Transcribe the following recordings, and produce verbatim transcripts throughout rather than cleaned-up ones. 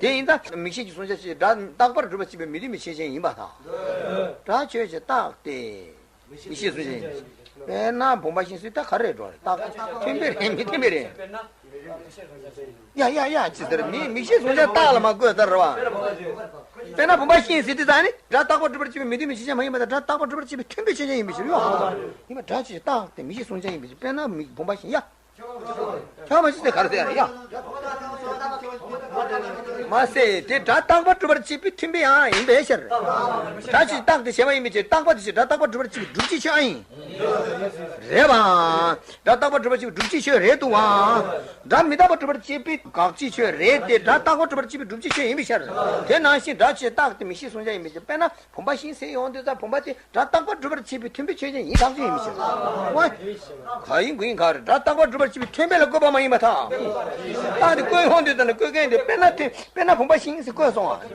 དེ་ཡིན་ད་མིག་ཤེས་ཀྱི་གཟུང་བྱ་ཞེས་སྒྲ་རྟག་པར་སྒྲུབ་པར་བྱེད་པའི་མི་མཐུན་པའི་ཆོས་ཅན་ཡིན་པར་ཐལ། སྒྲ་ཆོས་ཅན་རྟག་སྟེ། མིག་ཤེས་གཟུང་བྱ་ཡིན། དཔེར་ན་བུམ་པ་ཤིང་ཟེར་ད་ག་རེ་འགྲོ་རེད། རྟག་མཐུན་པའི་རེད། མི་མཐུན་པའི་རེད། ཡ་ཡ་ཡ་ཅི་ཟེར། མི་མིག་ཤེས་གཟུང་བྱ་རྟག་ལ་མ་བཀོད་ཚར་བ། དཔེར་ན་བུམ་པ་ཤིང་ཟེར་དུས་ད་ནི་སྒྲ་རྟག་པར་སྒྲུབ་པར་བྱེད་པའི་མི་མཐུན་པའི་ཆོས་ཅན་མ་ཡིན་པ་དང་། སྒྲ་རྟག་པར་སྒྲུབ་པར་བྱེད་པའི་མཐུན་པའི་ཆོས་ཅན་ཡིན་པའི་ཕྱིར་རོ། ཡིན་པ་སྒྲ་ཆོས་ཅན་རྟག་སྟེ་མིག་ཤེས་གཟུང་བྱ་ཡིན་པའི་ཕྱིར། དཔེར་ན་མིག་བུམ་པ་ཤིང་ཡ། ཁྱོད་མ་ཤེས་ཚེ་ག་རེ་ཟེར་ཡ། མ་ཟད་དེ་སྒྲ་རྟག་པར་སྒྲུབ་པར་བྱེད་པའི་མཐུན་དཔེ་ཡང་ཡིན་པའི་ཕྱིར། སྒྲ་ཆོས་ཅན་རྟག་སྟེ་ཞེས་པ་ཡིན་པའི་ཕྱིར། རྟག་པ་དེ་ཕྱིར་སྒྲ་རྟག་པར་སྒྲུབ་པར་བྱེད་པའི་སྒྲུབ་བྱེད་ཆོས་ཨ་ཡིན། རེད་བ། སྒྲ་རྟག་པར་སྒྲུབ་པར་བྱེད་པའི་སྒྲུབ་བྱེད་ཆོས་རེད་འདུག་བ། སྒྲ་མི་རྟག་པར་སྒྲུབ་པར་བྱེད་པའི་དགག་བྱའི་ཆོས་རེད་དེ། སྒྲ་རྟག་པར་སྒྲུབ་པར་བྱེད་པའི་སྒྲུབ་བྱེད་ཆོས་ཡིན་པའི་ཕྱིར། དེ་ནང་བཞིན་སྒྲ་ཆོས་རྟག་སྟེ་མིག་ཤེས་གཟུང་བྱ་ཡིན་པའི་ཕྱིར། དཔེར་ན་བུམ་པ་ཤིང་ཟེར་ཡོང་དུས་ཙམ་བུམ་པ་དེ་སྒྲ་རྟག་པར་སྒྲུབ་པར་བྱེད་པའི་མཐུན་དཔེ་ཆོས་ཅན་ཡིན་ཐག་ཆོད་ཡིན་པའི་ཕྱིར། ཝ། ག་ཡིན་དགུ་ཡིན་ག་རེ། སྒྲ་རྟག་པར་སྒྲུབ་པར་བྱེད་པའི་མཐུན་དཔེ་ལ་བཀོད་པ་མ་ཡིན་པར་ཐལ། རྟག་སྟེ་བཀོད་ཡོང་དུས་ཙམ་ན་བཀོད་མཁན་དེ་དཔེར་ན་མཐུན་དཔེར་ན་བུམ་པ་ཤིང་ཟེར་བཀོད་སོང་བ།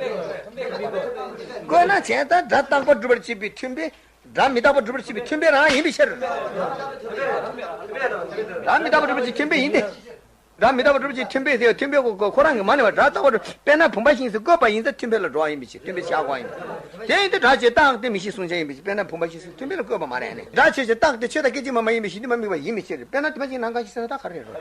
བཀོད་ན་བྱས་ཙང་སྒྲ་རྟག་པར་སྒྲུབ་པར་བྱེད་པའི་མཐུན་དཔེ། སྒྲ་མི་རྟག་པར་སྒྲུབ་པར་བྱེད་པའི་མཐུན་དཔེ་རང་ཡིན་པའི་ཕྱིར། སྒྲ་མི་རྟག་པར་སྒྲུབ་པར་བྱེད་པའི་མཐུན་དཔེ་ཡིན་ཏེ། སྒྲ་མི་རྟག་པར་སྒྲུབ་པར་བྱེད་པའི་མཐུན་དཔེ་ཟེར་བ་མཐུན་དཔེ་ཁོ་ཁོ་ཁོ་རང་གི་མ་ནི་བ་སྒྲ་རྟག་པར་སྒྲུབ། དཔེར་ན་བུམ་པ་ཤིང་ཟེར་བཀོད་པ་ཡིན་ཙང་མཐུན་དཔེ་ལ་འགྲོ་བ་ཡིན་པའི་ཕྱིར། མཐུན་དཔེ་བཞག་དགོས་ཡིན། དེ་ཡིན་ཏེ་སྒྲ་ཆོས་རྟག་སྟེ་མིག་ཤེས་གཟུང་བྱ་ཡིན་པའི་ཕྱིར། དཔེར་ན་བུམ་པ་ཤིང་ཟེར་མཐུན་དཔེ་ལ་བཀོད་པ་མ་རེད་ནི། སྒྲ་ཆོས་ཅན་རྟག་སྟེ་ཆོས་དང་སྐད་ཅིག་མ་མ་ཡིན་པའི་གཞི་མཐུན་པ་དམིགས་པ་ཡིན་མི་ཕྱིར། དཔེར་ན་བུམ་པ་ཤིང་ནམ་མཁའ་ཞིག་ཟེར་ན་ད་ག་རེ་རེད།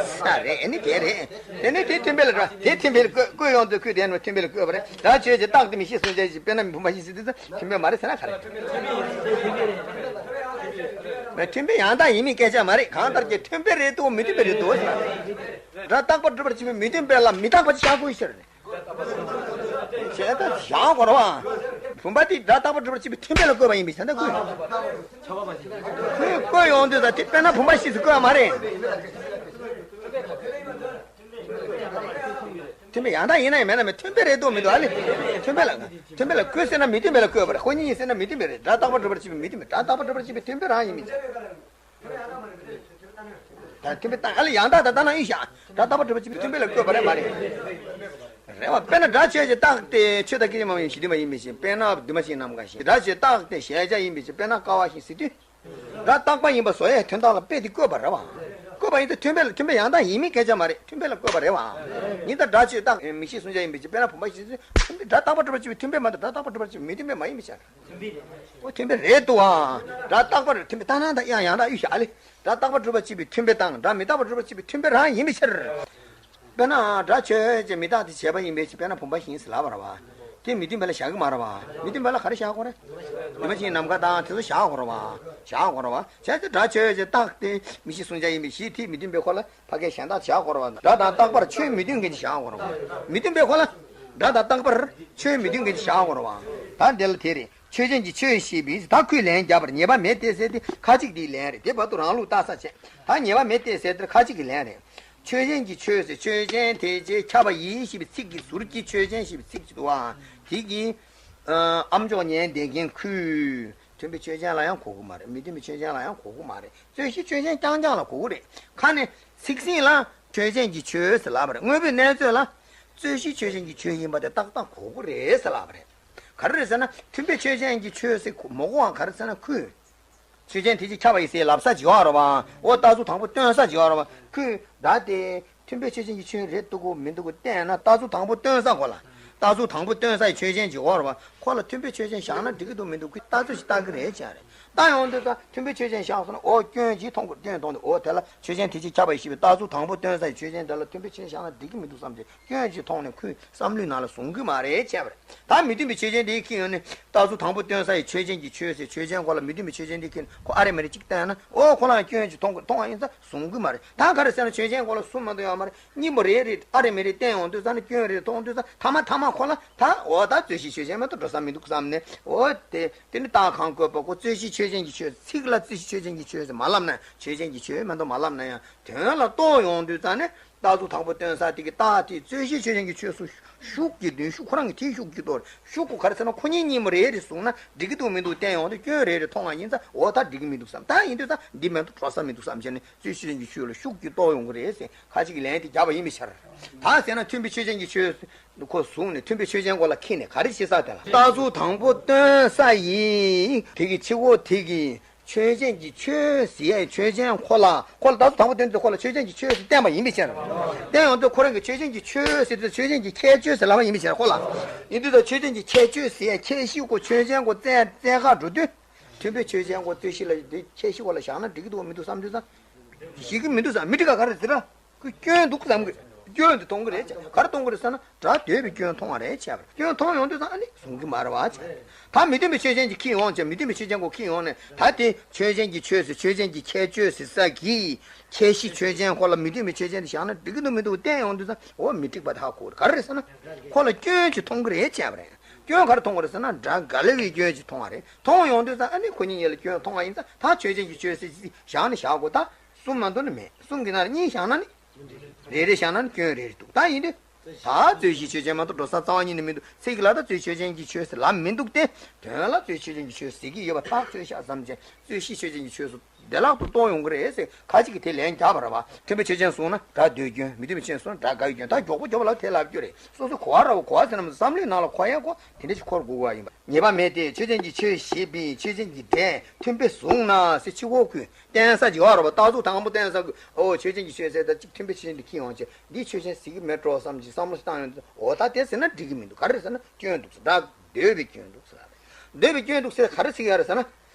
ས་རེད་ནི་དེ་རེད། དེ་ནི་དེ་མཐུན་དཔེ་ལ་འགྲོ། དེ་མཐུན་དཔེ་ལ་བཀོད་བཀོད་ཡོང་དུས་ཁོས་དེ་ནི་མཐུན་དཔེ་ལ་བཀོད་པ་རེད། སྒྲ་ཆོས་ཅན་རྟག་སྟེ་མིག་ཤེས་གཟུང་བྱ་ཡིན་པའི་ཕྱིར། དཔེར་ན་བུམ་པ་ཤིང་ཟེར་དུས་ཙམ་མཐུན་དཔེ་མ་རེད་ཟེར་ན་ག་རེ། མཐུན་དཔེ་ཡང་དག་ཡིན་མིན་སྐད་ཆ་མ་རེད། གང་ལྟར་གྱི་མཐུན་དཔེ་རེད་འདུག་མི་མཐུན་དཔེ་རེད་འདུག་སྒྲ་རྟག་པར་སྒྲུབ་པར་བྱེད་པའི་མི་མཐུན་དཔེ་ལ་མི་རྟག་པ་ཅིག་བཞག་དགོས་ཤེར་ནས། བྱས་ཙང་བཞག་དགོས་རེད་བ། བུམ་པ་དེ་སྒྲ་རྟག་པར་སྒྲུབ་པར་བྱེད་པའི་མཐུན་དཔེ་ལ་བཀོད་པ་ཡིན་པས་བྱས་ན་བཀོད། ཁོས་བཀོད་ཡོང་དུས་ད་དེ་དཔེར་ན་བུམ་པ་ཤིང་ཟེར་བཀོད་པ་མ་རེད། མཐུན་དཔེ་ཡང་དག་ཡིན་ན་ཡང་མིན་ན་མིན། མཐུན་དཔེ་རེད་འདུག་མི་འདུག་ཨ་ལེ། མཐུན་དཔེ་ལ་མཐུན་དཔེ་ལ་ཁོས་ཟེར་ན་མི་མཐུན་དཔེ་ལ་བཀོད་པ་རེད། ཁོ་གཉིས་ཟེར་ན་མི་མཐུན་དཔེ་རེད། སྒྲ་རྟག་པར་སྒྲུབ་པར་བྱེད་པའི་མི་མཐུན་དཔེ། སྒྲ་རྟག་པར་སྒྲུབ་པར་བྱེད་པའི་མཐུན་དཔེ་རང་ཡིན་མི་ཚད། ད་མཐུན་དཔེ་ད་ཨ་ལེ་ཡང་དག་ད་ལྟ་ན་ཡིན་ཤག་སྒྲ་རྟག་པར་སྒྲུབ་པར་བྱེད་པའི་མཐུན་དཔེ་ལ་བཀོད་པ་རེད་མ་རེད། རེད་བ། དཔེར་ན་སྒྲ་ཆོས་ཅན་རྟག་སྟེ་ཆོས་དང་སྐད་ཅིག་མ་མ་ཡིན་པའི་གཞི་མཐུན་པ་ཡིན་མི་ཕྱིར། དཔེར་ན་བུམ་པ་ཤིང་ནམ་མཁའ་ཞིག་སྒྲ་ཆོས་རྟག་སྟེ་གཞལ་བྱ་ཡིན་པའི་ཕྱིར། དཔེར་ན་ཀ་བ་ཤིང་ཟེར་དུས། སྒྲ་རྟག་པ་ཡིན་པ་བཟོ་ཡའི་དོན་དག་ལ་དཔེ་དེ་བཀོད་པ་རེད་བ། བཀོད་པ་ཡིན་ཏེ་མཐུན་དཔེ་ལ་མཐུན་དཔེ་ཡང་དག་ཡིན་མིན་སྐད་ཆ་མ་རེད། མཐུན་དཔེ་ལ་བཀོད་པ་རེད་བ། ཡིན་ད་སྒྲ་ཆོས་རྟག་མིག་ཤེས་གཟུང་བྱ་ཡིན་པའི་ཕྱིར། དཔེར་ན་བུམ་པ་ཤིང་ཟེར་དུས་མཐུན་དཔེ་སྒྲ་རྟག་པར་སྒྲུབ་པར་བྱེད་པའི་མཐུན་དཔེ་མ་གཏོགས་སྒྲ་རྟག་པར་སྒྲུབ་པར་བྱེད་པའི་མི་མཐུན་དཔེ་མ་ཡིན་པའི་ཕྱིར། འོ་མཐུན་དཔེ་རེད་འདུག་ཨང་། སྒྲ་རྟག་པར་མཐུན་དཔེ་ལྟ་ན་ད་ཡང་ཡང་དག་ཡོད་ཤག་ཨ་ལེ། སྒྲ་རྟག་པར་སྒྲུབ་པར་བྱེད་པའི་མཐུན་དཔེ་དང་སྒྲ་མི་རྟག་པར་སྒྲུབ་པར་བྱེད་པའི་མཐུན་དཔེ་རང་ཡིན་པའི་ཕྱིར། དཔེར་ན་སྒྲ་ཆོས་ཅན་མི་རྟག་སྟེ་བྱས་པ་ཡིན་པའི་ཕྱིར། དཔེར་ན་བུམ་པ་ཤིང་ཟེར་ལབ་པ་རེད་བ། དེ་མི་མཐུན་དཔེ་ལ་བཞག་གི་མ་རེད་བ། མི་མཐུན་དཔེ་ལ་ག་རེ་བཞག་དགོས་རེད། བུམ་པ་ཤིང་ནམ་མཁའ་དང་དེ་ཚོ་བཞག་དགོས་རེད་བ། བཞག་དགོས་རེད་བ། བྱས་ཙང་སྒྲ་ཆོས་ཅན་རྟག་སྟེ་མིག་ཤེས་གཟུང་བྱ་ཡིན་པའི་གཞི་དེ་མི་མཐུན་དཔེ་ཁོ་ལ་ཕ་གིའི་གཞན་དག་བཞག་དགོས་རེད་བ། སྒྲ་དང་རྟག་པར་ཆོས་མི་མཐུན་མཁན་ཅིག་བཞག་དགོས་རེད་བ། མི་མཐུན་དཔེ་ཁོ་ལ་སྒྲ་དང་རྟག་པར་ཆོས་མི་མཐུན་མཁན་ཅིག་བཞག་དགོས་རེད་བ། ད་འདི་ལ་དེ་རེད། ཆོས་ཅན་གྱི་ཆོས་ཞེས་པས་ད་ཁོས་ལན་བརྒྱབ་པར་ཉེས་པ་མེད་དེ་ཟེར་ཏེ་ཁ་ཅིག་དེའི་ལན་རེད། དེ་བར་དུ་རང་ལུགས་ལྟ་ས་བྱས། ད་ཉེས་པ་མེད་དེ་ཟེར་ཏེ་ཁ་ཅིག་གི་ལན་རེད། ཆོས་ཅན་གྱི་ཆོས་ཟེར་ཆོས་ཅན་དེ་ཅེས་ཁྱབ་པ་ཡིས་ཞེས་པའི་ཚིག་གི་ཟུར་གྱི་ཆོས་ཅན་ཞེས་པའི་ཚིག་ཅིག་འདུག་ཨ། དེ་གི་ཨ་མཆོག་ཉན་བསྡད་མཁན་ཁོས་མཐུན་དཔེ་ཆོས་ཅན་ལ་ཡང་གོ་གི་མ་རེད། མི་མཐུན་དཔེ་ཆོས་ཅན་ལ་ཡང་གོ་གི་མ་རེད། རྩོད་གཞི་ཆོས་ཅན་རྐྱང་རྐྱང་ལ་གོ་གི་རེད། ཁ་ནས་ཚིག་ཟིན་ལ་ཆོས་ཅན་གྱི་ཆོས་ཟེར་ལབ་པ་རེད། དངོས་པོའི་གནས་ཚོད་ལ་རྩོད་གཞི་ཆོས་ཅན་གྱི་ཆོས་ཡིན་པ་དེ་ཏག་ཏག་གོ་གི་རེད་ཟེར་ལབ་པ་རེད། ག་རེ་རེད་ཟེར་ན་མཐུན་དཔེ་ཆོས་ཅན་གྱི་ཆོས་ཟེར་མ་གོ་བ་ག་རེ་ཟེར་ན་ཁོས། ཆོས་ཅན་དེ་ཅེས་ཁྱབ་པ་ཡིས་ཟེར་ལབ་ས་ཅིག་ཡོད་རེད་བ། འོ་རྟགས་གཟུགས་དང་པོ་སྟོན་ས་ཅིག་ཡོད་རེད་བ། ཁོས་ད་དེ་མཐུན་དཔེ་ཆོས་ཅན་གྱི་ཆོས་རེད་འདུག་གོ་མི་འདུག་གོ་བལྟས་ན་རྟགས་གཟུགས་དང་པོ་སྟོན་ས་གོ་ལ། རྟགས་གཟུགས་དང་པོ་སྟོན་ས་ཡི་ཆོས་ཅན་ཅིག་ཡོད་རེད་བ། ཁོ་ལ་མཐུན་དཔེ་ཆོས་ཅན་བཞག་ན་འགྲིག་གི་འདུག་མི་འདུག་གི་ལྟ་ཚུལ་ཞིག་ལྟ་གི་རེད་ཅེས་རེད། ལྟ་ཡོང་དུས་ད་མཐུན་དཔེ་ཆོས་ཅན་བཞག་སོང་ན་འོ་སྐྱོན་ཅིག་མཐོང་གི་སྐྱོན་མཐོང་དུས་འོ་དེ་ལ་ཆོས་ཅན་དེ་ཅེས་ཁྱབ་པ་ཡིས་ཞེས་པའི་རྟགས་གཟུགས་དང་པོ་སྟོན་ས་ཡི་ཆོས་ཅན་དེ་ལ་མཐུན་དཔེ་ཆོས་ཅན་བཞག་ན་འགྲིག་གི་མི་འདུག་བསམ་གྱི་སྐྱོན་ཅིག་མཐོང་ནས་ཁོས་བསམ་བློའི་ནང་ལ་བཟུང་གི་མ་རེད་བྱས་པ་རེད། ད་མི་མཐུན་པའི་ཆོས་ཅན་དེའི་ཁྱེར་ཡོང་ནས་རྟགས་གཟུགས་དང་པོ་སྟོན་ས་ཡི་ཆོས་ཅན་གྱི་ཆོས་ཟེར་ཆོས་ཅན་ཁོ་ལ་མི་མཐུན་པའི་ཆོས་ཅན་དེའི་ཁྱེར་ནས་ཁོ་ཨ་རེ་མེ་རེ་གཅིག་བལྟས་ན་འོ་ཁོ་ལའང་སྐྱོན་ཅིག་མཐོང་གི་མཐོང་བ་ཡིན་ཙང་བཟུང་གི་མ་རེད། ད་ག་རེ་ཟེར་ན་ཆོས་ཅན་ཁོ་ལ་གསུམ་མ་གཏོགས་ཡོད་མ་རེད། གཉིས་པོ་རེ་རེ་ཨ་རེ་མེ་རེ་བལྟས་ཡོང་དུས་ཙང་ནས་སྐྱོན་རེ་མཐོང་དུས་ཙང་མཐའ་མ་མཐའ་མ་ཁོ་ལ་ད་འོ་ད་རྩོད་གཞི་ཆོས་ཅན་མ་གཏོགས་འགྲོ་ས་མི་འདུག་བསམ་ནས་འོ་དེ་དེ་ནི་རྟགས་གང་བཀོད་པ་ཁོ་རྩོད་གཞི་ཆོས་ཅན་གྱི་ཆོས་ཚིག་ལ་རྩོད་གཞི་ཆོས་ཅན་གྱི་ཆོས་ཟེར་མ་ལབ་ན་ཆོས་ཅན་གྱི་ཆོས་མ་གཏོགས་མ་ལབ་ན་ཡང་དོན་ལ་རྟོགས་ཡོང་དུས་ཙང་ནས། རྟགས་གཟུགས་དང་པོ་སྟོན་ས་དེ་གི་རྟགས་དེ་རྩོད་གཞི་ཆོས་ཅན་གྱི་ཆོས་སུ་ཤུགས་ཀྱིས་འདོན། ཤུགས་ཁོ་རང་གི་དེའི་ཤུགས་ཀྱིས་གཏོར། ཤུགས་ཀྱིས་ག་རེ་ཟེར་ན་ཁོ་གཉིས་གཉིས་མོ་རེ་རེ་བཟུང་ན་འགྲིག་གི་འདུག་མི་འདུག་བསྟན་ཡོང་དུས་སྐྱོན་རེ་རེ་མཐོང་བ་ཡིན་ཙང་འོ་ད་འགྲིག་གི་མི་འདུག་བསམ། ད་ཡིན་དུས་ད་འདི་མ་གཏོགས་འགྲོ་ས་མི་འདུག་བསམ་བྱས་ནས་རྩོད་གཞི་ཆོས་ཅན་གྱི་ཆོས་ལ་ཤུགས་ཀྱིས་གཏོར་ཡོང་གི་རེད་ཟེར་ཁ་ཅིག་གི་ལན་དེ་བརྒྱབ་པ་ཡིན་པའི་ཕྱིར། ད་ཟེར་ན་མཐུན་དཔེ་ཆོས་ཅན་གྱི་ཆོས་ཁོ་བཟུང་ནས་མཐུན་དཔེ་ཆོས་ཅན་ཁོ་ལ་འཁྱེར་ནས་ག་རེ་བྱེད་ས་དེ་ལ་རྟགས་གཟུགས་དང་པོ་སྟོན་ས་ཡིན། དེ་གི་ཕྱི་གོ་དེ་གི་ཆོས་ཅན་གྱི་ཆོས་ཟེར་ཡ་ཆོས་ཅན་ཁོ་ལ་ཁོ་ལ་ད་གཙོ་དང་པོ་བསྟན་དུས་ཁོ་ལ་ཆོས་ཅན་གྱི་ཆོས་ཟེར་བསྟན་པ་ཡིན་པའི་ཕྱིར། བསྟན་ཡོང་དུས་ཁོ་རང་གི་ཆོས་ཅན་གྱི་ཆོས་ཟེར་དུས་ཆོས་ཅན་གྱི་ཁྱད་ཆོས་ཟེར་ལབ་པ་ཡིན་པའི་ཕྱིར་ཁོ་ལ། ཡིན་དུས་ད་ཆོས་ཅན་གྱི་ཁྱད་ཆོས་ཟེར་ཡ་ཁྱད་གཞི་ཁོ་ཆོས་ཅན་ཁོ་བཙན་བཙན་ཁ་འགྲོ་དུས། མཐུན་དཔེ་ཆོས་ཅན་ཁོ་རྩོད་གཞི་ལ་དེ་ཁྱད་གཞི་ཁོ་ལ་བཞག་ན་འགྲིག་གི་འདུག་མི་འདུག་བསམ་དུས་ཙང་། ཞིག་གི་མི་འདུག་བསམ་མི་འགྲིག་ག་ག་རེ་ཟེར་ར། ཁོས་སྐྱོན་འདུག་བསམ་གི། སྐྱོན་དེ་མཐོང་གི་རེད་ཅེས། ག་རེ་མཐོང་གི་རེད་ཟེར་ན་སྒྲ་ཟློས་པའི་སྐྱོན་མཐོང་བ་རེད་བྱས་པ་རེད། སྐྱོན་མཐོང་ཡོང་དུས་ཙང་ཨ་ནི་བཟུང་གི་མ་རེད་བ་བྱས། ད་མི་མཐུན་པའི་ཆོས་ཅན་གྱི་ཁྱི་ཡོང་བྱས་མི་མཐུན་པའི་ཆོས་ཅན་གོ་ཁྱི་ཡོང་ནས་ད་དེ་ཆོས་ཅན་གྱི་ཆོས་སུ་ཆོས་ཅན་གྱི་ཁྱད་ཆོས་ཟེར་ས་གི་ཁྱད་གཞི་ཆོས་ཅན་ཁོ་ལ་མི་མཐུན་པའི་ཆོས་ཅན་དེ་བཞག་ན་འགྲིག་གི་འདུག་མི་འདུག་བསྟན་ཡོང་དུས་ཙང་འོ་མི་འགྲིག་པ་དེ་ཧ་གོ་གི་རེད། ག་རེ་རེད་ཟེར་ན་ཁོ་ལ་སྐྱོན་ཅིག་མཐོང་གི་རེད་བྱས་པ་རེད། སྐྱོན་ག་རེ་མཐོང་གི་རེད་ཟེར་ན་སྒྲ་འགལ་བའི་སྐྱོན་ཅིག་མཐོང་བ་རེད། མཐོང་ཡོང་དུས་ཙང་ཨ་ནི་ཁོ་གཉིས་གཉིས་ལ་སྐྱོན་མཐོང་བ་ཡིན་ཙང་ད་ཆོས་ཅན་གྱི་ཆོས་ཟེར་ཅིག་བཞག་ནས་བཞག་དགོས། ད་གསུམ་མ་གཏོགས་ནི་མེད། གསུམ་གྱི་ནང་ནས་གཉིས་བཞག་ན་ནི། རེ་རེ་བཞག་ན་ནི་སྐྱོན་རེ་རེ་འདུག་ད་ཡིན་དུས། ད་རྩོད་གཞི་ཆོས་ཅན་མ་གཏོགས་འགྲོ་ས་རྩ་བ་ཉིད་ནས་མི་འདུག་ཚིག་ལ་ད་རྩོད་ཆོས་ཅན་གྱི་ཆོས་ཟེར་ལབ་མི་འདུག་སྟེ། དོན་ལ་རྩོད་ཆོས་ཅན་གྱི་ཆོས་ཟེར་གྱི་ཡོད་པ་ཐག་ཆོད་ཤག་བསམ་བྱས་རྩོད་གཞི་ཆོས་ཅན་གྱི་ཆོས་སུ་བདེ་བླག་ཏུ་རྟོགས་ཡོང་གི་རེད་ཟེར་ཁ་ཅིག་གིས་དེ་ལན་རྒྱག་པ་རེད་བ། མཐུན་དཔེ་ཆོས་ཅན་བཟུང་ན་སྒྲ་ཟློས་སྐྱོན། མི་མཐུན་དཔེ་ཆོས་ཅན་བཟུང་ན་སྒྲ་འགལ་བའི་སྐྱོན། ད་མགྱོགས་པོ་མགྱོགས་པོ་ལབ་དེ་ལབ་རྒྱུ་རེད། སོ་སོ་གོ་བ་ར་བ་གོ་བ་ཟེར་ན་མི་འདུག་བསམ་བློའི་ནང་ལ་འཁོར་ཡ་གོ་དེ་འདྲ་ཞིག་འཁོར་དགོས་པ་ཡིན་པ། ཉེས་པ་མེད་དེ། ཆོས་ཅན་གྱི་ཆོས་ཞེས་པའི་ཆོས་ཅན་གྱི་སྒྲས་མཐུན་དཔེ་བཟུང་ན་ཟེར་ཕྱི་གོ་ཁུལ་བསྟན་ས་ཅིག་ཡོད་རེད་བ། རྟགས་གཟུགས་དང་པོ་བསྟན་ས་ཁུལ་ཨོ་ཆོས་ཅན་གྱི་ཆོས་ཟེར་ད་ཅིག་མཐུན་དཔེ་ཆོས་ཅན་དེ་ཁྱི་ཡོང་བྱས་འདི་ཆོས་ཅན་ཟེར་གྱི་མེད་འགྲོ་བསམ་གྱི་བསམ་བློ་ཞིག་བཏང་ཡོང་དུས་ཨོ་ད་དེ་ཟེར་ན་འགྲིག་གི་མི་འདུག་ག་རེ་ཟེར་ན་སྐྱོན་འདུག་ཟེར། སྒྲ་ཟློས་པའི་སྐྱོན་འདུག་ཟེར། ཟློས་པའི་སྐྱོན་འདུག་ཟེར་ག་རེ་ཟེར་གྱི་ཡོད་རེད་ཟེར་ན།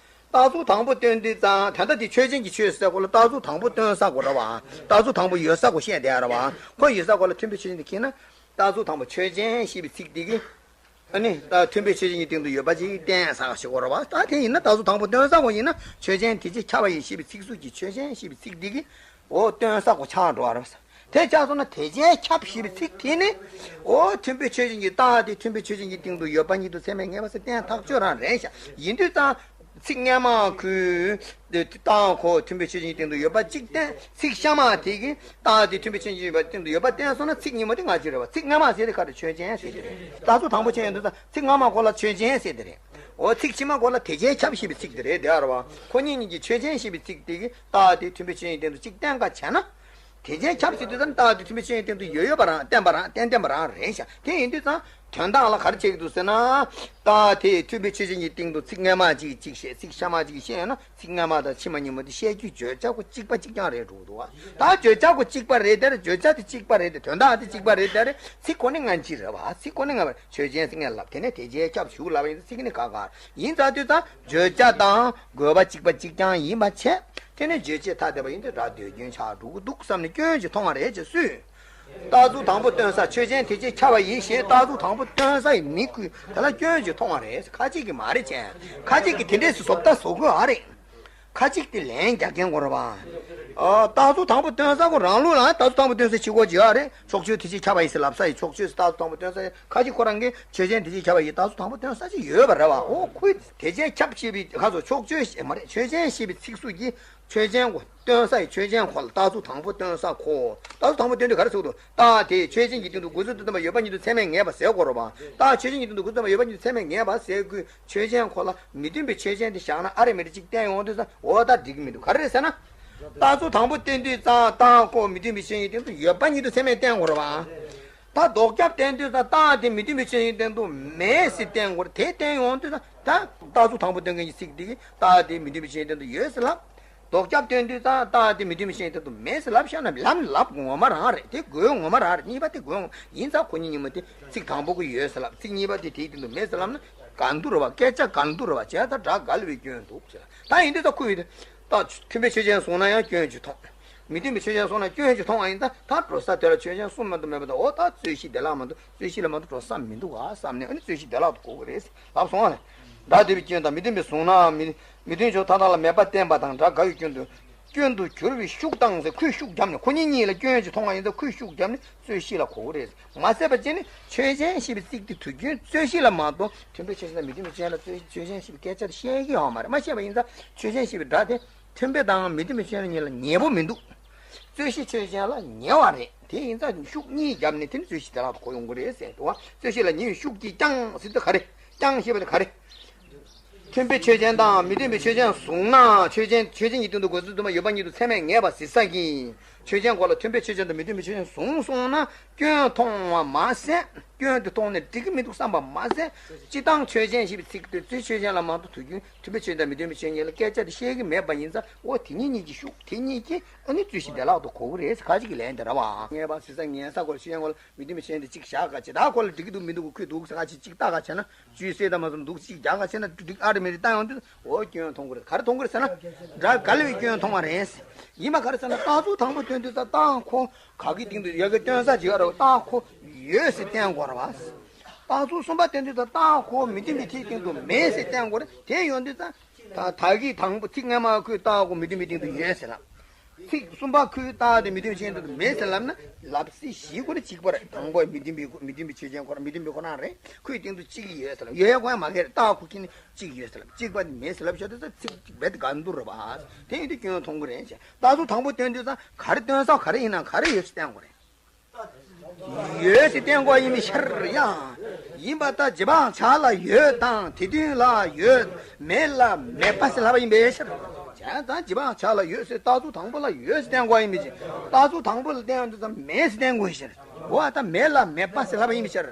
རྟགས་གཟུགས་དང་པོ་སྟོན་དུས་ཙང་ད་ལྟ་དེ་ཆོས་ཅན་གྱི་ཆོས་ཟེར་གོ་ལ་རྟགས་གཟུགས་དང་པོ་སྟོན་ས་གོ་རེད་བ། རྟགས་གཟུགས་དང་པོ་ཡོད་ས་གོ་བཤད་བསྡད་ཡ་རེད་བ། ཁོ་ཡོད་ས་གོ་ལ་མཐུན་དཔེ་ཆོས་ཅན་དེ་ཁྱེར་ན། རྟགས་གཟུགས་དང་པོ་ཆོས་ཅན་ཞེས་པའི་ཚིག་དེ་གི་ཨ་ནི་ད་མཐུན་དཔེ་ཆོས་ཅན་གྱི་སྟེང་དུ་ཡོད་པ་ཅིག་བསྟན་ས་ཞིག་གོ་རེད་བ། ད་དེ་ཡིན་ན་རྟགས་གཟུགས་དང་པོ་སྟོན་ས་གོ་ཡིན་ན་ཆོས་ཅན་དེ་ཅིག་ཁྱབ་པ་ཡིན་ཞེས་པའི་ཚིག་ཟུར་གྱི་ཆོས་ཅན་ཞེས་པའི་ཚིག་དེ་གི་འོ་སྟོན་ས་གོ་ཆགས་འགྲོ་བ་རེད་བ། དེ་ཆགས་སོང་ན་དེ་ཅན་ཁྱབ་ཞེས་པའི་ཚིག་དེ་ནི། འོ་མཐུན་དཔེ་ཆོས་ཅན་གྱི་རྟགས་དེ་མཐུན་དཔེ་ཆོས་ཅན་གྱི་སྟེང་དུ་ཡོད་པ་ཉིད་དུ་ཚད་མས་ངེས་པ་ཟེར་བསྟན་ཐག་ཆོད་རང་རེད་ཤག་ཡིན་དུས་ཙང་། ཚིག་སྔ་མ་ཁོའི་རྟགས་ཁོ་མཐུན་དཔེ་ཆོས་ཅན་གྱི་སྟེང་དུ་ཡོད་པ་གཅིག་བསྟན། ཚིག་གཤའ་མ་དེ་གི་རྟགས་དེ་མཐུན་དཔེ་ཆོས་ཅན་གྱི་སྟེང་དུ་ཡོད་པ་བསྟན་སོང་ན་ཚིག་གཉིས་པོ་དེ་སྔ་ཕྱི་རེད་བ། ཚིག་སྔ་མ་ཟེར་དེ་ག་རེ་ཆོས་ཅན་ཟེར་དེ་རེད། རྟགས་གཟུགས་དང་པོ་ཆོས་ཅན་དུ་ཚིག་སྔ་མ་ཁོ་ལ་ཆོས་ཅན་ཟེར་དེ་རེད། འོ་ཚིག་ཕྱི་མ་ཁོ་ལ་དེ་ཅན་ཁྱབ་ཞེས་པའི་ཚིག་དེ་རེད་དེ་རེད་བ། ཁོ་གཉིས་གཉིས་ཀྱི་ཆོས་ཅན་ཞེས་པའི་ཚིག་དེ་གི་རྟགས་དེ་མཐུན་དཔེ་ཆོས་ཅན་སྟེང་དུ་གཅིག་བསྟན་ག་བྱས་ན། དེ་ཅན་ཁྱབ་ཟེར་དུས་ཙམ་རྟགས་དེ་མཐུན་དཔེ་ཆོས་ཅན་སྟེང་དུ་ཡོད་ཡོད་པ་རང་བསྟན་པ་རང་བསྟན་བསྟན་པ་རང་རེད་ཤག་དེ་ཡིན་དུས་ཙང་དོན་དག་ལ་ག་རེ་བྱེད་ཀྱི་འདུག་ཟེར་ན། རྟགས་དེ་མཐུན་དཔེ་ཆོས་ཅན་གྱི་སྟེང་དུ་ཚིག་སྔ་མ་གཅིག་གཅིག་བཤད། ཚིག་གཤའ་མ་གཅིག་བཤད་ན་ཚིག་སྔ་མ་དང་ཕྱི་མ་གཉིས་པོ་དེ་བཤད་རྒྱུའི་བརྗོད་བྱ་ཁོ་གཅིག་པ་གཅིག་རྐྱང་རེད་འགྲོ་གི་འདུག་བ། ད་བརྗོད་བྱ་ཁོ་གཅིག་པ་རེད་དེ་རེད། བརྗོད་བྱ་དེ་གཅིག་པ་རེད་དེ་དོན་དག་དེ་གཅིག་པ་རེད་དེ་རེད། ཚིག་ཁོ་ནི་སྔ་ཕྱི་རེད་བ། ཚིག་ཁོ་ནི་སྔ་མ་ཆོས་ཅན་ཟེར་ངས་ལབ། དེ་ནས་དེ་ཅན་ཁྱབ་ཞུགས་ལབ་པ་ཡིན་ཚེ་ཚིག་ནི་ག་ག་ཡིན་ཙང་དུས་ཙང་བརྗོད་བྱ་དང་དགོས་པ་གཅིག་པ་གཅིག་རྐྱང་ཡིན་པ་བྱས། དེ་ནས་རྗོད་བྱེད་ཐ་དད་པ་ཡིན་དུས་སྒྲ་ཟློས་སྐྱོན་ཆགས་འགྲོ་གི་འདུག་བསམ་ནས་སྐྱོན་ཅིག་མཐོང་བ་རེད་ཅེས་སུས། རྟགས་གཟུགས་དང་པོ་སྟོན་ས་ཆོས་ཅན་དེ་ཅན་ཁྱབ་པ་ཡིན་ཞེས་རྟགས་གཟུགས་དང་པོ་སྟོན་སའི་མི་ཁུ་དེ་ལ་སྐྱོན་ཅིག་མཐོང་བ་རེད། ཁ་ཅིག་གིས་མ་རེད་ཅེས། ཁ་ཅིག་གིས་དེ་འདྲས་སུ་བཟོ་ལྟ་བཟོ་དགོས་ཨ་རེད། ཁ་ཅིག་དེ་ལན་རྒྱག་མཁན་གོ་རེད་བ། ཨ་རྟགས་གཟུགས་དང་པོ་སྟོན་ས་ཁོ་རང་ལུགས་ལ་རྟགས་གཟུགས་དང་པོ་སྟོན་ས་ཕྱི་གོ་ཅིག་ཨ་རེད། ཕྱོགས་ཆོས་དེ་ཅན་ཁྱབ་པ་ཡིན་ཟེར་ལབ་ས་ཡི་ཕྱོགས་ཆོས་སུ་རྟགས་གཟུགས་དང་པོ་སྟོན་ས་ཡི་ཁ་ཅིག་ཁོ་རང་གིས་ཆོས་ཅན་དེ་ཅན་ཁྱབ་པ་ཡི་རྟགས་གཟུགས་དང་པོ་སྟོན་ས་ཅིག་ཡོད་པ་རེད་བ། ཨོ་ཁོས་དེ་ཅན་ཁྱབ་ཞེས་པའི་ཁ་སོ་ཕྱོགས་ཆོས་ཞེས་མ་རེད། ཆོས་ཅན་ཞེས་པའི་ཚིག་ཟུར་གྱིས། ཆོས་ཅན་གོ་སྟོན་ས་ཡི་ཆོས་ཅན་ཁོ་ལ་རྟགས་གཟུགས་དང་པོ་སྟོན་ས་ཁོ། རྟགས་གཟུགས་དང་པོ་སྟོན་དུས་ག་རེ་ཟེར་གྱི་འདུག་རྟགས་དེ་ཆོས་ཅན་གྱི་སྟེང་དུ་འགོད་ཚུལ་དུ་བསྟན་པ་ཡོད་པ་ཉིད་དུ་ཚད་མས་ངེས་པ་ཟེར་གོ་རེད་བ། རྟགས་ཆོས་ཅན་གྱི་སྟེང་དུ་འགོད་ཚུལ་དུ་བསྟན་པ་ཡོད་པ་ཉིད་དུ་ཚད་མས་ངེས་པ་ཟེར་དགོས། ཆོས་ཅན་ཁོ་ལ་མི་མཐུན་པའི་ཆོས་ཅན་དེ་བཞག་ན་ཨ་རེ་མི་རེ་གཅིག་བསྟན་ཡོང་དུས་ཙང་འོ་ད་འགྲིག་གི་མི་འདུག་ག་རེ་རེད་ཟེར་ན། རྟགས་གཟུགས་དང་པོ་བསྟན་དུས་ཙང་རྟགས་ཁོ་མི་མཐུན་པའི་ཆོས་ཅན་གྱི་སྟེང་དུ་ཡོད་པ་ཉིད་དུ་ཚད་མས་བསྟན་དགོས་རེད་བ། ད་ལྡོག་ཁྱབ་བསྟན་དུས་ཙང་རྟགས་དེ་མི་མཐུན་པའི་ཆོས་ཅན་གྱི་སྟེང་དུ་མེད་ཟེར་བསྟན་དགོས་རེད། དེ་བསྟན་ཡོང་དུས་ཙང་། ད་རྟགས་གཟུགས་དང་པོ་སྟོན་མཁན་གྱི་ཚིག་འདི་གིས་རྟགས་དེ་མི་མཐུན་པའི་ཆོས་ཅན་སྟེང་དུ་ཡོད་ཟེར་ལབ། ལྡོག་ཁྱབ་སྟོན་དུས་ཙང་རྟགས་དེ་མི་མཐུན་པའི་ཆོས་ཅན་སྟེང་དུ་མེད་ཟེར་ལབ་ཤག་ན་ལབ་ལབ་ངོ་མ་རང་རེད། དེ་དགོས་ངོ་མ་རང་རེད། གཉིས་པ་དེ་དགོས་ངོ་ཡིན་ཙང་ཁོ་གཉིས་གཉིས་མོ་དེ་ཚིག་དང་པོ་གི་ཡོད་ཟེར་ལབ། ཚིག་གཉིས་པ་དེ་དེའི་སྟེང་དུ་མེད་ཟེར་ལབ་ན་ག་འདུག་རེད་བ། སྐད་ཆ་ག་འདུག་རེད་བ་བྱས་ད་སྒྲ་འགལ་བའི་སྐྱོན་འདུག་ཟེར། ད་ཡིན་དུས་ད་ཁོ་ཡིན་དུས་ད་མཐུན་དཔེ་ཆོས་ཅན་བཟུང་ན་ཡང་སྐྱོན་ཅིག་མཐོང་། མི་མཐུན་པའི་ཆོས་ཅན་སོང་ན་སྐྱོན་ཞིག་མཐོང་བ་ཡིན་ཙང་ད་འགྲོ་ས་དེ་ལ་ཆོས་ཅན་གསུམ་མ་གཏོགས་མེད་པ་དང་། འོ་ད་རྩོད་གཞི་བདེ་བླག་མ་གཏོགས་རྩོད་གཞི་ལ་མ་གཏོགས་འགྲོ་ས་མི་འདུག་ག་བསམ་ནས་ཨ་ནི་རྩོད་གཞི་བདེ་བླག་ཏུ་གོ་གི་རེད་ལབ་སོང་བ་ལས། སྒྲ་ཟློས་པའི་སྐྱོན་དང་མི་མཐུན་པའི་གཟུང་ན་མི་མི་མཐུན་ཕྱོགས་མཐའ་དག་ལ་མེད་པར་བསྟན་པ་དང་སྒྲ་འགལ་བའི་སྐྱོན་དུ་སྐྱོན་དུ་གྱུར་པའི་ཤུགས་བཏང་ཟེར་ཁོས་ཤུགས་བརྒྱབ་ནས་ཁོ་གཉིས་གཉིས་ལ་སྐྱོན་ཞིག་མཐོང་བ་ཡིན་ཙང་ཁོས་ཤུགས་བརྒྱབ་ནས་རྩོད་གཞི་ལ་གོ་གི་རེད། མ་ཟད་པ་ཅན་ནི་ཆོས་ཅན་ཞེས་པའི་ཚིག་དེ་དུས་རྒྱུན་རྩོད་གཞི་ལ་མ་གཏོགས་མཐུན་དཔེ་ཆོས་ཅན་དང་མི་མཐུན་དཔེ་ཆོས་ཅན་ལ་རྩོད་ཆོས་ཅན་ཞེས་པའི་སྐད་ཆ་དེ་བཤད་ཀྱི་ཡོད་མ་རེད། མ་བཤད་པ་ཡིན་ཙང་ཆོས་ཅན་ཞེས་པའི་སྒྲ་དེ། མཐུན་དཔེ་དང་མི་མཐུན་དཔེ་ཆོས་ཅན་གཉིས་ལ་ཉེ་པོ་མི་འདུག་རྩོད་གཞི་ཆོས་ཅན་ལ་ཉེ་བ་རེད། དེ་ཡིན་ཙང་ཤུགས་གཉིས་བརྒྱབ་ནས་དེ་ནི་རྩོད་གཞི་བདེ་བླག་ཏུ་གོ་ཡོང་གི་རེད་ཟེར་འདུག་བ། རྩོད་གཞི་ལ་ཉེ་བའི་ཤུགས་ཀྱིས་ཀྱང་ཟེར་དུས་ག་རེ། ཀྱང་ཞེས་པ་དེ་ག་རེ། མཐུན་དཔེ་ཆོས་ཅན་དང་མི་མཐུན་དཔེ་ཆོས་ཅན་བཟུང་ན་ཆོས་ཅན་ཆོས་ཅན་གྱི་སྟེང་དུ་འགོད་ཚུལ་དུ་མ་ཡོད་པ་ཉིད་དུ་ཚད་མས་ངེས་པ་ཟེར་ས་གི། ཆོས་ཅན་ཁོ་ལ་མཐུན་དཔེ་ཆོས་ཅན་དང་མི་མཐུན་དཔེ་ཆོས་ཅན་བཟུང་སོང་ན་སྐྱོན་མཐོང་བ་མ་ཟད། སྐྱོན་དེ་མཐོང་ནས་འགྲིག་གི་མི་འདུག་བསམ་པ་མ་ཟད། སྤྱིར་བཏང་ཆོས་ཅན་ཞེས་པའི་ཚིག་དེ་རྩོད་ཆོས་ཅན་ལ་མ་གཏོགས་དུས་རྒྱུན་མཐུན་དཔེ་ཆོས་ཅན་དང་མི་མཐུན་དཔེ་ཆོས་ཅན་ལ་སྐད་ཆ་དེ་བཤད་ཀྱི་མེད་པ་ཡིན་ཙང་། འོ་དེ་གཉིས་གཉིས་ཀྱི་ཤུགས་དེ་གཉིས་ཀྱིས་ཨ་ནི་རྩོད་གཞི་བདེ་བླག་ཏུ་གོ་གི་རེད་ཟེར། ཁ་ཅིག་གིས་ལན་དེ་རེད་བ། ངེས་པ་ཟེར་ས་ངེས་ས་སྐོར་ཤེས་ཡོན་སྐོར་ལ་མི་མཐུན་དཔེ་ཆོས་ཅན་དེ་གཅིག་བཞག་ག་བྱེད། ད་ཁོ་ལ་འགྲིག་གི་འདུག་མི་འདུག་གི་ཁུལ་འདུག་ཟེར། ཁ་ཅིག་གཅིག་ལྟ་ག་བྱས་ན། ཅུས་སེ་ད་མ་སོང་འདུག་གཅིག་རྒྱག་ག་བྱས་ན་འགྲིག་ཨ་རེ་མེ་རེ་ལྟ་ཡོང་དུས། འོ་སྐྱོན་མཐོང་གི་རེད། ག་རེ་མཐོང་གི་རེད་ཟེར་ན། འདྲ་ག་ལ་བའི་སྐྱོན་མཐོང་བ་རེད། ཡིན་པ་ག་རེ་ཟེར་ན། རྟགས་ཚུལ་དང་པོ་སྟོན་དུས་ཙང་རྟགས་ཁོ་ག་གི་སྟེང་དུ་ཡོད་གི་སྟོན་ས་ཅིག་ཡོད་རེད། རྟགས་ཁོ་ཡོད་ཟེར་བསྟན་དགོས་རེད་བ། རྟགས་ཚུལ་གསུམ་པ་སྟོན་དུས་ཙང་རྟགས་ཁོ་མི་མཐུན་པའི་ཚིག་སྟེང་དུ་མེད་ཟེར་བསྟན་དགོས་རེད། དེ་ཡོང་དུས་ཙང་། ད་ད་གི་དང་པོ་ཚིག་སྔ་མ་ཁོའི་རྟགས་ཁོ་མི་མཐུན་པའི་སྟེང་དུ་ཡོད་ཟེར་ལབ། ཚིག་གསུམ་པ་ཁོའི་རྟགས་དེ་མི་མཐུན་ཆོས་ཅན་དུ་མེད་ཟེར་ལབ་ན། ལབ་སྲིད་བཞི་ཁོ་ནི་གཅིག་པ་རེད། དང་པོ་མི་མཐུན་པའི་མི་མཐུན་པའི་ཆོས་ཅན་ཁོ་རང་མི་མཐུན་པའི་ཁོ་རང་རེད། ཁོའི་སྟེང་དུ་གཅིག་ཡོད་ཟེར་ལབ། ཡོད་ཡ་ཁོ་ཡང་མ་གལ། རྟགས་ཁོ་ཁྱེད་ནི་གཅིག་ཡོད་ཟེར་ལབ། གཅིག་པ་དེ་མེད་ཟེར་ལབ་ཤོག་དེ་ཚོ་ཚིག་རྦད་དགའ་འདུག་རེད་བ། དེ་ཡིན་དུས་སྐྱོན་མཐོང་གི་རེད་ཅེས། རྟགས་ཚུལ་དང་པོ་སྟོན་དུས་ཙང་ག་རེ་སྟོན་ས་ག་རེ་ཡིན་ན་ག་རེ་ཡོད་ཟེར་བསྟན་དགོས་རེད། ཡོད་ཟེར་བསྟན་དགོས་ཡིན་པའི་ཕྱིར་ཡང་། ཡིན་པ་ལྟར་རྗེས་དཔག་བྱ་ལ་ཡོད་དང་། དེ་དོན་ལ་ཡོད། མེད་ལ་མེད་པ་ཟེར་ལབ་པ་ཡིན་པའི་ཕྱིར། བྱས་ཙང་རྗེས་དཔག་བྱ་ལ་ཡོད་ཟེར། རྟགས་ཚུལ་དང་པོ་ལ་ཡོད་ཟེར་བསྟན་དགོས་ཡིན་པའི་ཕྱིར། རྟགས་ཚུལ་དང་པོ་ལ་བསྟན་ཡོང་དུས་ཙམ་མེད་ཟེར་བསྟན་དགོས་ཡིན་ཕྱིར། འོ་ད་མེད་ལ་མེད་པ་ཟེར་ལབ་པ་ཡིན་པའི་ཕྱིར།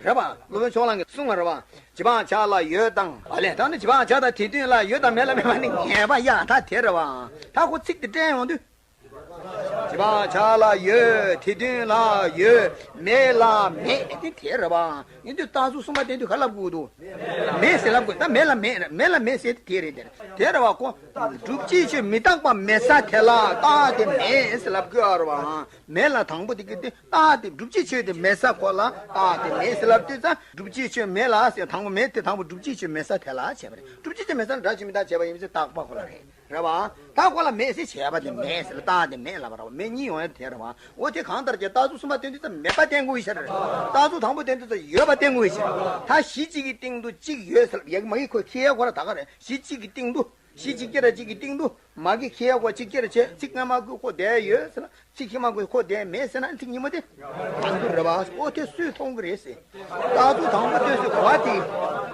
རེད་པ། སློབ་དཔོན་ཕྱོགས་གླང་གིས་གསུངས་པ་རེད་པ། རྗེས་དཔག་བྱ་ལ་ཡོད་དང་། ཨ་ལས། ད་ནི་རྗེས་དཔག་བྱ་དང་དེ་དོན་ལ་ཡོད་དང་མེད་ལ་མེད་པ་ནི་ངེས་པ་ཡ་ད་དེ་རེད་པ། ད་ཁོ་ཚིག་དེ་བཀྲལ་ཡོང་དུས། རྗེས་དཔག་བྱ་ལ་ཡོད། དེ་དོན་ལ་ཡོད། མེད་ལ་མེད། དེ་དེ་རེད་པ། ཡིན་དུས་རྟགས་ཚུལ་གསུམ་པ་བསྟན་དུས་ག་ལབ་དགོས་འདུག་མེད་ཟེར་ལབ་དགོས། ད་མེད་ལ་མེད། མེད་ལ་མེད་ཟེར་དེ་རེད། དེ་རེད། དེ་རེད་པ། ཁོ་སྒྲུབ་བྱེད་ཆོས་མི་རྟག་པ་མེད་ས་དེ་ལ་རྟགས་དེ་མེད་ཟེར་ལབ་དགོས་རེད་པ། མེད་ལ་དང་པོ་དེ་གི་དེ་རྟགས་དེ་སྒྲུབ་བྱེད་ཆོས་དེ་མེད་ས་ཁོ་ལ་རྟགས་དེ་མེད་ཟེར་ལབ་དུས་ཙང་། སྒྲུབ་བྱེད་ཆོས་མེད་ལ་ཟེར། དང་པོ་མེད་དེ་དང་པོ་སྒྲུབ་བྱེད་ཆོས་མེད་ས་དེ་ལ་བྱས་པ་རེད། སྒྲུབ་བྱེད་ཆོས་མེད་ས་ལ་སྒྲ་ཆོས་མི་རྟག་བྱས་པ་ཡིན་ཙང་རྟག་པ་ཁོ་ལ་རེད། རེད་པ། ད་ཁོ་ལ་མེད་ཟེར་བྱས་པ་དེ་མེད་ཟེར་ལ་རྟགས་དེ་མེད་ལབ་པ་རེད་པ། མེད་གཉིས་ཡོང་ཡ་དེ་རེད་པ། འོ་དེ་གང་ལྟར་ཀྱང་རྟགས་ཚུལ་གསུམ་པ་སྟོན་དུས་ཙམ་མེད་པ་བསྟན་དགོས་ཡིན་ཕྱིར། རྟགས་ཚུལ་དང་པོ་སྟོན་དུས་ཙམ་ཡོད་པ་བསྟན་དགོས་ཡིན་ཕྱིར། ད་གཞི་གཅིག་གི་སྟེང་དུ་གཅིག་ཡོད་ཟེར་ལབ་ཡ་གི་མ་གི་ཁོ་ཁྱེད་ཡ་ཁོ་ར་ད་ག་རེད། གཞི་གཅིག་གི་སྟེང་དུ། གཞི་གཅིག་ཀྱེ་ར་གཅིག་གི་སྟེང་དུ་མ་གི་ཁྱེད་ཡ་ཁོ་གཅིག་ཀྱེ་ར་བྱས། ཚིག་སྔ་མ་ཁོ་ཁོ་བསྡད་ཡོད་ཟེར་ན། ཚིག་ཕྱི་མ་ཁོ་ཁོ་བསྡད་མེད་ཟེར་ན། ཚིག་གཉིས་པོ་དེ་གང་དུ་རེད་པ། འོ་དེ་སུས་མཐོང་གི་རེད་ཟེར། རྟགས་ཚུལ་དང་པོ་སྟོན་ས་གོ་བ་དེ།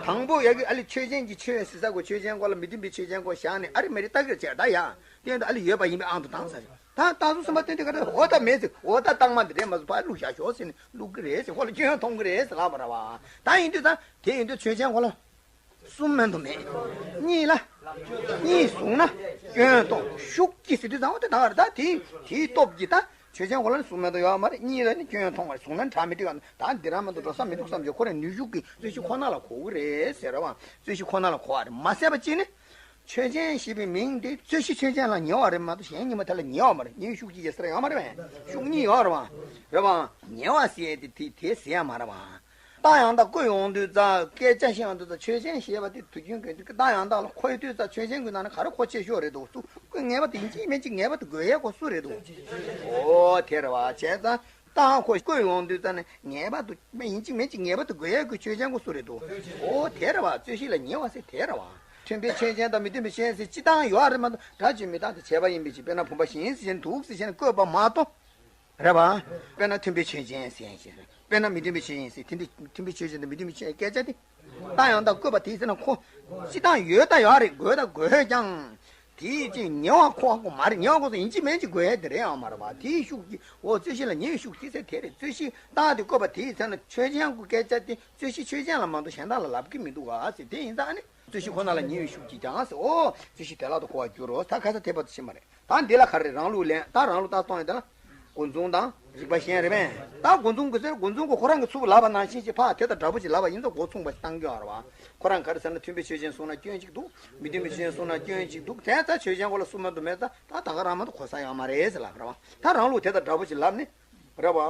དང་པོ་ཡ་གི་ཨ་ལི་ཆོས་ཅན་གྱི་ཆོས་ཟེར་ས་གོ་ཆོས་ཅན་གོ་ལ་མི་མཐུན་པའི་ཆོས་ཅན་གོ་བཞག་ནས་ཨ་རི་མེ་རི་ལྟ་གི་རེད་ཟེར། ད་ཡ་དེ་ད་ཨ་ལི་ཡོད་པ་ཡིན་པའི་ཨང་དུ་བཏང་ས་རེད། ད་རྟགས་ཚུལ་གསུམ་པ་སྟོན་དུས་ག་རེ། འོ་ད་མེད་ཟེར། འོ་ད་རྟགས་མ་འདི་རེད་མ་གཏོགས་ཕར་བླུགས་བཞག་ཤོག་ཟེར་ནས་བླུགས་གི་རེད་ཟེར། ཁོ་ལ་སྐྱོན་མཐོང་གི་རེད་ཟེར་ལབ་པ་རེད་པ། ད་ཡིན་དུས་ད་དེ་ཡིན་དུས་ཆོས་ཅན་གོ་ལ། གསུམ་མན་དུ་མེད། གཉིས་ལ། གཉིས་བཟུང་ན་སྐྱོན་མཐོང་། ཤུགས་ཀྱིས་ཟེར་དུས་ཙང་འོ་དེ་ད་ག་རེ། ད་དེའི་དེའི་སྟོབས་ཀྱིས་ད་ཆོས་ཅན་གོ་ལ་ནི་གསུམ་མན་དུ་ཡོད་མ་རེད། གཉིས་ལ་ནི་སྐྱོན་མཐོང་བ་རེད། བཟུང་ན་ནི་གྲ་མི་འགྲིག་ག་ད་འདི་རང་མ་གཏོགས་འགྲོ་ས་མི་འདུག་བསམ་བྱས། ཁོ་རང་ནུས་ཤུགས་ཀྱིས་རྩོད་གཞི་ཁོ་ན་ལ་གོ་གི་རེད་ཟེར་རེད་པ། རྩོད་གཞི་ཁོ་ན་ལ་གོ་བ་རེད། མ་ཟད་པ་གཅིག་ནི། ཆོས་ཅན་ཞེས་པའི་མིང་དེ་རྩོད་གཞི་ཆོས་ཅན་ལ་ཉེ་བ་རེད་མ་གཏོགས་གཞན་ཉིན་མོ་དེ་ལ་ཉེ་བ་མ་རེད། ཉེ་བའི་ཤུགས་ཀྱིས་ཟེར་ཡོད་མ་རེད་པས། ཤུགས་གཉིས་ཡོད་རེད་པ། རེད་པ། ཉེ་བ་ཟེར་དེ་དེ་དེ་ཟེར་ཡ་མ་རེད་པ། རྟགས་ཡང་དག་བཀོད་ཡོང་དུས་ཙང་། སྐད་ཆ་བཤད་ཡོང་དུས་ཙང་། ཆོས་ཅན་ཞེས་པ་དེ་དུས་རྒྱུན་གྱི་རྟགས་ཡང་དག་ལ་འཁོད་དུས་ཙང་། ཆོས་ཅན་གྱི་ནང་ནས་ག་རེ་མཁོ་ཆེ་ཤོས་རེད་འདུག་སུ་བཀོད་ངེས་པ་དེ་ཡིན་གཅིག་མིན་གཅིག་ངེས་པར་དུ་དགོས་ཡས་ཁོ་སུ་རེད་འདུག་འོ་དེ་རེད་པ། བྱས་ཙང་རྟགས་ཁོ་བཀོད་ཡོང་དུས་ཙང་ནས་ངེས་པར་དུ་ཡིན་གཅིག་མིན་གཅིག་ངེས་པར་དུ་དགོས་ཡས་ཁོ་ཆོས་ཅན་ཁོ་སུ་རེད་འདུག་འོ་དེ་རེད་པ། རྩོད་གཞི་ལ་ཉེ་བ་ཟེར་དེ་རེད་པ། མཐུན་དཔེ་ཆོས་ཅན་དང་མི་མཐུན་དཔེ་ཆོས་ཅན་ཟེར་སྤྱིར་བཏང་ཡོད་རེད་མ་གཏོགས། སྒྲ་ཆོས་མི་རྟག་སྟེ་བྱས་པ་ཡིན་པའི་ཕྱིར། དཔེར་ན་བུམ་པ་བཞིན་ཟེར་བཞིན་འདུག་ཟེར་བཞིན་བཀོད་པ་མ་གཏོགས། རེད་པ། དཔེར་ན་མཐུན་དཔེ་ཆོས་ཅན་ཟེར་ཞིང་། དཔེར་ན་མི་མཐུན་དཔེ་ཆོས་ཅན་ཟེར། དེ་འདྲའི་མཐུན་དཔེ་ཆོས་ཅན་དང་མི་མཐུན་དཔེ་ཆོས་ཅན་སྐད་ཆ་དེ། རྟགས་ཡང་དག་བཀོད་པ་དེའི་ཚེ་ན་ཁོ། སྤྱིར་བཏང་ཡོད་ད་ཡོད་རེད། དགོས་ད་དགོས་ཀྱང་། དེའི་ཅིག་ཉེ་བ་མཁོ་བ་ཁོ་མ་རེད། ཉེ་བ་ཁོ་ཚོ་ཡིན་གཅིག་མིན་གཅིག་དགོས་ཡས་དེ་རེད་ཡང་མ་རེད་པ། དེའི་ཤུགས་ཀྱིས། འོ་རྩོད་གཞི་ལ་ཉེ་བའི་ཤུགས་ཀྱིས་ཟེར་དེ་རེད། རྩོད་གཞི་རྟགས་དེ་བཀོད་པ་དེའི་ཚེ་ན་ཆོས་ཅན་གྱི་སྐད་ཆ་དེ་རྩོད་གཞི་ཆོས་ཅན་ལ་མ་གཏོགས་གཞན་དག་ལ་ལབ་ཀྱི་མི་འདུག་ག་ཟེར། དེ་ཡིན་ཙང་ཨ་ནི་རྩོད་གཞི་ཁོ་ན་ལ་ཉེ་བའི་ཤུགས་ཀྱིས་ཀྱང་ཟེར། འོ་རྩོད་གཞི་བདེ་བླག་ཏུ་གོ་བར་འགྱུར་རོ། ད་ཁ་ས་དེ་བར་དུ་ཕྱིན་པ་རེད། ད་འདི་ལ་ག་རེ་རང་ལུགས་ལན། ད་རང་ལུགས་ལྟར་གཏོང་ཡིན་ད་ལ། འགོ་མཚུངས་དང་རིགས་པ་གཞན་རེད་པས། ད་འགོ་མཚུངས་ཀྱི་ཟེར། འགོ་མཚུངས་ཀྱི་ཁོ་རང་གི་ཚུར་ལབ་པ་ནང་བཞིན་གྱི་ཕར་དེ་དང་འདྲ་པོ་ཅིག་ལབ་པ་ཡིན་ཙང་འགོ་མཚུངས་པ་ཞིག་བཏང་གི་ཡོད་རེད་པ། ཁོ་རང་ག་རེ་ཟེར་ན། མཐུན་དཔེ་ཆོས་ཅན་གསུངས་ན་སྐྱོན་གཅིག་འདུག་མི་མཐུན་དཔེ་ཆོས་ཅན་གསུངས་ན་སྐྱོན་གཅིག་འདུག་དེ་ཙང་ཆོས་ཅན་ཁོ་ལ་གསུམ་མན་དུ་མེད་ཙང་། ད་ད་ག་རང་མ་གཏོགས་གོ་ས་ཡོད་མ་རེད་ཟེར་ལབ་རེད་པ། ད་རང་ལུགས་དེ་དང་འདྲ་པོ་ཅིག་ལབ་ནས། རེད་པ།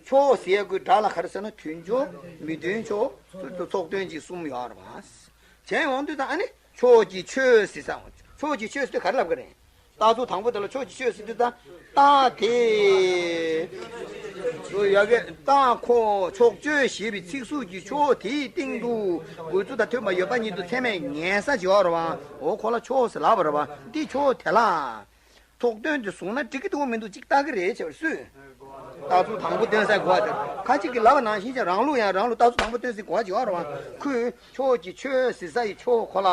ཕྱོགས་ཟེར་དགོས་སྒྲ་ལ་ག་རེ་ཟེར་ན། མཐུན་ཕྱོགས། མི་མཐུན་ཕྱོགས། ཚུལ་དུ་ཚོགས་དོན་གཅིག་གསུམ་ཡོད་རེད་པ། བྱས་ཡོང་དུས་ད་ཨ་ནི་ཕྱོགས་ཀྱི་ཆོས་ཟེར་ས། ཕྱོགས་ཀྱི་ཆོས་ཟེར་དུས་ག་རེ་ལབ་ཀྱི་རེད། རྟགས་ཚུལ་དང་པོ་དེ་ལ་ཕྱོགས་ཀྱི་ཆོས་ཟེར་དུས་ད། རྟགས་དེ། སོ་ཡ་གི་རྟགས་ཁོ་ཕྱོགས་ཆོས་ཞེས་པའི་ཚིག་ཟུར་གྱི་ཕྱོགས་དེའི་སྟེང་དུ་དགོས་ཚུལ་དང་མཐུན་པ་ཡོད་པ་ཉིད་དུ་ཚད་མས་ངེས་ས་ཅིག་ཡོད་རེད་པ། འོ་ཁོ་ལ་ཕྱོགས་ཟེར་ལབ་པ་རེད་པ། འདི་ཕྱོགས་དེ་ལ། ཚོགས་དོན་དུ་བཟུང་ན་འགྲིག་གི་འདུག་མི་འདུག་ཅིག་ལྟ་གི་རེད་བྱས་པར་སུས། རྟགས་ཚུལ་དང་པོ་སྟོན་སའི་གོ་བ་དེ། ཁ་ཅིག་གིས་ལབ་པ་ནང་བཞིན་བྱས། རང་ལུགས་ཡང་རང་ལུགས་རྟགས་ཚུལ་དང་པོ་སྟོན་སའི་གོ་བ་ཅིག་ཡོད་རེད་པ། ཁོས་ཕྱོགས་ཀྱི་ཆོས་ཟེར་སའི་ཕྱོགས་ཁོ་ལ་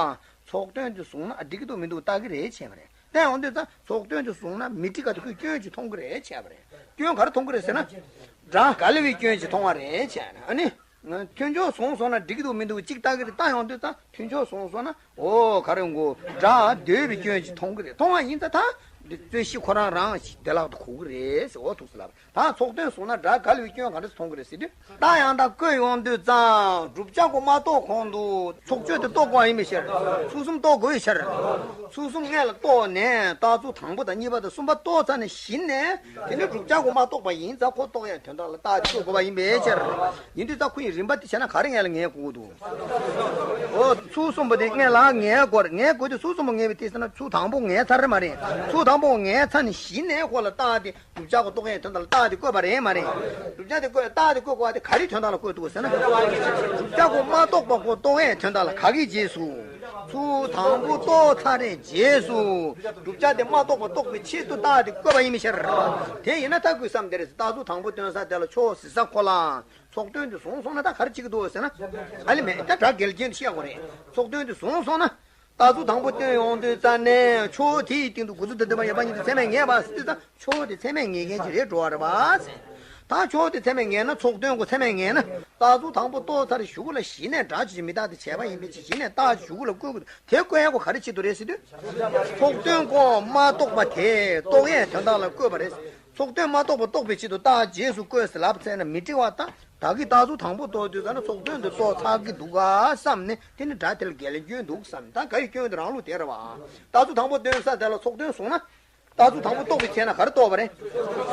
ཚོགས་དོན་དུ་བཟུང་ན་འགྲིག་གི་འདུག་མི་འདུག་ལྟ་གི་རེད་བྱས་པ་རེད། བལྟས་ཡོང་དུས་ཙང་ཚོགས་དོན་དུ་བཟུང་ན་མི་འགྲིག་ག་དེ་ཁོས་སྐྱོན་ཅིག་མཐོང་གི་རེད་བྱས་པ་རེད། སྐྱོན་ག་རེ་མཐོང་གི་རེད་ཟེར་ན། སྒྲ་འགལ་བའི་སྐྱོན་ཅིག་མཐོང་བ་རེད་བྱས་ན། ཨ་ནི། མཐུན་ཕྱོགས་བཟུང་སོང་ན་འགྲིག་གི་འདུག་མི་འདུག་ཅིག་ལྟ་གི་རེད། ལྟ་ཡོང་དུས་ཙང་མཐུན་ཕྱོགས་བཟུང་སོང་ན། འོ་ག་རེ་འགོ། སྒྲ་འདོད་པའི་སྐྱོན་ཅིག་མཐོང་གི་རེད། མཐོང་བ་ཡིན་ཙང་ད་འདི་རྩོད་གཞི་ཁོ་རང་རང་བདེ་བླག་ཏུ་གོ་གི་རེད་ཟེར། འོ་ཐུགས་སུ་ལབ། ད་ཚོགས་དོན་བཟུང་ན་སྒྲ་འགལ་བའི་སྐྱོན་ག་འདྲ་མཐོང་གི་རེད་ཟེར་དུས། ད་ཡང་དག་བཀོད་ཡོང་དུས་ཙང་བསྒྲུབ་བྱ་གོ་མ་རྟོགས་གོང་དུ་ཚོགས་ཆོས་དེ་རྟོགས་དགོས་པ་ཡིན་པའི་ཕྱིར། ཚུལ་གསུམ་རྟོགས་དགོས་པའི་ཕྱིར། ཚུལ་གསུམ་སྔོན་ལ་རྟོགས་ནས་རྟགས་ཚུལ་དང་པོ་དང་གཉིས་པ་དང་གསུམ་པ་རྟོགས་ཚར་ནས་གཞི་ནས་དེ་ནི་བསྒྲུབ་བྱ་གོ་མ་རྟོགས་པ་ཡིན་ཙང་ཁོ་རྟོགས་ཡས་དོན་དག་ལ་རྟགས་དེ་བཀོད་དགོས་པ་ཡིན་པའི་ཕྱིར། ཡིན་དུས་ད་ཁོ་ཡི་རིམ་པ་དེ་བྱས་ན་ག་རེ་སྔོན་ལ་ངེས་དགོས་འདུག་འོ་ཚུལ་གསུམ་པོ་དེ་སྔོན་ལ་ངེས་དགོས་རེད། ངེས་དགོས་དུས་ཚུལ་གསུམ་པོ་ངེས་པའི་དུས་ཟེར་ན་ཚུལ་དང་པོ་ངེས་ཚར་རེད་མ་རེད། ཚུལ་དང་པོ་ངེས་ཚར་ནས་གཞི་ནས་ཁོ་ལ་རྟགས་དེ། བསྒྲུབ་བྱ་གོ་རྟོགས་ཡས་དོན་དག་ལ་རྟགས་དེ་བཀོད་པ་རེད་མ་རེད། བསྒྲུབ་བྱ་དེ་བཀོད། རྟགས་དེ་བཀོད་དགོས་པ་དེ་ག་རེའི་དོན་དག་ལ་བཀོད་འདུག་ཟེར་ན། བསྒྲུབ་བྱ་གོ་མ་རྟོགས་པ་གོ་རྟོགས་ཡས་དོན་དག་ལ་ག་གི་རྗེས་སུ། ཚུལ་དང་པོ་རྟོགས་ཚར་རེད་རྗེས་སུ། བསྒྲུབ་བྱ་དེ་མ་རྟོགས་པ་རྟོགས་པའི་ཆེད་དུ་རྟགས་དེ་བཀོད་པ་ཡིན་མི་ཤར། དེ་ཡིན་ན་ད་ཁོས་བསམ་དེ་རེད། རྟགས་ཚུལ་དང་པོ་སྟོན་ས་དེ་ལ་ཕྱོགས་ཟེར་ས་ཁོ་ལ། ཚོགས་དོན་དེ་བཟུང་སོང་ན་ད་ག་རེ་བྱེད་ཀྱི་འདུག་ཟེར་ན། ཨ་ལེ་མེད་ད་སྒྲ་འགལ་རྐྱེན་དེ་བཤད་དགོས་རེད། ཚོགས་དོན་དེ་བཟུང་སོང་ན། རྟགས་ཚུལ་དང་པོ་སྟོན་ཡོང་དུས་ཙ་ནས་ཕྱོགས་དེའི་སྟེང་དུ་འགོ་ཚུལ་དང་ལྡན་པ་ཡོད་པ་ཉིད་དུ་ཚད་མས་ངེས་པ་ཟེར་དུས་ཙ་ཕྱོགས་དེ་ཚད་མས་ངེས་མཁན་ཅིག་རེད་འགྲོ་བ་རེད་པ། ད་ཕྱོགས་དེ་ཚད་མས་ངེས་ན་ཚོགས་དོན་གོ་ཚད་མས་ངེས་ན་རྟགས་ཚུལ་དང་པོ་རྟོགས་ཚར་གཞུག་ལ་གཞི་ནས་སྒྲ་ཆོས་ཅན་མི་རྟག་སྟེ་བྱས་པ་ཡིན་པའི་ཕྱིར་གཞི་ནས་རྟགས་གཞུག་ལ་བཀོད་དགོས། དེ་བཀོད་ཡག་གོ་ག་རེ་བྱེད་དུ་རེད་ཟེར་དུས། ཚོགས་དོན་གོ་མ་རྟོགས་པ་དེ་རྟོགས་ཡས་དོན་དག་ལ་བཀོད་པ་རེད། ཚོགས་དོན་མ་རྟོགས་པ་རྟོགས་པའི་ཆེད་དུ་རྟགས་རྗེས་སུ་བཀོད་ཟེར་ལབ་ཚར་ན་མི་འགྲིག་པ་དང་། བདག་གིས་རྟགས་ཚུལ་དང་པོ་རྟོགས་དུས་ཙ་ན་ཚོགས་དོན་དུ་རྟོགས་ཚར་གི་འདུག་ག་བསམ་ནས་དེ་ནི་སྒྲ་དེ་ལ་འགལ་སྐྱོན་འདུག་བསམ། ད་ག་ཡི་སྐྱོན་དེ་རང་ལུགས་དེ་རེད་བ། རྟགས་ཚུལ་དང་པོ་སྟོན་ས་དེ་ལ་ཚོགས་དོན་བཟུང་ན། རྟགས་ཚུལ་དང་པོ་རྟོགས་པའི་ཚེ་ན་ག་རེ་རྟོགས་པ་རེད།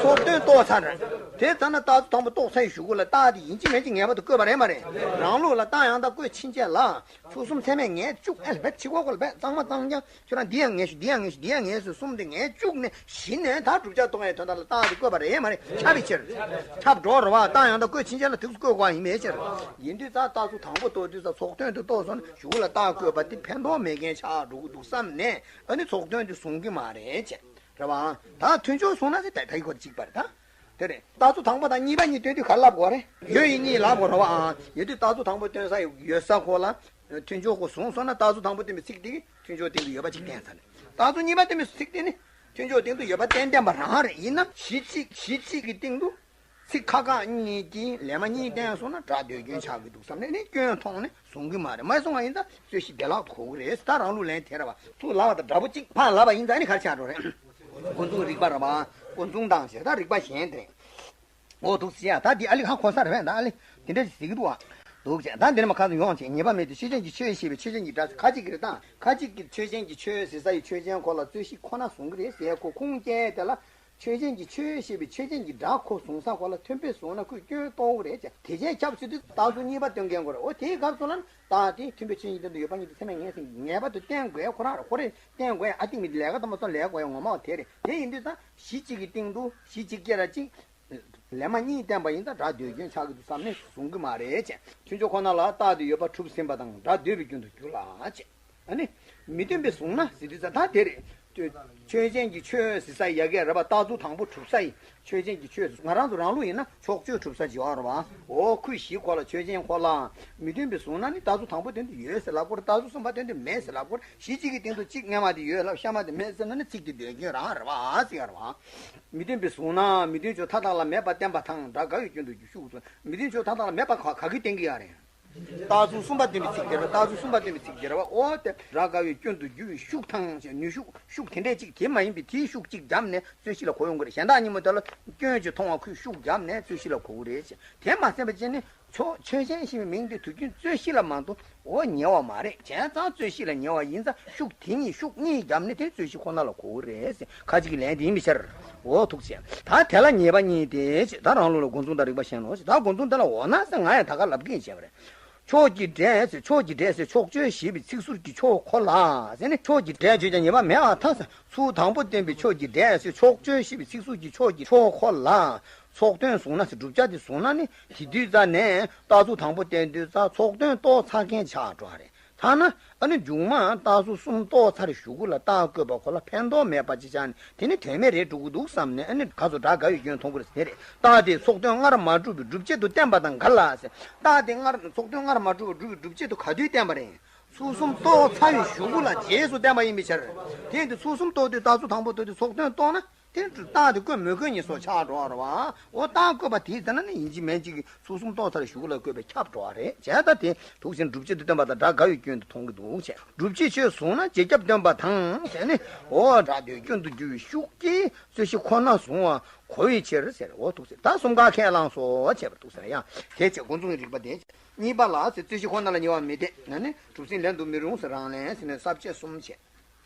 ཚོགས་དོན་རྟོགས་ཚར་རེད། དེ་ཙ་ན་རྟགས་ཚུལ་དང་པོ་རྟོགས་ཚར་ཡི་གཞུག་གུ་ལ་རྟགས་དེ་ཡིན་གཅིག་མིན་གཅིག་ངེས་པར་དུ་བཀོད་པ་རེད་མ་རེད། རང་ལུགས་ལ་རྟགས་ཡང་དག་བཀོད་ཕྱིན་ཆད་ལ། ཚུལ་གསུམ་ཚད་མས་ངེས་བཅུག་ཨེ་ལ་བེད་ཕྱི་གོ་གོ་ལ་བེད་གཙང་མ་གཙང་རྐྱང་། ཁྱོད་རང་འདི་ཡང་ངེས་ཤིག་འདི་ཡང་ངེས་ཤིག་འདི་ཡང་ངེས་ཤིག་གསུམ་དེ་ངེས་བཅུག་ནས་གཞི་ནས་ད་བསྒྲུབ་བྱ་རྟོགས་ཡས་དོན་དག་ལ་རྟགས་དེ་བཀོད་པ་རེད་མ་རེད། ཁྱབ་པའི་ཕྱིར། ཁྱབ་འགྲོ་རེད་བ། རྟགས་ཡང་དག་བཀོད་ཕྱིན་ཆད་ལ་དུས་སུ་བཀོད་དགོས་པ་ཡིན་པའི་ཕྱིར། ཡིན་དུས་ཙང་རྟགས་ཚུལ་དང་པོ་རྟོགས་དུས་ཙང་ཚོགས་དོན་དུ་རྟོགས་སོང་ན་གཞུག་ལ་རྟགས་བཀོད་པ་དེ་ཕན་ཐོགས་མེད་མཁན་ཆགས་འགྲོ་གི་འདུག་བསམ་ནས་ཨ་ནི་ཚོགས་དོན་དེ་བཟུང་གི་མ་རེད་ཅེས་རེད་བ། ད་མཐུན་ཕྱོགས་བཟུང་ན་ཟེར་ད་ད་ཡི་གོ་གཅིག་པ་རེད་ད། དེ་རེད། རྟགས་ཚུལ་དང་པོ་དང་གཉིས་པ་གཉིས་སྟོན་དུས་ག་རེ་ལབ་དགོས་རེད། ཡོད་ཡིན་གཉིས་ལབ་དགོས་རེད་བ། ཨ་ཡོད་དུས་རྟགས་ཚུལ་དང་པོ་སྟོན་ས་ཡོད་ས་ཁོ་ལ་མཐུན་ཕྱོགས་གོ་བཟུང་སོང་ན་རྟགས་ཚུལ་དང་པོ་སྟོན་པའི་ཚིག་དེ་གིས་མཐུན་ཕྱོགས་སྟེང་དུ་ཡོད་པ་ཅིག་བསྟན་ཚར་རེད། རྟགས་ཚུལ་གཉིས་པ་སྟོན་པའི་ཚིག་དེ་ནི་མཐུན་ཕྱོགས་སྟེང་དུ་ཡོད་པ་བསྟན་བསྟན་པ་རང་རེད། ཡིན་ན་གཞི་གཅིག་གཞི་གཅིག་གི་སྟེང་དུ་ཚིག་ཁ་ཁ་གཉིས་ཀྱིས་ལེབ་མ་གཉིས་བསྟན་སོང་ན་སྒྲ་ཟློས་སྐྱོན་ཆགས་ཀྱི་འདུག་བསམ་ནས་ནི་སྐྱོན་མཐོང་ནས་བཟུང་གི་མ་རེད། མ་བཟུང་བ་ཡིན་ཙང་རྩོད་གཞི་བདེ་བླག་ཏུ་གོ་གི་རེད། ད་རང་ལུགས་ལན་དེ་རེད་བ། ཚུར་ལབ་པ་དང་འདྲ་པོ་གཅིག་ཕར་ལབ་པ་ཡིན་ཙང་ནི་ག་རེ་ཆགས་འགྲོ་རེད། འགོ་འཛུགས་རིགས་པ་རེད་བ། འགོ་འཛུགས་དང་ཞེས་ད་རིགས་པ་གཞན་དེ་རེད། འོ་འདུག་ཟེར་ཡ། ད་འདི་ཨ་ལི་ཧ་གོ་ས་རེད་བས། ད་ཨ་ལི་དེ་འདྲ་ཞིག་ཟེར་གི་འདུག་བ། འདུག་ཟེར། ད་འདི་ནས་མ་ཁ་ཚོ་ཡོང་བྱས་ཉེས་པ་མེད་དེ་ཆོས་ཅན་གྱི་ཆོས་ཞེས་པའི་ཆོས་ཅན་གྱི་སྒྲ་ཁ་ཅིག་གིས་རེད་ད། ཁ་ཅིག་གིས་ཆོས་ཅན་གྱི་ཆོས་ཟེར་ས་ཡི་ཆོས་ཅན་ཁོ་ལ་རྩོད་གཞི་ཁོ་ན་བཟུང་གི་རེད་ཟེར་ཁོ་ཁུངས་སྐྱེལ་དེ་ལ། ཆོས་ཅན་གྱི་ཆོས་ཞེས་པའི་ཆོས་ཅན་གྱི་སྒྲ་ཁོ་བཟུང་ས་ཁོ་ལ་མཐུན་དཔེ་བཟུང་ན་ཁོས་སྐྱོན་རྟོགས་རེད་ཅེས་དེ་བྱས་ཁྱབ་ཚུལ་དུ་རྟགས་ཚུལ་གཉིས་པ་སྟོན་མཁན་དགོས་རེད། འོ་དེའི་སྐབས་སུ་ལ་རྟགས་དེ་མཐུན་དཔེ་ཆོས་ཉིད་སྟེང་དུ་ཡོད་པ་ཉིད་དུ་ཚད་མས་ངེས་ཟིན་ངེས་པར་དུ་བསྟན་དགོས་ཁོ་རང་རེད། ཁོ་རེ་བསྟན་དགོས་ཡ་ཨ་ཏིག་མི་དེ་ལས་ཀ་དང་མ་སོང་ལས་དགོས་ཡ་ངོ་མ་བ་དེ་རེད། དེ་ཡིན་དུས་ཙང་གཞི་གཅིག་གི་སྟེང་དུ་གཞི་གཅིག་སྐྱེ་ར་གཅིག་ལེབ་མ་གཉིས་བསྟན་པ་ཡིན་ཙང་སྒྲ་ཟློས་སྐྱོན་ཆགས་ཀྱི་འདུག་བསམ་ནས་བཟུང་གི་མ་རེད་ཅེས། མཐུན་ཕྱོགས་ཁོ་ན་ལ་རྟགས་དེ་ཡོད་པ་གྲུབ་ཟིན་པ་དང་སྒྲ་ཟློས་པའི་རྒྱུན་དུ་འགྱུར་ལ་ཅེས། ཨ་ནི། མི་མཐུན་པའི་བཟུང་ན་ཟེར་དུས་ཙང་ད་དེ་རེད། ཆོས་ཅན་གྱི་ཆོས་ཟེར་ས་ཡ་གི་རེད་པ། རྟགས་ཚུལ་དང་པོ་གྲུབ་ས་ཡི་ཆོས་ཅན་གྱི་ཆོས་ང་རང་ཚོ་རང་ལུགས་ཡིན་ན་ཕྱོགས་ཆོས་གྲུབ་ས་བྱེད་པ་རེད་པ། འོ་ཁོས་གཞི་ཁོ་ལ་ཆོས་ཅན་ཁོ་ལ་མི་མཐུན་པའི་བཟུང་ན་ནི་རྟགས་ཚུལ་དང་པོ་སྟོན་དུས་ཡོད་ཟེར་ལབ་དགོས་རེད། རྟགས་ཚུལ་གསུམ་པ་སྟོན་དུས་མེད་ཟེར་ལབ་དགོས་རེད། གཞི་གཅིག་གི་སྟེང་དུ་གཅིག་སྔ་མ་དེ་ཡོད་ལབ་ཤ་མ་དེ་མེད་ཟེར་ན་ནི་ཚིག་དེ་ཟློས་སྐྱོན་རང་རེད་པ་ཟེར་ཡ་རེད་པ། མི་མཐུན་པའི་བཟུང་ན་མི་མཐུན་ཕྱོགས་མཐའ་དག་ལ་མེད་པར་བསྟན་པ་དང་སྒྲ་དགའ་བའི་སྐྱོན་དུ་འགྱུར་ཤུགས་སུ་མི་མཐུན་ཕྱོགས་མཐའ་དག་ལ་མེད་པ་ག་ག་གིས་བསྟན་གྱི་ཡོད་རེད། རྟགས་ཚུལ་གསུམ་པ་སྟོན་པའི་ཚིག་དེ་རེད། རྟགས་ཚུལ་གསུམ་པ་སྟོན་པའི་ཚིག་དེ་རེད་པ། འོ་དེ་སྒྲ་དགའ་བའི་སྐྱོན་དུ་འགྱུར་བའི་ཤུགས་དང་ནུས་ཤུགས་ཤུགས་དེ་འདྲས་ཅིག་དེ་མ་ཡིན་པའི་དེའི་ཤུགས་ཅིག་བརྒྱབ་ནས་རྩོད་གཞི་ལ་གོ་ཡོང་གི་རེད། གཞན་དག་གཉིས་པོ་དེ་ལ་སྐྱོན་གྱིས་མཐོང་བ་ཁོས་ཤུགས་བརྒྱབ་ནས་རྩོད་གཞི་ལ་གོ་གི་རེད། དེ་མ་ཟད་པ་ཅན་ནི་ཆོས་ཆོས་ཅན་ཞེས་པའི་མིང་དེ་དུས་རྒྱུན་རྩོད་གཞི་ལ་མ་གཏོགས་འོ་ཉེ་བ་མ་རེད། བྱས་ཙང་རྩོད་གཞི་ལ་ཉེ་བ་ཡིན་ཙང་ཤུགས་དེ་གཉིས་ཤུགས་གཉིས་བརྒྱབ་ནས་དེ་རྩོད་གཞི་ཁོ་ན་ལ་གོ་གི་རེད། ཁ་ཅིག་གི་ལན་དེ་ཡིན་པའི་ཕྱིར། འོ་ཐུགས་ཆེ། ད་དེ་ལ་ཉེས་པ་གཉིས་ཏེ། ད་རང་ལུགས་ལ་འགོ་འཛུགས་དང་རིགས་པ་གཞན་ནོ། ད་འགོ་འཛུགས་དེ་ལ་འོ་ན་ཟེར་ང་ཡང་ད་ག་ལབ་ཀྱིན་བྱས་པ་རེད། ཕྱོགས་ཀྱི་སྒྲས་ཟེར། ཕྱོགས་ཀྱི་སྒྲས་ཟེར་ཕྱོགས་ཆོས་ཞེས་པའི་ཚིག་ཟུར་གྱི་ཕྱོགས་ཁོ་ལ་ཟེར་ནས་ཕྱོགས་ཀྱི་སྒྲས་བརྗོད་ཀྱང་ཉེས་པ་མེད་པར་ཐལ་ཟེར། ཚུལ་དང་པོ་སྟོན་པའི་ཕྱོགས་ཀྱི་སྒྲས་ཟེར་ཕྱོགས་ཆོས་ཞེས་པའི་ཚིག་ཟུར་གྱི་ཕྱོགས་ཀྱི་ཕྱོགས་ཁོ་ལ་ཚོགས་དོན་བཟུང་ན་ཟེར། བསྒྲུབ་བྱ་དེ་བཟུང་ན་ནི་དེ་དུས་ཙ་ནས་རྟགས་ཚུལ་དང་པོ་བསྟན་དུས་ཙ་ཚོགས་དོན་རྟོགས་ཚར་མཁན་ཆགས་འགྲོ་བ་རེད། ཐ་ན་ཨ་ནི་མཇུག་མ་རྟགས་ཚུལ་གསུམ་རྟོགས་ཚར་གཞུག་གུ་ལ་རྟགས་བཀོད་པ་ཁོ་ལ་ཕན་ཐོགས་མེད་པ་ཅིག་ཆགས་ནས་དེ་ནི་དོན་མེད་རེད་འགྲོ་གི་འདུག་བསམ་ནས་ཨ་ནི་ག་ཚོད་སྒྲ་དགའ་བའི་སྐྱོན་མཐོང་གི་རེད་ཟེར་རེད། རྟགས་དེ་ཚོགས་དོན་སྔར་མ་གྲུབ་པའི་སྒྲུབ་བྱེད་དུ་བསྟན་པ་དང་འགལ་ལ་ཟེར། རྟགས་དེ་སྔར་ཚོགས་དོན་སྔར་མ་གྲུབ་པའི་སྒྲུབ་བྱེད་དུ་ག་དུས་བསྟན་པ་རེད། ཚུལ་གསུམ་རྟོགས་ཚར་བའི་གཞུག་གུ་ལ་རྗེས་སུ་བསྟན་པ་ཡིན་པའི་ཕྱིར། དེ་ཡིན་དུས་ཚུལ་གསུམ་རྟོགས་དུས་རྟགས་ཚུལ་དང་པོ་རྟོགས་དུས་ཚོགས་དོན་རྟོགས་ན། དེ་རྟགས་དེ་བཀོད་མི་བཀོད་གཉིས་སུ་ཆགས་འགྲོ་བ་རེད་བ། འོ་རྟགས་བཀོད་པ་དེའི་ཚེ་ན་ནི་ཡིན་གཅིག་མིན་གཅིག་གི་ཚུལ་གསུམ་རྟོགས་ཚར་གཞུག་ལ་བཀོད་པས་ཁྱབ་འགྲོ་བ་རེད། བྱས་ཙང་དེ་དུག་ཟེར་སྒྲུབ་བྱེད་དུ་སྟོན་པ་དང་སྒྲ་དགའ་བའི་སྐྱོན་དུ་མཐོང་གི་འདུག་ཅེས། སྒྲུབ་བྱེད་ཆོས་བཟུང་ན་རྗེས་ཁྱབ་སྟོན་པ་དང་ཟེར་ནས། འོ་སྒྲ་ཟློས་སྐྱོན་དུ་འགྱུར་བའི་ཤུགས་ཀྱིས་རྩོད་གཞི་ཁོ་ན་བཟུང་བ་གོ་བའི་ཕྱིར་ཟེར། འོ་དུག་ཟེར་ད་གསུམ་ཀ་ཁས་བླངས་སོ་བྱས་པ་དུག་ཟེར་ཡང་དེ་བྱས་འགོ་འཛུགས་ཀྱི་རིགས་པ་དེ། གཉིས་པ་ལ་ཟེར། རྩོད་གཞི་ཁོ་ན་ལ་ཉེ་བར་མི་ལྡན་ན་ནི་གྲུབ་ཟིན་ལེན་དུ་མི་རུང་ཟེར། རང་ལན་ཟེར་ནས་ས་བཅད་གསུམ་བྱས།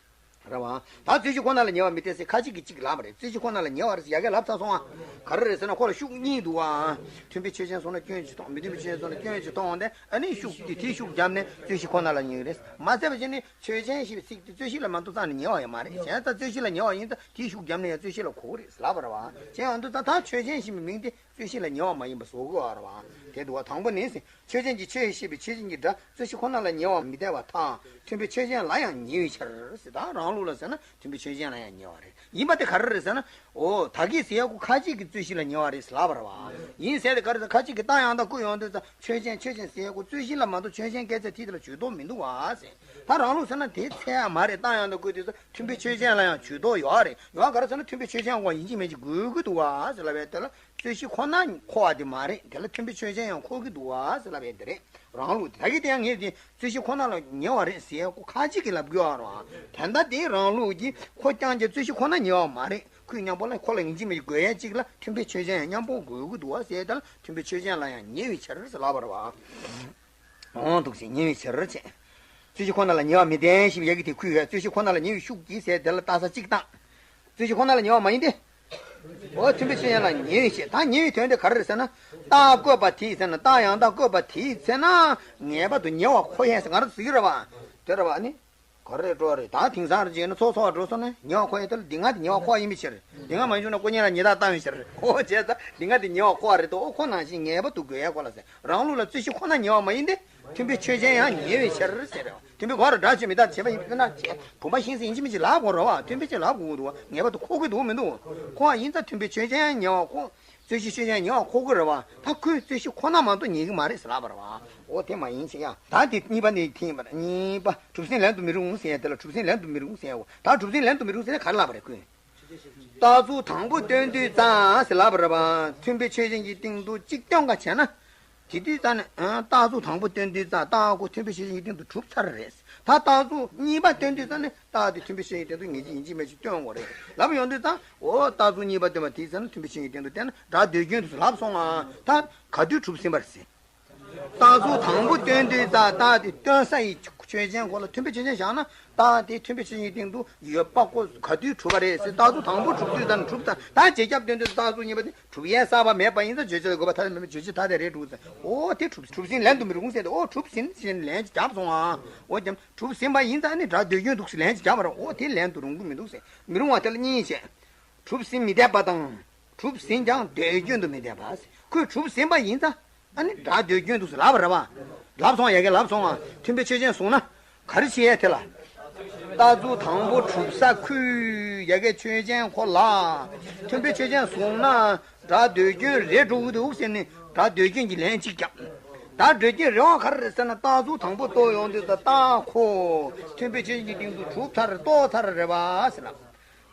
རེད་བ། ད་རྩོད་གཞི་ཁོ་ན་ལ་ཉེ་བར་མི་ལྡན་ཟེར་ཁ་ཅིག་གིས་གཅིག་ལབ་པ་རེད། རྩོད་གཞི་ཁོ་ན་ལ་ཉེ་བར་ཟེར་ཡ་གིས་ལབ་ཚར་སོང་ཨ། ག་རེ་རེད་ཟེར་ན་ཁོ་ལ་ཤུགས་གཉིས་འདུག་ཨ། མཐུན་དཔེའི་ཆོས་ཅན་སོང་ན་སྐྱོན་གཅིག་མཐོང་། མི་མཐུན་དཔེའི་ཆོས་ཅན་སོང་ན་སྐྱོན་གཅིག་མཐོང་སྟེ་ཨ་ནི་ཤུགས་ཀྱིས་དེའི་ཤུགས་བརྒྱབ་ནས་རྩོད་གཞི་ཁོ་ན་ལ་ཉེ་བ་རེད། མ་ཟད་པ་ཅིག་ནི་ཆོས་ཅན་ཞེས་པའི་ཚིག་དེ་རྩོད་གཞི་ལ་མ་གཏོགས་རྩ་ནས་ཉེ་བ་ཡང་མ་རེད། བྱས་ཙང་རྩོད་གཞི་ལ་ཉེ་བ་ཡིན་ཙང་དེའི་ཤུགས་བརྒྱབ་ནས་ཡང་རྩོད་གཞི་ལ་གོ་གི་རེད་ལབ་པ་རེད་བ། བྱས་ཡང་དུས་ཙང་ད་ཆོས་ཅན་ཞེས་པའི་མིང་དེ་རྩོད་གཞི་ལ་ཉེ་བ་མ་ཡིན་པ་བཟོ་དགོས་པ་རེད་བ། དེ་འདུག་བ། དང་པོ་ནི་ཟེར། ཆོས་ཅན་གྱི་ཆོས་ཞེས་པའི་ཆོས་ཅན་གྱི་སྒྲ་རྩོད་གཞི་ཁོ་ན་ལ་ཉེ་བར་མི་ལྡན་པ་དང་མཐུན་དཔེའི་ཆོས་ཅན་ལ་ཡང་ཉེ་བའི་ཕྱིར་ཟེར། ད་རང་ལུགས་ལ་ཟེར་ན་མཐུན་དཔེའི་ཆོས་ཅན་ལ་ཡང་ཉེ་བ་རེད། ཡིན་པ་དེ་ག་རེ་རེད་ཟེར་ན། འོ་ད་གིན་ཟེར་ཡག་གོ་ཁ་ཅིག་གིས་རྩོད་གཞི་ལ་ཉེ་བ་རེད་ཟེར་ལབ་པ་རེད་བ། ཡིན་ཟེར་དེ་ག་རེ་ཟེར། ཁ་ཅིག་གིས་རྟགས་ཡང་དག་བཀོད་ཡོང་དུས་ཙང་ཆོས་ཅན་ཆོས་ཅན་ཟེར་ཡག་གོ་རྩོད་གཞི་ལ་མ་གཏོགས་ཆོས་ཅན་སྐད་ཆ་དེ་དེ་ལ་ཇུས་གཏོགས་མི་འདུག་བ་ཟེར། ད་རང་ལུགས་ཟེར་ན་དེ་ཚད་ཡག་མ་རེད། རྟགས་ཡང་དག་བཀོད་དུས་ཙང་མཐུན་དཔེའི་ཆོས་ཅན་ལ་ཡང་ཇུས་གཏོགས་ཡོད་རེད། ཡོད་ག་རེ་ཟེར་ན་མཐུན་དཔེའི་ཆོས་ཅན་གོ་ཡིན་གཅིག་མིན་གཅིག་དགོས་ཀྱི་འདུག་བ་ཟེར་ལབ་པའི་དེ་ལ། རྩོད་གཞི་ཁོ་ན་འཁོར་བ་དེ་མ་རེད། དེ་ལ་མཐུན་དཔེ་ཆོས་ཅན་ཡང་འཁོར་གྱི་འདུག་བ་ཟེར་ལབ་པའི་དེ་རེད། རང་ལུགས་དེ་ད་གིན་དེ་ཡང་ངས་དེ་རྩོད་གཞི་ཁོ་ན་ལ་ཉེ་བ་རེད་ཟེར་ཁོ་ཁ་ཅིག་གིས་ལབ་དགོས་པ་རེད་བ། དེ་འདྲ་དེ་རང་ལུགས་ཀྱིས་ཁོ་རྐྱང་གི་རྩོད་གཞི་ཁོ་ན་ཉེ་བ་མ་རེད། ཁོས་མཉམ་པོ་ལ་ཁོ་ལ་ཡིན་གཅིག་མིན་གཅིག་དགོས་ཡ་གཅིག་ལ་མཐུན་དཔེ་ཆོས་ཅན་ཡང་མཉམ་པོ་དགོས་ཀྱི་འདུག་བ་ཟེར། དེ་ལ་མཐུན་དཔེ་ཆོས་ཅན་ལ་ཡང་ཉེ་བའི་ཕྱིར་ཟེར་ལབ་པ་རེད་བ། འོང་འདུག་ཟེར་ཉེ་བའི་ཕྱིར་བྱས། རྩོད་གཞི་ཁོ་ན་ལ་ཉེ་བ་མི་ལྡན་ཞེས་པའི་ཡ་གི་དེ་ཁུལ་ཡོད། རྩོད་གཞི་ཁོ་ན་ལ་ཉེ་བའི་ཤུགས་ཀྱིས་ཟེར་དེ་ལ་རྟགས་གསལ་གཅིག་བཏང་། རྩོད་གཞི་ཁོ་ན་ལ་ཉེ་བ་མ་ཡིན་ཏེ། འོ་མཐུན་དཔེ་ཆོས་ཅན་ལ་ཉེ་བའི་ཕྱིར། ད་ཉེ་བའི་དོན་དེ་ག་རེ་རེད་ཟེར་ན། རྟགས་བཀོད་པ་དེའི་ཚེ་ན། རྟགས་ཡང་དག་བཀོད་པ་དེའི་ཚེ་ན་ངེས་པར་དུ་ཉེ་བ་འཁོར་ཡས་ཟེར་ང་རང་ཚོ་ཟེར་གྱི་རེད་བ། དེ་རེད་བ་ནི། ག་རེ་འགྲོ་རེད། ད་དེང་སང་རེ་བྱས་ན་ཚོགས་འཚོགས་འགྲོ་སོང་ན་ཉེ་བ་འཁོར་ཡས་དེ་ལ་འདི་སྔ་དེ་ཉེ་བ་འཁོར་ཡིན་པའི་ཕྱིར། འདི་སྔ་མ་བྱུང་ན་དཀོན་གཉེར་ལ་ཉེས་རྟགས་བཏང་བའི་ཕྱིར། འོ་བྱས་ཙང་འདི་སྔ་དེ་ཉེ་བ་འཁོར་བ་རེད་དོ། འོ་ཁོ་ནང་བཞིན་ངེས་པར་དུ་དགོས་ཡ་ཁོ་ལ་ཟེར། རང་ལུགས་ལ་རྩོད་གཞི་ཁོ་ན་ཉེ་བ་མ་ཡིན་ཏེ། མཐུན་དཔེ་ཆོས་ཅན་ཡང་ཉེ་བའི་ཕྱིར་ཟེར་རེད་བ། མཐུན་དཔེ་གོ་ར་སྒྲ་ཆོས་མི་རྟག་བྱས་པ་ཡིན་པས་ན་བྱས། བུམ་པ་བཞིན་ཟེར་ཡིན་གཅིག་མིན་གཅིག་ལབ་དགོས་རེད་བ། མཐུན་དཔེ་ཅིག་ལབ་དགོས་ཀྱི་འདུག་བ། ངེས་པར་དུ་འཁོར་གྱི་འདུག་མི་འདུག་འཁོར་བ་ཡིན་ཙང་མཐུན་དཔེ་ཆོས་ཅན་ཉེ་བ་འཁོར། རྩོད་གཞི་ཆོས་ཅན་ཉེ་བ་འཁོར་གྱི་རེད་བ། ད་ཁོས་རྩོད་གཞི་ཁོ་ན་མ་གཏོགས་ཉེ་གི་མ་རེད་ཟེར་ལབ་པ་རེད་བ། འོ་དེ་མ་ཡིན་ཞེས་ཡ། ད་དེ་གཉིས་པ་ནི་དེ་ཡིན་པ་རེད། གཉིས་པ་གྲུབ་ཟིན་ལེན་དུ་མི་རུང་ཟེར་ཡ་དེ་ལ་གྲུབ་ཟིན་ལེན་དུ་མི་རུང་ཟེར་ཡ། ད་གྲུབ་ཟིན་ལེན་དུ་མི་རུང་ཟེར་ན་ག་རེ་ལབ་པ་རེད་ཁོས། རྟགས་ཚུལ་དང་པོ་སྟོན་དུས་ཙང་ཟེར་ལབ་པ་རེད་བ། མཐུན་དཔེ་ཆོས་ཅན་གྱི་སྟེང་དུ་གཅིག་སྟོན་ག་བྱས་ན། དེ་དུས་ཙང་ནས་ཨ་རྟགས་ཚུལ་དང་པོ་སྟོན་དུས་ཙང་རྟགས་ཁོ་མཐུན་དཔེ་ཆོས་ཅན་གྱི་སྟེང་དུ་གྲུབ་ཚར་རེད། ད་རྟགས་ཚུལ་གཉིས་པ་སྟོན་དུས་ཙང་ནས་རྟགས་དེ་མཐུན་དཔེ་ཆོས་ཅན་གྱི་སྟེང་དུ་ངེས་ཅན་ཡིན་གཅིག་མིན་གཅིག་སྟོན་དགོས་རེད་ལབ་ཡོང་དུས་ཙང་། འོ་རྟགས་ཚུལ་གཉིས་པ་སྟོན་པ་དེའི་ཚེ་ན་མཐུན་དཔེ་ཆོས་ཅན་གྱི་སྟེང་དུ་བསྟན་ན་སྒྲ་ཟློས་སྐྱོན་དུ་ལབ་སོང་ང་། ད་ག་དུས་གྲུབ་ཟིན་པ་རེད་ཟེར། རྟགས་ཚུལ་དང་པོ་སྟོན་དུས་ཙང་རྟགས་དེ་སྟོན་ས་ཡི་ཆོས་ཅན་ཁོ་ལ་མཐུན་དཔེ་ཆོས་ཅན་བཞག་ན། རྟགས་དེ་མཐུན་དཔེ་ཆོས་ཅན་གྱི་སྟེང་དུ་ཡོད་པ་ཁོ་ག་དུས་གྲུབ་པ་རེད་ཟེར། རྟགས་ཚུལ་དང་པོ་གྲུབ་དུས་ཙང་གྲུབ་ཙང་། ད་རྗེས་ཁྱབ་སྟོན་དུས་རྟགས་ཚུལ་གཉིས་པ་དེ་གྲུབ་ཡས་བསགས་པ་མེད་པ་ཡིན་ཙང་བརྗོད་བྱ་ལ་དགོས་པ་ཐ་དད་མེད་པའི་བརྗོད་བྱ་ཐ་དད་རེད་གྲུབ་ཙང་། འོ་དེ་གྲུབ་གྲུབ་ཟིན་ལན་དུ་མི་རུང་ཟེར་ཏེ། འོ་གྲུབ་ཟིན་ཟེར་ནས་ལན་ཅིག་བརྒྱབ་སོང་ཨ། འོ་ཀྱང་གྲུབ་ཟིན་པ་ཡིན་ཙང་ནི་སྒྲ་ཟློས་སྐྱོན་འདུག་ཟེར་ལན་ཅིག་བརྒྱབ་པ་རེད། འོ་དེ་ལན་དུ་རུང་གི་མི་འདུག་ཟེར། མི་རུང་བ་དེ་ལ་གཉིས་བྱས། གྲུབ་ཟིན་མི་ལྡན་པ་དང་། གྲུབ་ཟིན་ཀྱང་ཟློས་སྐྱོན་དུ་མི་ལྡན་པ་ཟེར། ཁོས་གྲུབ་ཟིན་པ་ཡིན་ཙང་ཨ་ནི་སྒྲ་ཟློས་སྐྱོན་འདུག་ཟེར་ལབ་པ་རེད་བ། ལབ་སོང་། ཡ་གིས་ལབ་སོང་ང་། མཐུན་དཔེ་ཆོས་ཅན་བཟུང་ན་ག་རེ་བྱེད་ཡ་དེ་ལ། རྟགས་ཚུལ་དང་པོ་གྲུབ་ས་ཁོའི་ཡ་གི་ཆོས་ཅན་ཁོ་ལ། མཐུན་དཔེ་ཆོས་ཅན་བཟུང་ན་སྒྲ་ཟློས་སྐྱོན་རེད་འགྲོ་གི་འདུག་ཟེར་ནས་སྒྲ་ཟློས་སྐྱོན་གྱི་ལན་གཅིག་བརྒྱབ། ད་ཟློས་སྐྱོན་རེད་བ་ག་རེ་རེད་ཟེར་ན། རྟགས་ཚུལ་དང་པོ་རྟོགས་ཡོང་དུས་ད་རྟགས་ཁོ་མཐུན་དཔེ་ཆོས་ཅན་གྱི་སྟེང་དུ་གྲུབ་ཚར་རེད། རྟོགས་ཚར་རེད་བ་ཟེར་ལབ།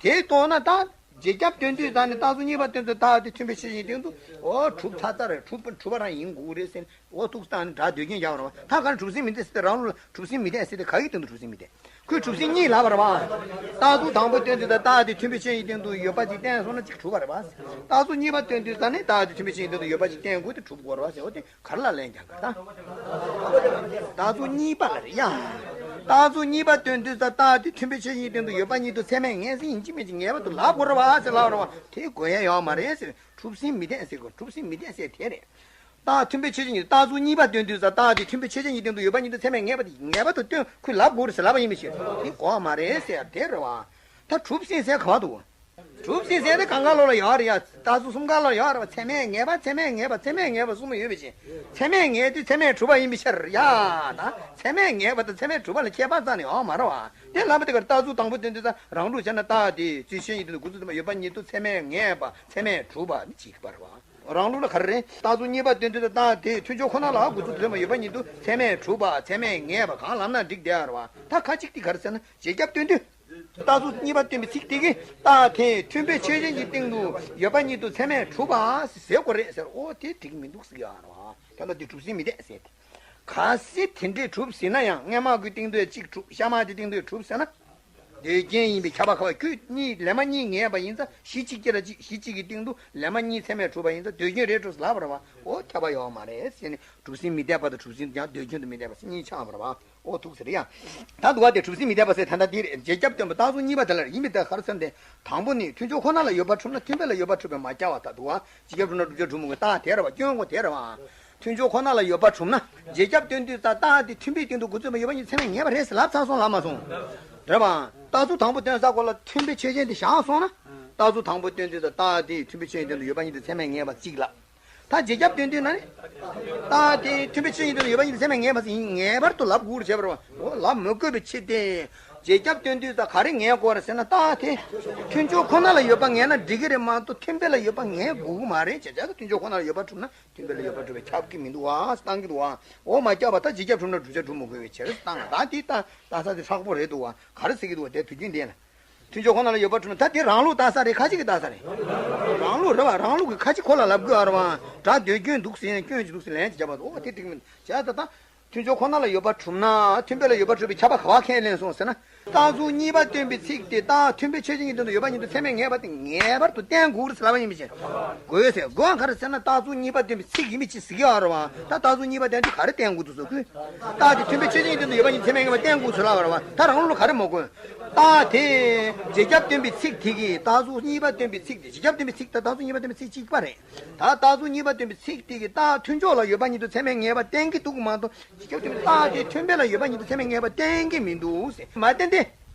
དེ་རྟོགས་ན་ད་རྗེས་ཁྱབ་སྟོན་དུས་ཙང་ནས་རྟགས་ཚུལ་གཉིས་པ་སྟོན་དུས་རྟགས་དེ་མཐུན་དཔེ་ཆོས་ཅན་གྱི་སྟེང་དུ་འོ་གྲུབ་ཚར་ཚར་རེད། གྲུབ་གྲུབ་པ་རང་ཡིན་དགོས་རེད་ཟེར་ནས་འོ་ཐུགས་སུ་བཏང་ནས་སྒྲ་ཟློས་སྐྱོན་རྒྱག་པ་རེད་བ། ད་ག་རེ་གྲུབ་ཟིན་མི་ལྡན་ཟེར་ཏེ། རང་ལུགས་ལ་གྲུབ་ཟིན་མི་ལྡན་ཟེར་ཏེ་ག་གི་སྟེང་དུ་གྲུབ་ཟིན་མི་ལྡན། ཁོས་གྲུབ་ཟིན་གཉིས་ལབ་པ་རེད་བ། རྟགས་ཚུལ་དང་པོ་སྟོན་དུས་ད་རྟགས་དེ་མཐུན་དཔེ་ཆོས་ཅན་གྱི་སྟེང་དུ་ཡོད་པ་ཅིག་བསྟན་སོང་ན་གཅིག་གྲུབ་པ་རེད་བ། རྟགས་ཚུལ་གཉིས་པ་སྟོན་དུས་ཙང་ནས་རྟགས་དེ་མཐུན་དཔེ་ཆོས་ཅན་གྱི་སྟེང་དུ་ཡོད་པ་ཅིག་བསྟན་དགོས་ཏེ་གྲུབ་དགོས་རེད་བ་ཟེར། འོ་དེ། ག་རེ་ལ་ལན་རྒྱག་གི་ད། རྟགས་ཚུལ་གཉིས་པ་ལ་རེད་ཡ། རྟགས་ཚུལ་གཉིས་པ་སྟོན་དུས་ཙང་རྟགས་དེ་མཐུན་དཔེ་ཆོས་ཅན་གྱི་སྟེང་དུ་ཡོད་པ་ཉིད་དུ་ཚད་མས་ངེས་ཟིན་ཡིན་གཅིག་མིན་གཅིག་ངེས་པར་དུ་ལབ་དགོས་རེད་བ་ཟེར་ལབ་རེད་བ། དེ་དགོས་ཡ་ཡོད་མ་རེད་ཟེར། གྲུབ་ཟིན་མི་ལྡན་ཟེར་དགོས། གྲུབ་ཟིན་མི་ལྡན་ཟེར་དེ་རེད། རྟགས་མཐུན་དཔེ་ཆོས་ཅན་གྱི་རྟགས་ཚུལ་གཉིས་པ་སྟོན་དུས་ཙང་རྟགས་དེ་མཐུན་དཔེ་ཆོས་ཅན་གྱི་སྟེང་དུ་ཡོད་པ་ཉིད་དུ་ཚད་མས་ངེས་པ་དེ་ངེས་པར་དུ་སྟོན་ཁོས་ལབ་དགོས་རེད་ཟེར་ལབ་པ་ཡིན་པའི་ཕྱིར། དེ་དགོས་མ་རེད་ཟེར་ཡ་དེ་རེད་བ། ད་གྲུབ་ཟིན་ཟེར་ག་བ་འདུག་གྲུབ་ཟིན་ཟེར་དེ་གང་ག་ལོག་ལ་ཡོད་རེད་ཡ། རྟགས་ཚུལ་གསུམ་ཀ་ལོག་ཡོད་རེད་བ། ཚད་མས་ངེས་པ། ཚད་མས་ངེས་པ། ཚད་མས་ངེས་པ་གསུམ་ཡོད་པའི་ཕྱིར། ཚད་མས་ངེས་དུས་ཚད་མས་གྲུབ་པ་ཡིན་པའི་ཕྱིར་ཡ། ད་ཚད་མས་ངེས་པ་དང་ཚད་མས་གྲུབ་པ་ལ་ཁྱད་པར་རྩ་ནས་ཡོད་མ་རེད་བ། དེ་ལབ་པ་དེ་གར་རྟགས་ཚུལ་དང་པོ་སྟོན་དུས་ཙང་རང་ལུགས་བྱས་ན་རྟགས་དེ་རྩོད་གཞི་ཡིན་དུས་འགོ་ཚུགས་དུ་མ་ཡོད་པ་ཉིད་དུ་ཚད་མས་ངེས་པ། ཚད་མས་གྲུབ་པ་ནི་གཅིག་པ་རེད་བ། རང་ལུགས་ལ་ག་རེ་རེད། རྟགས་ཚུལ་གཉིས་པ་སྟོན་དུས་ཙང་རྟགས་དེ་མཐུན་ཕྱོགས་ཁོ་ན་ལ་འགོ་ཚུགས་དུ་མ་ཡོད་པ་ཉིད་དུ་ཚད་མས་གྲུབ་པ། ཚད་མས་ངེས་པ་གང་ལབ་ན་འགྲིག་བསྡད་ཡོད་རེད་བ། ད་ཁ་ཅིག་དེ་ག་རེ་ཟེར་ན་རྗེས་ཁྱབ་སྟོན་དུས། རྟགས་ཚུལ་གཉིས་པ་སྟོན་པའི་ཚིག་དེ་གིས་རྟགས་དེ་མཐུན་དཔེ་ཆོས་ཅན་གྱི་སྟེང་དུ་ཡོད་པ་ཉིད་དུ་ཚད་མས་གྲུབ་པ་ཟེར་དགོས་རེད་ཟེར། ཨོ་དེ་འགྲིག་མི་འདུག་ཟེར་གྱི་ཡོད་རེད་བ། ད་ལྟ་དེ་གྲུབ་ཟིན་མི་འཐད་ཟེར་ཏེ། གལ་སྲིད་དེ་འདྲས་གྲུབ་ཟིན་ན་ཡང་སྔ་མ་གི་སྟེང་དུ་གཅིག་གྲུབ། གཤའ་མ་དེ་སྟེང་དུ་གྲུབ་ཟེར་ན། ལྡོག་རྐྱེན་ཡིན་པས་ཁྱབ་པ་ཁ་བ་ཁྱོད་གཉིས་ལས་མ་གཉིས་ངེས་པ་ཡིན་ཙང་གཞི་གཅིག་སྐྱེ་ར་གཅིག་གཞི་གཅིག་གི་སྟེང་དུ་ལས་མ་གཉིས་ཚད་མས་གྲུབ་པ་ཡིན་ཙང་ལྡོག་རྐྱེན་རེད་འགྲོ་ཟེར་ལབ་པ་རེད་བ། ཨོ་ཁྱབ་པ་ཡོད་མ་རེད་ཟེར་ནས་གྲུབ་ཟིན་མི་འཐད་པ་དང་གྲུབ་ཟིན་ཀྱང་ལྡོག་རྐྱེན་དུ་མི་འཐད་པ་ཟེར་གཉིས་ཆགས་པ་རེད་བ། ཨོ་ཐུག་ཟེར་ཡ། ད་འདུག་བ་དེ་གྲུབ་ཟིན་མི་འཐད་པ་ཟེར་ད་ལྟ་འདི་རེད། རྗེས་ཁྱབ་སྟོན་པ་རྟགས་ཚུལ་གཉིས་པ་དེ་ལ་ཡིན་པའི་དེ་ག་རེ་ཟེར་ན་དེ། དང་པོ་ནི་མཐུན་ཕྱོགས་ཁོ་ན་ལ་ཡོད་པར་གྲུབ་ན་མཐུན་དཔེ་ལ་ཡོད་པར་གྲུབ་པས་མ་ཁྱབ་པ། ད་འདུག་བ། རྗེས་ཁྱབ་གྲུབ་ན་བསྒྲུབ་བྱ་གྲུབ་མི་དགོས། རྟགས་དེ་རེད་བ། སྐྱོན་གོ་དེ་རེད་བ། མཐུན་ཕྱོགས་ཁོ་ན་ལ་ཡོད་པར་གྲུབ་ན། རྗེས་ཁྱབ་སྟོན་དུས་ཙང་རྟགས་དེ་མཐུན་དཔེའི་སྟེང་དུ་འགོ་ཚུགས་པའི་ཡོད་པ་ཉིད་དུ་ཚད་མས་ངེས་པ་རེད་ཟེར་ལབ་ཚར་སོང་ལབ་མ་སོང་། རེད་བ། རྟགས་ཚུལ་དང་པོ་སྟོན་ས་སྐོར་ལ་མཐུན་དཔེ་ཆོས་ཅན་དེ་བཞག་སོང་ན། རྟགས་ཚུལ་དང་པོ་སྟོན་དུས་ཙང་རྟགས་དེ་མཐུན་དཔེ་ཆོས་ཅན་སྟེང་དུ་ཡོད་པ་ཉིད་དུ་ཚད་མས་ངེས་པ་གཅིག་ལ། ད་རྗེས་ཁྱབ་སྟོན་དུས་ན་ནི། རྟགས་དེ་མཐུན་དཔེ་ཆོས་ཅན་སྟེང་དུ་ཡོད་པ་ཉིད་དུ་ཚད་མས་ངེས་པ་ཡིན་ངེས་པར་དུ་ལབ་དགོས་རེད་བྱས་པ་རེད་བ། འོ་ལབ་མི་དགོས་པའི་ཕྱིར་ཏེ། རྗེས་ཁྱབ་སྟོན་དུས་ཙང་ག་རེ་ངེས་དགོས་རེད་ཟེར་ན་རྟགས་དེ། མཐུན་ཕྱོགས་ཁོ་ན་ལ་ཡོད་པ་ངེས་ན་འགྲིག་གི་རེད་མ་གཏོགས་མཐུན་དཔེ་ལ་ཡོད་པ་ངེས་དགོས་ཀྱི་མ་རེད། བྱས་ཙང་མཐུན་ཕྱོགས་ཁོ་ན་ལ་ཡོད་པ་གྲུབ་ན། མཐུན་དཔེ་ལ་ཡོད་པ་གྲུབ་པས་ཁྱབ་ཀྱི་མི་འདུག་བ། བཏང་གི་འདུག་བ། འོ་མ་ཁྱབ་པ་ད་རྗེས་ཁྱབ་གྲུབ་ན་བསྒྲུབ་བྱ་གྲུབ་མི་དགོས་པའི་ཕྱིར་བཏང་ད་འདི་ལྟ་ལྟ་ས་དེ་ཧྲག་པོ་རེད་འདུག་བ། ག་རེ་ཟེར་གྱི་འདུག་བ་དེ་དུས་རྒྱུན་ལྡན་ལ། མཐུན་ཕྱོགས་ཁོ་ན་ལ་ཡོད་པ་གྲུབ་ན་ད་དེ་རང་ལུགས་ལྟ་ས་རེད། ཁ་ཅིག་གིས་ལྟ་ས་རེད། རང་ལུགས་རེད་བ། རང་ལུགས་ཀྱི་ཁ་ཅིག་ཁོ་ལ་ལབ་དགོས་ཨ་རེད་བ། སྒྲ་ཟློས་སྐྱོན་འདུག་ཟེར་ནས་སྐྱོན་ཅིག་འདུག་ཟེར་ལན་ཅིག་བརྒྱབ་པ་འོ་དེ་འགྲིག་མི་འདུག་བྱས་ཙང་ད། མཐུན་ཕྱོགས་ཁོ་ན་ལ་ཡོད་པར་གྲུབ་ན་མཐུན་དཔེ་ལ་ཡོད་པར་གྲུབ་པའི་ཁྱབ་པ་ག་བ་ཁས་ལེན་སོང་ཟེར་ན། རྟགས་ཚུལ་གཉིས་པ་སྟོན་པའི་ཚིག་དེ་རྟགས་མཐུན་དཔེ་ཆོས་ཅན་གྱི་སྟེང་དུ་ཡོད་པ་ཉིད་དུ་ཚད་མས་ངེས་པ་དེ་ངེས་པར་དུ་བསྟན་དགོས་རེད་ཟེར་ལབ་པ་ཡིན་པའི་ཕྱིར། དགོས་ཟེར་དགོས་ག་རེ་ཟེར་ན་རྟགས་ཚུལ་གཉིས་པ་སྟོན་པའི་ཚིག་ཡིན་པའི་ཕྱིར་ཟེར་གྱི་ཡོད་རེད་བ། ད་རྟགས་ཚུལ་གཉིས་པ་སྟོན་དུས་ག་རེ་བསྟན་དགོས་འདུག་ཟེར་དགོས། རྟགས་དེ་མཐུན་དཔེ་ཆོས་ཅན་གྱི་སྟེང་དུ་ཡོད་པ་ཉིད་ཚད་མས་ངེས་པ་བསྟན་དགོས་ཟེར་ལབ་པ་རེད་བ། ད་རང་ལུགས་ག་རེ་མ་དགོས། རྟགས་དེ། རྗེས་ཁྱབ་སྟོན་པའི་ཚིག་དེ་གིས་རྟགས་ཚུལ་གཉིས་པ་སྟོན་པའི་ཚིག་དེ་རྗེས་ཁྱབ་སྟོན་པའི་ཚིག་དང་རྟགས་ཚུལ་གཉིས་པ་སྟོན་པའི་ཚིག་གཅིག་པ་རེད། ད་རྟགས་ཚུལ་གཉིས་པ་སྟོན་པའི་ཚིག་དེ་གིས་རྟགས་མཐུན་ཕྱོགས་ལ་ཡོད་པ་ཉིད་དུ་ཚད་མས་ངེས་པ་བསྟན་གྱི་འདུག་མ་གཏོགས་རྗེས་ཁྱབ་སྟོན་པའི་རྟགས་དེ་མཐུན་དཔེ་ལ་ཡོད་པ་ཉིད་དུ་ཚད་མས་ངེས་པ་བསྟན་གྱི་མི་འདུག་ཟེར་མ་བསྟན་ཏེ།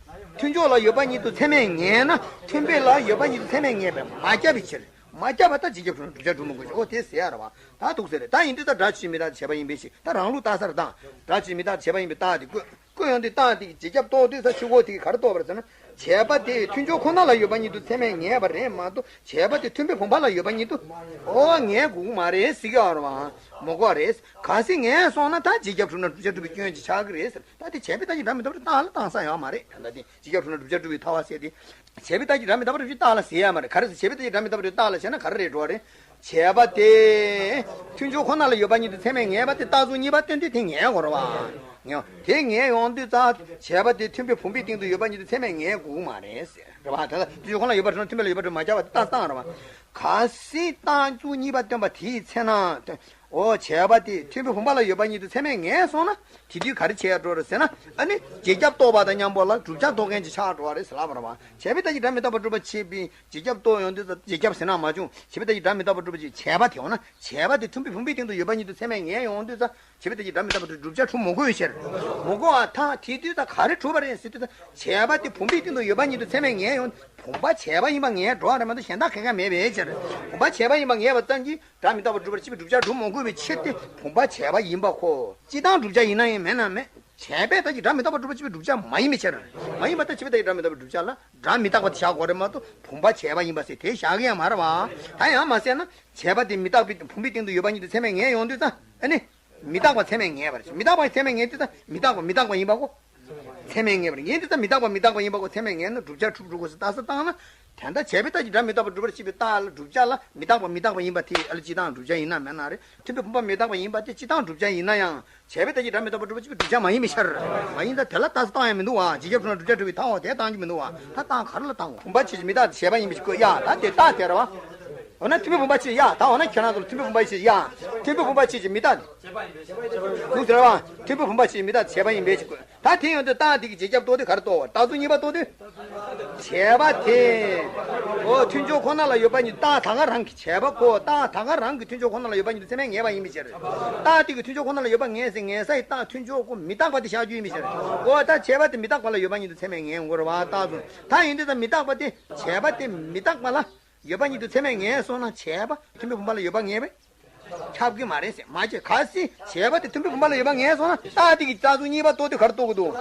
མཐུན་ཕྱོགས་ལ་ཡོད་པ་ཉིད་དུ་ཚད་མས་ངེས་ན་མཐུན་དཔེ་ལ་ཡོད་པ་ཉིད་དུ་ཚད་མས་ངེས་པས་མ་ཁྱབ་པའི་ཕྱིར། མ་ཁྱབ་པ་ད་རྗེས་ཁྱབ་གྲུབ་ན་བསྒྲུབ་བྱ་གྲུབ་མི་དགོས་ཤིང་འོ་དེ་ཟེར་ཡ་རེད་བ། ད་འདུག་ཟེར་རེད། ད་ཡིན་དུས་ད་སྒྲ་ཇི་བཞིན་མི་རྟག་སྟེ་བྱས་པ་ཡིན་པའི་ཕྱིར་ད་རང་ལུགས་ལྟ་ས་རེད་ད། སྒྲ་ཇི་བཞིན་མི་རྟག་སྟེ་བྱས་པ་ཡིན་པའི་རྟགས་དེ་བཀོད། བཀོད་ཡོང་དུས་རྟགས་དེ་གི་རྗེས་ཁྱབ་རྟོགས་དུས་ས་ཆུ་འགོ་དེ་གི་ག་རེ་རྟོགས་པ་རེད་ཟེར་ན། བྱས་པ་དེ་མཐུན་ཕྱོགས་ཁོ་ན་ལ་ཡོད་པ་ཉིད་དུ་ཚད་མས་ངེས་པ་རེད་མ་གཏོགས་བྱས་པ་དེ་མཐུན་དཔེ་བུམ་པ་ལ་ཡོད་པ་ཉིད་དུ། ཨོ་ངེས་དགོས་ཀྱི་མ་རེད་ཟེར་གྱི་ཡོད་རེད་བ། མི་དགོས་རེད། གལ་སྲིད་ངེས་སོང་ན་ད་རྗེས་ཁྱབ་གྲུབ་ན་བསྒྲུབ་བྱ་གྲུབ་པའི་སྐྱོན་ཅིག་ཆགས་ཀྱི་རེད་ཟེར། ད་དེ་བྱས་པའི་རྟགས་ཀྱིས་སྒྲ་མི་རྟག་པར་སྒྲུབ་རྟགས་ལ་བཏང་ས་ཡོད་མ་རེད། ད་ལྟ་དེ་རྗེས་ཁྱབ་གྲུབ་ན་བསྒྲུབ་བྱ་གྲུབ་པའི་ཐལ་བ་ཟེར་དེ། བྱས་པའི་རྟགས་ཀྱིས་སྒྲ་མི་རྟག་པར་སྒྲུབ་བྱའི་རྟགས་ལ་ཟེར་ཡ་མ་རེད། ག་རེ་ཟེར་བྱས་པའི་རྟགས་ཀྱིས་སྒྲ་མི་རྟག་པར་སྒྲུབ་རྟགས་ལ་ཟེར་ན་ག་རེ་རེད་འགྲོ་བ་རེད། བྱས་པ་དེ། མཐུན་ཕྱོགས་ཁོ་ན་ལ་ཡོད་པ་ཉིད་དུ་ཚད་མས་ངེས་པ་དེ་རྟགས་ཚུལ་གཉིས་པ་སྟོན་དུས་དེ་ངེས་དགོས་རེད་བ། ངེས་དེ་ངེས་ཡོང་དུས་ཙང་བྱས་པ་དེ་མཐུན་དཔེ་བུམ་པའི་སྟེང་དུ་ཡོད་པ་ཉིད་དུ་ཚད་མས་ངེས་དགོས་མ་རེད་ཟེར་རེད་བ། ད་ལྟ་མཐུན་ཕྱོགས་ཁོ་ན་ལ་ཡོད་པར་གྲུབ་ན་མཐུན་དཔེ་ལ་ཡོད་པར་གྲུབ་མ་ཁྱབ་པ་དེ་རྟགས་བཏང་རེད་བ། གལ་སྲིད་རྟགས་ཚུལ་གཉིས་པ་སྟོན་པ་དེའི་ཚེ་ན། ཨོ་བྱས་པ་དེ་མཐུན་དཔེ་བུམ་པ་ལ་ཡོད་པ་ཉིད་དུ་ཚད་མས་ངེས་སོང་ན་དེ་དུས་ག་རེ་བྱས་འགྲོ་རེད་ཟེར་ན། ཨ་ནི་རྗེས་ཁྱབ་རྟོགས་པ་དང་མཉམ་པོ་ལ་བསྒྲུབ་བྱ་རྟོགས་མཁན་ཅིག་ཆགས་འགྲོ་བ་རེད་ཟེར་ལབ་པ་རེད་བ། བྱས་པའི་རྟགས་ཀྱིས་སྒྲ་མི་རྟག་པར་སྒྲུབ་པ་བྱེད་པའི་རྗེས་ཁྱབ་རྟོགས་ཡོང་དུས་ཙང་རྗེས་ཁྱབ་ཟེར་ན་མ་བྱུང་། བྱས་པའི་རྟགས་ཀྱིས་སྒྲ་མི་རྟག་པར་སྒྲུབ་པ་བྱེད་བྱས་པ་དེ་འོ་ན་བྱས་པ་དེ་མཐུན་དཔེ་བུམ་པའི་སྟེང་དུ་ཡོད་པ་ཉིད་དུ་ཚད་མས་ངེས་ཡོང་དུས་ཙང་བྱས་པའི་རྟགས་ཀྱིས་སྒྲ་མི་རྟག་པར་སྒྲུབ་བྱ་གྲུབ་མི་དགོས་པའི་ཕྱིར། མི་དགོས་པ་དང་དེ་དུས་ཙང་ག་རེ་གྲུབ་པ་རེད་ཟེར་དུས་ཙང་བྱས་པ་དེ་བུམ་པའི་སྟེང་དུ་ཡོད་པ་ཉིད་དུ་ཚད་མས་ངེས་ཡོང་། བུམ་པ་བྱས་པ་ཡིན་པ་ངེས་འགྲོ་བ་རེད་མ་གཏོགས་གཞན་དག་གང་གང་མེད་པའི་ཕྱིར། བུམ་པ་བྱས་པ་ཡིན་པ་ངེས་པ་ཙམ་གྱིས་སྒྲ་མི་རྟག་པར་སྒྲུབ་པར་བྱེད་པའི་བསྒྲུབ་བྱ་གྲུབ་མི་དགོས་པའི་ཕྱིར་ཏེ་བུམ་པ་བྱས་པ་ཡིན་པ་ཁོ། སྤྱིར་བཏང་བསྒྲུབ་བྱ་ཡིན་ན་ཡང་མེད་ན་མེད། བྱས་པའི་རྟགས་ཀྱིས་སྒྲ་མི་རྟག་པར་སྒྲུབ་པར་བྱེད་པའི་བསྒྲུབ་བྱ་མ་ཡིན་པའི་ཕྱིར། མ་ཡིན་པ་ལྟར་བྱས་པའི་རྟགས་ཀྱིས་སྒྲ་མི་རྟག་པར་སྒྲུབ་བྱ་ལ་སྒྲ་མི་རྟག་པ་དེ་བཞག་དགོས་རེད་མ་གཏོགས་བུམ་པ་བྱས་པ་ཡིན་པ་ཟེར་དེ་བཞག་གི་ཡང་མ་རེད་བ། ད་ཡང་མ་ཟེར་ན་བྱས་པ་དེ་མི་རྟག་པའི་བུམ་པའི་སྟེང་དུ་ཡོད་པ་ཉིད་དུ་ཚད་མས་ངེས་ཡོང་དུས་ཙང་ཨ་ནི། མི་རྟག་པ་ཚད་མས་ངེས་པ་རེད། མི་རྟག་པ་ཚད་མས་ངེས་དུས་ཙང་མི་རྟག་པ་མི་རྟག་པ་ཡིན་པ་གོ། ཚད་མས་ངེས་པར་ངེས་འདི་ལྟར་མི་རྟག་པ་མི་རྟག་པ་ཡིན་པ་གོ། ཚད་མས་ངེས་ན་བསྒྲུབ་བྱ་གྲུབ་འགྲོ་གོ་ཟེར་རྟགས་གསལ་བཏང་ན། དེ་འདྲ་བྱས་པའི་རྟགས་ཀྱིས་སྒྲ་མི་རྟག་པར་སྒྲུབ་པར་བྱེད་པའི་རྟགས་ལ་བསྒྲུབ་བྱ་ལ་མི་རྟག་པ་མི་རྟག་པ་ཡིན་པ་དེ་ཨ་ལ་སྤྱིར་བཏང་བསྒྲུབ་བྱ་ཡིན་ན་མེད་ན་རེད། མཐུན་དཔེ་བུམ་པ་མི་རྟག་པ་ཡིན་པ་དེ་སྤྱིར་བཏང་བསྒྲུབ་བྱ་ཡིན་ན་ཡང་བྱས་པའི་རྟགས་ཀྱིས་སྒྲ་མི་རྟག་པར་སྒྲུབ་པར་བྱེད་པའི་བསྒྲུབ་བྱ་མ་ཡིན་པའི་ཕྱིར། མ་ཡིན་ད་དེ་ལ་རྟགས་གསལ་བཏང་ཡང་མི་འདུག་བ། རྗེས་ཁྱབ་གྲུབ་ན་བསྒྲུབ་བྱ་གྲུབ་པའི་མཐའ་འོག་དེ་བཏང་རྒྱུ་མི་འདུག་བ། ད་བཏང་ག་རེ་ལ་བཏང་བ། བུམ་པ་ཕྱིར་མི་རྟག་བྱས་པ་ཡིན་པའི་ཕྱིར་ཡ། ད་དེ་རྟགས་དེ་རེད་བ། འོ་ན་མཐུན་དཔེ་བུམ་པ་ཕྱིར་ཡ། ད་འོ་ན་ཁྱེད་རང་ཚོ་ལ་མཐུན་དཔེ་བུམ་པ་ཕྱིར་ཡ། མཐུན་དཔེ་བུམ་པ་ཕྱིར་གྱི་མི་རྟག་འདུག་ཟེར་བ། མཐུན་དཔེ་བུམ་པ་ཕྱིར་མི་རྟག་བྱས་པ་ཡིན་པའི་ཕྱིར། ད་དེ་ཡོང་དུས་རྟགས་དེ་གི་རྗེས་ཁྱབ་རྟོགས་དུས་ག་རེ་རྟོགས་པ། རྟགས་ཚུལ་གཉིས་པ་རྟོགས་དུས། བྱས་པ་དེ། འོ་མཐུན་ཕྱོགས་ཁོ་ན་ལ་ཡོད་པ་ཉིད་རྟགས་ད་ག་རང་གི་བྱས་པ་ཁོ་རྟགས་ད་ག་རང་གི་མཐུན་ཕྱོགས་ཁོ་ན་ལ་ཡོད་པ་ཉིད་དུ་ཚད་མས་ངེས་པ་ཡིན་པའི་ཕྱིར། རྟགས་དེ་གི་མཐུན་ཕྱོགས་ཁོ་ན་ལ་ཡོད་པ་ངེས་ཟེར་ངེས་ས་ཡི་རྟགས་མཐུན་ཕྱོགས་ཁོ་མི་རྟག་པ་དེ་བཞག་རྒྱུ་ཡིན་པའི་ཕྱིར། འོ་ད་བྱས་པ་དེ་མི་རྟག་པ་ལ་ཡོད་པ་ཉིད་དུ་ཚད་མས་ངེས་འགོར་བ་རྟགས་སོ། ད་ཡིན་དུས་ད་མི་རྟག་པ་དེ་བྱས་པ་དེ་མི་རྟག་པ་ལ་ཡོད་པ་ཉིད་དུ་ཚད་མས་ངེས་སོང་ན་བྱས་པ་མཐུན་དཔེ་བུམ་པ་ལ་ཡོད་པ་ངེས་པས། ཁྱབ་ཀྱི་མ་རེད་ཟེར། མ་བྱས། གལ་སྲིད་བྱས་པ་དེ་མཐུན་དཔེ་བུམ་པ་ལ་ཡོད་པ་ངེས་སོང་ན། རྟགས་དེ་གི་རྟགས་ཚུལ་གཉིས་པ་རྟོགས་དུས་ག་རེ་རྟོགས་ཀྱི་འདུག་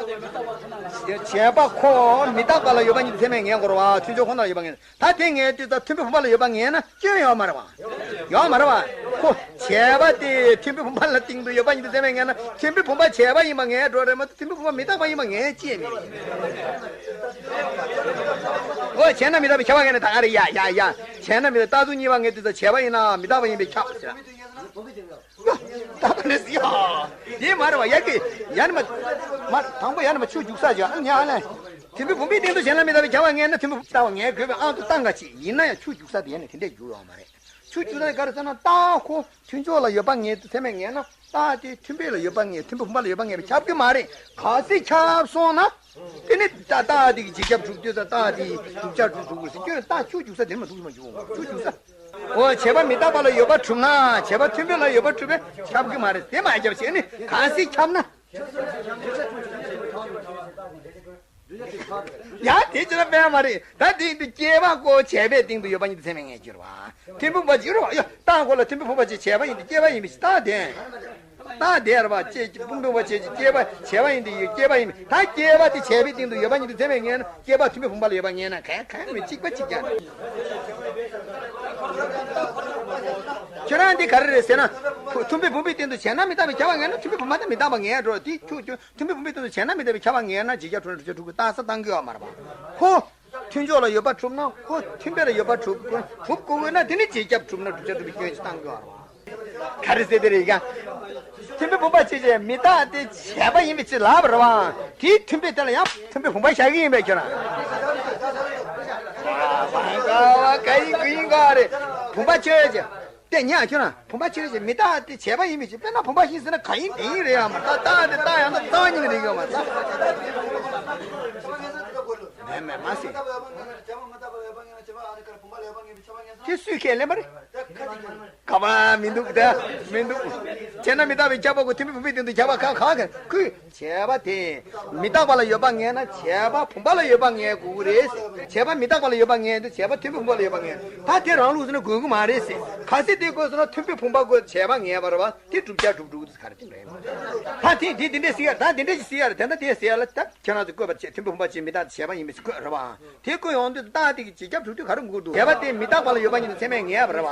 བྱས་པ་ཁོ་མི་རྟག་པ་ལ་ཡོད་པ་ཉིད་དུ་ཚད་མས་ངེས་དགོས་རེད་བ། མཐུན་ཕྱོགས་ཁོ་ན་ལ་ཡོད་པ་ངེས། ད་དེ་ངེས་དུས་ཙང་མཐུན་དཔེ་བུམ་པ་ལ་ཡོད་པ་ངེས་ན་སྐྱོན་ཡོད་མ་རེད་བ། ཡོད་མ་རེད་བ། ཁོ་བྱས་པ་དེ་མཐུན་དཔེ་བུམ་པ་ལ་སྟེང་དུ་ཡོད་པ་ཉིད་དུ་ཚད་མས་ངེས་ན། མཐུན་དཔེ་བུམ་པ་བྱས་པ་ཡིན་པ་ངེས་འགྲོ་རེད་མ་གཏོགས། མཐུན་དཔེ་བུམ་པ་མི་རྟག་པ་ཡིན་པ་ངེས་ཅི་ཡང་མི་རེད། འོ་བྱས་ན་མི་རྟག་པའི་ཁྱབ་པ་ངེས་ན་ད་ག་རེད། ཡ་ཡ་ཡ། བྱས་ན་མི་རྟག་རྟགས་ཚུལ་གཉིས་པ་ངེས་དུས་ཙང་བྱས་པ་ཡིན་ན་མི་རྟག་པ་ཡིན་པས་ཁྱབ་ཟེར། ད་ནི་ཡ། དེ་མ་རེད་བ། ཡ་གི་ཡ་ནི་མ། མ་དང་པོ་ཡ་ནི་མ་ཆུ་རྒྱུག་ས་བྱ་ཨ་ཉ་ཨ་ལེ། མཐུན་དཔེ་བུམ་པའི་སྟེང་དུ་གཞན་ལ་མི་རྟག་པའི་ཁྱབ་པ་ངེས་ན་མཐུན་དཔེ་རྟག་པ་ངེས་དགོས་པའི་ཨང་དུ་བཏང་ག་ཅིག་ཡིན་ན་ཡང་ཆུ་རྒྱུག་ས་དེ་ཡ་ནི་དེ་འདྲས་རྒྱུག་ཡོད་མ་རེད། ཆུ་རྒྱུག་ས་དེ་ག་རེ་ཟེར་ན། རྟགས་ཁོ་མཐུན་ཕྱོགས་ལ་ཡོད་པ་ངེས་དུ་ཚད་མས་ངེས་ན། རྟགས་དེ་མཐུན་དཔེ་ལ་ཡོད་པ་ངེས། མཐུན་དཔེ་བུམ་པ་ལ་ཡོད་པ་ངེས་པས་ཁྱབ་ཀྱི་མ་རེད། གལ་སྲིད་ཁྱབ་སོང་ན། དེ་ནི་ད་རྟགས་དེ་གི་རྗེས་ཁྱབ་གྲུབ་དུས་ཙང་རྟགས་དེ་བསྒྲུབ་བྱ་གྲུབ་གྲུབ་དགོས་ཟེར་སྐྱོན། རྟགས་ཆུ་རྒྱུག་ས་དེ་མ་གཏོགས་མ་རྒྱུག་ཆུ་རྒྱུག་ས། འོ་བྱས་པ་མི་རྟག་པ་ལ་ཡོད་པ་གྲུབ་ན། བྱས་པ་མཐུན་དཔེ་ལ་ཡོད་པ་གྲུབ་པས་ཁྱབ་ཀྱི་མ་རེད། དེ་མ་ཁྱབ་བྱས་ནས་གལ་སྲིད་ཁྱབ་ན། ཡ་དེ་ཅི་ལ་དཔེ་མ་རེད། ད་དེ་ཡིན་དུས་སྐྱེ་བ་ཁོ་བྱས་པའི་སྟེང་དུ་ཡོད་པ་ཉིད་དུ་ཚད་མས་ངེས་ཀྱི་རེད་བ། མཐུན་དཔེ་བུམ་པ་ཅིག་རེད་བ། ཡ་རྟགས་ཁོ་ལ་མཐུན་དཔེ་བུམ་པ་ཅིག་བྱས་པ་ཡིན་དུས་སྐྱེ་བ་ཡིན་པའི་རྟགས་དེ། རྟགས་དེ་རེད་བ། ཅེས་བུམ་པ་བུམ་པ་བྱས་ཀྱི་སྐྱེ་བ་བྱས་པ་ཡིན་དུས་ཡོད་སྐྱེ་བ་ཡིན། ད་སྐྱེ་བ་དེ་བྱས་པའི་སྟེང་དུ་ཡོད་པ་ཉིད་དུ་ཚད་མས་ངེས་ན། སྐྱེ་བ་མཐུན་དཔེ་བུམ་པ་ལ་ཡོད་པ་ངེས་ན་གང་གང་མི་གཅིག་པ་གཅིག་ཀྱང་། ཁྱོད་རང་འདི་ག་རེ་རེད་ཟེར་ན། མཐུན་དཔེ་བུམ་པའི་སྟེང་དུ་བྱས་ན་མི་རྟག་པའི་ཁྱབ་པ་ངེས་ན། མཐུན་དཔེ་བུམ་པ་དང་མི་རྟག་པ་ངེས་འགྲོ། དེ་ཁྱོད་ཁྱོད། མཐུན་དཔེ་བུམ་པའི་སྟེང་དུ་བྱས་ན་མི་རྟག་པའི་ཁྱབ་པ་ངེས་ན་རྗེས་ཁྱབ་གྲུབ་ན་བསྒྲུབ་བྱ་གྲུབ་པའི་རྟགས་གསལ་བཏང་གི་ཡོད་མ་རེད་པ། ཁོ་མཐུན་ཕྱོགས་ལ་ཡོད་པ་གྲུབ་ན། ཁོ་མཐུན་དཔེ་ལ་ཡོད་པ་གྲུབ་གྲུབ་དགོས་དགོས་ན། དེ་ནི་རྗེས་ཁྱབ་གྲུབ་ན་བསྒྲུབ་བྱ་གྲུབ་པའི་སྐྱོན་ཞིག་བཏང་གི་ཡོད་རེད་པ། ག་རེ་ཟེར་དེ་རེད་ཀྱང་། མཐུན་དཔེ་བུམ་པ་ཅིག་བྱས་མི་རྟག་དེ་བྱས་པ་ཡིན་པའི་ཕྱིར་ལབ་པ་རེད་པ། དེའི་མཐུན་དཔེ་དེ་ལ་ཡང་མཐུན་དཔེ་བུམ་པ་བཞག་གི་ཡིན་པས་ཁྱོད་རང་། ག་ཡིན་ག་ཡིན་ག་རེད། བུམ་པ་ཆོས་ཅན། དེ་ཉག་ཁྱོད་རང་བུམ་པ་ཆོས་ཅན། མི་རྟག་དེ་བྱས་པ་ཡིན་པའི་ཕྱིར། དཔེར་ན་བུམ་པ་བཞིན་ཟེར་ན་ག་ཡིན་དེ་ཡིན་རེད་ཡ་མ། རྟགས་རྟགས་དེ་རྟགས་ཡང་དག་རྩ་བ་ཉིད་ནས་རེད་ཡོད་མ་རེད། མེད་མེད་མ་ཟེར། དེ་སུས་ཁས་ལེན་པ་རེད། ག་པ་མི་འདུག་ད་མི་འདུག་བྱས་ན་མི་རྟག་པའི་ཁྱབ་པ་ཁོ་མཐུན་དཔེ་བུམ་པའི་སྟེང་དུ་ཁྱབ་པ་གང་གང་གང་ཁུལ། བྱས་པ་དེ་མི་རྟག་པ་ལ་ཡོད་པ་ངེས་ན་བྱས་པ་བུམ་པ་ལ་ཡོད་པ་ངེས་དགོས་ཀྱི་རེད་ཟེར། བྱས་པ་མི་རྟག་པ་ལ་ཡོད་པ་ངེས་དུས་བྱས་པ་མཐུན་དཔེ་བུམ་པ་ལ་ཡོད་པ་ངེས། ད་དེ་རང་ལུགས་ཟེར་ན་དགོས་ཀྱི་མ་རེད་ཟེར། གལ་སྲིད་དེ་དགོས་ཟེར་ན་མཐུན་དཔེ་བུམ་པ་དགོས་བྱས་པ་ངེས་པ་རེད་པ། དེ་བསྒྲུབ་བྱ་གྲུབ་གྲུབ་དུས་ག་རེ་དེ་རེད། ད་དེ་དེ་དེ་འདྲས་ཟེར་ཡ། ད་དེ་འདྲས་ཞིག་ཟེར་ཡ་རེད། དེ་འདྲ་དེ་ཟེར་ཡ་ལ་ད་ཁྱེད་རང་ཚོས་བཀོད་པ་བྱས། མཐུན་དཔེ་བུམ་པ་ཅིག་མི་རྟག་བྱས་པ་ཡིན་པའི་ཕྱིར་བཀོད་རེད་པ། དེ་བཀོད་ཡོང་དུས་རྟགས་དེ་གི་རྗེས་ཁྱབ་གྲུབ་དུས་ག་རེ་དགོས་འདུག་བྱས་པ་དེ་མི་རྟག་པ་ལ་ཡོད་པ་ཉིད་དུ་ཚད་མས་ངེས་པ་རེད་པ།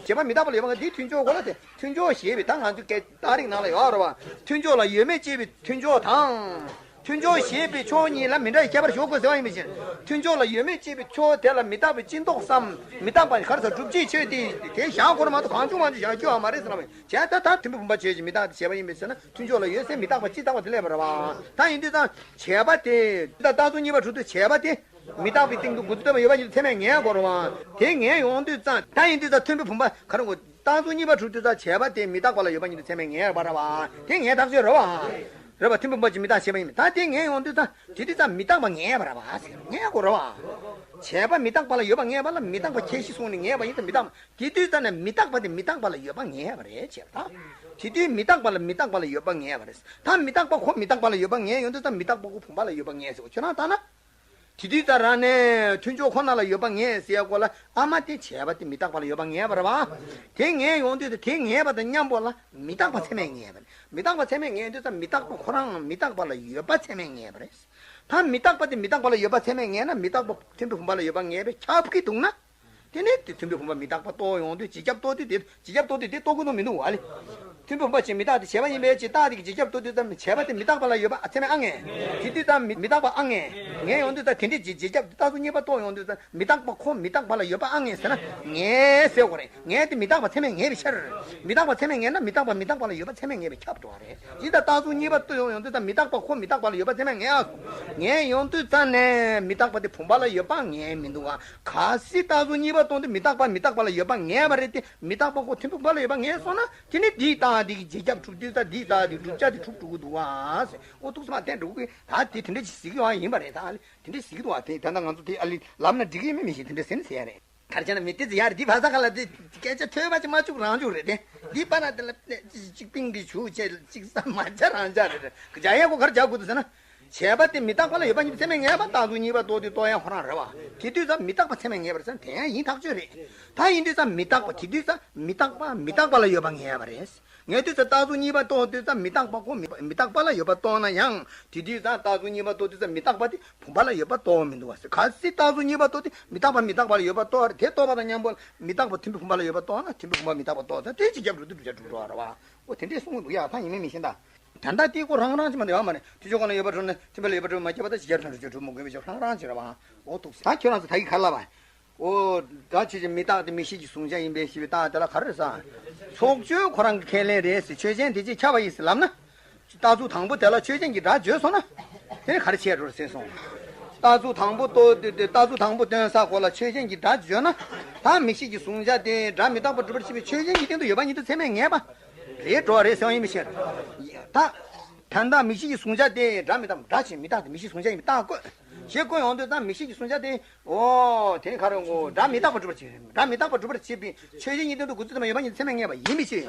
བྱས་པ་མི་རྟག་པ་ལ་ཡོད་པ་ངེས། དེའི་མཐུན་ཕྱོགས་གོ་ལ་དེ། མཐུན་ཕྱོགས་ཞེས་པའི། ད་ང་ཚོའི་སྐད་རྟགས་རིགས་ནང་ལ་ཡོད་རེད་པ། མཐུན་ཕྱོགས་ལ་ཡོད་མེད་དཔྱད་པའི་མཐུན་ཕྱོགས་དང་། མཐུན་ཕྱོགས་ཞེས་པའི་ཕྱོགས་གཉིས་ལ་མི་འདྲ་བའི་ཁྱད་པར་ཞོག་དགོས་ཟེར་བ་ཡིན་པའི་ཕྱིར། མཐུན་ཕྱོགས་ལ་ཡོད་མེད་དཔྱད་པའི་ཕྱོགས་དེ་ལ་མི་རྟག་པའི་སྤྱི་ལྡོག་སམ། མི་རྟག་པ་ག་རེ་ཟེར། སྒྲུབ་བྱེད་ཆོས་དེ་དེ་བཞག་དགོས་རེད་མ་གཏོགས་གང་བྱུང་མང་བྱུང་བཞག་རྒྱུ་ཡོད་མ་རེད་ཟེར་བ་ཡིན། བྱས་ད་ད་མཐུན་དཔེ་བུམ་པ་ཆོས་ཅན། མི་རྟག་སྟེ་བྱས་པ་ཡིན་པའི་ཕྱིར་ན། མཐུན་ཕྱོགས་ལ་ཡོད་ཚད་མི་རྟག་པ་སྤྱི་རྟག་པ་དེ་སླེབས་པ་རེད་པ། ད་ཡིན་དུས་ཙང་བྱས་པ་དེ། ད་རྟགས་ཚུལ་གཉིས་པ་གྲུབ་དུས་བྱས་པ་དེ། མི་རྟག་པའི་སྟེང་དུ་འགོ་ཚུགས་ཐུབ་པ་ཡོད་པ་ཉིད་དུ་ཚད་མས་ངེས་དགོས་རེད་པ། དེ་ངེས་ཡོང་དུས་ཙང་། ད་ཡིན་དུས་ཙང་མཐུན་དཔེ་བུམ་པ་ག་རེ་དགོས། རྟགས་ཚུལ་གཉིས་པ་གྲུབ་དུས་ཙང་བྱས་པ་དེ་མི་རྟག་པ་ལ་ཡོད་པ་ཉིད་དུ་ཚད་མས་ངེས་པ་རེད་པ། དེ་ངེས་ཐག་ཆོད་རེད་པ། རེད་པ། མཐུན་དཔེ་བུམ་པ་ཅིག་མི་རྟག་བྱས་པ་ཡིན་པས། ད་དེ་ངེས་ཡོང་དུས་ཙང་། དེ་དུས་ཙང་མི་རྟག་པ་ངེས་པ་རེད་པ་ཟེར། ངེས་དགོས་རེད་པ། བྱས་པ་མི་རྟག་པ་ལ་ཡོད་པ་ངེས་པ་ལ་མི་རྟག་པ་ཁྱད་གཞི་བཟུང་ནས་ངེས་པ་ཡིན་ཙང་མི་རྟག་པ། དེ་དུས་ཙང་ནས་མི་རྟག་པ་དེ་མི་རྟག་པ་ལ་ཡོད་པ་ངེས་པ་རེད་ཅེས་པ་དང་། དེ་དུས་མི་རྟག་པ་ལ་མི་རྟག་པ་ལ་ཡོད་པ་ངེས་པ་རེད། ད་མི་རྟག་པ་ཁོ་མི་རྟག་པ་ལ་ཡོད་པ་ངེས་ཡོང་དུས་ཙང་མི་རྟག་པ་ཁོ་བུམ་པ་ལ་ཡོད་པ་ངེས་ཟེར་གོ། ཁྱོད་རང་ལྟ་ན། དེ་དུས་ཙང་རང་ནས་མཐུན་ཕྱོགས་ཁོ་ན་ལ་ཡོད་པ་ངེས་ཟེར་ཡ་སྐོར་ལ། ཨ་མ་དེ་བྱས་པ་དེ་མི་རྟག་པ་ལ་ཡོད་པ་ངེས་པ་རེད་པ། དེ་ངེས་ཡོང་དུས་དེ་ངེས་པ་དང་མཉམ་པོ་ལ་མི་རྟག་པ་ཚད་མས་ངེས་པ་རེད། མི་རྟག་པ་ཚད་མས་ངེས་དུས་ཙང་མི་རྟག་པ་ཁོ་རང་མི་རྟག་པ་ལ་ཡོད་པ་ཚད་མས་ངེས་པ་རེད། ད་མི་རྟག་པ་དེ་མི་རྟག་པ་ལ་ཡོད་པ་ཚད་མས་ངེས་ན། མི་རྟག་པ་མཐུན་དཔེ་བུམ་པ་ལ་ཡོད་པ་ངེས་པས་ཁྱབ་ཀྱི་འདུག་ན། དེ་ནས་དེ་མཐུན་དཔེ་བུམ་པ་མི་རྟག་པ་རྟོགས་ཡོང་དུས་རྗེས་ཁྱབ་རྟོགས་དུས་དེ། རྗེས་ཁྱབ་རྟོགས་དུས་དེ་རྟོགས་ཀྱི་འདུག་མི་འདུག་ཨ་ལེ། མཐུན་དཔེ་བུམ་པ་ཅིག་མི་རྟག་སྟེ་བྱས་པ་ཡིན་པའི་ཕྱིར། རྟགས་དེ་གི་རྗེས་ཁྱབ་རྟོགས་དུས་ཙམ་བྱས་པ་དེ་མི་རྟག་པ་ལ་ཡོད་པ་ཚད་མས་ཨ་ངེས། དེ་དུས་ཙམ་མི་མི་རྟག་པ་ཨ་ངེས། ངེས་ཡོང་དུས་ཙམ་དེ་འདྲའི་རྗེས་རྗེས་ཁྱབ་རྟགས་ཚུལ་གཉིས་པ་རྟོགས་ཡོང་དུས་ཙམ་མི་རྟག་པ་ཁོ་མི་རྟག་པ་ལ་ཡོད་པ་ཨ་ངེས་ཟེར་ན། ངེས་ཟེར་དགོས་རེད། ངེས་དེ་མི་རྟག་པ་ཚད་མས་ངེས་པའི་ཕྱིར། མི་རྟག་པ་ཚད་མས་ངེས་ན་མི་རྟག་པ་མི་རྟག་པ་ལ་ཡོད་པ་ཚད་མས་ངེས་པས་ཁྱབ་འགྲོ་བ་རེད། ཡིན་ད་རྟགས་ཚུལ་གཉིས་པ་རྟོགས་ཡོང་དུས་ཙམ་མི་རྟག་པ་ཁོ་མི་རྟག་པ་ལ་ཡོད་པ་ཚད་མས་ངེས་ཨ། ངེས་ཡོང་དུས་ཙམ་ནས་མི་རྟག་པ་དེ་བུམ་པ་ལ་ཡོད་པ་ངེས་མི་འདུག་ག། གལ་སྲིད་རྟགས་ཚུལ་གཉིས་པ་རྟོགས་དུས་མི་རྟག་པ་མི་རྟག་པ་ལ་ཡོད་པ་ངེས་པ་རེད་དེ། མི་རྟག་པ་ཁོ་མཐུན་དཔེ་བུམ་པ་ལ་ཡོད་པ་ངེས་སོང་ན། དེ་ནི་འདིའི་རྟགས་འདི་གི་རྗེས་ཁྱབ་གྲུབ་དུས་ཙམ་འདིའི་རྟགས་འདི་བསྒྲུབ་བྱ་དེ་གྲུབ་འགྲོ་གི་འདུག་ག་ཟེར། འོ་ཐུགས་སུ་མ་བསྟན་འགྲོ་གི། ད་དེ་དེ་འདྲ་ཞིག་ཟེར་གི་ཡོད་ཡིན་པ་རེད། ད་དེ་འདྲ་ཟེར་གི་འདུག་ག། དེ་ད་ལྟ་ང་ཚོ་དེ་ཨ་ལི་ལབ་ན་འགྲིག་གི་མེད་མི་ཞིག་དེ་འདྲ་ཟེར་ནི་ཟེར་ཡ་རེད། ག་རེ་བྱས་ན་མི་དེ་ཚོ་ཡར་འདི་ཕ་ས་ཁ་ལ་དེ་སྐད་ཆ་ཐོས་པ་ཅིག་མ་བཅུག་རང་བཅུག་རེད་དེ། འདི་པ་ན་དེ་ལ་ནས་ཅིག་ཅིག་པིང་གི་ཆུ་བྱས་ཅིག་ས་མ་ཆ་རང་ཆ་རེད་རེད། རྒྱ་ཡན་ཁོ་གར་རྒྱག་དགོས་འདུག་ཟེར་ན། བྱས་པ་དེ་མི་རྟག་པ་ལ་ཡོད་པ་ཉིད་དུ་ཚད་མས་ངེས་པ། རྟགས་ཚུལ་གཉིས་པ་རྟོགས་དུས་རྟོགས་ཡག་ཁོ་རང་རེད་བ། དེ་དུས་ཙམ་མི་རྟག་པ་ཚད་མས་ངེས་པ་རེད་ཟེར་ན་དེ་ཡང་ཡིན་ཐག་ཆོད་རེད། ད་ཡིན་དུས་ཙམ་མི་རྟག་པ་དེ་དུས་ཙམ་མི་རྟག་པ་མི་རྟག་པ་ལ་ཡོད་པ་ངེས་པ་རེད། ངེས་དུས་ཙམ་རྟགས་ཚུལ་གཉིས་པ་རྟོགས་དུས་ཙམ་མི་རྟག་པ་ཁོ་མི་མི་རྟག་པ་ལ་ཡོད་པ་རྟོགས་ན་ཡང་དེ་དུས་ཙམ་རྟགས་ཚུལ་གཉིས་པ་རྟོགས་དུས་ཙམ་མི་རྟག་པ་དེ་བུམ་པ་ལ་ཡོད་པ་རྟོགས་མི་འདུག་བ་ཟེར། གལ་སྲིད་རྟགས་ཚུལ་གཉིས་པ་རྟོགས་དུས་མི་རྟག་པ་མི་རྟག་པ་ལ་ཡོད་པ་རྟོགས་རེད། དེ་རྟོགས་པ་དང་མཉམ་པོ་མི་རྟག་པ་མཐུན་དཔེ་བུམ་པ་ལ་ཡོད་པ་རྟོགས་ན་མཐུན་དཔེ་བུམ་པ་མི་རྟག་པ་རྟོགས་ཚར་དེ་རྗེས་ཁྱབ་གྲུབ་དུས་བསྒྲུབ་བྱ་གྲུབ་འགྲོ་བ་རེད་བ། འོ་དེ་འདྲས་གསུངས་འདུག་ཡ། ད་ཡིན་མིན་མི་ཤེས་ད། ད་ལྟ་དེའི་སྐོར་རང་རང་ཅི་མ་ཡོད་མ་རེད། དུས་ཚོད་གང་ལ་ཡོད་པ་གྲུབ་ན་མཐུན་དཔེ་ལ་ཡོད་པ་གྲུབ་མ་སྐྱེས་པ་ད་ཅི་བྱར་ཐོན་རུ་ཅོ་གྲུབ་མོ་དགོས་པའི་ཕྱོགས་རང་རང་ཅི་རེད་བ། འོ་ཐུགས་ད་ཁྱོད་རང་ཚོ་ད་གི་ག་ལ་བ། འོ་ད་ཆོས་ཅན་མི་རྟག་སྟེ་མིག་ཤེས་ཀྱིས་གཟུང་བྱ་ཡིན་པའི་ཞེས་པའི་རྟགས་དེ་ལ་ག་རེ་ཟ། ཕྱོགས་ཆོས་ཁོ་རང་གི་ཁས་ལེན་རེད་ཟེར་ཆོས་ཅན་དེ་ཅིག་ཁྱབ་པ་ཡིན་ཟེར་ལབ་ན། རྟགས་ཚུལ་དང་པོ་དེ་ལ་ཆོས་ཅན་གྱི་སྒྲ་བརྗོད་སོང་ན། དེ་ནི་ག་རེ་བྱས་འགྲོ་རེད་ཟེར་སོང་། རྟགས་ཚུལ་དང་པོ་ལྟོས་ཏེ་རྟགས་ཚུལ་དང་པོ་སྟོན་ས་གོ་ལ་ཆོས་ཅན་གྱི་སྒྲ་བརྗོད་ན། ད་མིག་ཤེས་ཀྱིས་གཟུང་བྱ་དེ་སྒྲ་མི་རྟག་པར་སྒྲུབ་པར་བྱེད་པའི་ཆོས་ཅན་གྱི་སྟེང་དུ་ཡོད་པ་ཉིད་དུ་ཚད་མས་ངེས་པ། རེད་འགྲོ་རེད་ཟེར་བ་ཡིན་པའི་ཕྱིར། ད། ད་ལྟ་མིག་ཤེས་ཀྱིས་གཟུང་བྱ་དེ་སྒྲ་མི་རྟག་སྒྲ་ཆོས་མི་རྟག་སྟེ་མིག་ཤེས་གཟུང་བྱ་ཡིན་པའི་རྟགས་བཀོད། ཞེས་བཀོད་ཡོང་དུས་ད་མིག་ཤེས་ཀྱིས་གཟུང་བྱ་དེ། འོ། དེ་ནི་ག་རེ་ངོ་། སྒྲ་མི་རྟག་པར་སྒྲུབ་པར་བྱེད། སྒྲ་མི་རྟག་པར་སྒྲུབ་པར་བྱེད་པའི་ཆོས་ཅན་གྱི་སྟེང་དུ་འགོད་ཚུལ་ཙམ་ཡོད་པ་ཉིད་དུ་ཚད་མས་ངེས་པ་ཡིན་པའི་ཕྱིར།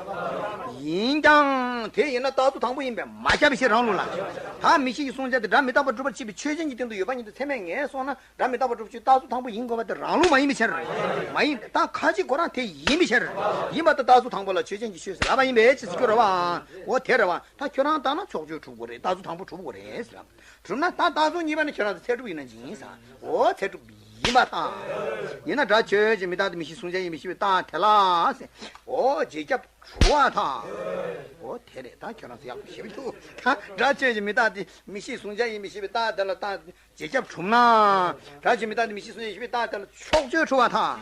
ཡིན་ཀྱང་དེ་ཡིན་ན་རྟགས་ཚུལ་དང་པོ་ཡིན་པས་མ་ཁྱབ་པའི་ཕྱིར་རང་ལུགས་ལ། ད་མིག་ཤེས་ཀྱིས་གཟུང་བྱ་དེ་སྒྲ་མི་རྟག་པར་སྒྲུབ་པར་བྱེད་པའི་ཆོས་ཅན་གྱི་སྟེང་དུ་ཡོད་པ་ཉིད་དུ་ཚད་མས་ངེས་སོང་ན་སྒྲ་མི་རྟག་པར་སྒྲུབ་ཆོས་རྟགས་ཚུལ་དང་པོ་ཡིན་དགོས་པ་དེ་རང་ལུགས་མ་ཡིན་པའི་ཕྱིར། མ་ཡིན་ད་ཁ་ཅིག་ཁོ་རང་དེ་ཡིན་པའི་ཕྱིར། ཡིན་པ་དེ་རྟགས་ཚུལ་དང་པོ་ལ་ཆོས་ཅན་གྱི་ཆོས་ཟེར་ལབ་པ་ཡིན་པས་ཅི་ཟེར་རྒྱུ་རེད་བ། འོ་དེ་རེད་བ། ད་ཁྱོད་རང་ལྟར་ན་ཕྱོགས་ཆོས་གྲུབ་དགོས་རེད། རྟགས་ཚུལ་དང་པོ་གྲུབ་དགོས་རེད་ཟེར། གྲུབ་ན་ད་རྟགས་ཚུལ་གཉིས་པ་ནི་ཁྱོད་རང་ཚོ་ཚད་གྲུབ་ཡིན་ན་ཅི་ཡིན་ས། འོ་ཚད་གྲུབ་ཡིན་པ་དང་། ཡིན་ན་སྒྲ་ཆོས་ཅན་མི་རྟག་སྟེ་མིག་ཤེས་གཟུང་བྱ་ཡིན་པའི་ཕྱིར་བའི་རྟགས་དེ་ལ་ཟེར། འོ་རྗེས་ཁྱབ་གྲུབ་པ་དང་། འོ་དེ་རེད། ད་ཁྱོད་རང་ཚོ་ཡག་པོ་ཤེས་ཀྱི་འདུག་ད་སྒྲ་ཆོས་ཅན་མི་རྟག་སྟེ་མིག་ཤེས་གཟུང་བྱ་ཡིན་པའི་ཕྱིར་བའི་རྟགས་དེ་ལ་རྟགས། རྗེས་ཁྱབ་གྲུབ་ན། སྒྲ་ཆོས་མི་རྟག་སྟེ་མིག་ཤེས་གཟུང་བྱ་ཡིན་པའི་རྟགས་དེ་ལ་ཕྱོགས་ཆོས་གྲུབ་པ་དང་།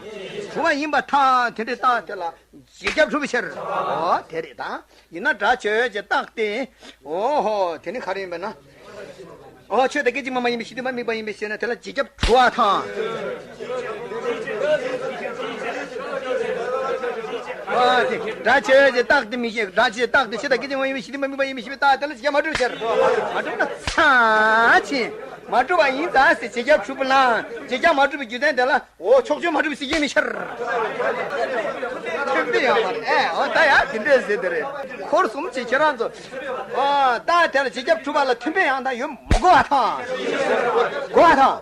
གྲུབ་པ་ཡིན་པར་ཐལ། དེ་འདྲའི་རྟགས་དེ་ལ་རྗེས་ཁྱབ་གྲུབ་པའི་ཕྱིར། འོ་དེ་རེད་ད། ཡིན་ན་སྒྲ་ཆོས་ཅན་རྟག་སྟེ། འོ་ཧོ་དེ་ནི་ག་རེ་ཡིན་པས་ན། འོ་ཆོས་དང་སྐད་ཅིག་མ་མ་ཡིན་པའི་གཞི་མཐུན་པ་དམིགས་པ་ཡིན་པའི་ཕྱིར་ན་དེ་ལ་རྗེས་ཁྱབ་གྲུབ་པ་དང་། འོ་དེ་སྒྲ་ཆོས་ཅན་རྟག་སྟེ་མིག་ཤེས་སྒྲ་ཆོས་རྟག་སྟེ་ཆོས་དང་སྐད་ཅིག་མ་ཡིན་པའི་གཞི་མཐུན་པ་དམིགས་པ་ཡིན་པའི་ཕྱིར་རྟགས་དེ་ལ་རྗེས་ཁྱབ་མ་གྲུབ་ཕྱིར། མ་གྲུབ་ན་ཚ་ཆེ། མ་གྲུབ་པ་ཡིན་ཙང་ཟེར་རྗེས་ཁྱབ་གྲུབ་པ་ལ་རྗེས་ཁྱབ་མ་གྲུབ་པའི་རྒྱུ་མཚན་དེ་ལ། འོ་ཕྱོགས་ཆོས་མ་གྲུབ་ཟེར་གྱི་མི་ཤར། མཐུན་དཔེ་ཡང་མ་རེད། ཨེ་འོ་ད་ཡ་དེ་འདྲས་ཟེར་དེ་རེད། འཁོར་གསུམ་གྱི་ཁྱེད་རང་ཚོ། འོ་ད་དེ་ལ་རྗེས་ཁྱབ་གྲུབ་པ་ལ་མཐུན་དཔེ་ཡང་ད་ཡོད་མི་དགོས་པ་དང་། དགོས་པ་དང་།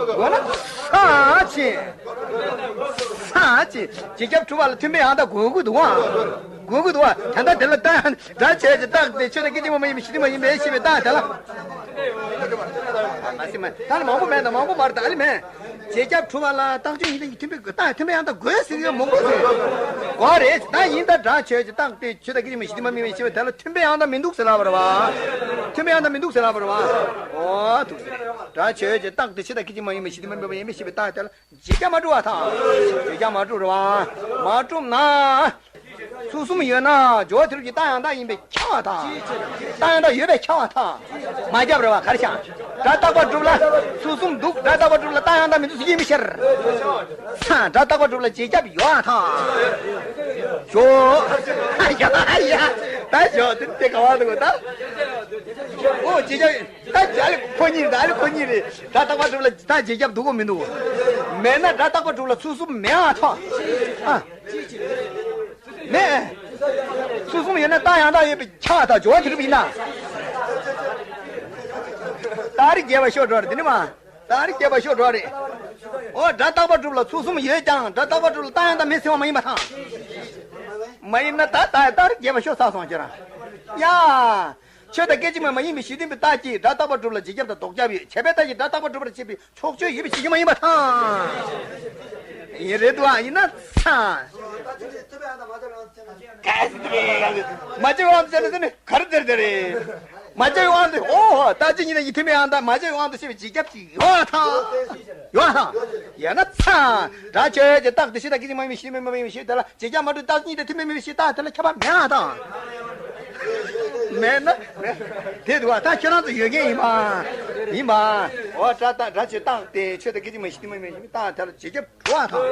དགོས་ན་ས་ཆེ། ས་ཆེ། རྗེས་ཁྱབ་གྲུབ་པ་ལ་མཐུན་དཔེ་ཡང་ད་དགོས་ཀྱི་འདུག་ཨ། དགོས་ཀྱི་འདུག་ཨ། ད་ལྟ་དེ་ལ་ད་སྒྲ་ཆོས་ཅན་རྟག་སྟེ་ཆོས་དང་སྐད་ཅིག་མ་མ་ཡིན་པའི་གཞི་མཐུན་པ་ཡིན་པས་ཞེས་པའི་རྟགས་དེ་ལ། མ་སྲིད་མ་ད་ལ་མང་པོ་མེད་ད་མང་པོ་མ་རེད་ད་ཨ་ལི་མེད། རྗེས་ཁྱབ་གྲུབ་པ་ལ་རྟགས་ཆོས་ཉིད་ལྡན་གྱི་མཐུན་དཔེ་དགོས་རྟགས་མཐུན་དཔེ་ཡང་དག་དགོས་ཟེར་གྱི་མང་པོ་ཟེར། གོ་རེད་ད་ཡིན་ད་སྒྲ་ཆོས་ཅན་རྟག་སྟེ་ཆོས་དང་སྐད་ཅིག་མ་གཞི་མཐུན་པ་མིན་པའི་ཕྱིར་བའི་དེ་ལ་མཐུན་དཔེ་ཡང་དག་མི་འདུག་ཟེར་ལབ་པ་རེད་བ། མཐུན་དཔེ་ཡང་དག་མི་འདུག་ཟེར་ལབ་པ་རེད་བ། འོ་ཐུགས་ཟེར། སྒྲ་ཆོས་ཅན་རྟག་སྟེ་ཆོས་དང་སྐད་ཅིག་མ་གཞི་མཐུན་པ་མིན་པའི་ཕྱིར་བའི་དེ་ལ་རྗེས་ཁྱབ་མ་གྲུབ་པ་དང་། རྗེས་ཁྱབ་མ་གྲུབ་རེད་བ། མ་གྲུབ་ན། ཚུལ་གསུམ་ཡོད་ན་སྦྱོར་བ་དེ་རུ་གྱི་རྟགས་ཡང་དག་ཡིན་པས་ཁྱབ་པ་དང་། རྟགས་ཡང་དག་ཡོད་པས་ཁྱབ་པ་དང་། མ་ཁྱབ་རེད་བ་ག་རེ་བྱ། སྒྲ་རྟག་པར་སྒྲུབ་ལ་ཚུལ་གསུམ་འདུག་སྒྲ་རྟག་པར་སྒྲུབ་ལ་རྟགས་ཡང་དག་མི་འདུག་ཟེར་གྱི་མི་ཤར། སྒྲ་རྟག་པར་སྒྲུབ་ལ་རྗེས་ཁྱབ་ཡོད་པ་དང་། ཞོག་ཡ་ཡ་ད་ཞོག་དེ་དེ་ག་བ་འདུག་ད། ཨོ་རྗེས་ཁྱབ་ད་ཨ་ལེ་ཁོ་གཉིས་རེད་ད་ཨ་ལེ་ཁོ་གཉིས་རེད། སྒྲ་རྟག་པར་སྒྲུབ་ལ་ད་རྗེས་ཁྱབ་འདུག་གོ་མི་འདུག་མེད་ན་སྒྲ་རྟག་པར་སྒྲུབ་ལ་ཚུལ་གསུམ་མེད་པ་དང་། ཨ། མེད། ཚུལ་གསུམ་ཡོད་ན་རྟགས་ཡང་དག་ཡོད་པས་ཁྱབ་པ་དང་སྦྱོར་བ་དེ་རུ་ཡིན་ན། ད་རེས་རྒྱས་པ་ཤོར་འགྲོ་རེད་དེ་ནི་མ། ད་རེས་རྒྱས་པ་ཤོར་འགྲོ་རེད། འོ་སྒྲ་རྟག་པར་སྒྲུབ་ལ་ཚུལ་གསུམ་ཡོད་ཀྱང་སྒྲ་རྟག་པར་སྒྲུབ་ལ་རྟགས་ཡང་དག་མེད་ཟེར་བ་མ་ཡིན་པ་དང་། མ་ཡིན་ན་ད་ད་ད་རེས་རྒྱས་པ་ཤོར་ཚར་སོང་ཁྱེད་རང་། ཡ། ཆོས་དང་སྐད་ཅིག་མ་མ་ཡིན་པའི་གཞི་མཐུན་པའི་རྟགས་ཀྱིས་སྒྲ་རྟག་པར་སྒྲུབ་ལ་རྗེས་ཁྱབ་དང་ལྡོག་ཁྱབ་ཡོད། བྱས་པའི་རྟགས་ཀྱིས་སྒྲ་རྟག་པར་སྒྲུབ་པར་བྱེད་པའི་ཕྱོགས་ཆོས་ཡོད་པའི་ཕྱིར་གྱི་མ་ཡིན་པ་དང་། ཡིན་རེད་འདུག་ཨ་ཡིན་ན་ཚ། མ་བྱས་པའི་དབང་དུ་བྱས་ན་ཟེར་ནས་ག་རེ་ཟེར་དེ་རེད། མ་བྱས་པའི་དབང་དུ་ཨོ་ཧོ་རྟགས་ཆོས་ཉིད་ལྡན་གྱི་མཐུན་དཔེ་ཡང་དག་མ་བྱས་པའི་དབང་དུ་བྱས་པའི་རྗེས་ཁྱབ་ཀྱི་ཡོད་པ་དང་། ཡོད་པ་དང་། ཡང་ན་ཚ། སྒྲ་ཆོས་ཅན་རྟག་སྟེ་ཆོས་དང་སྐད་ཅིག་མ་ཡིན་པའི་གཞི་མཐུན་པ་མ་ཡིན་པའི་ཕྱིར་དེ་ལ་རྗེས་ཁྱབ་མ་གྲུབ་རྟགས་ཉིད་དང་མཐུན་དཔེ་མིན་པའི་ཕྱིར་རྟགས་དེ་ལ་ཁྱབ་པ་མེད་པ་དང་། མེད་ན་མེད། དེ་འདུག་བ་ད་ཁྱེད་རང་ཚོ་ཡོད་མཁན་ཡིན་པ། ཡིན་པ། འོ་སྒྲ་རྟག་སྒྲ་ཆོས་རྟག་སྟེ་ཆོས་དང་སྐད་ཅིག་མ་ཡིན་གཞི་མཐུན་པ་མིན་པའི་ཕྱིར་རྟགས་དེ་ལ་རྗེས་ཁྱབ་གྲུབ་པ་དང་།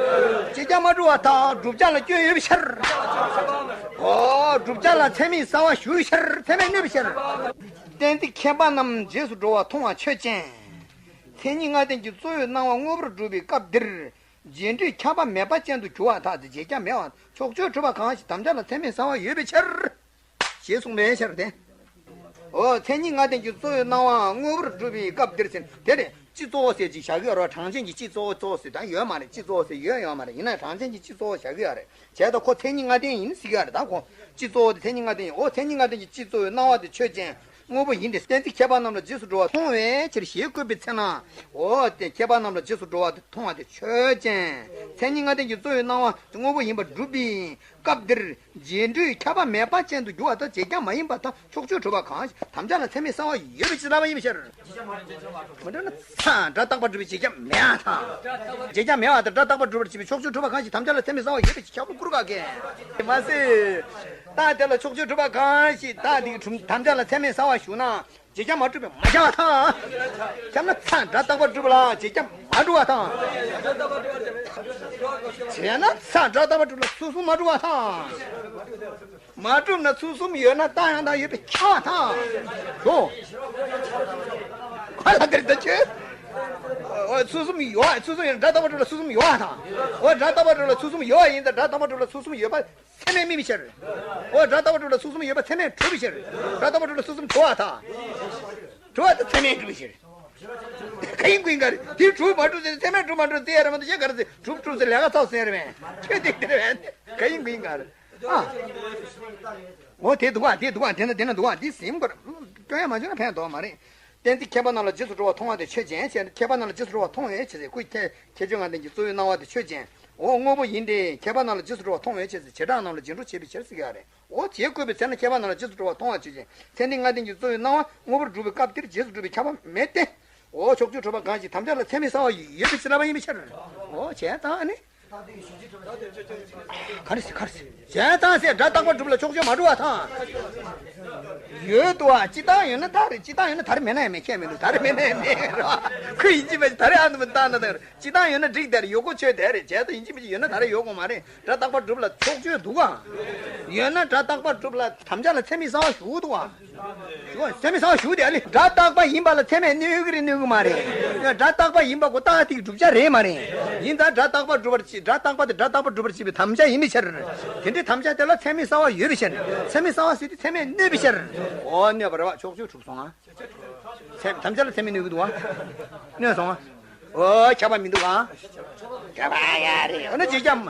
རྗེས་ཁྱབ་མ་གྲུབ་པ་དང་བསྒྲུབ་བྱ་ལ་སྐྱོན་ཡོད་པའི་ཕྱིར། འོ་བསྒྲུབ་བྱ་ལ་ཚད་མས་གསལ་བ་ཞུ་བའི་ཕྱིར་ཚད་མས་གནོད་པའི་ཕྱིར། གཏན་ཚིགས་ཁྱད་པར་རྣམས་རྗེས་སུ་འགྲོ་བ་མཐོང་བ་ཆོས་ཅན། མཚན་ཉིད་ལྔ་ལྡན་གྱི་གཙོ་བོའི་སྣང་བ་དངོས་པོར་སྒྲུབ་པའི་སྐབས་འདིར། རྗེས་འགྲོས་ཁྱབ་པ་མེད་པ་ཅན་དུ་གྱུར་པར་ཐལ་ཏེ་རྗེས་ཁྱབ་མེད་པ་ཕྱོགས་ཆོས་གྲུབ་པ་གང་ཞིག་དམ་བཅའ་ལ་ཚད་མས་གསལ་བ་ཡོད་པའི་ཕྱིར། ཞེས་གསུངས་པའི་ཕྱིར་ཏེ། འོ་མཚན་ཉིད་ལྔ་ལྡན་གྱི་གཙོ་བོའི་སྣང་བ་དངོས་པོར་སྒྲུབ་པའི་སྐབས་འདིར་ཟེར་དེ་རེད། སྤྱི་གཙོ་བོ་ཟེར་ཅིག་བཞག་གི་ཡོད་རེད་བ། གྲངས་ཅན་གྱི་སྤྱི་གཙོ་བོ་གཙོ་བོ་ཟེར་ད་ཡོད་མ་རེད། སྤྱི་གཙོ་བོ་ཟེར་ཡོད་ཡོད་མ་རེད། ཡིན་ན་གྲངས་ཅན་གྱི་སྤྱི་གཙོ་བོ་བཞག་གི་ཡོད་རེད། བྱས་ད་ཁོ་མཚན་ཉིད་ལྔ་ལྡན་ཡིན་ཟེར་གི་ཡོད་རེད། ད་ཁོ་སྤྱི་གཙོ་བོ་དེ་མཚན་ཉིད་ལྔ་ལྡན་ཡིན། འོ་མཚན་ཉིད་ལྔ་ལྡན་གྱི་སྤྱི་གཙོ་བོའི་སྣང་བ་དེ་ཆོས་ཅན། དངོས་པོ་ཡིན་ཏེ། གཏན་ཚིགས་ཁྱད་པར་རྣམས་ལ་རྗེས་སུ་འགྲོ་བ་མཐོང་བའི་ཕྱིར་ཞེས་བཀོད་པའི་ཚེ་ན། འོ་དེ་ཁྱད་པར་རྣམས་ལ་རྗེས་སུ་འགྲོ་བ་དེ་མཐོང་བ་དེ་ཆོས་ཅན། མཚན་ཉིད་ལྔ་ལྡན་གྱི་གཙོ་བོའི་སྣང་བ་དངོས་པོ་ཡིན་པར་སྒྲུབ་པའི་སྐབས་འདིར་རྗེས་འགྲོའི་ཁྱབ་པ་མེད་པ་ཅན་དུ་འགྱུར་བ་དང་། བྱེད་རྐྱང་མ་ཡིན་པ་དང་ཕྱོགས་ཆོས་གྲུབ་པ་གང་ཞིག་དམ་བཅའ་ལ་ཚད་མའི་གསང་བ་ཡོད་པའི་ཕྱིར་ལབ་པ་ཡིན་པའི་ཕྱིར། མ་འགྲིག་ན་ཚ། སྒྲ་རྟག་པར་སྒྲུབ་པའི་བྱེད་རྐྱང་མེད་པ་དང་། བྱེད་རྐྱང་མེད་པ་དང་སྒྲ་རྟག་པར་སྒྲུབ་པར་བྱེད་པའི་ཕྱོགས་ཆོས་གྲུབ་པ་གང་ཞིག་དམ་བཅའ་ལ་ཚད་མའི་གསང་བ་ཡོད་པའི་ཕྱིར། ཁྱབ་པ་ཀུན་དགའ་གན་མ་ཟེར། རྟགས་དེ་ལ་ཕྱོགས་ཆོས་གྲུབ་པ་གང་ཞིག་རྟགས་དེ་གི་དམ་བཅའ་ལ་ཚད་མའི་གསང་བ་ཞུགས་ན། བྱེད་རྐྱང་མ་གྲུབ་པས་མ་ཁྱབ་པ་དང་། ཁྱབ་ན་ཚ། སྒྲ་རྟག་པར་སྒྲུབ་པ་ལ་བྱེད་རྐྱང་མ་གྲུབ་པ་དང་། བྱས་ན་ཚ། སྒྲ་རྟག་པར་སྒྲུབ་ལ་ཚུལ་གསུམ་མ་གྲུབ་པ་དང་། མ་གྲུབ་ན་ཚུལ་གསུམ་ཡོད་ན་རྟགས་ཡང་དག་ཡོད་པས་ཁྱབ་པ་དང་། འགྲོ། ག་ལ་དེར་ད་ཁྱོད། འོ་ཚུལ་གསུམ་ཡོད། ཚུལ་གསུམ་ཡོད་ན་སྒྲ་རྟག་པར་སྒྲུབ་ལ་ཚུལ་གསུམ་ཡོད་པ་དང་། འོ་སྒྲ་རྟག་པར་སྒྲུབ་ལ་ཚུལ་གསུམ་ཡོད་པ་ཡིན་ཙང་སྒྲ་རྟག་པར་སྒྲུབ་ལ་ཚུལ་གསུམ་ཡོད་པ། ཚད་མས་དམིགས་པའི་ཕྱིར། འོ་སྒྲ་རྟག་པར་སྒྲུབ་ལ་ཚུལ་གསུམ་ཡོད་པ་ཚད་མས་གྲུབ་པའི་ཕྱིར། སྒྲ་རྟག་པར་སྒྲུབ་ལ་ཚུལ་གསུམ་གྲུབ་པ་དང་། གྲུབ་པ་དང་ཚད་མས་གྲུབ་པའི་ཕྱིར། ག་ཡིན་དགོས་ཡིན་ག་རེད། དེ་གྲུབ་མ་གྲུབ་ཟེར་ཚད་མས་གྲུབ་མ་གྲུབ་ཟེར་ཡ་རེད་མ་གཏོགས་གཞན་ག་རེ་ཟེར། གྲུབ་གྲུབ་ཟེར་ལས་ཀ་ཚོགས་ཟེར་རེད་མས། ཁྱོད་དེ་དེ་རེད་མས། ག་ཡིན་དགོས་ཡིན་ག་རེད། ཨ། འོ་དེ་འདུག་ཨ། དེ་འདུག་ཨ། དེ་ན་དེ་ན་འདུག་ཨ། དེ་ཟིན་དགོས་རེད། སྐྱོན་ཡང་མ་བྱུང་ན་ཕན་ཐོགས་མ་རེད། གཏན་ཚིགས་ཁྱད་པར་རྣམས་ལ་རྗེས་སུ་འགྲོ་བ་མཐོང་བ་དེ་ཆོས་ཅན། ཞེས་ཁྱད་པར་རྣམས་ལ་རྗེས་སུ་འགྲོ་བ་མཐོང་བའི་ཕྱིར་ཟེར། ཁོ་ཁྱད་ཁྱད་ཆོས་ལྔ་ལྡན་གྱི་གཙོ་བོའི་སྣང་བ་དེ་ཆོས་ཅན། འོ་དངོས་པོ་ཡིན་ཏེ། ཁྱད་པར་རྣམས་ལ་རྗེས་སུ་འགྲོ་བ་མཐོང་བའི་ཕྱིར་ཟེར། བྱེ་བྲག་རྣམས་ལ་རྗེས་འགྲོ་བྱེད་པའི་ཕྱིར་ཟེར་གྱི་ཡོད་རེད། འོ་དེ་བཀོད་པའི་ཚེ་ན་ཁྱད་པར་རྣམས་ལ་རྗེས་སུ་འགྲོ་བ་མཐོང་བ་ཆོས་ཅན། མཚན་ཉིད་ལྔ་ལྡན་གྱི་གཙོ་བོའི་སྣང་བ་དངོས་པོར་སྒྲུབ་པའི་སྐབས་འདིར་རྗེས་སུ་སྒྲུབ་པའི་ཁྱབ་པ་མེད་དེ། འོ་ཕྱོགས་ཆོས་གྲུབ་པ་གང་ཞིག་དམ་བཅའ་ལ་ཚད་མའི་གསང་བ་ཡོད་པའི་ཕྱིར་ལབ་པ་ཡིན་པའི་ཕྱིར། འོ་བྱས་ཙང་ཨ་ནི། ག་རེ་ཟེར་ག་རེ་ཟེར། བྱས་ཙང་ཟེར་སྒྲ་རྟག་པར་སྒྲུབ་ལ་ཕྱོགས་ཆོས་མ་གྲུབ་པ་དང་། ཡོད་དོ་ཨ། སྤྱིར་བཏང་ཡོད་ན་ད་རེད། སྤྱིར་བཏང་ཡོད་ན་ད་རེད་མེད་ན་ཡང་མེད་ཁྱད་མི་འདུག་ད་རེད་མེད་ན་ཡང་མེད་རེད་བ། ཁོས་ཡིན་གཅིག་མིན་གཅིག་ད་རེད་ཨ་ནུ་མི་ལྟ་ན་ད་རེད། སྤྱིར་བཏང་ཡོད་ན་འགྲིག་དེ་རེད། ཡོད་དགོས་ཆོས་དེ་རེད། བྱས་ཙང་ཡིན་གཅིག་མིན་གཅིག་ཡོད་ན་ད་རེད་ཡོད་དགོས་མ་རེད། སྒྲ་རྟག་པར་སྒྲུབ་ལ་ཕྱོགས་ཆོས་འདུག་ག་ཡོད་ན་སྒྲ་རྟག་པར་སྒྲུབ་ལ་དམ་བཅའ་ལ་ཚད་མའི་གསང་བ་ཞུགས་འདུག་ག་ཞུགས་ཚད་མའི་གསང་བ་ཞུགས་དེ་ཨ་ལེ། སྒྲ་རྟག་པ་ཡིན་པ་ལ་ཚད་མས་གནོད་ཀྱི་རེད་གནོད་ཀྱི་མ་རེད། སྒྲ་རྟག་པ་ཡིན་པ་ཁོ་རྟགས་དེ་གི་བསྒྲུབ་བྱ་རེད་མ་རེད། ཡིན་ད་སྒྲ་རྟག་པར་སྒྲུབ་པར་བྱེད། སྒྲ་རྟག་པ་དེ་སྒྲ་རྟག་པར་སྒྲུབ་པར་བྱེད་པའི་དམ་བཅའ་ཡིན་པའི་ཕྱིར། དེ་འདྲའི་དམ་བཅའ་དེ་ལ་ཚད་མའི་གསང་བ་ཡོད་པའི་ཕྱིར། ཚད་མའི་གསང་བ་ཟེར་དུས་ཚད་མས་གནོད་པའི་ཕྱིར། འོ་གནོད་པ་རེད་བ། ཕྱོགས་ཆོས་གྲུབ་སོང་ང་། ཚད་དམ་བཅའ་ལ་ཚད་མས་གནོད་ཀྱི་འདུག་ག་གནོད་སོང་ང་། འོ་ཁྱབ་པ་མི་འདུག་ག་ཁྱབ་པ་ཡ་རེད། འོ་ན་བྱེད་རྐྱང་།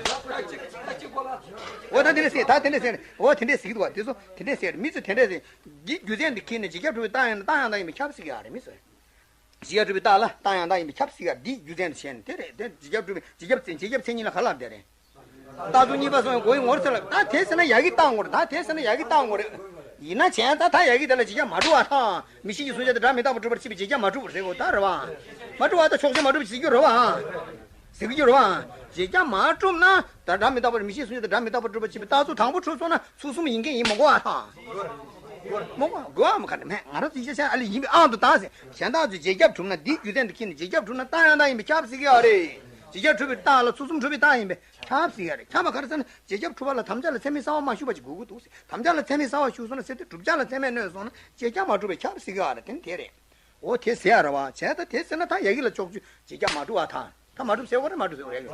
འོ་ད་དེ་འདྲས་ཟེར། ད་དེ་འདྲས་ཟེར། འོ་དེ་འདྲས་ཟེར་གྱི་འདུག་ག་དེ་ཚོ་དེ་འདྲས་ཟེར། མི་ཚོས་དེ་འདྲས་ཟེར། འདིའི་རྒྱུ་མཚན་འདི་ཁྱེར་ནས་བྱེད་ཁྱབ་གྲུབ་པའི་རྟགས་ཡང་ན་རྟགས་ཡང་དག་ཡིན་པས་ཁྱབ་ཟེར་གྱི་ཡོད་རེད་མི་ཚོས། བྱེད་ཁྱབ་གྲུབ་པའི་རྟགས་ལ་རྟགས་ཡང་དག་ཡིན་པས་ཁྱབ་ཟེར་གྱི་ཡོད་རེད། འདིའི་རྒྱུ་མཚན་དེ་བྱས་ནས་དེ་རེད། དེ་བྱེད་ཁྱབ་གྲུབ་པའི་བྱེད་ཁྱབ་བྱེད་ཁྱབ་མཚན་ཉིད་ལ་ག་ལབ་བསྡད་རེད། རྟགས་ཚུལ་གཉིས་པ་སོང་བའི་སྒོ་ཡི་ངོར་ཚུལ་ལ། ད་དེ་ཟེར་ན་ཡ་གི་རྟགས་ངོ་རེད། ད་དེ་ཟེར་ན་ཡ་གི་རྟགས་ངོ་རེད། ཡིན་ན་བྱས་ཙང་ད་ཡ་གི་དེ་ལ་བྱེད་ཁྱབ་མ་གྲུབ་པ་དང་། མིག་ཤེས་ཀྱི་གཟུང་བྱ་དེ་སྒྲ་མི་རྟག་པར་སྒྲུབ་པར་བྱེད་པའི་བྱེད་ཁྱབ་མ་གྲུབ་པ་རེད་གོ་ད་རེད་བ། མ་གྲུབ་པ་དང་ཕྱོགས་ཆོས་མ་གྲུབ་པ་ཟེར་རྒྱུ་རེད་བ། ཟེར་རྒྱུ་རེད་བ། བྱེད་ཁྱབ་མ་གྲུབ་ན་ད་སྒྲ་མི་རྟག་པར། མིག་ཤེས་གཟུང་བྱ་དེ་སྒྲ་མི་རྟག་པར་སྒྲུབ་པར་བྱེད་པའི་རྟགས་ཚུལ་དང་པོ་གྲུབ་སོང་ན་ཚུལ་གསུམ་ཡིན་མཁན་ཡིན་མི་དགོས་པ་དང་། མི་དགོས་པ་མ་ག་ནས་མེད། ང་རང་ཚོ་ཡིན་ཤ་ཤ་ཨ་ལི་ཡིན་པའི་དབང་དུ་བཏང་ཟེར། གཞན་དག་ཚོས་བྱེད་ཁྱབ་གྲུབ་ན་འདིའི་རྒྱུ་མཚན་དུ་ཁྱེར་ནས་བྱེད་ཁྱབ་གྲུབ་ན་རྟགས་ཡང་དག་ཡིན་པས་ཁྱབ་ཟེར་གྱི་ཡོད་རེད། བྱེད་ཁྱབ་གྲུབ་པའི་རྟགས་ལ་ཚུལ་གསུམ་གྲུབ་པའི་རྟགས་ཡིན་པས་ཁྱབ་ཟེར་གྱི་ཡོད་རེད། ཁྱབ་པ་ག་རེ་ཟེར་ན་བྱེད་ཁྱབ་གྲུབ་པ་ལ་དམ་བཅའ་ལ་ཚད་མའི་གསང་བ་མ་ཞུགས་པ་ཅིག་དགོས་ཀྱི་འདུག་ཟེར། དམ་བཅའ་ལ་ཚད་མའི་གསང་བ་ཞུགས་སོང་ན་ཟེར་དུས་བསྒྲུབ་བྱ་ལ་ཚད་མས་གནོད་སོང་ན་བྱེད་ཁྱབ་མ་གྲུབ་པས་ཁྱབ་ཟེར་གྱི་ཡོད་རེད། དེ་ནི་དེ་རེད། འོ་དེ་ཟེར་ཡ་རེད་བ། བྱས་ད་དེ་ཟེར་ན་ད་ཡ་གི་ལ་ཕྱོགས་ཆོས་བྱེད་ཁྱབ་མ་གྲུབ་པ་དང་། ད་མ་གྲུབ་ཟེར་དགོས་རེད། མ་གྲུབ་ཟེར་དགོས་རེད།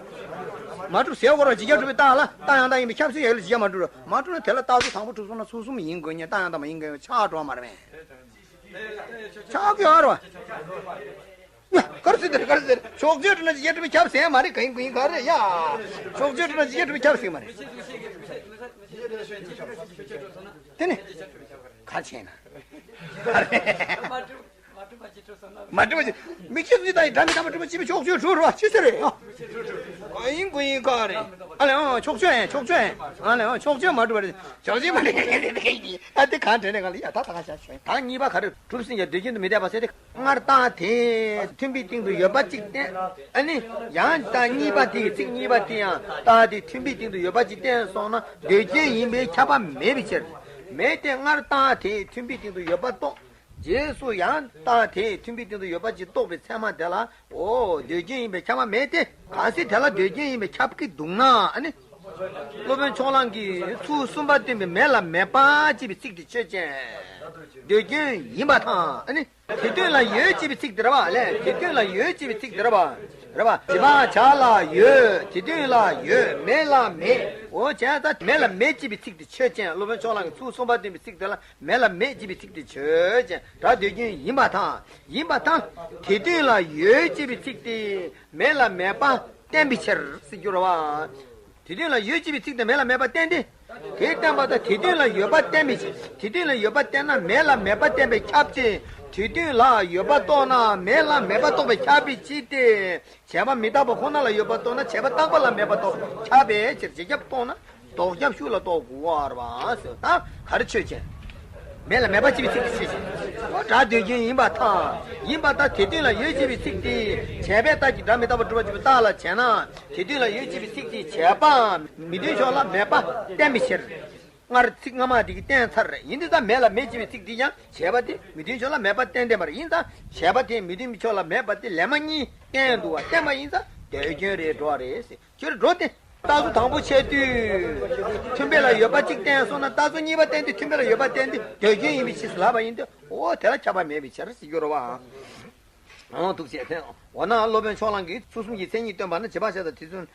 མ་གྲུབ་ཟེར་དགོས་རེད། བྱེད་ཁྱབ་གྲུབ་པའི་རྟགས་ལ་རྟགས་ཡང་དག་ཡིན་པས་ཁྱབ་ཟེར་ཡ་གི་ལ་བྱེད་ཁྱབ་མ་གྲུབ་རེད། མ་གྲུབ་ན་དེ་ལ་རྟགས་ཚུལ་དང་པོ་གྲུབ་སོང་ན་ཚུལ་གསུམ་ཡིན་དགོས་མཁན་རྟགས་ཡང་དག་མ་ཡིན་མཁན་ཆགས་འགྲོ་བ་མ་རེད་པས། ཆགས་ཀྱི་ཡོད་རེད་པ། ཡ་ག་རེ་ཟེར་དེ་རེད། ག་རེ་ཟེར་ཕྱོགས་ཆོས་གྲུབ་ན་བྱེད་ཁྱབ་གྲུབ་པས་ཁྱབ་ཟེར་ཡ་མ་རེད། ག་ཡིན་དགོས་ཡིན་ག་རེད་ཡ། ཕྱོགས་ཆོས་གྲུབ་ན་བྱེད་ཁྱབ་གྲུབ་པས་ཁྱབ་ཟེར་གྱི་མ་རེད། དེ་ནི་ག་བྱས་ན། མ་གྲུབ་པ་ཅི། མིག་ཤེས་གཟུང་བྱ་དང་སྒྲ་མི་རྟག་པར་སྒྲུབ་པར་བྱེད་པའི་ཕྱོགས་ཆོས་གྲུབ་རེད་བ། ཅི་ཟེར་རེད་ཨ། ཨ་ཡིན་དགོས་ཡིན་ག་རེད། ཨ་ལེ་ཨང་ཕྱོགས་ཆོས་ཨེ་ཕྱོགས་ཆོས་ཨེ། ཨ་ལེ་ཨང་ཕྱོགས་ཆོས་མ་གྲུབ་པ་རེད། ཕྱོགས་ཆོས་མ་གྲུབ་པ་རེད། ཨ་དེ་གང་དྲན་རེད་གང་ལ་ཡ་ད་ད་ག་ཤ་ཤོད་ད་གཉིས་པ་ག་རེ་གྲུབ་ཟིན་ཀྱང་དེ་རྒྱུན་དུ་མི་འཐད་པ་ཟེར་ཏེ། སྔར་རྟགས་དེས་མཐུན་པའི་སྟེང་དུ་ཡོད་པ་གཅིག་བསྟན། ཨ་ནི་ཡང་རྟགས་གཉིས་པ་དེ་ཚིག་གཉིས་པ་དེ་ཡང་རྟགས་དེས་མཐུན་པའི་སྟེང་དུ་ཡོད་པ་གཅིག་བསྟན་སོང་ན་འདོད་རྒྱན་ཡིན་པས་ཁྱབ་པ་མེད་པའི་ཕྱིར། མེད་དེ་སྔར་རྟགས་དེས་མཐུན་པའི་སྟེང་དུ་ཡོད་པ་རྟོགས། རྗེས་སུ་ཡང་རྟགས་དེས་མཐུན་པའི་སྟེང་དུ་ཡོད་པ་ཅིག་རྟོགས་པའི་ཚད་མ་དེ་ལ་འོ་འདོད་རྒྱན་ཡིན་པས་ཁྱབ་པ་མེད་དེ། གལ་སྲིད་དེ་ལ་འདོད་རྒྱན་ཡིན་པས་ཁྱབ་ཀྱི་འདུག་ན་ཨ་ནི། སློབ་དཔོན་ཕྱོགས་གླང་གིས་ཚུལ་གསུམ་པ་སྟོན་པའི་མེད་ལ་མེད་པ་ཅེས་པའི་ཚིག་དེ་ཆོས་ཅན། འདོད་རྒྱན་ཡིན་པ་དང་ཨ་ནི། དེ་སྟོན་ལ་ཡོད་ཅེས་པའི་ཚིག་དེ་རེད་བ་ལས། དེ་སྟོན་ལ་ཡོད་ཅེས་པའི་ཚིག་དེ་རེད་བ། རེད་པ། བྱེད་པ་བྱ་ལ་ཡོད། དེ་དོན་ལ་ཡོད། མེད་ལ་མེད། འོ་བྱས་ཙང་མེད་ལ་མེད་ཅེས་པའི་ཚིག་དེ་ཆོས་ཅན། སློབ་དཔོན་ཕྱོགས་གླང་གིས་ཚུལ་གསུམ་པ་སྟོན་པའི་ཚིག་དེ་ལ་མེད་ལ་མེད་ཅེས་པའི་ཚིག་དེ་ཆོས་ཅན། སྒྲ་ཟློས་སྐྱོན་ཡིན་པར་ཐལ། ཡིན་པར་ཐལ། དེ་དོན་ལ་ཡོད་ཅེས་པའི་ཚིག་དེ་མེད་ལ་མེད་པ་བསྟན་པའི་ཕྱིར་ཟེར་རྒྱུ་རེད་པ། དེ་དོན་ལ་ཡོད་ཅེས་པའི་ཚིག་དེ་མེད་ལ་མེད་པ་བསྟན་ཏེ། དེ་བསྟན་པ་དང་དེ་དོན་ལ་ཡོད་པ་བསྟན་པའི་ཕྱིར། དེ་དོན་ལ་ཡོད་པ་བསྟན་ན་མེད་ལ་མེད་པ་བསྟན་པས་ཁྱབ་ཅིང་། དེ་དོན་ལ་ཡོད་པ་རྟོགས་ན་མེད་ལ་མེད་པ་རྟོགས་པས་ཁྱབ་པའི་ཕྱིར་ཏེ། བྱས་པ་མི་རྟག་པ་ཁོ་ན་ལ་ཡོད་པ་རྟོགས་ན་བྱས་པ་རྟག་པ་ལ་མེད་པ་རྟོགས་པས་ཁྱབ་པའི་ཕྱིར། རྗེས་ཁྱབ་རྟོགས་ན་ལྡོག་ཁྱབ་ཤུགས་ལ་རྟོགས་དགོས་པ་ཟེར། ད་ག་རེ་ཆོས་ཅན། མེད་ལ་མེད་པ་ཅེས་པའི་ཚིག་དེ་ཆོས་ཅན། སྒྲ་ཟློས་སྐྱོན་ཡིན་པར་ཐལ། ཡིན་པར་ཐལ། དེ་དོན་ལ་ཡོད་ཅེས་པའི་ཚིག་དེ་བྱས་པའི་རྟགས་ཀྱིས་སྒྲ་མི་རྟག་པར་སྒྲུབ་པར་བྱེད་པའི་རྟགས་ལ་བྱས་ན། དེ་དོན་ལ་ཡོད་ཅེས་པའི་ཚིག་དེས་བྱས་པའམ་མི་མཐུན་ཕྱོགས་ལ་མེད་པ་བསྟན་པའི་ཕྱིར། སྔར་ཚིག་སྔ་མ་དེ་གིས་བསྟན་ཚར་རེད། ཡིན་དུས་ད་མེད་ལ་མེད་ཅེས་པའི་ཚིག་དེས་ཀྱང་བྱས་པ་དེ་མི་མཐུན་ཕྱོགས་ལ་མེད་པ་བསྟན་བསྟན་པ་རེད། ཡིན་ཙང་བྱས་པ་དེ་མི་མཐུན་ཕྱོགས་ལ་མེད་པ་དེ་ལེབ་མ་གཉིས་བསྟན་འདུག་པ། བསྟན་པ་ཡིན་ཙང་ཟློས་སྐྱོན་རེད་འགྲོ་བ་རེད་ཟེར། ཁྱོད་འགྲོ་སྟེ། རྟགས་གཙོ་དང་པོ་འཆད་དུས། མཐུན་དཔེ་ལ་ཡོད་པ་གཅིག་བསྟན་སོང་ན་རྟགས་གཙོ་གཉིས་པ་བསྟན་དུས་མཐུན་དཔེ་ལ་ཡོད་པ་བསྟན་དུས་ཟློས་སྐྱོན་ཡིན་པའི་ཕྱིར་ལབ་པ་ཡིན་དུས་འོ་དེ་ལ་ཁྱབ་པ་མེད་པའི་ཕྱིར་ཟེར་རྒྱུ་རེད་པ། འོ་འདུག་བྱས་ཏེ། འོ་ན་སློབ་དཔོན་ཕྱོགས་གླང་གིས་ཚུལ་གསུམ་གྱི་མཚན་ཉིད་སྟོན་པ་ན་བྱེད་པ་བྱ་དང་དེ་མཚུངས།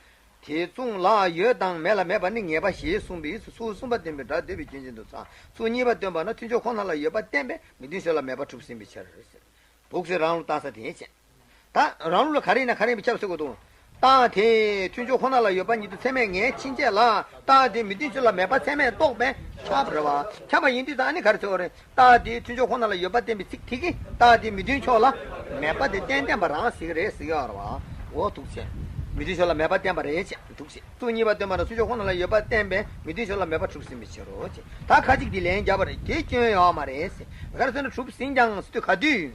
དེ་མཚུངས་ལ་ཡོད་དང་མེད་ལ་མེད་པ་ནི་ངེས་པ་ཞེས་གསུངས་པས་ཚུལ་གསུམ་པ་སྟོན་པའི་སྒྲ་ཟློས་པའི་སྐྱོན་ཅན་དུ་ཚང་། ཚུལ་གཉིས་པ་སྟོན་པ་ན་མཐུན་ཕྱོགས་ཁོ་ན་ལ་ཡོད་པ་བསྟན་པས་མི་མཐུན་ཕྱོགས་ལ་མེད་པ་གྲུབ་ཟིན་པའི་ཕྱིར། འདུག་ཟེར་རང་ལུགས་བརྟག་ས་དེ་བྱས། ད་རང་ལུགས་ལ་ག་རེ་ཡིན་ན་ག་རེ་ཡིན་པའི་ཁྱབ་ཟེར་དགོས་འདུག་རྟགས་དེ་མཐུན་ཕྱོགས་ཁོ་ན་ལ་ཡོད་པ་ཉིད་དུ་ཚད་མས་ངེས་ཕྱིན་ཆད་ལ་རྟགས་དེ་མི་མཐུན་ཕྱོགས་ལ་མེད་པ་ཚད་མས་རྟོགས་པས་ཁྱབ་རེད་པ། ཁྱབ་པ་ཡིན་དུས་ད་ཨ་ནི་ག་རེ་ཟེར་བ་རེད། རྟགས་དེ་མཐུན་ཕྱོགས་ཁོ་ན་ལ་ཡོད་པ་བསྟན་པའི་ཚིག་དེ་གིས་རྟགས་དེ་མི་མཐུན་ཕྱོགས་ལ་མེད་པ་དེ་བསྟན་བསྟན་པ་རང་ཟེར་གི་རེད་ཟེར་གི་ཡོད་རེད་པ། འོ་འདུག་བྱས། མི་མཐུན་ཕྱོགས་ལ་མེད་པ་བསྟན་པ་རེད་བྱས་འདུག་བྱས། ཚུལ་གཉིས་པ་སྟོན་པ་ན་མཐུན་ཕྱོགས་ཁོ་ན་ལ་ཡོད་པ་བསྟན་པས་མི་མཐུན་ཕྱོགས་ལ་མེད་པ་གྲུབ་ཟིན་པའི་ཕྱིར་རོ་བྱས། ད་ཁ་ཅིག་གིས་ལན་བརྒྱབ་པ་རེད། དེ་སྐྱོན་ཡོད་མ་རེད་ཟེར། ག་རེ་ཟེར་ན་གྲུབ་ཟིན་ཀྱང་ཟེར་དུས་ག་དུས།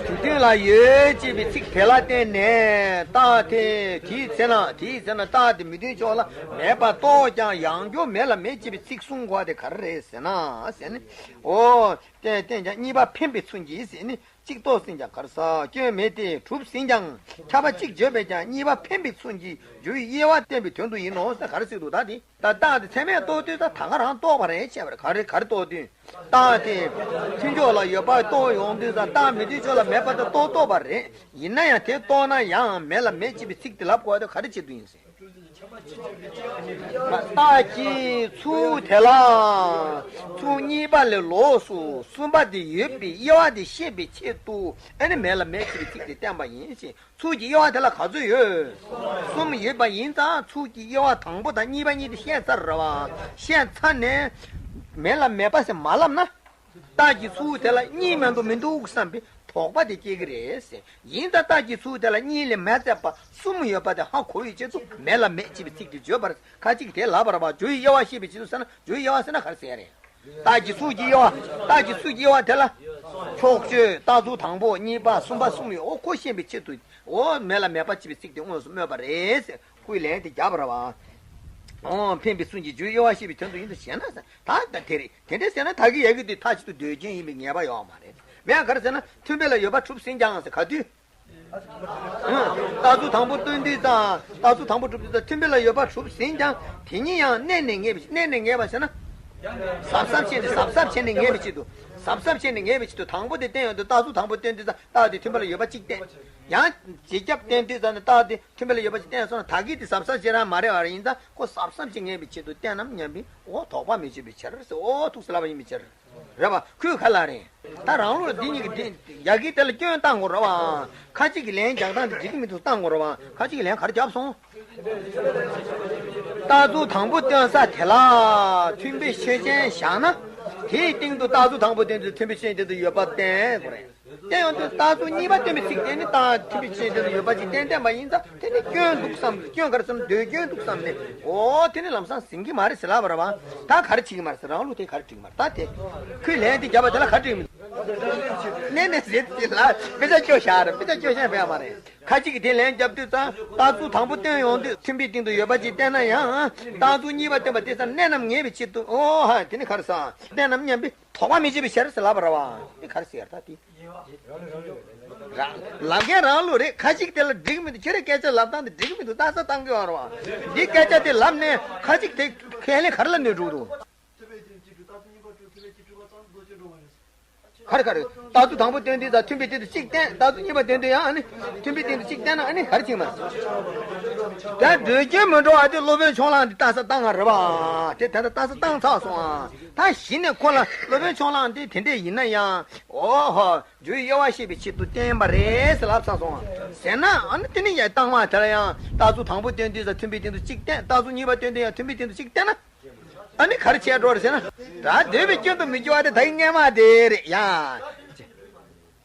དེ་དོན་ལ་ཡོད་ཅེས་པའི་ཚིག་དེ་ལ་བརྟེན་ནས་རྟགས་དེ་དེའི་ཚེ་ན་དེའི་ཚེ་ན་རྟགས་དེ་མི་མཐུན་ཕྱོགས་ལ་མེད་པར་རྟོགས་ཀྱང་ཡང་བསྐྱར་མེད་ལ་མེད་ཅེས་པའི་ཚིག་གསུང་དགོས་པ་དེ་ག་རེ་རེད་ཟེར་ན་ཟེར་ནས། འོ་བརྟེན་བརྟེན་ཀྱང་གཉིས་པ་འཕེན་པའི་ཚུལ་གྱིས་ཟེར་ནས་གཅིག་རྟོགས་ཟིན་ཀྱང་ག་རེ་ཟེར་སྐྱོན་མེད་དེ་གྲུབ་ཟིན་ཀྱང་ཁྱབ་པ་གཅིག་བརྗོད་པས་ཀྱང་གཉིས་པ་འཕེན་པའི་ཚུལ་གྱིས་སྦྱོར་བའི་དབྱེ་བ་བསྟན་པའི་དོན་དུ་ཡིན་ནོ་ཟེར་ག་རེ་ཟེར་འདུག་ད་དེ། ད་རྟགས་དེ་ཚད་མས་རྟོགས་དུས་ད་ད་ག་རང་རྟོགས་པ་རེད་བྱས་པ་རེད། ག་རེ་ག་རེ་རྟོགས་དུས། རྟགས་དེ་མཐུན་ཕྱོགས་ལ་ཡོད་པ་རྟོགས་ཡོང་དུས་ཙང་རྟགས་མི་མཐུན་ཕྱོགས་ལ་མེད་པ་དེ་རྟོགས་རྟོགས་པ་རེད། ཡིན་ན་ཡང་དེ་རྟོགས་ན་ཡང་མེད་ལ་མེད་ཅེས་པའི་ཚིག་དེ་ལབ་དགོས་པ་དེ་ག་རེ་ཆེད་དུ་ཡིན་ཟེར། རྟགས་ཀྱི་ཚུལ་དེ་ལ་ཚུལ་གཉིས་པ་ལས་ལོགས་སུ་གསུམ་པ་དེ་ཡོད་པའི་དབྱེ་བ་དེ་ཤེས་པའི་ཆེད་དུ་ཨ་ནི་མེད་ལ་མེད་ཅེས་པའི་ཚིག་དེ་བསྟན་པ་ཡིན་ཞེས། ཚུལ་གྱི་དབྱེ་བ་དེ་ལ་ག་ཚོད་ཡོད། གསུམ་ཡོད་པ་ཡིན་ཙང་ཚུལ་གྱི་དབྱེ་བ་དང་པོ་དང་གཉིས་པ་གཉིས་དེ་བཤད་ཚར་རེད་པ། བཤད་ཚར་ནས་མེད་ལ་མེད་པ་ཟེར་མ་ལབ་ན། རྟགས་ཀྱི་ཚུལ་དེ་ལ་གཉིས་མ་གཏོགས་མི་འདུག་བསམ་པའི་དོགས་པ་དེ་སྐྱེ་གི་རེད་ཟེར། ཡིན་ཙང་རྟགས་ཀྱི་ཚུལ་དེ་ལ་གཉིས་ལས་མ་ཚད་པ་གསུམ་ཡོད་པ་དེ་ཧ་གོ་བའི་ཆེད་དུ་མེད་ལ་མེད་ཅེས་པའི་ཚིག་དེ་བརྗོད་པར་ཁ་ཅིག་དེ་ལབ་པ་རེད་པ། སྦྱོར་བའི་དབྱེ་བ་ཤེས་པའི་ཆེད་དུ་ཟེར་ན་སྦྱོར་བའི་དབྱེ་བ་ཟེར་ན་ག་རེ་ཟེར་ཡ་རེད། རྟགས་ཀྱི་ཚུལ་གྱི་དབྱེ་བ། རྟགས་ཀྱི་ཚུལ་གྱི་དབྱེ་བ་དེ་ལ། ཕྱོགས་ཆོས་རྟགས་ཚུལ་དང་པོ་གཉིས་པ་གསུམ་པ་གསུམ་ཡོད། འོ་ཁོ་ཤེས་པའི་ཆེད་དུ། འོ་མེད་ལ་མེད་པ་ཅེས་པའི་ཚིག་དེ་དངོས་སུ་སྨོས་པ་རེད་ཟེར་ཁོས་ལན་དེ་བརྒྱབ་པ་རེད་པ། འོ་འཕེན་པའི་ཚུལ་གྱིས་སྦྱོར་བའི་དབྱེ་བ་ཤེས་པའི་དོན་དུ་ཡིན་དུ་བྱས་ན་ཟེར། ད་ད་དེ་རེད། དེ་འདྲ་ཟེར་ན་ད་གི་ཡ་གི་དེ་མཐའ་གཅིག་ཏུ་ཟློས་སྐྱོན་ཡིན་པའི་ངེས་པ་ཡོད་མ་རེད། མེད་ག་རེ་ཟེར་ན་མཐུན་དཔེ་ལ་ཡོད་པ་གྲུབ་ཟིན་ཀྱང་ཟེར་ག་དུས། རྟགས་ཚུལ་དང་པོ་སྟོན་དུས་ཙང་རྟགས་ཚུལ་དང་པོ་གྲུབ་དུས་ཙང་མཐུན་དཔེ་ལ་ཡོད་པ་གྲུབ་ཟིན་ཀྱང་དེ་ཉིད་ཡང་གནས་ནས་ངེས་པའི་གནས་ནས་ངེས་པ་ཟེར་ན། གཟབ་གཟབ་བྱས་ནས་གཟབ་གཟབ་བྱས་ནས་ངེས་པའི་ཆེད་དུ། གཟབ་གཟབ་བྱས་ནས་ངེས་པའི་ཆེད་དུ་དང་པོ་དེ་བསྟན་ཡོང་དུས་རྟགས་ཚུལ་དང་པོ་སྟོན་དུས་ཙང་རྟགས་དེ་མཐུན་དཔེ་ལ་ཡོད་པ་གཅིག་བསྟན། ཡང་རྗེས་རྒྱབ་བསྟན་དུས་ཙང་ནས་རྟགས་དེ་མཐུན་དཔེ་ལ་ཡོད་པ་གཅིག་བསྟན་སོང་ན་ད་གི་དེ་གཟབ་གཟབ་བྱེད་རང་མ་རེད་པ། ཡིན་ཙང་ཁོ་གཟབ་གཟབ་བྱས་ངེས་པའི་ཆེད་དུ་བསྟན་ནམ་སྙམ་པའི་འོ་དོགས་པ་མི་བྱེད་པའི་ཕྱིར་ཟེར། འོ་ཐུགས་སུ་ལབ་པ་ཡིན་པའི་ཕྱིར། རེད་པ། ཁོས་ག་ལ་རེད། ད་རང་ལུགས་འདི་གཉིས་ཀྱི་དེ་ཡ་གི་དེ་ལ་སྐྱོན་བཏང་དགོས་རེད་པ། ཁ་ཅིག་གི་ལན་རྒྱག་སྟངས་དེ་འགྲིག་གི་མི་འདུག་བཏང་དགོས་རེད་པ། ཁ་ཅིག་གི་ལན་ག་རེ་རྒྱབ་སོང་། རྟགས་ཚུལ་དང་པོ་སྟོན་ས་དེ་ལ་མཐུན་དཔེ་ཆོས་ཅན་བཞག་ན། དེའི་སྟེང་དུ་རྟགས་ཚུལ་དང་པོ་སྟོན་དུས་མཐུན་དཔེ་ཆོས་ཅན་དེ་དུ་ཡོད་པ་བསྟན་དགོས་རེད། བསྟན་ཡོང་དུས་རྟགས་ཚུལ་གཉིས་པ་སྟོན་པའི་ཚིག་དེ་ནི་རྟགས་མཐུན་དཔེ་ཆོས་ཅན་དེ་དུ་ཡོད་པ་ཅིག་བསྟན་བསྟན་པ་ཡིན་ཙང་དེ་ནི་སྐྱོན་འདུག་བསམ། སྐྱོན་ག་རེ་ཟེར་ན་ཟློས་སྐྱོན་འདུག་བསམ་ནས། འོ་དེ་ནི་ལམ་སང་ཟིན་གྱི་མ་རེད་ཟེར་ལབ་པ་རེད་པ། ད་ག་རེ་བྱེད་ཀྱི་མ་རེད་ཟེར། རང་ལུགས་དེ་ག་རེ་འགྲིག་གི་མ་རེད། ད་དེ་ཁོས་ལན་དེ་བརྒྱབ་པ་དེ་ལ་ག་རེ་འགྲིག་གི་མི་འདུག་གནས་ནས་ཟེར་དེ་ལ་དཔེ་ཆ་སྐྱོ་བཞག་རེད། དཔེ་ཆ་སྐྱོ་བཞག་ཡོད་མ་རེད། ཁ་ཅིག་གིས་དེ་ལན་བརྒྱབ་དུས་ཙང་རྟགས་ཚུལ་དང་པོ་སྟོན་ཡོང་དུས་མཐུན་དཔེའི་སྟེང་དུ་ཡོད་པ་ཅིག་བསྟན་ན་ཡང་རྟགས་ཚུལ་གཉིས་པ་སྟོན་པ་དེ་ཙང་གནས་རྣམས་ངེས་པའི་ཆེད་དུ་འོ་ཧ་དེ་ནི་ག་རེ་ཟེར། གནས་རྣམས་སྙམ་པའི་དོགས་པ་མི་བྱེད་པའི་ཕྱིར་ཟེར་ལབ་པ་རེད་པ། དེ་ག་རེ་ཟེར་ད་དེ། རང་ལབ་མཁན་རང་ལུགས་རེད། ཁ་ཅིག་དེ་ལ་འགྲིག་མི་འདུག་ཁྱོད་རའི་སྐད་ཆ་ལབ་སྟངས་དེ་འགྲིག་མི་འདུག་ལྟ་ས་བཏང་གི་ཡོད་རེད་པ། འདི་སྐད་ཆ་དེ་ལབ་ནས་ཁ་ཅིག་དེ་ཁས་ལེན་ག་རེ་ལ་གནོད་འགྲོ་འདུག་ག་རེ་ག་རེ། རྟགས་ཚུལ་དང་པོ་སྟོན་དུས་ཙམ་མཐུན་པའི་སྟེང་དུ་གཅིག་བསྟན། རྟགས་ཚུལ་གཉིས་པ་སྟོན་དུས་ཡང་ཨ་ནི་མཐུན་པའི་སྟེང་དུ་གཅིག་བསྟན་ན་ཨ་ནི་ག་རེ་བྱེད་མ་རེད། ད་འགྲོ་རྒྱུན་མི་འགྲོ་བ་དེ་སློབ་དཔོན་ཕྱོགས་གླང་དེ་ལྟ་ས་བཏང་བ་རེད་བ། དེ་ད་ལྟ་ལྟ་ས་བཏང་ཚར་སོང་ཨ། ད་གཞི་ནས་ཁོ་ལ་སློབ་དཔོན་ཕྱོགས་གླང་དེ་དེ་འདྲས་ཡིན་ན་ཡང་། འོ་ཧོ། རྒྱུའི་དབྱེ་བ་ཤེས་པའི་ཆེད་དུ་བསྟན་པ་རེད་ཟེར་ལབ་ཚར་སོང་ཨ། ཟེར་ན་ཨ་ནི་དེ་ནི་ཡང་བཏང་བ་དེ་ལ་ཡང་རྟགས་ཚུལ་དང་པོ་སྟོན་དུས་ཙམ་མཐུན་པའི་སྟེང་དུ་གཅིག་བསྟན། རྟགས་ཚུལ་གཉིས་པ་སྟོན་དུས་ཡང་མཐུན་པའི་སྟེང་དུ་གཅིག་བསྟན་ན། ཨ་ནི་ག་རེ་བྱས་འགྲོ་རེད་ཟེར་ན། ད་འདོད་པའི་སྐྱོན་དུ་མི་འགྱུར་བ་དེ་ད་གིན་སྔས་མ་དེ་རེད་ཡ།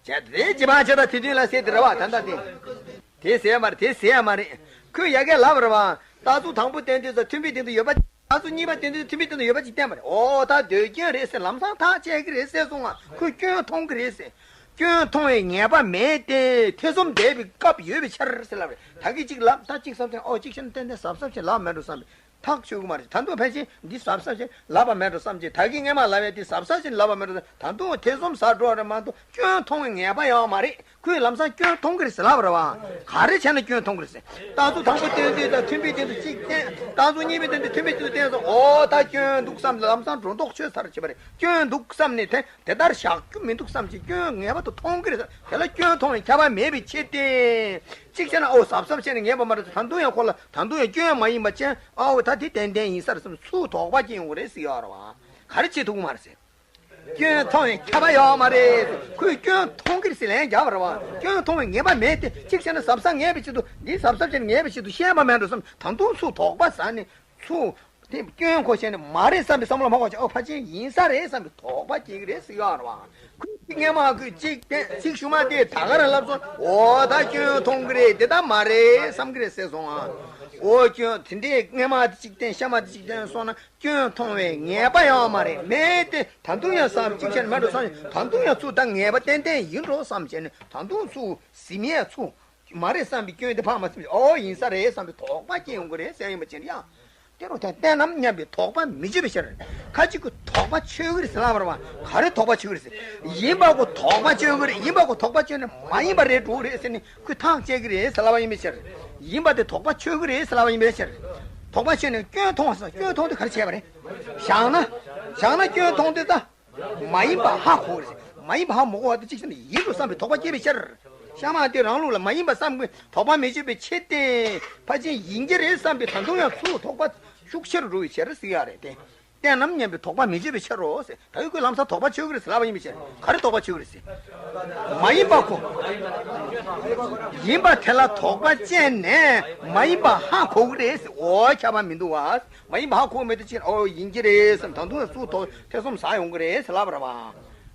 བྱས་དེ་རྗེས་མ་བྱས་ད་དེ་དུས་ལ་ཟེར་དེ་རེད་བ། ད་ལྟ་དེ། དེ་ཟེར་མ་རེད། དེ་ཟེར་མ་རེད། ཁོས་ཡ་གས་ལབ་རེད་བ། རྟགས་ཚུལ་དང་པོ་སྟོན་དུས་ཙམ་མཐུན་པའི་སྟེང་དུ་ཡོད་པ། རྟགས་ཚུལ་གཉིས་པ་སྟོན་དུས་མཐུན་པའི་སྟེང་དུ་ཡོད་པ་ཅིག་བསྟན་པ་རེད། འོ་ད་འདོད་སྐྱོན་རེད་ཟེར་ལམ་སང་ཐག་བཅད་ཀྱི་རེད་ཟེར་སོང་ང་། ཁོས་སྐྱོན་མཐོང་གི་རེད་ཟེར། སྐྱོན་མཐོང་བའི་ངེས་པ་མེད་དེ་ཐེ་ཚོམ་བསྡད་པའི་སྐབས་ཡོད་པའི་ཕྱིར་ཟེར་ལབ་རེད། ད་གིན་གཅིག་ལབ། ད་གཅིག་བསམ་ཚེ་ཨོ་གཅིག་བཤད་ན་ཏན་ཏན་གཟབ་གཟབ་བྱས་ལབ་མེད་འགྲོ་བསམ་པའི། ཐག་ཆོད་ཀྱི་མ་རེད། ད་དུང་ཕལ་ཆེར་འདི་གཟབ་གཟབ་བྱས་ལབ་པ་མེད་འགྲོ་བསམ་བྱས། ད་གིན་སྔས་མ་ལབ་ཡ་དེ་གཟབ་གཟབ་བྱས་ལབ་པ་མེད་འགྲོ་བསམ། ད་དུང་ཐེ་ཚོམ་ཟ་འགྲོ་རེད་མ་གཏོགས་སྐྱོན་མཐོང་བའི་ངེས་པ་ཡང་མ་རེད། ཁོས་ལམ་སང་སྐྱོན་མཐོང་གི་རེད་ཟེར་ལབ་པ་རེད་བ། ག་རེ་བྱས་ན་སྐྱོན་མཐོང་གི་རེད་ཟེར། རྟགས་ཚུལ་དང་པོ་སྟོན་དུས་དང་མཐུན་པའི་སྟེང་དུ་གཅིག་བསྟན། རྟགས་ཚུལ་གཉིས་པའི་སྟེང་དུ་མཐུན་པའི་སྟེང་དུ་བསྟན་སོང་། འོ་ད་སྐྱོན་འདུག་བསམ་ལམ་སང་སྒྲོ་འདོགས་ཆོད་ཚར་བྱས་པ་རེད། སྐྱོན་འདུག་བསམ་ནས་དེ་དེ་ལྟར་བཞག་རྒྱུ་མི་འདུག་བསམ་བྱས་སྐྱོན་ངེས་པར་དུ་མཐོང་གི་རེད་ཟེར། དེ་ལ་སྐྱོན་མཐོང་བའི་ཁྱབ་པ་མེད་པའི་ཕྱིར་ཏེ། གཅིག་བྱས་ན་ཨོ་གཟབ་གཟབ་བྱས་ནས་ངེས་པ་མ་རེད། ད་དུང་ཡང་ཁོ་ལ་ད་དུང་ཡང་སྐྱོན་མ་ཡིན་པ་ཅན་ཨོ་ད་དེ་ཏན་ཏན་ཡིན་ས་རེད་བསམ་ཚུར་དོགས་པ་སྐྱེ་ཡོང་གི་རེད་ཟེར་ཡོད་རེད་བ། ག་རེ་བྱེད་ཐུབ་ཀྱི་མ་རེད་ཟེར། སྐྱོན་མཐོང་བའི་ཁྱབ་པ་ཡོད་མ་རེད། ཁོས་སྐྱོན་མཐོང་གི་རེད་ཟེར་ལན་རྒྱག་པ་རེད་བ། སྐྱོན་མཐོང་བའི་ངེས་པ་མེད་དེ། གཅིག་བྱས་ན་གཟབ་གཟབ་ངེས་པའི་ཆེད་དུ་འདི་གཟབ་གཟབ་བྱས་ནས་ངེས་པའི་ཆེད་དུ་བཤད་པ་མེད་འགྲོ་བསམ། ད་དུང་ཚུར་དོགས་པ་ཟ་ནས་ཚུར་དེ་སྐྱོན་གོ་བྱས་ནས་མ་རེད་བསམ་པའི་བསམ་བློ་མ་གོ་བྱས་ཨོ་ཕལ་ཆེར་ཡིན་ས་རེད་བསམ་པའི་དོགས་པ་སྐྱེ་གི་རེད་ཟེར་ཡོད་རེད་བ། ཁོས་གཅིག་སྔས་མ་ཁོས་གཅིག་བསྟན། གཅིག་གཞུག་མ་དེ་ད་ག་རང་ལབ་སོང་། འོ་ད་སྐྱོན་མཐོང་གི་རེད། དེ་ད་མ་རེད་བསམ་གི་རེད་ཟེར་སོང་ཨ། འོ་སྐྱོན་དེ་འདྲས་སྔས་མ་དེ་གཅིག་བསྟན་གཤའ་མ་དེ་གཅིག་བསྟན་སོང་ན། སྐྱོན་མཐོང་བའི་ངེས་པ་ཡང་མ་རེད། མེད་དེ། ད་དུང་ཡང་བསམ། གཅིག་བྱས་ན་མེད་འགྲོ་བསམ། ད་དུང་ཡང་ཚུར་ད་ངེས་པ་ཏན་ཏན་ཡིན་འགྲོ་བསམ་བྱས་ནས་ད་དུང་ཚུར་ཟིན་ཡས་ཚུར་མ་རེད་བསམ་པའི་སྐྱོན་དེ་ཕར་མ་ཟིན་པ་ཨོ་ཡིན་ས་རེད་བསམ་པའི་དོགས་པ་སྐྱེ་ཡོང་གི་རེད་ཟེར་ཡིན་པ་ཅན་ཡང་། དེ་རུ་ད་བསྟན་ནམ་སྙམ་པའི་དོགས་པ་མི་ཆོད་པའི་ཕྱིར། ཁ་ཅིག་གིས་དོགས་པ་ཆོད་ཀྱི་རེད་ཟེར་ལབ་པ་རེད་བ། ག་རེ་དོགས་པ་ཆོད་ཀྱི་རེད་ཟེར། ཡིན་པ་གོ་དོགས་པ་ཆོད་ཀྱི་རེད། ཡིན་པ་གོ་དོགས་པ་ཆོད་ནས་མ་ཡིན་པ་རེད་འགྲོ་གི་རེད་ཟེར་ནས་ཁོས་ཐག་བཅད་ཀྱི་རེད་ཟེར་ལབ་པ་ཡིན་པའི་ཕྱིར། ཡིན་པ་དེ་དོགས་པ་ཆོད་ཀྱི་རེད་ཟེར་ལབ་པ་ཡིན་པའི་ཕྱིར། དོགས་པ་ཆོད་ནས་སྐྱོན་མཐོང་བ་ཟེར། སྐྱོན་མཐོང་དུས་ག་རེ་བྱས་པ་རེད། བཞག་ན། བཞག་ན་སྐྱོན་མཐོང་དུས་ད། མ་ཡིན་པ་ཧ་གོ་གི་རེད། མ་ཡིན་པ་ཧ་མ་གོ་བ་དེ་གཅིག་བྱས་ན་ཡིན་འགྲོ་བསམ་པའི་དོགས་པ་སྐྱེས་པའི་ཕྱིར། གཤའ་མ་དེ་རང་ལུགས་ལ་མ་ཡིན་པ་བསམ་གྱི་དོགས་པ་མི་ཆོད་པའི་ཕྱིར་ཏེ། ཕལ་ཆེར་ཡིན་གྱི་རེད་བསམ་པའི་ད་དུང་ཡང་ཚུར་དོགས་པ་ཤུགས་ཆེ་རུ་འགྲོ་བའི་ཕྱིར་ཟེར་ཡ་རེད་དེ། བསྟན་ནམ་སྙམ་པའི་དོགས་པ་མི་ཆོད་པའི་ཕྱིར་རོ་ཟེར། ད་ཡོད་ཁོས་ལམ་སང་དོགས་པ་ཆོད་ཀྱི་རེད་ཟེར་ལབ་པ་ཡིན་པའི་ཕྱིར། ག་རེ་དོགས་པ་ཆོད་ཀྱི་རེད་ཟེར། མ་ཡིན་པ་ཁོ། ཡིན་པ་དེ་ལ་དོགས་པ་སྐྱེས་ནས་མ་ཡིན་པ་ཧ་གོ་གི་རེད་ཟེར། འོ་ཁྱབ་པ་མི་འདུག་བ། མ་ཡིན་པ་ཧ་གོ་མེད་དུ་ཕྱིན། ཨོ་ཡིན་གྱི་རེད་བསམ། ད་དུང་ཚུར་དོགས་ཐེ་ཚོམ་ཟ་ཡོང་གི་རེད་ཟེར་ལབ་པ་རེད་བ།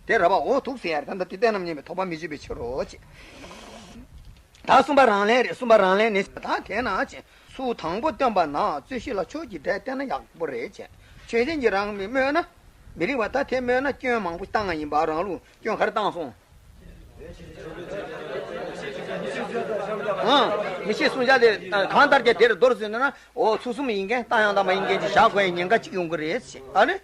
དེ་རེད་བ། འོ་འདུག་ཟེར་ཡ་རེད། ད་ལྟ་དེ་བསྟན་ནམ་སྙམ་པའི་དོགས་པ་མི་ཆོད་པའི་ཕྱིར་རོ་ཅེས། ད་གསུམ་པ་རང་ལན་རེད། གསུམ་པ་རང་ལན་ནི། ད་དེས་ན་ཅེས། ཚུལ་དང་པོ་སྟོན་པ་ན་རྩོད་གཞི་ལ་ཕྱོགས་ཀྱི་སྒྲ་བསྟན་ན་ཡག་པོ་རེད་ཅེས། ཆོས་ཅན་གྱི་རང་མིང་སྨོས་ན། མི་རིགས་པ། ད་དེ་སྨོས་ན་སྐྱོན་མང་པོ་བཏང་ཡ་ཡིན་པ། རང་ལུགས་སྐྱོན་ག་རེ་བཏང་སོང་། ཨང་། མི་ཤེས་གསུང་བྱ་དེ་གང་ལྟར་ཀྱང་དེར་མདོར་བསྡུས་ན། འོ་ཚུལ་གསུམ་ཡིན་མཁན་བཏང་ཡང་དང་མ་ཡིན་མཁན་ཅིག་བཞག་དགོས་ཡ་ཉེན་ཁ་ཅིག་ཡོང་གི་རེད་ཅེས། ཨ་ནི།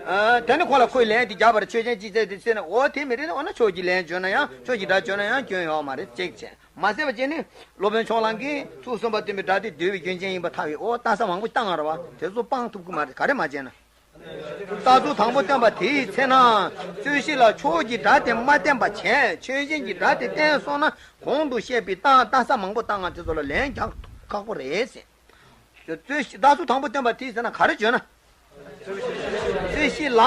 ཨ། དེ་ནི་ཁོ་ལ་ཁོས་ལན་དེ་རྒྱག་པར་ཆོས་ཅན་ཅིག་བཙལ་ཏེ་བཙལ་ན། འོ་དེ་མི་རེད་ན། འོ་ན་ཕྱོགས་ཀྱི་ལན་བརྗོད་ན་ཡང་། ཕྱོགས་ཀྱི་སྒྲ་བརྗོད་ན་ཡང་སྐྱོན་ཡོད་མ་རེད་ཅེས་བྱས། མ་ཟད་པ་ཅན་ནི་སློབ་དཔོན་ཕྱོགས་གླང་གིས་ཚུལ་གསུམ་པ་སྟོན་པའི་སྒྲ་དེ་འདོད་པའི་སྐྱོན་ཅན་ཡིན་པ་ཐལ་བའི། འོ་ལྟ་ས་མང་པོ་བཏང་ང་ར་བ། དེ་ཚོ་སྤང་ཐུབ་ཀྱི་མ་རེད། ག་རེ་མ་བྱས་ན། རྟགས་ཚུལ་དང་པོ་སྟོན་པ་དེའི་ཚེ་ན། རྩོད་གཞི་ལ་ཕྱོགས་ཀྱི་སྒྲ་དེ་མ་བསྟན་པ་བྱས། ཆོས་ཅན་གྱི་སྒྲ་དེ་བསྟན་སོང་ན། གོང་དུ་བཤད་པའི་རྟགས་ལྟ་ས་མང་པོ་བཏང་ང་དེ་ཚོ་ལ་ལན་རྒྱག་ཁག་པོ་རེད་ཟེར། རྩོད་གཞི། རྟགས་ཚུལ་དང་པོ་སྟོན་པ་དེའི་ཚེ་ན་ག་རེ་བརྗོད་ན། རྩོད་གཞི་ལ་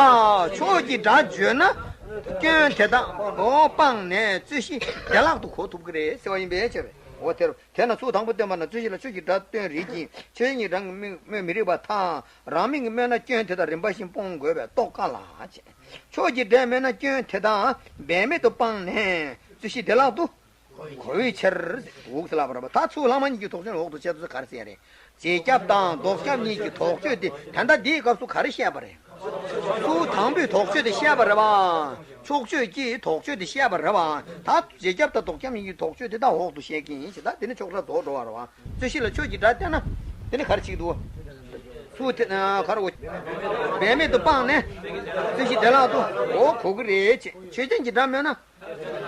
ཕྱོགས་ཀྱི་སྒྲ་བརྗོད་ན། སྐྱོན་དེ་དག་འོ་སྤངས་ནས་རྩོད་གཞི་བདེ་བླག་ཏུ་གོ་ཐུབ་ཀྱི་རེད་ཟེར་བ་ཡིན་པའི་ཕྱིར། འོ་དེར། དེས་ན་ཚུལ་དང་པོ་སྟོན་པ་ན་རྩོད་གཞི་ལ་ཕྱོགས་ཀྱི་སྒྲ་སྟོན་རིགས་ཀྱི་ཆོས་ཉིད་རང་གི་མིང་སྨོས་མི་རིགས་པ་དང་། རང་མིང་གིས་སྨོས་ན་སྐྱོན་དེ་དག་རིམ་པ་བཞིན་སྤོང་དགོས་པས་རྟོགས་དཀའ་ལ། ཕྱོགས་ཀྱི་སྒྲས་སྨོས་ན་སྐྱོན་དེ་དག་འབད་མེད་དུ་སྤངས་ནས་རྩོད་གཞི་བདེ་བླག་ཏུ་གོ་བའི་ཕྱིར། འོག་ཏུ་ལབ་པ་རེད་པ། ད་ཚུལ་ལྷག་མ་གཉིས་ཀྱི་དོགས་གཅོད་འོག་ཏུ་བཤད་ཚུལ་ག་རེ་ཟེར་རེད། རྗེས་ཁྱབ་དང་ལྡོག་ཁྱབ་གཉིས་ཀྱི་དོགས་གཅོད་དེ། ད་ལྟ་འདིའི་སྐབས་སུ་ག་རེ་བཤད་པ་རེད། ཚུལ་དང་པོའི་དོགས་གཅོད་དེ་བཤད་པ་རེད་པ། ཕྱོགས་ཆོས་ཀྱི་དོགས་གཅོད་དེ་བཤད་པ་རེད་པ། ད་རྗེས་ཁྱབ་དང་ལྡོག་ཁྱབ་གཉིས་ཀྱི་དོགས་གཅོད་དེ་ད་འོག་ཏུ་བཤད་ཀྱི་ཡིན་ཞེས། ད་དེ་ནི་ཕྱོགས་སྒྲ་རྫོགས་འགྲོ་བ་རེད་པ། རྩོད་གཞི་ལ་ཕྱོགས་ཀྱི་སྒྲ་བསྟན་ན་དེ་ནི་ག་རེ་བྱེད་ཀྱི་འདུག། ཚུལ་དེ་ག་རེ། འོ། འབད་མེད་དུ་སྤངས་ནས་རྩོད་གཞི་བདེ་བླག་ཏུ་འོ་གོ་གི་རེད་ཅེས། ཆོས་ཅན་གྱི་སྒྲ་སྨོས་ན།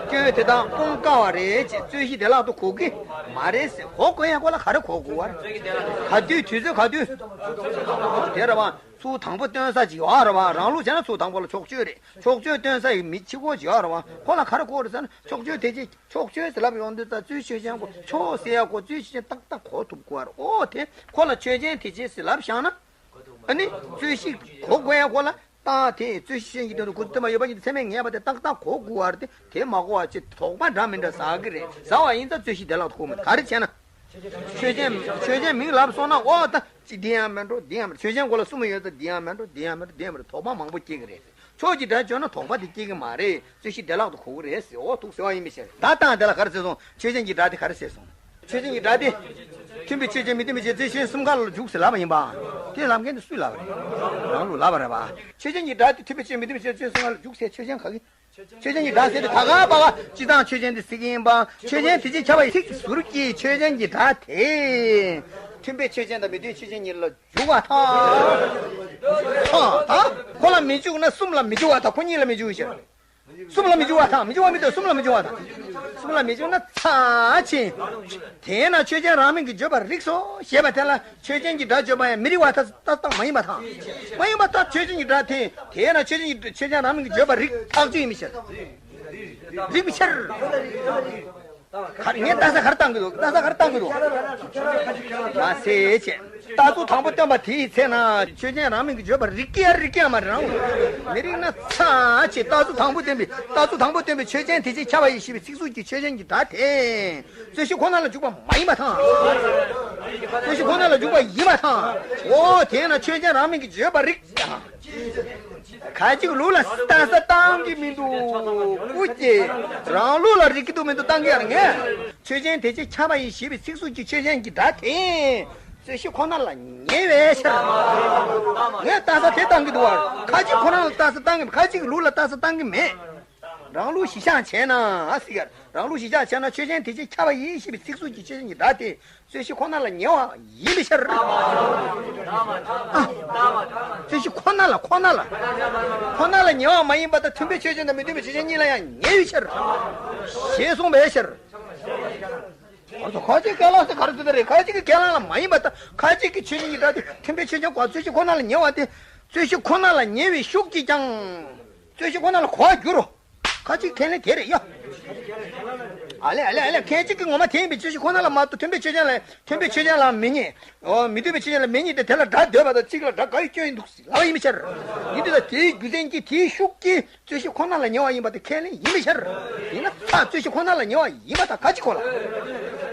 སྐྱོན་དེ་དག་སྤོང་དཀའ་བ་རེད་ཅེས་རྩོད་གཞི་བདེ་བླག་ཏུ་གོ་གི་མ་རེད་ཟེར། གོ་དགོས་ཡ་ཁོ་ལ་ག་རེ་གོ་དགོས་བ་རེད། ག་དུས་དུས་ཚོད་ག་དུས། དེ་རེད་བ། ཚུལ་དང་པོ་སྟོན་ས་ཅིག་ཡོད་རེད་བ། རང་ལུགས་བྱས་ན་ཚུལ་དང་པོ་ལ་ཕྱོགས་ཆོས་རེད། ཕྱོགས་ཆོས་སྟོན་ས་ཡི་མི་གཅིག་པོ་ཅིག་ཡོད་རེད་བ། ཁོ་ལ་ག་རེ་གོ་རེད་ཟེར་ན། ཕྱོགས་ཆོས་དེ་ཅི། ཕྱོགས་ཆོས་ཟེར་ལབ་ཡོང་དུས་ད་རྩོད་གཞི་ཆོས་ཅན་གོ། ཕྱོགས་ཟེར་ཡ་གོ་རྩོད་གཞི་ཆོས་ཅན་ཏག་ཏག་གོ་ཐུབ་དགོས་རེད། ཨོ་དེ་ཁོ་ལ་ཆོས་ཅན་དེ་ཅི་ཟེར་ལབ་བཞག་ན། ཨ་ནི་རྩོད་གཞི་གོ་དགོས་ཡ་ཁོ་ལ་ད་དེ་རྩོད་གཞི་ཆོས་ཅན་གྱི་དོན་དུ་ཁོ་ཚོ་ཐོས་པ་ཡོད་པ་ཉིད་དུ་ཚད་མས་ངེས་པ་དེ་ཏག་ཏག་གོ་དགོས་རེད་དེ། དེ་མ་གོ་བ་ཅི་དོགས་པ་འདྲ་མི་འདྲ་ཟ་གི་རེད། ཟ་བ་ཡིན་ཙང་རྩོད་གཞི་བདེ་བླག་ཏུ་གོ་མི་ཐུབ། ག་རེ་བྱས་ན། ཆོས་ཅན། ཆོས་ཅན་མིང་ལབ་སོང་ན་ཨོ་ད་ཅི་འདི་ཡང་མིན་འགྲོ་འདི་ཡང་མིན་འགྲོ། ཆོས་ཅན་གོ་ལ་གསུམ་ཡོད་ཙང་འདི་ཡང་མིན་འགྲོ་འདི་ཡང་མིན་འགྲོ་འདི་ཡང་མིན་འགྲོ་དོགས་པ་མང་པོ་སྐྱེ་གི་རེད། ཕྱོགས་ཀྱི་སྒྲ་བརྗོད་ན་དོགས་པ་དེ་སྐྱེ་གི་མ་རེད། རྩོད་གཞི་བདེ་བླག་ཏུ་གོ་གི་རེད་ཟེར། ཨོ་ཐུག་ཟེར་བ་ཡིན་མི་ཤེས། ད་ལྟ་འདི་ལ་ག་རེ་ཟེར་སོང་། ཆོས་ཅན་གྱི་སྒྲ་དེ་ག་རེ་ཟེར་སོང་། ཆོས་ཅན་གྱི་སྒྲ་དེ། མཐུན་དཔེ་ཆོས་ཅན་མི་མཐུན་དཔེ་ཆོས་ཅན་རྩོད་གཞི་གསུམ་ཀ་ལ་འཇུག་ཟེར་ལབ་པ་ཡིན་པ། དེ་ལབ་མཁན་དེ་སུས་ལབ་པ་རེད། རང་ལུགས་ལབ་པ་རེད་པ། ཆོས་ཅན་གྱི་སྒྲ་དེ་མཐུན་དཔེ་ཆོས་མི་མཐུན་དཔེ་ཆོས་ཅན་རྩོད་གཞི་གསུམ་ཀ་ལ་འཇུག་ཟེར་ཆོས་ཅན་ག་གི། ཆོས་ཅན་གྱི་སྒྲ་ཟེར་དེ་ད་ག་པ་ག་སྤྱི་དང་ཆོས་ཅན་དེ་ཟེར་གྱི་ཡིན་པ། ཆོས་ཅན་དེ་ཅིག་ཁྱབ་པ་ཡི་ཚིག་ཟུར་གྱི་ཆོས་ཅན་གྱི་སྒྲ་དེ། མཐུན་དཔེ་ཆོས་ཅན་དང་མི་མཐུན་ཆོས་ཅན་གཉིས་ལ་འཇུག་པ་དང་། ད་ཁོ་ལ་མི་འཇུག་ན་གསུམ་ལ་མི་འཇུག་པ་དང་ཁོ་གཉིས་ལ་མི་འཇུག་ཞེས། གསུམ་ལ་མི་འཇུག་པ་དང་མི་འཇུག་པ་མི་འདུག་གསུམ་ལ་མི་འཇུག་པ་དང་། གསུམ་ལ་མི་འཇུག་ན་ཚ་ཆེ། དེས་ན་ཆོས་ཅན་རང་མིང་གི་བརྗོད་པ་རིགས་སོ་ཞེས་པ་དེ་ལ་ཆོས་ཅན་གྱི་སྒྲ་བརྗོད་པ་ཡང་མི་རིགས་པ་ཐ་ཐ་དང་མ་ཡིན་པ་དང་། མ་ཡིན་པ་ཐ་ཆོས་ཅན་གྱི་སྒྲ་དེ་དེས་ན་ཆོས་ཅན་གྱི་ཆོས་ཅན་རང་མིང་གི་བརྗོད་པ་རིགས་ཐག་ཆོད་ཡིན་མི་ཕྱིར། རིགས་མི་ཕྱིར། ག་ངས་ལྟ་ས་ག་རེ་བཏང་གི་འདུག་ལྟ་ས་ག་རེ་བཏང་གི་འདུག་མ་ཟད་ཅེས། རྟགས་ཚུལ་དང་པོ་སྟོན་པ་དེའི་ཚེ་ན་ཆོས་ཅན་རང་མིང་གི་བརྗོད་པ་རིགས་ཀྱི་ཡ་རིགས་ཀྱི་ཡ་མ་རེད་རང་། མི་རིགས་ན་ཚ་ཅེས་རྟགས་ཚུལ་དང་པོ་སྟོན་པའི་རྟགས་ཚུལ་དང་པོ་སྟོན་པའི་ཆོས་ཅན་དེ་ཅིག་ཁྱབ་པ་ཡིས་ཞེས་པའི་ཚིག་ཟུར་གྱི་ཆོས་ཅན་གྱི་སྒྲ་དེ། རྩོད་གཞི་ཁོ་ན་ལ་འཇུག་པ་མ་ཡིན་པ་དང་། རྩོད་གཞི་ཁོ་ན་ལ་འཇུག་པ་ཡིན་པ་དང་། འོ་དེས་ན་ཆོས་ཅན་རང་མིང་གི་བརྗོད་པ་རིགས་དང་། ཁ་ཅིག་ལུགས་ལ་ལྟ་ས་བཏང་གི་མི་འདུག་སྐུ་སྐྱེ། རང་ལུགས་ལ་རིགས་ཀྱི་འདུག་མི་འདུག་བཏང་གི་ཡ་ངས། ཆོས་ཅན་དེ་ཅིག་ཁྱབ་པ་ཡིས་ཞེས་པའི་ཚིག་ཟུར་གྱི་ཆོས་ཅན་གྱི་སྒྲ་དེ། རྩོད་གཞི་ཁོ་ན་ལ་ཉེ་བའི་ཕྱིར། ངས་ལྟ་ས་དེ་བཏང་གི་འདུག་བ། ཁ་ཅིག་ཁོ་རང་ལ་ལྟ་ས་བཏང་གི་མེད། ཁ་ཅིག་ལུགས་ལ་ལྟ་ས་བཏང་གི་མེད། རང་ལུགས་གཞི་བཞག་བྱས་ན་ཟེར་ག་རང་ལུགས་གཞི་བཞག་བྱས་ན་ཆོས་ཅན་དེ་ཅིག་ཁྱབ་པ་ཡིས་ཞེས་པའི་ཚིག་ཟུར་གྱི་ཆོས་ཅན་གྱི་སྒྲ་དེ། རྩོད་གཞི་ཁོ་ན་ལ་ཉེ་བ་ཡིན་པའི་ཕྱིར། ཨ། རྩོད་གཞི་ཁོ་ན་ལ་ཁོ་ན་ལ། ཁོ་ན་ལ་ཉེ་བ་མ་ཡིན་པ་དང་མཐུན་དཔེ་ཆོས་ཅན་དང་མི་མཐུན་དཔེ་ཆོས་ཅན་གཉིས་ལ་ཡང་ཉེ་བའི་ཕྱིར། ཞེས་གསུངས་པའི་ཕྱིར། ཁ་ཅིག་ཁས་བླངས་ཟེར་ག་རེ་ཟེར་ད་རེད། ཁ་ཅིག་གིས་ཁས་བླངས་ལ་མ་ཡིན་པ་དང་ཁ་ཅིག་གིས་ཆོས་ཅན་གྱི་སྒྲ་དེ་མཐུན་དཔེ་ཆོས་ཅན་གོ་རྩོད་གཞི་ཁོ་ན་ལ་ཉེ་བ་དེ། རྩོད་གཞི་ཁོ་ན་ལ་ཉེ་བའི་ཤུགས་ཀྱིས་ཀྱང་། རྩོད་གཞི་ཁོ་ན་ལ་གོ་བར་འགྱུར་རོ། ཁ་ཅིག་ཁས་ལེན་དེ་རེད་ཡ། ཨ་ལེ་ཨ་ལེ་ཨ་ལེ་ཁ་ཅིག་གིས་ངོ་མ་དེ་ཡིན་པའི་རྩོད་གཞི་ཁོ་ན་ལ་མ་གཏོགས་མཐུན་དཔེ་ཆོས་ཅན་ལ་མཐུན་དཔེ་ཆོས་ཅན་ལ་མི་རྙེད། འོ་མི་མཐུན་དཔེ་ཆོས་ཅན་ལ་མི་རྙེད་དེ་དེ་ལ་སྒྲ་འདོད་པ་དང་གཅིག་ལ་སྒྲ་འགའ་ཡི་སྐྱོན་ཡིན་འདུག་ཟེར་ལབ་པ་ཡིན་མི་ཕྱིར། ཡིན་དུས་ད་དེའི་རྒྱུ་མཚན་གྱིས་དེའི་ཤུགས་ཀྱིས་རྩོད་གཞི་ཁོ་ན་ལ་ཉེ་བ་ཡིན་པ་དེ་ཁས་ལེན་ཡིན་མི་ཕྱིར། ཡིན་ན་ད་རྩོད་གཞི་ཁོ་ན་ལ་ཉེ་བ་ཡིན་པ་དང་ཁ་ཅིག་གོ་ལ།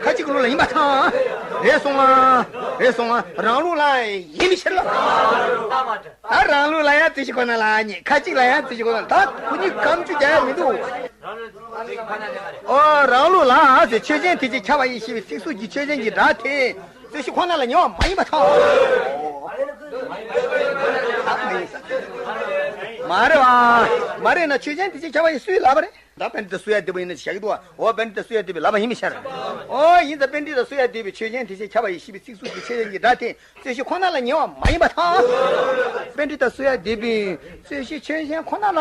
ཁ་ཅིག་གི་ལུགས་ལ་ཡིན་པ་དང་། རེད་སོང་ང་། རེད་སོང་ང་། རང་ལུགས་ལ་ཡིན་མི་ཕྱིར་ལ། ད་རང་ལུགས་ལ་ཡང་རྩོད་གཞི་ཁོ་ན་ལ་ཉེ། ཁ་ཅིག་ལ་ཡང་རྩོད་གཞི་ཁོ་ན་ལ། ད་ཁོ་གཉིས་ཀ་མཆུ་རྒྱག་ཡ་མི་འདུག་ཨོ་རང་ལུགས་ལ་ཟེར་ཆོས་ཅན་དེ་ཅིག་ཁྱབ་པ་ཡིས་ཞེས་པའི་ཚིག་ཟུར་གྱི་ཆོས་ཅན་གྱི་སྒྲ་དེ་རྩོད་གཞི་ཁོ་ན་ལ་ཉེ་བ་མ་ཡིན་པ་དང་། མ་རེད་བ། མ་རེད་ན་ཆོས་ཅན་དེ་ཅིག་ཁྱབ་པ་ཡིས་སུས་ལབ་པ་རེད། ད་པཎྜི་ཏ་སུ་ཡ་དེ་པོ་ཡིན་ན་བཞག་གི་འདུག་བ། འོ་པཎྜི་ཏ་སུ་ཡ་དེ་པོས་ལབ་པ་ཡིན་མི་ཤར། ཨོ་ཡིན་ཙང་པཎྜི་ཏ་སུ་ཡ་དེ་པོས་ཆོས་ཅན་དེ་ཅིག་ཁྱབ་པ་ཡིས་ཞེས་པའི་ཚིག་ཟུར་གྱི་ཆོས་ཅན་གྱི་སྒྲ་དེ། རྩོད་གཞི་ཁོ་ན་ལ་ཉེ་བ་མ་ཡིན་པ་དང་། པཎྜི་ཏ་སུ་ཡ་དེ་པོས་རྩོད་གཞི་ཆོས་ཅན་ཁོ་ན་ལ་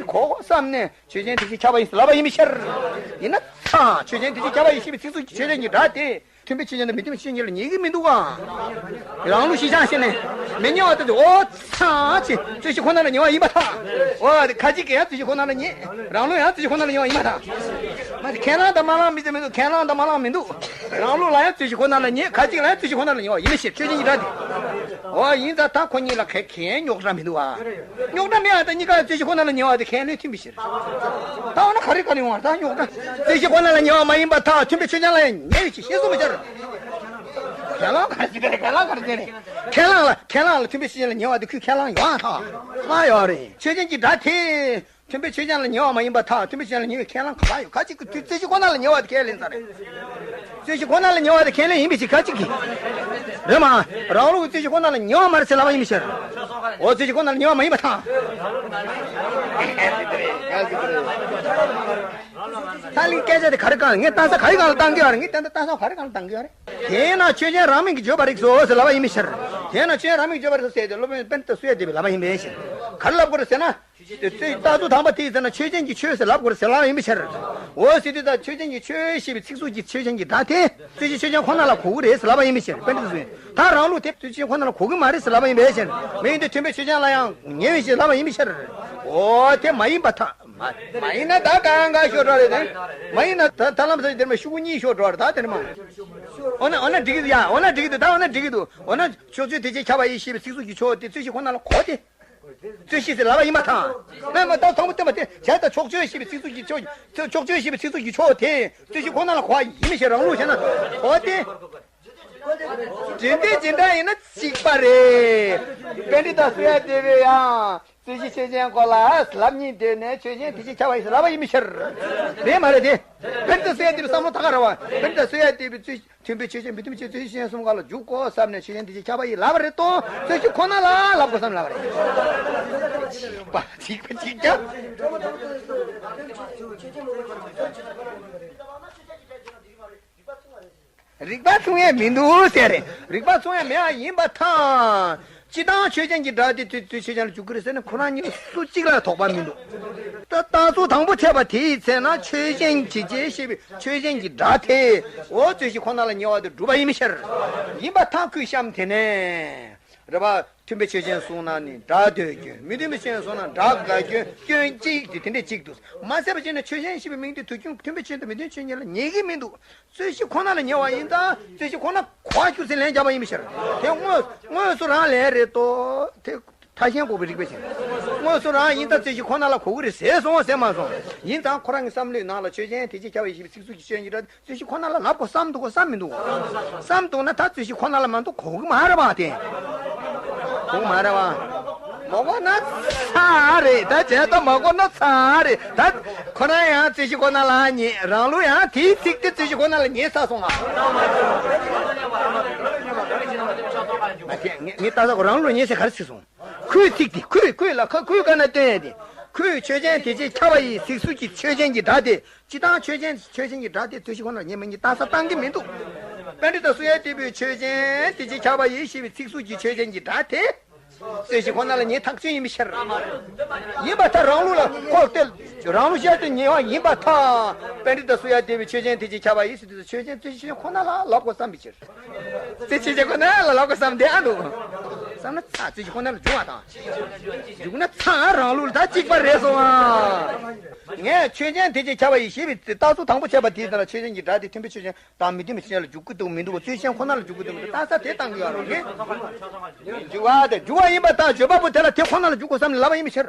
གོ་བསམ་ནས་ཆོས་ཅན་དེ་ཅིག་ཁྱབ་པ་ཡིན་ལབ་པ་ཡིན་མི་ཤར། ཡིན་ན་ད་ཆོས་ཅན་དེ་ཅིག་ཁྱབ་པ་ཡིས་ཞེས་པའི་ཚིག་ཟུར་གྱི་ཆོས་ཅན་གྱི་སྒྲ་དེ་མཐུན་དཔེ་ཆོས་ཅན་དང་མི་མཐུན་དཔེ་ཆོས་ཅན་གཉིས་ལ་ཉེ་གི་མི་འདུག་ག་རང་ལུགས་གཞི་བཞག་བྱས་ནས་མི་ཉེ་བ་ལྟ་དུས་ཨོ་ཚང་ཅེས་རྩོད་གཞི་ཁོ་ན་ལ་ཉེ་བ་ཡིན་པ་དང་། ཨོ་ཁ་ཅིག་གིས་ཡང་རྩོད་གཞི་ཁོ་ན་ལ་ཉེ། རང་ལུགས་ཡང་རྩོད་གཞི་ཁོ་ན་ལ་ཉེ་བ་ཡིན་པ་དང་། མ་གཏོགས་ཁས་བླངས་དང་མ་བླངས་མི་ཚེ་མི་འདུག་ཁས་བླངས་དང་མ་བླངས་མི་འདུག་རང་ལུགས་ལ་ཡང་རྩོད་གཞི་ཁོ་ན་ལ་ཉེ། ཁ་ཅིག་ལ་ཡང་རྩོད་གཞི་ཁོ་ན་ལ་ཉེ་བ་ཡིན་མི་ཤེས། ཆོས་ཅན་གྱི་སྒྲ་དེ། ཨོ་ཡིན་ཙང་ད་ཁོ་གཉིས་ལ་ག་གེ་རྙོག་དྲ་མི་འདུག་ཨ། རྙོག་དྲ་མེད་ཨ། ད་གཉིས་ཀ་རྩོད་གཞི་ཁོ་ན་ལ་ཉེ་བ་དེ་ཁས་ལེན་མཐུན་པའི་ཕྱིར། ད་འོ་ན་ག་རེ་ག་རེ་ཡོང་བ་ད་རྙོག་དྲ། རྩོད་གཞི་ཁོ་ན་ལ་ཉེ་བ་མ་ཡིན་པར་ཐལ། མཐུན་དཔེ་ཆོས་ཅན་ལ་ཡང་ཉེ་བའི་ཕྱིར་ཞེས་གསུངས་པའི་ཕྱིར། ཁས་བླངས་ག་རེ་ཟེར་རེད། ཁས་བླངས་ག་རེ་ཟེར་རེད། ཁས་བླངས་ལ་ཁས་བླངས་ལ་མཐུན་དཔེ་ཆོས་ཅན་ལ་ཉེ་བ་དེ་ཁོས་ཁས་བླངས་ཡོད་ཨ། ཐལ་བ་ཡོད་རེད། ཆོས་ཅན་གྱི་སྒྲ་དེ། མཐུན་དཔེ་ཆོས་ཅན་ལ་ཉེ་བ་མ་ཡིན་པར་ཐལ། མཐུན་དཔེ་ཆོས་ཅན་ལ་ཉེ་བའི་ཁས་བླངས་ག་པར་ཡོད། ཁ་ཅིག་གིས་རྩོད་གཞི་ཁོ་ན་ལ་ཉེ་བ་དེ་ཁས་ལེན་ས་རེད། རྩོད་གཞི་ཁོ་ན་ལ་ཉེ་བ་དེ་ཁས་ལེན་ཡིན་པའི་ཕྱིར་ཁ་ཅིག་གིས། རེད་མ། རང་ལུགས་ཀྱི་རྩོད་གཞི་ཁོ་ན་ལ་ཉེ་བ་མ་རེད་ཟེར་ལབ་པ་ཡིན་པའི་ཕྱིར། འོ་རྩོད་གཞི་ཁོ་ན་ལ་ཉེ་བ་མ་ཡིན་པར་ཐལ། ད་ལིང་སྐད་ཆ་དེ་ག་རེ་གང་ངས་ལྟ་ས་ག་རེ་གང་ལ་བཏང་གི་ཡོད་རེད། ངས་ད་ལྟ་ལྟ་ས་ག་རེ་གང་ལ་བཏང་གི་ཡོད་རེད། དེས་ན་ཆོས་ཅན་རང་མིང་གི་བརྗོད་པ་རིགས་སོ་ཟེར་ལབ་པ་ཡིན་པའི་ཕྱིར། དེས་ན་ཆོས་ཅན་རང་མིང་གི་བརྗོད་པ་རིགས་སོ་ཟེར་ཏེ་སློབ་དཔོན་པཎྜི་ཏ་སུ་ཡ་དེ་པོས་ལབ་པ་ཡིན་པའི་ཕྱིར། ག་རེ་ལབ་དགོས་རེད་ཟེར་ན། རྩོད་རྟགས་ཚུལ་དང་པོ་དེ་ཡིན་ཟེར་ན་ཆོས་ཅན་གྱི་ཆོས་ཟེར་ལབ་དགོས་རེད་ཟེར་ལབ་པ་ཡིན་པའི་ཕྱིར། འོ་ཟེར་དུས་ད་ཆོས་ཅན་གྱི་ཆོས་ཞེས་པའི་ཚིག་ཟུར་གྱི་ཆོས་ཅན་གྱི་སྒྲ་དེ་རྩོད་གཞི་ཆོས་ཅན་ཁོ་ན་ལ་གོ་གི་རེད་ཟེར་ལབ་པ་ཡིན་པའི་ཕྱིར། པཎྜི་ཏ་ཚོས་ད་རང་ལུགས་དེ་རྩོད་གཞི་ཁོ་ན་ལ་གོ་གི་མ་རེད་ཟེར་ལབ་པ་ཡིན་པའི་ཕྱིར། མི་ཡིན་དུས་མཐུན་དཔེ་ཆོས་ཅན་ལ་ཡང་ཉེ་བའི་ཕྱིར་ལབ་པ་ཡིན་པའི་ཕྱིར། འོ་དེ་མ་ཡིན་པ་ཐལ། མ་མ་ཡིན་ན་ད་གང་ག་ཤོར་འགྲོ་རེད་དེ། མ་ཡིན་ན་ད་ད་ལམ་སང་དེར་མ་ཤུ་གུ་གཉིས་ཤོར་འགྲོ་རེད་ད་དེར་མ། འོ་ན་འོ་ན་འགྲིག་གི་འདུག་ཡ། འོ་ན་འགྲིག་གི་འདུག་ད་འོ་ན་འགྲིག་གི་འདུག་འོ་ན་ཕྱོགས་ཆོས་དེ་བཞིན་ཁྱབ་པ་ཡིན་ཞེས་པའི་ཚིག་ཟུར་གྱི་ཕྱོགས་དེ་རྩོད་གཞི་ཁོ་ན་ལ་གོ་སྟེ། རྩོད་གཞི་ཟེར་ལབ་པ་ཡིན་པར་ཐལ། མེད་མ་ད་དང་པོ་བསྟན་པ་དེ་བྱས་ཙང་ཕྱོགས་ཆོས་ཞེས་པའི་ཚིག་ཟུར་གྱི་ཕྱོགས། ཕྱོགས་ཆོས་ཞེས་པའི་ཚིག་ཟུར་གྱི་ཕྱོགས་དེ་རྩོད་གཞི་ཁོ་ན་ལ་གོ་བ་ཡིན་མི་ཤེས། རང་ལུགས་བྱས་ན་གོ་སྟེ། འབྲེལ་ཟླའི་འབྱེད་སྒྲ་ཡིན་ན་གཅིག་པ་རེད། པཎྜི་ཏ་སུ་ཡ་དེ་བས་ཡང་རྩོད་གཞི་ཆོས་ཅན་ཁོ་ལ་ལབ་ཉིན་དེ་ནས་ཆོས་ཅན་དེ་བཞིན་ཁྱབ་པ་ཡིན་ཟེར་ལབ་པ་ཡིན་མི་ཤེས། རེད་མ་རེད་དེ། པཎྜི་ཏ་སུ་ཡ་དེ་བས་བསམ་བློ་ད་ག་རེད་བ། པཎྜི་ཏ་སུ་ཡ་དེ་བས་རྩོད་མཐུན་དཔེ་ཆོས་ཅན་མི་མཐུན་དཔེ་ཆོས་ཅན་རྩོད་གཞི་ཆོས་ཅན་གསུམ་ཀ་ལ་འཇུག་གོ་བསམ་ནས་ཆོས་ཅན་དེ་བཞིན་ཁྱབ་པ་ཡིན་ལབ་པ་རེད་དོ། རྩོད་གཞི་ཁོ་ན་ལ་ལབ་དགོས་བསམ་ལབ་པ་རེད། གཅིག་པ་གཅིག་རྐྱང་། རིགས་པ་མཚུངས་ཡས་མི་འདུག་ཟེར་རེད། རིགས་པ་མཚུངས་ཡས་མེད་པ་ཡིན་པར་ཐལ། སྤྱིར་བཏང་ཆོས་ཅན་གྱི་སྒྲ་དེ་དུས་ཚོད་ཆོས་ཅན་ལ་འཇུག་གི་རེད་ཟེར་ན་ཁོ་རང་གཉིས་སུ་གཅིག་ལ་དོགས་པ་མི་འདུག་ད་རྟགས་ཚུལ་དང་པོ་འཆད་པ་དེའི་ཚེ་ན་ཆོས་ཅན་གྱི་ཅེས་ཞེས་པའི་ཆོས་ཅན་གྱི་སྒྲ་དེ་འོ་རྩོད་གཞི་ཁོ་ན་ལ་ཉེ་བ་དེ་སྒྲུབ་པ་ཡིན་མི་ཤེས། ཡིན་པར་ཐལ་ཁུལ་བཤམས་དེ་ནས། རེད་པ། མཐུན་དཔེ་ཆོས་ཅན་གསུངས་ན་ནི་སྒྲ་ཟློས་སྐྱོན། མི་མཐུན་དཔེ་ཆོས་ཅན་གསུངས་ན་སྒྲ་དགག་སྐྱོན། སྐྱོན་གཅིག་དེ་དེ་འདྲས་གཅིག་འདུག་མ་ཟད་པ་བྱས་ན་ཆོས་ཅན་ཞེས་པའི་མིང་དེ་དུས་རྒྱུན་མཐུན་དཔེ་ཆོས་ཅན་དང་མི་མཐུན་ཆོས་ཅན་གཉིས་ལ་ཉེ་གི་མི་འདུག་རྩོད་གཞི་ཁོ་ན་ལ་ཉེ་བ་ཡིན་ཙང་རྩོད་གཞི་ཁོ་ན་གོ་བ་སྒྱུར་ཚེ་ལན་རྒྱག་པ་ཡིན་པའི་ཕྱིར། དེ་དངོས་དངོས་སུ་རང་ལན་རེད་དོ། དེ་ཐ་ཞན་འགོག་པའི་རིགས་པས་བྱས། དངོས་སུ་རང་ཡིན་ཙང་རྩོད་གཞི་ཁོ་ན་ལ་གོ་གི་རེད་ཟེར་སོང་ཟེར་མ་སོང་། ཡིན་ཙང་ཁོ་རང་གི་བསམ་བློའི་ནང་ལ་ཆོས་ཅན་དེ་བཞིན་ཁྱབ་པ་ཡིན་ཞེས་པའི་ཚིག་ཟུར་གྱི་ཆོས་ཅན་གྱི་སྒྲ། རྩོད་གཞི་ཁོ་ན་ལ་ལབ་དགོས་བསམ་འདུག་གོ་བསམ་མི་འདུག་གོ་བསམ་འདུག་ན་ད་རྩོད་གཞི་ཁོ་ན་ལ་མ་གཏོགས་གོ་གི་མ་རེད་བ་དེ། གོ་གི་མ་རེད་བ། མ་གོ་ན་ཚར་རེད། ད་བྱས་ད་མ་གོ་ན་ཚར་རེད། ད་ཁོ་རང་ཡང་རྩོད་གཞི་ཁོ་ན་ལ་ཉེ། རང་ལུགས་ཡང་དེའི་ཚིག་དེ་རྩོད་གཞི་ཁོ་ན་ལ་ཉེ་ས་སོང་ང་། ངས་ངས་ལྟ་ས་གོ་རང་ལུགས་ཉེ་ཟེར་ག་རེ་ཟེར་སོང་། ཁོའི་ཚིག་དེ་ཁོས་ཁོས་ལ་ཁ་ཁོས་ག་ན་སྟོན་ཡས་དེ། ཁོས་ཆོས་ཅན་དེ་བཞིན་ཁྱབ་པ་ཡི་ཚིག་ཟུར་གྱི་ཆོས་ཅན་གྱི་སྒྲ་དེ། སྤྱིར་བཏང་ཆོས་ཅན་ཆོས་ཅན་གྱི་སྒྲ་དེ་རྩོད་གཞི་ཁོ་ན་ལ་ཉེ་མི་ཉེ་ལྟ་ས་བཏང་གི་མི་འདུག་པཎྜི་ཏ་སུ་ཡ་དེ་བས་ཆོས་ཅན་དེ་བཞིན་ཁྱབ་པ་ཡི་ཞེས་པའི་ཚིག་ཟུར་གྱི་ཆོས་ཅན་གྱི་སྒྲ་དེ། རྩོད་གཞི་ཁོ་ན་ལ་ཉེ་ཐག་ཆོད་ཡིན་པའི་ཕྱིར། ཡིན་པར་ཐལ། རང་ལུགས་ལ་ཁོ་སྟེ། རང་ལུགས་བཤད་དེ་ཉེ་བ་ཡིན་པར་ཐལ། པཎྜི་ཏ་སུ་ཡ་དེ་བས་ཆོས་ཅན་དེ་བཞིན་ཁྱབ་པ་ཡི་ཟེར་དུས་སུ་ཆོས་ཅན་རྩོད་གཞི་ཁོ་ན་ལ་ལབ་དགོས་བསམ་པའི་ཕྱིར། རྩོད་གཞི་ཁོ་ན་ལ་ལབ་དགོས་བསམ་བསྡད་ཨ་འདུག་བསམ་ན་ཚར། རྩོད་གཞི་ཁོ་ན་ལ་འཇུག་པ་དང་། འཇུག་ན་ཚར། རང་ལུགས་ལ་ད་གཅིག་པ་རེད་སོང་ཨ། ངས་ཆོས་ཅན་དེ་བཞིན་ཁྱབ་པ་ཡི་ཞེས་པའི་རྟགས་ཚུལ་དང་པོ་འཆད་པ་དེའི་ཚེ་ན་ཆོས་ཅན་གྱི་སྒྲ་དེ་མཐུན་དཔེ་ཆོས་ཅན་དང་མི་མཐུན་དཔེ་ཆོས་ཅན་ལ་འཇུག་གི་འདུག་མི་འདུག་གོ་རྩོད་གཞི་ཁོ་ན་ལ་འཇུག་གི་འདུག་མི་འདུག་ལྟ་ས་དེ་བཏང་གི་ཡོད་རེད། འཇུག་པ་དེ་འཇུག་པ་ཡིན་པར་ཐལ། བརྗོད་པ་པོ་དེ་ལ་དེ་ཁོ་ན་ལ་འཇུག་དགོས་བསམ་ནས་ལབ་པ་ཡིན་པའི་ཕྱིར།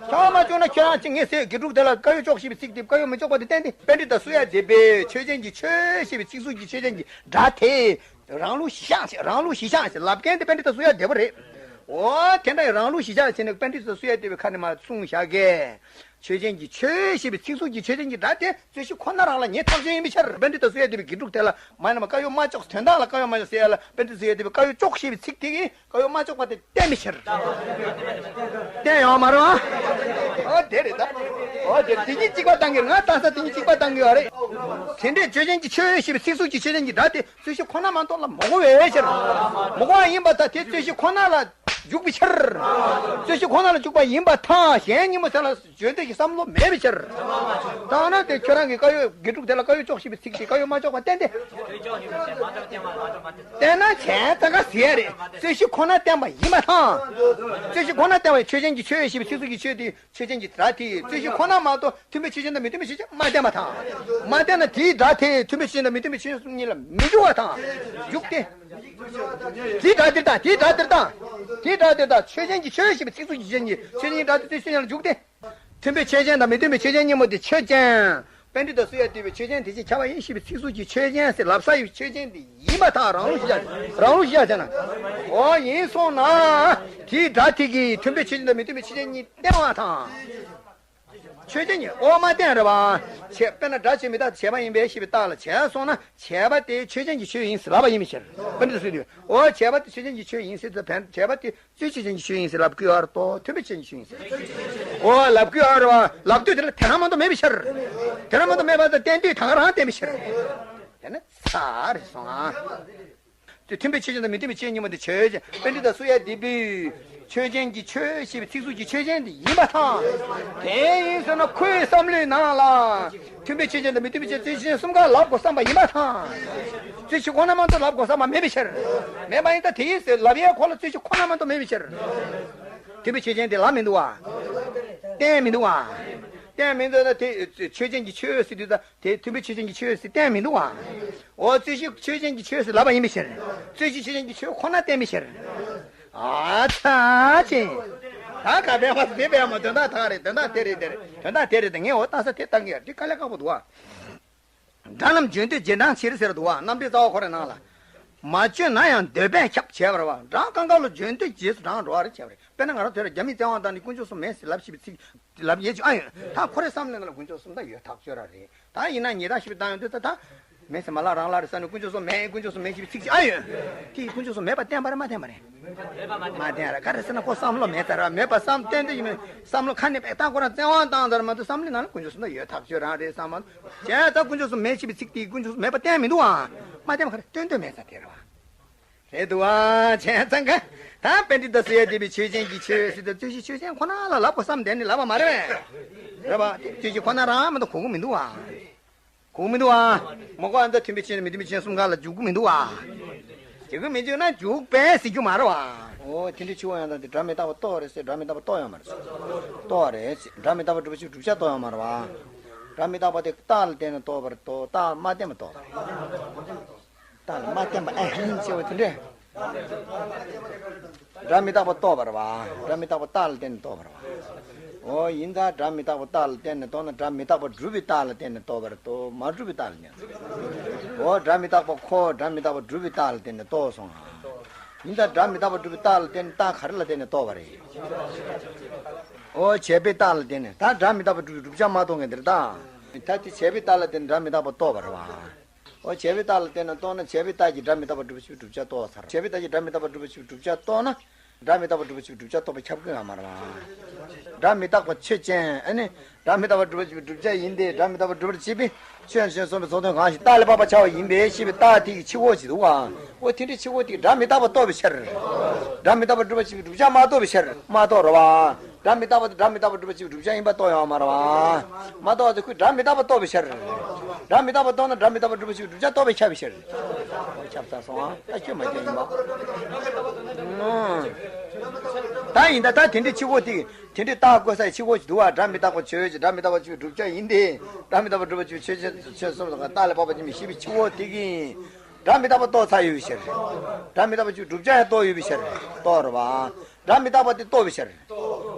ཁྱབ་པ་མ་བྱུང་ན་ཁྱོད་རང་ཅིག་ངས་ཟེར་དགེ་ཕྲུག་དེ་ལ་ཀ་ཡོ་ཅོག་ཞེས་པའི་ཚིག་དེ་ཀ་ཡོ་མི་ཅོག་པ་དེ་བསྟན་ཏེ། པཎྜི་ཏ་སུ་ཡ་དེ་བས་ཆོས་ཅན་གྱི་ཆོས་ཞེས་པའི་ཚིག་ཟུར་གྱི་ཆོས་ཅན་གྱི་སྒྲ་དེ། རང་ལུགས་གཞི་བཞག་བྱས། རང་ལུགས་གཞི་བཞག་བྱས་ལབ་མཁན་དེ་པཎྜི་ཏ་སུ་ཡ་དེ་པོ་རེད། འོ་དེ་འདྲ་ཡི་རང་ལུགས་གཞི་བཞག་བྱས་ནས་པཎྜི་ཏ་སུ་ཡ་དེ་བས་ཁ་ནས་མར་གསུངས་བཞག་གས། ཆོས་ཅན་གྱི་ཆོས་ཞེས་པའི་ཚིག་ཟུར་གྱི་ཆོས་ཅན་གྱི་སྒྲ་དེ་རྩོད་གཞི་ཁོ་ན་རང་ལ་ཉེ་ཐག་ཆོད་ཡིན་པའི་ཕྱིར། པཎྜི་ཏ་སུ་ཡ་དེ་བས་དགེ་ཕྲུག་དེ་ལ་མ་ནས་མ་ཀ་ཡོ་མ་ཅོག་དོན་དག་ལ་ཀ་ཡོ་མ་ཅོག་ཟེར་ཡ་ལ་པཎྜི་ཏ་སུ་ཡ་དེ་བས་ཀ་ཡོ་ཅོག་ཞེས་པའི་ཚིག་དེ་གིས་ཀ་ཡོ་མ་ཅོག་པ་དེ་བསྟན་པའི་ཕྱིར། བསྟན་ཡོད་མ་རེད་བ། འོ་དེ་རེད་ད། འོ་དེ་དེ་གཉིས་གཅིག་པ་བཏང་གི་རེད། ང་ལྟ་ས་དེ་གཉིས་གཅིག་པ་བཏང་གི་ཡོད་རེད། དེ་འདྲས་ཆོས་ཅན་གྱི་ཆོས་ཞེས་པའི་ཚིག་ཟུར་གྱི་ཆོས་ཅན་གྱི་སྒྲ་དེ། རྩོད་གཞི་ཁོ་ན་མ་གཏོགས་ལ་མ་གོ་བའི་ཕྱིར། མ་གོ་བ་ཡིན་པར་ཐལ། དེ་རྩོད་གཞི་ཁོ་ན་ལ་འཇུག་པའི་ཕྱིར། རྩོད་གཞི་ཁོ་ན་ལ་འཇུག་པ་ཡིན་པར་ཐལ། གཞན་གཉིས་པོ་དེ་ལ་བརྗོད་འདོད་ཀྱི་བསམ་བློ་མེད་པའི་ཕྱིར། ད་ན་དེ་ཁྱོད་རང་གི་ཀ་ཡོ་དགེ་ཕྲུག་དེ་ལ་ཀ་ཡོ་ཅོག་ཞེས་པའི་ཚིག་དེ་ཀ་ཡོ་མ་ཅོག་པ་བསྟན་ཏེ། བསྟན་ན་གཞན་ད་ག་ཟེར་རེད། རྩོད་གཞི་ཁོ་ན་བསྟན་པ་ཡིན་པར་ཐལ། རྩོད་གཞི་ཁོ་ན་བསྟན་པ་ཡི་ཆོས་ཅན་གྱི་ཆོས་ཞེས་པའི་ཚིག་ཟུར་གྱི་ཆོས་དེ། ཆོས་ཅན་གྱི་སྒྲ་དེ་ཡི་རྩོད་གཞི་ཁོ་ན་མ་གཏོགས་མཐུན་དཔེ་ཆོས་ཅན་དང་མི་མཐུན་དཔེ་ཆོས་ཅན་མ་བསྟན་པར་ཐལ། མ་བསྟན་ན་དེའི་སྒྲ་དེ་མཐུན་དཔེ་ཆོས་ཅན་དང་མི་མཐུན་དཔེ་ཆོས་ཅན་གཉིས་ལ་མི་འཇུག་པར་ཐལ། འཇུག་སྟེ། དེའི་སྒྲ་དེར་ཐལ། དེའི་སྒྲ་དེར་ཐལ། དེའི་སྒྲ་དེར་ཐལ། ཆོས་ཅན་གྱི་ཆོས་ཞེས་པའི་ཚིག་ཟུར་གྱི་ཆོས་ཅན་གྱི་ཆོས་ཅན་གྱི་སྒྲ་དེ་རྩོད་གཞི་ཁོ་ན་ལ་འཇུག་སྟེ། མཐུན་དཔེ་ཆོས་ཅན་དང་མི་མཐུན་དཔེ་ཆོས་ཅན་གཉིས་པོ་དེ་ཆོས་ཅན། པཎྜི་ཏ་སུ་ཡ་དེ་བས་ཆོས་ཅན་དེ་བཞིན་ཁྱབ་པ་ཡིན་ཞེས་པའི་ཚིག་ཟུར་གྱི་ཆོས་ཅན་ཟེར་ལབ་ས་ཡི་ཆོས་ཅན་དེ་ཡིན་པར་ཐལ། རང་ལུགས་གཞི་བཞག་རང་ལུགས་གཞི་བཞག་བྱས་ན། འོ་ཡིན་སོང་ན། དེའི་སྒྲ་དེ་གིས་མཐུན་དཔེ་ཆོས་ཅན་དང་མི་མཐུན་དཔེ་ཆོས་ཅན་གཉིས་བསྟན་པར་ཐལ། ཆོས་ཅན་གཉིས་འོ་མ་བསྟན་རེད་བ། བྱས་དཔེར་ན་སྒྲ་ཆོས་མི་རྟག་སྟེ་བྱས་པ་ཡིན་པས་ཞེས་པའི་རྟགས་ལ་བྱས་སོང་ན་བྱས་པ་དེ་ཆོས་ཅན་གྱི་ཆོས་ཡིན་ཟེར་ལབ་པ་ཡིན་པའི་ཕྱིར། པཎྜི་ཏ་སུ་ཡ་དེ་བས་འོ་བྱས་པ་དེ་ཆོས་ཅན་གྱི་ཆོས་ཡིན་ཟེར་དུས་བྱས་པ་དེ། རྩོད་གཞི་ཆོས་ཅན་གྱི་ཆོས་ཡིན་ཟེར་ལབ་དགོས་ཨ་རེད་དོ། མཐུན་དཔེ་ཆོས་ཅན་གྱི་ཆོས་ཡིན་ཟེར། འོ་ལབ་དགོས་ཨ་རེད་བ། ལབ་དུས་དེ་ལ་དེ་རང་མ་གཏོགས་མེད་པའི་ཕྱིར། དེ་རང་མ་གཏོགས་མེད་པ་དང་བསྟན་དུས་ད་ག་རང་བསྟན་པའི་ཕྱིར། དེ་ནི་ཚར་རེད་སོང་ཨ། དེ་མཐུན་དཔེ་ཆོས་ཅན་དང་མི་མཐུན་དཔེ་ཆོས་གཉིས་པོ་དེ་ཆོས་ཅན། པཎྜི་ཏ་སུ་ཡ་དེ་བས་ ཆོས་ཅན་གྱི་ཆོས་ཞེས་པའི་ཚིག་ཟུར་གྱི་ཆོས་ཅན་དེ་ཡིན་པ་དང་། དེ་ཡིན་ཟེར་ན་ཁོའི་བསམ་བློའི་ནང་ལ། མཐུན་དཔེ་ཆོས་ཅན་དང་མི་མཐུན་དཔེ་ཆོས་ཅན་གསུམ་ཀ་ལབ་དགོས་བསམ་པ་ཡིན་པ་དང་། རྩོད་གཞི་ཁོ་ན་མ་གཏོགས་ལབ་དགོས་བསམ་པ་མེད་པའི་ཕྱིར། མེད་པ་ཡིན་ད་དེ་ཡིན་ཟེར་ལབ་ཡས་ཁོ་ལ་རྩོད་གཞི་ཁོ་ན་མ་གཏོགས་མེད་པའི་ཕྱིར། མཐུན་དཔེ་ཆོས་ཅན་དེ་ལབ་མི་འདུག་བ། བསྟན་མི་འདུག་བ། བསྟན་མི་འདུག་ན་དེ་ཆོས་ཅན་གྱི་ཆོས་ཟེར་དུས་ད་དེ་མཐུན་དཔེ་ཆོས་ཅན་གྱི་ཆོས་ཟེར་བསྟན་མི་འདུག་བ། འོ་རྩོད་གཞི་ཆོས་ཅན་གྱི་ཆོས་ཟེར་ལབ་པ་ཡིན་པའི་ཕྱིར། རྩོད་གཞི་ཆོས་ཅན་གྱི་ཆོས་ཁོ་ན་བསྟན་པའི་ཕྱིར། ཨ་ཚ་ཅན། ད་ག་བས་མ་དེ་བས་མ་དོན་དག་ད་རེད། དོན་དག་དེ་རེད། དེ་རེད། དོན་དག་དེ་རེད། དེ་ངས་འོ་ལྟ་ས་དེ་བཏང་གི་ཡ་འདི་དཀའ་ལས་ཁག་པོ་འདུག་བ། སྒྲ་རྣམས་བརྗོད་འདོད་རྗེས་འབྲང་ཕྱིར་ཟེར་འདུག་བ། རྣམ་འགྲེལ་རྩ་བ་ཁོ་རའི་ནང་ལ། མ་བརྗོད་ན་ཡང་འདོད་པས་ཁྱབ་བྱས་པ་རེད་བ། སྒྲ་གང་ག་ལ་བརྗོད་འདོད་རྗེས་སུ་འབྲང་འགྲོ་བ་རེད་བྱས་པ་རེད། དཔེར་ན་ང་རང་དེ་ལ་རྒྱ་མིས་བཙན་དབང་བཏང་ནས་དཀོན་མཆོག་གསུམ་མེད་ཟེར་ལབ་ཤེས་པའི་ཚིག་ལབ་ཡས་ཅིག་ཨ་ཡོད། ད་ཁོ་རའི་བསམ་བློའི་ནང་ལ་དཀོན་མཆོག་གསུམ་ད་ཡོད་ཐག་ཆོད་ར་རེད། ད་ཡིན་ན་ཉེས་དག་ཞིབ་བཏང་ཡོང་དུས་ད་ད་མེད་ཟེར་མ་ལབ་རང་ལབ་རེད་བསམ་ནས་དཀོན་མཆོག་གསུམ་མེད། དཀོན་མཆོག་གསུམ་མེད་ཞེས་པའི་ཚིག་ཅིག་ཨ་ཡོད། དེ་ཡིས་དཀོན་མཆོག་གསུམ་མེད་པ་བསྟན་པ་རེད་མ་བསྟན་པ་རེད། མ་བསྟན་ར། ག་རེ་ཟེར་ན་ཁོ་བསམ་བློ་མེད་ཚར་ར། མེད་པ་བསམ་བསྟན་དུས་ཡིན་མིན་བསམ་བློ་ཁ་ནས་པས་ད་ཁོ་རང་བཙན་དབང་བཏང་ཚར་མ་གཏོགས་བསམ་བློའི་ནང་ལ་དཀོན་མཆོག་གསུམ་ད་ཡོད་ཐག་ཆོད་རང་རེད་བསམ་མ་གཏོགས། བྱས་ཙང་དཀོན་མཆོག་གསུམ་མེད་ཞེས་པའི་ཚིག་དེས་དཀོན་མཆོག་གསུམ་མེད་པ་བསྟན་མི་འདུག་ཨ། མ་བསྟན་པ་ག་རེ་སྟོན་འདོད་མེད་ཙང་དེ་རེད་བ། རེད་འདུག་ཨ། བྱས་ཙང་ག་ད་པཎྜི་ཏ་ཟེར་ཡ་དེ་བས་ཆོས་ཅན་གྱི་ཆོས་ཟེར་ཏེ་རྩོད་གཞི་ཆོས་ཅན་ཁོ་ན་ལ་ལབ་དགོས་བསམ་བསྡད་ནས་ལབ་པ་མ་རེད་པས། རེད་པ། རྩོད་གཞི་ཁོ་ན་རང་མ་གཏོགས་གོ་གི་མི་འདུག་ཨ། གོ་གི་མི་འདུག་ཨ། མ་གོ་ཨ་ད་མཐུན་དཔེ་ཆོས་ཅན་མི་མཐུན་དཔེ་ཆོས་ཅན་གསུམ་ཀ་ལ་འཇུག་གི་མི་འདུག་ཨ། འཇུག་གི་མི་འཇུག་ན་འཇུག་པས་ཟེར་རྒྱུ་མ་རེད་པ། འོ་དེ་འདྲའི་ཕྱི་དབང་ཡང་དག་དེ་སྒྲ་མི་རྟག་པ་རྟོགས་རེད་ཟེར། སྒྲ་མི་རྟག་པ་རྟོགས་ཡོད་མ་རེད། རྟོགས་པ་རེད་ཟེར། སྒྲ་མི་རྟག་པ་སྒྲུབ་པ་ཞིག་བསྒྲུབ་བྱ་རྟོགས་ཡོད་མ་རེད་པ། སྒྲ་མི་རྟག་པ་དེ་རྟགས་ལ་བརྟེན་ནས་རྟོགས་པར་རྟོགས། རྟགས་མ་བརྟེན་པ་རྟོགས་པ་རེད། རྟགས་ལ་མ་བརྟེན་པ་ཨེ་ཧིན་ཟེར་བ་དེ་འདྲས། སྒྲ་མི་རྟག་པ་རྟོགས་པ་རེད་པ། སྒྲ་མི་རྟག་པ་རྟགས་ལ་བརྟེན་ནས་རྟོགས་པ་རེད་པ། འོ་ཡིན་ད་སྒྲ་མི་རྟག་པ་རྟགས་ལ་བརྟེན་ནས་རྟོགས་ན་སྒྲ་མི་རྟག་པ་སྒྲུབ་པའི་རྟགས་ལ་བརྟེན་ནས་རྟོགས་པ་རེད་དོ། མ་གྲུབ་པའི་རྟགས་ལ་བརྟེན་ནས། འོ་སྒྲ་མི་རྟག་པ་ཁོ་སྒྲ་མི་རྟག་པ་སྒྲུབ་པའི་རྟགས་ལ་བརྟེན་ནས་རྟོགས་སོང་ང་། ཡིན་ད་སྒྲ་མི་རྟག་པ་སྒྲུབ་པའི་རྟགས་ལ་བརྟེན་ནས་རྟགས་ག་རེ་ལ་བརྟེན་ནས་རྟོགས་པ་རེད། འོ་བྱས་པའི་རྟགས་ལ་བརྟེན་ནས། ད་སྒྲ་མི་རྟག་པ་སྒྲུབ་པའི་བསྒྲུབ་བྱ་མ་རྟོགས་མཁན་དེ་རེད་ད། ད་དེ་བྱས་པའི་རྟགས་ལ་བརྟེན་ནས་སྒྲ་མི་རྟག་པ་རྟོགས་པ་རེད་པ། འོ་བྱས་པའི་རྟགས་ལ་བརྟེན་ནས་རྟོགས་ན་བྱས་པའི་རྟགས་ཀྱིས་སྒྲ་མི་རྟག་པ་སྒྲུབ་པ་ཞིག་བསྒྲུབ་བྱ་རྟོགས་ཚར། བྱས་པའི་རྟགས་ཀྱིས་སྒྲ་མི་རྟག་པ་སྒྲུབ་པ་ཞིག་བསྒྲུབ་བྱ་རྟོགས་ན། སྒྲ་མི་རྟག་པ་སྒྲུབ་པ་ཞིག་བསྒྲུབ་བྱ་རྟོགས་པ་ཁྱབ་ཀྱི་ཡོད་མ་རེད་པ། སྒྲ་མི་རྟག་པ་ཆོས་ཅན། ཨ་ནི། སྒྲ་མི་རྟག་པ་སྒྲུབ་པ་ཞིག་བསྒྲུབ་བྱ་ཡིན་ཏེ། སྒྲ་མི་རྟག་པ་སྒྲུབ་པར་བྱེད་པའི་ཆོས་ཅན་གསུངས་པའི་ཚོགས་དོན་གང་ཞིག་རྟགས་ལས་དཔག་པར་བྱ་བ་ཡིན་པས་ཞེས་པའི་རྟགས་དེ་ཡི་ཕྱི་དབང་ཞིག་འདུག་ག་འོ་དེ་འདྲའི་ཕྱི་དབང་དེ་སྒྲ་མི་རྟག་པ་རྟོགས་པའི་ཕྱིར། སྒྲ་མི་རྟག་པ་སྒྲུབ་པ་ཞིག་བསྒྲུབ་བྱ་མ་རྟོགས་པའི་ཕྱིར། མ་རྟོགས་རེད་པ། སྒྲ་མི་རྟག་པ་དེ་སྒྲ་མི་རྟག་པ་སྒྲུབ་པ་ཞིག་བསྒྲུབ་བྱ་ཡིན་པ་རྟོགས་ཡོད་མ་རེད་པ། མ་རྟོགས་པ་དེ་ཁོས་སྒྲ་མི་རྟག་པ་རྟོགས་པའི་ཕྱིར། སྒྲ་མི་རྟག་པ་རྟོགས་ན་སྒྲ་མི་རྟག་པ་སྒྲུབ་པ་ཞིག་བསྒྲུབ་བྱ་རྟོགས་པས་ཁྱབ་པའི་ཕྱིར། ཁྱབ་ཚར་སོང་ཨ། ད་ཁྱོད་མ་ཁྱབ་ཡིན་པ། ཨང་། ད་ཡིན་ད་ད་དེ་འདྲའི་ཕྱི་དབང་དེ། དེ་འདྲའི་རྟགས་བཀོད་ས་ཡི་ཕྱི་དབང་ཞིག་འདུག་ག་སྒྲ་མི་རྟག་པ་ཆོས་ཅན། སྒྲ་མི་རྟག་པ་ཆོས་བསྒྲུབ་བྱ་ཡིན་ཏེ། སྒྲ་མི་རྟག་པ་སྒྲུབ་པ་ཆོས་ཅན་ཆོས་གསུམ་དང་རྟགས་ལས་དཔག་པ་ཅན་མིན་ཞེས་པའི་ཕྱི་དབང་དེ་གིས། སྒྲ་མི་རྟག་པ་རྟོགས་ཚར་ཡོད་པའི་ཕྱིར། སྒྲ་མི་རྟག་པ་ཆོས་བསྒྲུབ་བྱ་ཡང་རྟོགས་ཡོད་པའི་ཕྱིར། རྟོགས་རེད་པ། སྒྲ་མི་རྟག་པ་དེ་རྟོགས་པའི་ཕྱིར།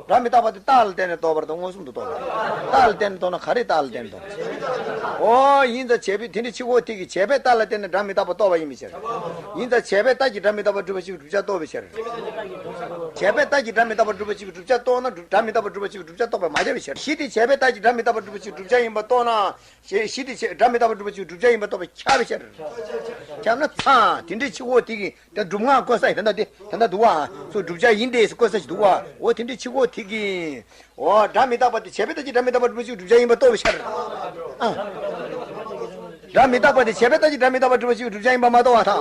སྒྲ་མི་རྟག་པ་དེ་རྟགས་ལ་བརྟེན་ནས་རྟོགས་པ་རེད་དོ། མངོན་སུམ་དུ་རྟོགས་པ་རེད། རྟགས་ལ་བརྟེན་ནས་རྟོགས་ན་ག་རེ་རྟགས་ལ་བརྟེན་ནས་རྟོགས་པ། འོ་ཡིན་ཙང་བྱས་པའི་དེ་འདྲའི་ཕྱི་དབང་དེ་གིས་བྱས་པའི་རྟགས་ལ་བརྟེན་ནས་སྒྲ་མི་རྟག་པ་རྟོགས་པ་ཡིན་པའི་ཕྱིར། ཡིན་ཙང་བྱས་པའི་རྟགས་ཀྱིས་སྒྲ་མི་རྟག་པ་སྒྲུབ་པ་ཞིག་བསྒྲུབ་བྱ་རྟོགས་པའི་ཕྱིར། བྱས་པའི་རྟགས་ཀྱིས་སྒྲ་མི་རྟག་པ་སྒྲུབ་པ་ཞིག་བསྒྲུབ་བྱ་རྟོགས་ན་སྒྲ་མི་རྟག་པ་སྒྲུབ་པ་ཞིག་བསྒྲུབ་བྱ་རྟོགས་པ་མ་ཁྱབ་པའི་ཕྱིར། གཞི་དེ་བྱས་པའི་རྟགས་ཀྱིས་སྒྲ་མི་རྟག་པ་སྒྲུབ་པ་ཞིག་བསྒྲུབ་བྱ་ཡིན་པ་རྟོགས་ན། གཞི་གཞི་དེ་བྱས་སྒྲ་མི་རྟག་པ་སྒྲུབ་པ་ཞིག་བསྒྲུབ་བྱ་ཡིན་པ་རྟོགས་པས་ཁྱབ་པའི་ཕྱིར། ཁྱབ་ན་ཚ། དེ་འདྲའི་ཕྱི་དབང་དེ་གིས། དེ་སྒྲུབ་ངག་བཀོད་ས་ཡི་དེ་འདྲ་དེ་དེ་འདྲ་འདུག་བ། སོ་བསྒྲུབ་བྱ་ཡིན་ཏེ་སོ་བཀོད་ས་ཞིག་འདུག་བ། འོ་དེ་འདྲའི་ཕྱི་དབང་དེ་གིས། འོ་སྒྲ་མི་རྟག་པ་དེ་བྱས་པའི་རྟགས་ཀྱིས་སྒྲ་མི་རྟག་པ་སྒྲུབ་པ་ཞིག་བསྒྲུབ་བྱ་ཡིན་པ་རྟོགས་པའི་ཕྱིར། ཨ། སྒྲ་མི་རྟག་པ་དེ་བྱས་པའི་རྟགས་ཀྱིས་སྒྲ་མི་རྟག་པ་སྒྲུབ་པ་ཞིག་བསྒྲུབ་བྱ་ཡིན་པ་མ་རྟོགས་པ་དང་།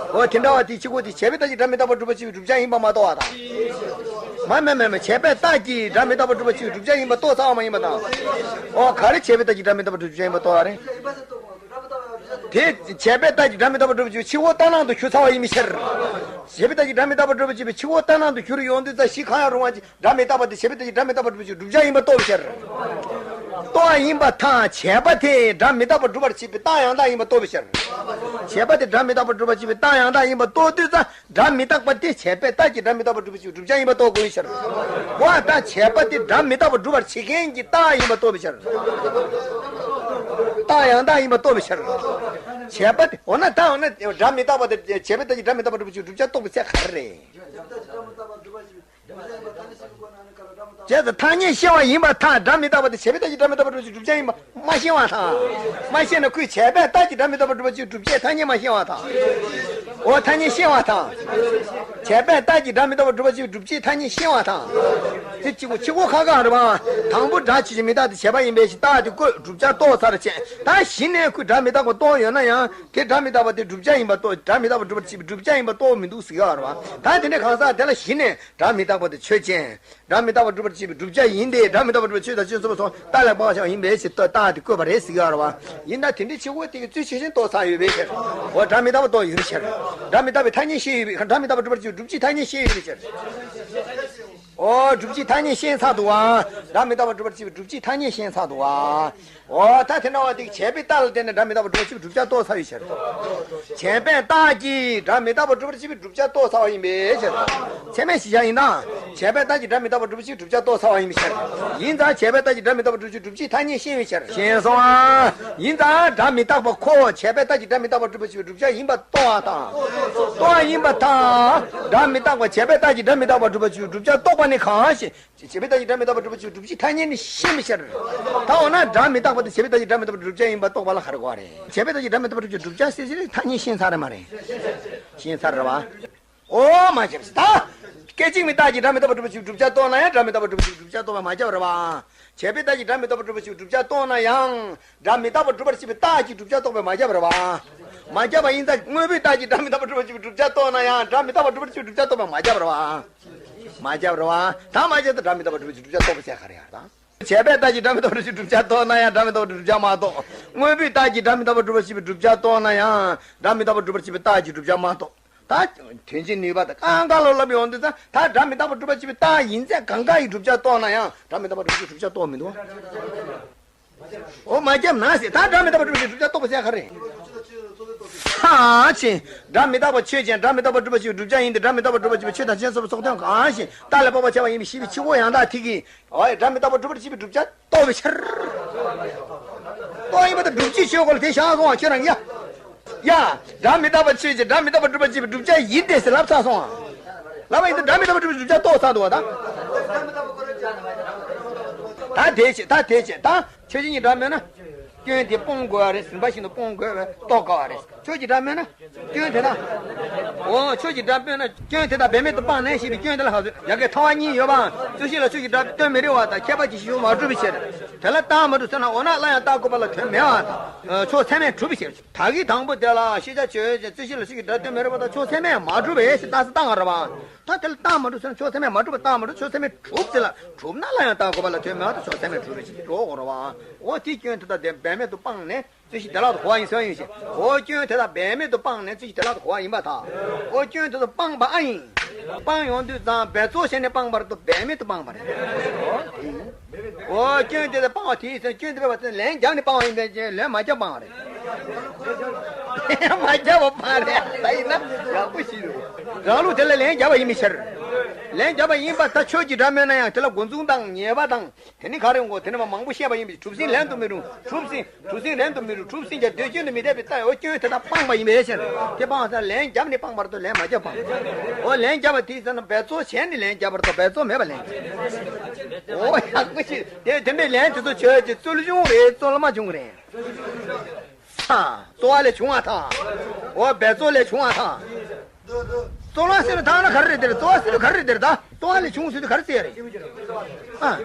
འོ་དེ་འདྲ་བ་དེ་ཕྱི་དབང་དེ་བྱས་པའི་རྟགས་ཀྱིས་སྒྲ་མི་རྟག་པ་སྒྲུབ་པ་ཞིག་བསྒྲུབ་བྱ་ཡིན་པ་མ་རྟོགས་པ་དང་། མ་མེ་མེ་མེ་བྱས་པའི་རྟགས་ཀྱིས་སྒྲ་མི་རྟག་པ་སྒྲུབ་པ་ཞིག་བསྒྲུབ་བྱ་ཡིན་པ་རྟོགས་ཚར་བ་མ་ཡིན་པ་དང་། འོ་ག་རེ་བྱས་པའི་རྟགས་ཀྱིས་སྒྲ་མི་རྟག་པ་སྒྲུབ་བྱ་ཡིན་པ་རྟོགས་པ་རེད། དེ་བྱས་པའི་རྟགས་ཀྱིས་སྒྲ་མི་རྟག་པ་སྒྲུབ་པ་ཞིག་ཕྱི་དབང་ལྟར་སྣང་དུ་གྱུར་ཚར་བ་ཡིན་པའི་ཕྱིར། བྱས་པའི་རྟགས་ཀྱིས་སྒྲ་མི་རྟག་པ་སྒྲུབ་པ་ཞིག་ཕྱི་དབང་ལྟར་སྣང་དུ་གྱུར་ཡོང་དུས་ཙང་གཞི་གང་ཡང་རུང་བ་ཅིག་སྒྲ་མི་རྟག་པ་དེ་བྱས་པའི་རྟགས་ཀྱིས་སྒྲ་མི་རྟག་པ་སྒྲུབ་པ་ཞིག་བསྒྲུབ་བྱ་ཡིན་པ་རྟོགས་པའི་ཕྱིར། རྟོགས་པ་ཡིན་པ་དང་བྱས་པ་དེ་སྒྲ་མི་རྟག་པ་སྒྲུབ་པར་བྱེད་པའི་རྟགས་ཡང་དག་ཡིན་པ་རྟོགས་པའི་ཕྱིར། བྱས་པ་དེ་སྒྲ་མི་རྟག་པ་སྒྲུབ་པར་བྱེད་པའི་རྟགས་ཡང་དག་ཡིན་པ་རྟོགས་དུས་ཙང་སྒྲ་མི་རྟག་པ་དེ་བྱས་པའི་རྟགས་ཀྱིས་སྒྲ་མི་རྟག་པ་སྒྲུབ་པ་ཞིག་བསྒྲུབ་བྱ་ཡིན་པ་རྟོགས་དགོས་པའི་ཕྱིར། འོ་ད་བྱས་པ་དེ་སྒྲ་མི་རྟག་པ་སྒྲུབ་པར་བྱེད་མཁན་གྱི་རྟགས་ཡིན་པ་རྟོགས་པའི་ཕྱིར། རྟགས་ཡང་དག་ཡིན་པ་རྟོགས་པའི་ཕྱིར། བྱས་པ་དེ་འོ་ན་ད་འོ་ན་སྒྲ་མི་རྟག་པ་དེ་བྱས་པའི་རྟགས་ཀྱིས་སྒྲ་མི་རྟག་པ་སྒྲུབ་པ་ཞིག་བསྒྲུབ་བྱ་རྟོགས་པའི་ཚད་ག་རེ་རེད། བྱས་ཙང་ཐ་སྙད་ཤེས་པ་ཡིན་པར་ཐལ། སྒྲ་མི་རྟག་པ་དེ་བྱས་པའི་རྟགས་ཀྱིས་སྒྲ་མི་རྟག་པ་སྒྲུབ་པ་ཞིག་བསྒྲུབ་བྱ་ཡིན་པ་མ་ཤེས་པར་ཐལ། མ་ཤེས་ན་ཁོས་བྱས་པའི་རྟགས་ཀྱིས་སྒྲ་མི་རྟག་པ་སྒྲུབ་པ་ཞིག་བསྒྲུབ་བྱའི་ཐ་སྙད་མ་ཤེས་པར་ཐལ། འོ་ཐ་སྙད་ཤེས་པར་ཐལ། བྱས་པས་རྟགས་ཀྱིས་སྒྲ་མི་རྟག་པར་སྒྲུབ་པར་བྱེད་པའི་བསྒྲུབ་བྱའི་ཐ་སྙད་ཤེས་པ་དང་། དེ་གཅིག་པོ་གཅིག་པོ་ཁ་ཁ་རེད་པ། དང་པོ་སྒྲ་ཆོས་ཅན་མི་རྟག་སྟེ་བྱས་པ་ཡིན་པའི་ཕྱིར་རྟགས་དེ་བཀོད་བསྒྲུབ་བྱ་རྟོགས་ཚར་བྱས། ད་གཞི་ནས་ཁོས་སྒྲ་མི་རྟག་པ་རྟོགས་ཡོད་ན་ཡང་དེ་སྒྲ་མི་རྟག་པ་དེ་བསྒྲུབ་བྱ་ཡིན་པ་རྟོགས། སྒྲ་མི་རྟག་པར་སྒྲུབ་པར་བྱེད་པའི་བསྒྲུབ་བྱ་ཡིན་པ་རྟོགས་མི་འདུག་ཟེར་གྱི་ཡོད་རེད་པ། ད་དེ་འདྲའི་གང་ཟག་དེ་ལ་གཞི་ནས་སྒྲ་མི་རྟག་པ་དེ་ཆོས་ཅན། སྒྲ་མི་རྟག་པར་སྒྲུབ་པར་བྱེད་པའི་བསྒྲུབ་བྱ་ཡིན་ཏེ། སྒྲ་མི་རྟག་པར་སྒྲུབ་པར་བྱེད་པའི་ཆོས་དང་སྤྱི་མཚུངས་པ་སོགས་རྟགས་ལ་དཔག་བྱ་བ་ཡིན་པའི་ཕྱིར་རྟགས་དེ་བཀོད་པ་རེད་ཟེར་གྱི་ཡོད་རེད་པ། ཡིན་ད་དེ་འདྲའི་ཕྱི་རྒོལ་དེ་གི་རྩོད་ཆོས་ཅན་རྟོགས་ཚར་ཡོད་པའི་ཕྱིར། འོ་སྒྲ་མི་རྟག་པ་རྟོགས་ཡོད་པའི་ཕྱིར། སྒྲ་མི་རྟག་པའི་ཐ་སྙད་ཤེས་ཡོད་པའི་ཕྱིར། སྒྲ་མི་རྟག་པར་སྒྲུབ་པར་བྱེད་པའི་བསྒྲུབ་བྱའི་ཐ་སྙད་ཤེས་ཡོད་པའི་ཕྱིར། འོ་བསྒྲུབ་བྱའི་ཐ་སྙད་ཤེས་ཚར་འདུག་པ། སྒྲ་མི་རྟག་པར་སྒྲུབ་པར་བྱེད་པའི་བསྒྲུབ་བྱའི་ཐ་སྙད་ཤེས་ཚར་འདུག་པ། འོ་ད་དེ་འདྲ་བ་དེ་བྱས་པའི་རྟགས་ལ་བརྟེན་ནས་སྒྲ་མི་རྟག་པར་སྒྲུབ་པར་བྱེད་པའི་བསྒྲུབ་བྱ་རྟོགས་ཚར་བའི་ཕྱིར། བྱས་པས་རྟགས་ཀྱིས་སྒྲ་མི་རྟག་པར་སྒྲུབ་པར་བྱེད་པའི་བསྒྲུབ་བྱ་རྟོགས་ཚར་བ་ཡིན་པའི་ཕྱིར། ཚད་མས་གཞི་བཞག་ཡིན་ན། བྱས་པས་རྟགས་ཀྱིས་སྒྲ་མི་རྟག་པར་སྒྲུབ་པར་བྱེད་པའི་བསྒྲུབ་བྱ་རྟོགས་ཚར་བ་ཡིན་པའི་ཕྱིར། ཡིན་ཙང་བྱས་པས་རྟགས་ཀྱིས་སྒྲ་མི་རྟག་པར་སྒྲུབ་བྱེད་པའི་བསྒྲུབ་བྱའི་ཐ་སྙད་ཤེས་པའི་ཕྱིར། ཤེས་སོང་ཨ། ཡིན་ཙང་སྒྲ་མི་རྟག་པ་ཁོ་བོ་བྱས་པས་རྟགས་ཀྱིས་སྒྲ་མི་རྟག་པར་སྒྲུབ་པར་བྱེད་པའི་བསྒྲུབ་བྱ་ཡིན་པ་རྟོགས་པ་དང་། རྟོགས་པ་ཡིན་པ་དང་། སྒྲ་མི་རྟག་པ་བྱས་པས་རྟགས་ཀྱིས་སྒྲ་མི་རྟག་པར་སྒྲུབ་པར་བྱེད་པའི་བསྒྲུབ་བྱ་རྟོགས་པ་ནི་གང་ཞིག་བྱས་པས་རྟགས་ཀྱིས་སྒྲ་མི་རྟག་པར་སྒྲུབ་པར་བྱེད་པའི་བསྒྲུབ་བྱའི་ཐ་སྙད་ནི་ཤེས་པའི་ཕྱིར། ད་འོ་ན་སྒྲ་མི་རྟག་པ་དེ་བྱས་པས་རྟགས་ཀྱིས་སྒྲ་མི་རྟག་པར་སྒྲུབ་བྱ་ཡིན་པ་རྟོགས་པ་ལ་ག་རེ་གོ་བ་རེད། བྱས་པས་རྟགས་ཀྱིས་སྒྲ་མི་རྟག་པར་སྒྲུབ་པར་བྱེད་པའི་བསྒྲུབ་བྱ་ཟེར་ཟེར་ཐ་སྙད་ཤེས་ཚར་རེད་མ་རེད། ཤེས་ཚར་རེད་པ། འོ་མ་བྱས་པ་ད། སྐད་ཅིག་མའི་རྟགས་ཀྱིས་སྒྲ་མི་རྟག་པར་སྒྲུབ་པར་བྱེད་པའི་བསྒྲུབ་བྱ་རྟོགས་ན་ཡང་སྒྲ་མི་རྟག་པར་སྒྲུབ་པར་བྱེད་པའི་བསྒྲུབ་བྱ་རྟོགས་པ་མ་ཁྱབ་རེད་པ། བྱས་པས་རྟགས་ཀྱིས་སྒྲ་མི་རྟག་པར་སྒྲུབ་པར་བྱེད་པའི་བསྒྲུབ་བྱ་རྟོགས་ན་ཡང་། སྒྲ་མི་རྟག་པར་སྒྲུབ་པར་བྱེད་པའི་རྟགས་ཀྱིས་བསྒྲུབ་བྱ་རྟོགས་པ་མ་ཁྱབ་རེད་པ། མ་ཁྱབ་པ་ཡིན་ཙང་དངོས་པོའི་རྟགས་ཀྱིས་སྒྲ་མི་རྟག་པར་སྒྲུབ་པར་བྱེད་པའི་བསྒྲུབ་བྱ་རྟོགས་ན་ཡང་སྒྲ་མི་རྟག་པར་སྒྲུབ་པར་བྱེད་པའི་བསྒྲུབ་བྱ་རྟོགས་པ་མ་ཁྱབ་རེད་པ། མ་ཁྱབ་རེད་པ། ད་མ་ཁྱབ་ད་སྒྲ་མི་རྟག་པར་སྒྲུབ་པར་བྱེད་པའི་བསྒྲུབ་བྱ་རྟོགས་པ་བྱས་ག་རེ་ཡ་ད། བྱས་པས་རྟགས་ཀྱིས་སྒྲ་མི་རྟག་པར་སྒྲུབ་པར་བསྒྲུབ་བྱ་རྟོགས་ན་ཡང་སྒྲ་མི་རྟག་པར་སྒྲུབ་བྱ་མ་རྟོགས། དངོས་པོའི་རྟགས་ཀྱིས་སྒྲ་མི་རྟག་པར་སྒྲུབ་པར་བྱེད་པའི་བསྒྲུབ་བྱ་རྟོགས་ན་ཡང་སྒྲ་མི་རྟག་པར་སྒྲུབ་པར་བྱེད་པའི་རྟགས་ཀྱིས་བསྒྲུབ་བྱ་མ་རྟོགས། ད་དོན་གཅིག་ནུས་པ་དང་གང་ག་ལ་ལབ་ཡོང་དུས་ཙང་ད་སྒྲ་མི་རྟག་པར་སྒྲུབ་པར་བྱེད་པའི་རྟགས་ཡིན་ཚད་གང་ག་ཡིས་བསྒྲུབ་བྱ་རྟོགས་ན་ཡང་སྒྲ་མི་རྟག་པར་སྒྲུབ་པར་བྱེད་པའི་བསྒྲུབ་བྱ་རྟོགས་མི་འདུག་འོ་མ་ཁྱབ་ན་ཟེར། ད་སྒྲ་མི་རྟག་པར་སྒྲུབ་པར་བྱེད་པའི་བསྒྲུབ་བྱ་རྟོགས་པ་ཟེར་ག་རེ། ཧ་ཅེ། སྒྲ་མི་རྟག་པ་ཆོས་ཅན། སྒྲ་མི་རྟག་པར་སྒྲུབ་པར་བྱེད་པའི་བསྒྲུབ་བྱ་ཡིན་ཏེ། སྒྲ་མི་རྟག་པར་སྒྲུབ་པར་བྱེད་པའི་ཆོས་དང་སྤྱི་མཚུངས་པ་སོགས་དོན་གང་ཞིག་རྟགས་ལ་དཔག་པ་བྱ་བ་ཡིན་པའི་ཤེས་པའི་ཕྱི་རྒོལ་ཡང་དག་དེ་གིས། འོ་ཡ། སྒྲ་མི་རྟག་པར་སྒྲུབ་པར་བྱེད་པའི་བསྒྲུབ་བྱ་རྟོགས་པའི་ཕྱིར། རྟོགས་ཡིན་པ་དང་སྒྲུབ་བྱེད་ཆོས་གོ་ལ་དེ་བཞག་སོང་བ་ཁྱོད་རང་གིས་ཡ། ཡ། སྒྲ་མི་རྟག་པ་ཆོས་ཅན། སྒྲ་མི་རྟག་པར་སྒྲུབ་པར་བྱེད་པའི་བསྒྲུབ་བྱ་ཡིན་ཏེ་ཟེར་ལབ་ཚར་སོང་ང་། ལབ་པ་ཡིན་ཏེ་སྒྲ་མི་རྟག་པར་སྒྲུབ་པར་བྱེད་པའི་བསྒྲུབ་བྱ་རྟོགས་ཚར་འདུག་བ་ད། ད་དེ་བྱེད། ད་དེ་བྱེད་ད། ཆོས་ཅན་གྱི་སྒྲ་སྨོས་ན། སྐྱོན་དེ་སྤོང་དགོས་པ་རེད། ཟིན་པ་བཞིན་དུ་སྤོང་དགོས་པས་རྟོགས་དཀའ་བ་རེད། ཆོས་ཀྱི་སྒྲ་སྨོས་ན། སྐྱོན་དེ་དག་འོ་ཆོས་ཀྱི་སྒྲ་སྨོས་ན་སྐྱོན་དེ་དག་འབད་མེད་དུ་སྤངས་ནས་ཞེས་པའི་སྐྱོན་དེ་ལ་ཧ་ཟོས། ཡ་གི་ཐ་བ་གཉིས་ཡོད་པའང་རྩོད་གཞི་ལ་ཆོས་ཀྱི་སྒྲ་སྟོན་མི་རིགས་པ་དང་ཁྱད་པར་གྱི་ཤེས་བྱུང་མ་གྲུབ་པའི་ཕྱིར། དེ་ལ་རྟགས་མ་གྲུབ་ཟེར་ན་འོ་ན་སླར་ཡང་རྟགས་འགོད་པ་ལ་དོན་མེད་པ་དང་། ཕྱོགས་ཚད་མས་གྲུབ་པའི་ཕྱིར། ད་གི་དང་པོ་དེ་ལ་ཤེས་བྱ་ཆོས་ཅན། རྩོད་གཞི་ལ་ཆོས་ཀྱི་སྒྲ་སྟོན་མི་རིགས་པ་དང་ཕྱོགས་ཚད་མས་མ་གྲུབ་པས་ཞེས་རྟགས་གསལ་བཏང་བ་རེད་པ། ད་དེ་ལ་རྟགས་མ་གྲུབ་ཟེར་ན་ཕྱོགས་ཚད་མས་མ་གྲུབ་པ། རྟགས་མ་གྲུབ་ཕྱོགས་ཚད་མས་གྲུབ་ཟེར་ལ་གྲུབ་ན་སླར་ཡང་རྟགས་འགོད་པ་ལ་དོན་མེད་པ་དང་ཕྱོགས་ཚད་མས་གྲུབ་པའི་ཕྱིར་འགྲོ་དགོས་རེད་པ། འོ་དེའི་སྐྱོན་དེ་དག་དེ་འབད་མེད་དུ་སྤངས་ནས། རྩོད་གཞི་བདེ་བླག་ཏུ་གོ་བ་ཡིན་ཟེར་བ་ཡིན་ཞེས། འོ་སྐྱོན་དེ་དག་འབད་མེད་དུ་སྤངས་ནས་རྩོད་གཞི་བདེ་བླག་ཏུ་གོ་བ་ཡིན་པར་ཐལ། འོ་སྐྱོན་དེ་ཚོ་སྤངས་པ་ཨ་ཡིན། སྤངས་ཡོང་དུས་ཙང་འབད་རྩོལ་བྱས་ནས་སྤངས་པ་རེད་དོ། འབད་མེད་དུ་སྤངས་པ་རེད། འོ་དེ་ཡིན། འོ་སྐྱོན་དེ་དག་སྤངས་པ་དེ་ཡིན་ཟེར། སྐྱོན་དེ་སྤངས་པ་དེ་ལན་བརྒྱབ་ནས་སྤངས་པ་ཡིན་པས་ཀྱི་ལན་མ་བརྒྱབ་སྤངས་པ་རེད། ལན་མ་བརྒྱབ་པ་སྤངས་རེད། ད་ཡིན་ན་ཡག་པོ་ཞིག་རེད། རང་ལུགས་དེ་ལ་ལན་བརྒྱབ་པ་ཡིན་པའི་ཕྱིར། ལན་བརྒྱབ་པ་ཡིན་པ་ད་ཆོས་ཀྱི་སྒྲ་སྨོས་ན་ཡང་དེ་ལ་འགོ་འཛུགས་དང་ཉེས་པ་དང་། དེ་ནི་ག་རེ་འགོ་དེ་ནི་མ་མང་པོ་བཤད་པ་ཡིན་པས་གྲུབ་ཟིན་ལན་དུ་མི་རུང་། གྲུབ་ཟིན་གྲུབ་ཟིན་ལན་དུ་མི་རུང་། གྲུབ་ཟིན་ཀྱང་དེ་སྐྱོན་དུ་མི་འཐད་པའི་རྟགས། འོ་སྐྱོན་དེ་དག་སྤངས་པ་ཡིན་པའི་ཕྱིར། དེ་སྤངས་ས་ལན་བརྒྱབ་ནས་སྤངས་པ་རེད་དོ། ལན་མ་བརྒྱབ་སྤངས། འོ་ལན་བརྒྱབ་པ་དེ་ཡིན་ཟེར་ན་འབད་རྩོལ་བྱས་ནས་ལན་བརྒྱབ་པ་རེད་དོ། འབད་རྩོལ་མེད་པ་ལན་བརྒྱབ། འོ་ཡག་པོ་ཞིག་དེ་དེ་འདྲའི་ལན་དེ་ཚོ་བྱོས་ཀྱི་རྩོལ་བྱུང་རེད། རྩོལ་མ་བྱུང་རེད། ས། རྩོལ་བ་ལས་བྱུང་བ་དང་། འོ་འབད་རྩོལ་ལས་བྱུང་བ་དང་། རྩོལ་བ་ཟེར་ན་ཐང་ན་ག་རེ་རེད་དེ། རྩོལ་བ་ཟེར་ན་ག་རེ་རེད་དེ། ད་རྩོལ་བ་ལས་བྱུང་ཟེར་དུས་ག་རེ་ཟེར་རེད། ཨ།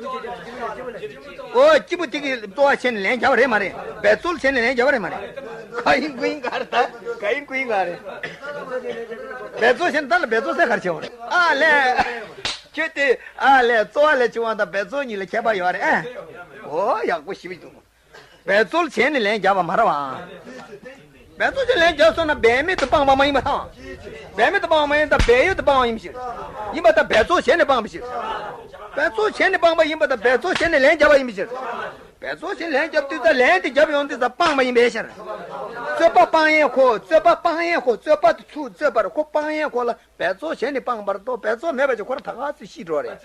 འོ་སྐྱིད་པོ་དེ་གི་རྩོལ་བ་བྱས་ནས་ལན་བརྒྱབ་པ་རེད་མ་རེད། འབད་རྩོལ་བྱས་ནས་ལན་བརྒྱབ་པ་རེད་མ་རེད། ག་ཡིན་ཀུ་ཡིན་ག་རེད། ད་ག་ཡིན་ཀུ་ཡིན་ག་རེད། འབད་རྩོལ་བྱས་ན་ད་ལ་འབད་རྩོལ་ཟེར་ག་རེ་བྱེད་པ་རེད། ཨ་ལས། ཁྱོད་དེ་ཨ་ལས་རྩོལ་བ་ལས་བྱུང་བ་དང་འབད་རྩོལ་གཉིས་ལ་ཁྱད་པར་ཡོད་རེད། ཨ། འོ་ཡག་པོ་ཞེ་པོ་འདུག་འབད་རྩོལ་བྱས་ནས་ལན་བརྒྱབ་པ་མ་རེད་པ། འབད་རྩོལ་བྱས་ལན་བརྒྱབ་སོང་ན་འབད་མེད་དུ་སྤངས་པ་མ་ཡིན་པར་ཐལ། འབད་མེད་དུ་སྤངས་པ་མ་ཡིན་ད་འབད་ཡོད་དུ་སྤངས་པ་ཡིན་པའི་ཕྱིར། ཡིན་པར་ཐལ། འབད་རྩོལ་བྱས་ནས་སྤངས་པའི་ཕྱིར། འབད་རྩོལ་བྱས་ནས་སྤངས་པ་ཡིན་པར་ཐལ། འབད་རྩོལ་བྱས་ནས་ལན་བརྒྱབ་པ་ཡིན་པའི་ཕྱིར། འབད་རྩོལ་བྱས་ལན་བརྒྱབ་དུས་ད་ལན་དེ་བརྒྱབ་ཡོང་དུས་ད་སྤངས་པ་ཡིན་པའི་ཕྱིར། རྩོད་པ་སྤང་ཡས་ཁོ། རྩོད་པ་སྤང་ཡས་ཁོ། རྩོད་པ་དེ་ཚུར་རྩོད་པར་ཁོ་སྤང་ཡས་ཁོ་ལ། འབད་རྩོལ་བྱས་ནས་སྤངས་པར་རྟོགས། འབད་རྩོལ་མེད་པ་ཅིག་ཁོ་རང་ད་ག་ཚོད་ཤི་འགྲོ་རེད།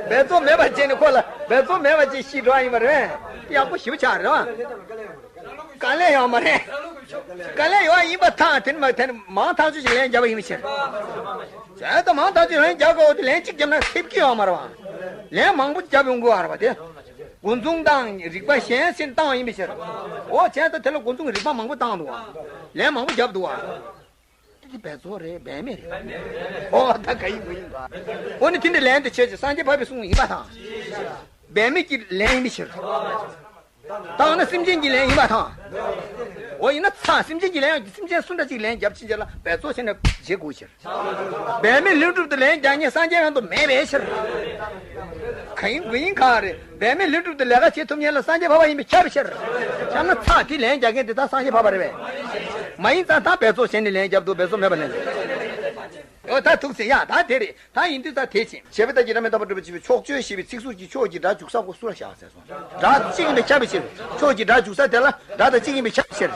འབད་རྩོལ་མེད་པ་བྱས་ནས་ཁོ་ལ་འབད་རྩོལ་མེད་པ་ཅིག་ཤི་འགྲོ་ཡིན་པ་རེད། ཡག་པོ་ཞེ་པོ་ཆགས་རེད་པ། དཀའ་ལས་ཡོད་མ་རེད། དཀའ་ལས་ཡོད་ཡིན་པར་ཐལ། དེ་ནི་མ་དེ་ནི་མང་ཐག་ཆོད་ཅིག་ལན་བརྒྱབ་པ་ཡིན་པའི་ཕྱིར། བྱས་ད་མང་ཐག་ཆོད་ལན་བརྒྱབ་དགོས་དེ་ལན་གཅིག་བརྒྱབ་ན་ཐེབས་ཀྱི་ཡོད་མ་རེད་པ། ལན་མང་པོ་བརྒྱབ་ཡོང་དགོས་པ་རེད་པ་དེ། འགོ་འཛུགས་དང་རིགས་པ་གཞན་ཕྱིར་བཏང་བ་ཡིན་པའི་ཕྱིར། འོ་བྱས་ད་དེ་ལ་འགོ་འཛུགས་རིགས་པ་མང་པོ་བཏང་འདུག་པ། ལན་མང་པོ་བརྒྱབ་འདུག་པ། འདི་འབད་རྩོལ་རེད། འབད་མེད་རེད། ཨོ་ད་ག་ཡིན་དགོས་ཡིན་པ། འོ་ན་དེ་འདྲ་ལན་དེ་ཆོས་ཅན། སངས་རྒྱས་འཕགས་པའི་གསུང་ཡིན་པ་དང་། འབད་མེད་ཀྱི་ལན་ཡིན་པའི་ཕྱིར། དང་ན་སེམས་ཅན་གྱི་ལན་ཡིན་པ་དང་། འོ་ཡིན་ན་ཚ་སེམས་ཅན་གྱི་ལན་ཡང་སེམས་ཅན་སུ་འདྲ་ཅིག་ལན་རྒྱབ་ཕྱིན་ཆད་ལ་འབད་རྩོལ་བྱས་ནས་བྱེད་དགོས་ཕྱིར། འབད་མེད་ལྷུན་གྲུབ་ཏུ་ལན་རྒྱག་མཁན་སངས་རྒྱས་ཡང་དུ་མེད་པའི་ཕྱིར། གང་ཡིན་དགོས་ཡིན་གང་རེད། འབད་མེད་ལྷུན་གྲུབ་ཏུ་ལས་ཀ་བྱེད་ཐུབ་མཁན་ལ་སངས་རྒྱས་འཕགས་པ་ཡིན་པས་ཁྱབ་ཕྱིར། ཁྱབ་ན་ཚ་དེ་ལན་རྒྱག་མཁན་དེ་དག་སངས་རྒྱས་འཕགས་པ་རེད་པས། མ་ཡིན་ཙང་ད་འབད་རྩོལ་བྱས་ནས་ལན་རྒྱབ་འདུག་འབད་རྩོལ་མེད་པ་ལན། འོ་ད་ཐུགས་ཟེར་ཡ་ད་དེ་རེད། ད་ཡིན་དུས་ད་དེ་བྱེད། བྱས་པའི་རྟགས་ཀྱིས་སྒྲ་མི་རྟག་པར་སྒྲུབ་པར་བྱེད་པའི་ཕྱོགས་ཆོས་ཞེས་པའི་ཚིག་ཟུར་གྱི་ཕྱོགས་ཀྱི་སྒྲ་འཇུག་ས་ཁོ་སུ་ལ་བཞག་ཟེར་སོང་། སྒྲ་གཅིག་ཡིན་པས་ཁྱབ་པའི་ཕྱིར། ཕྱོགས་ཀྱི་སྒྲ་འཇུག་ས་དེ་ལ་སྒྲ་དང་གཅིག་ཡིན་པས་ཁྱབ་པའི་ཕྱིར།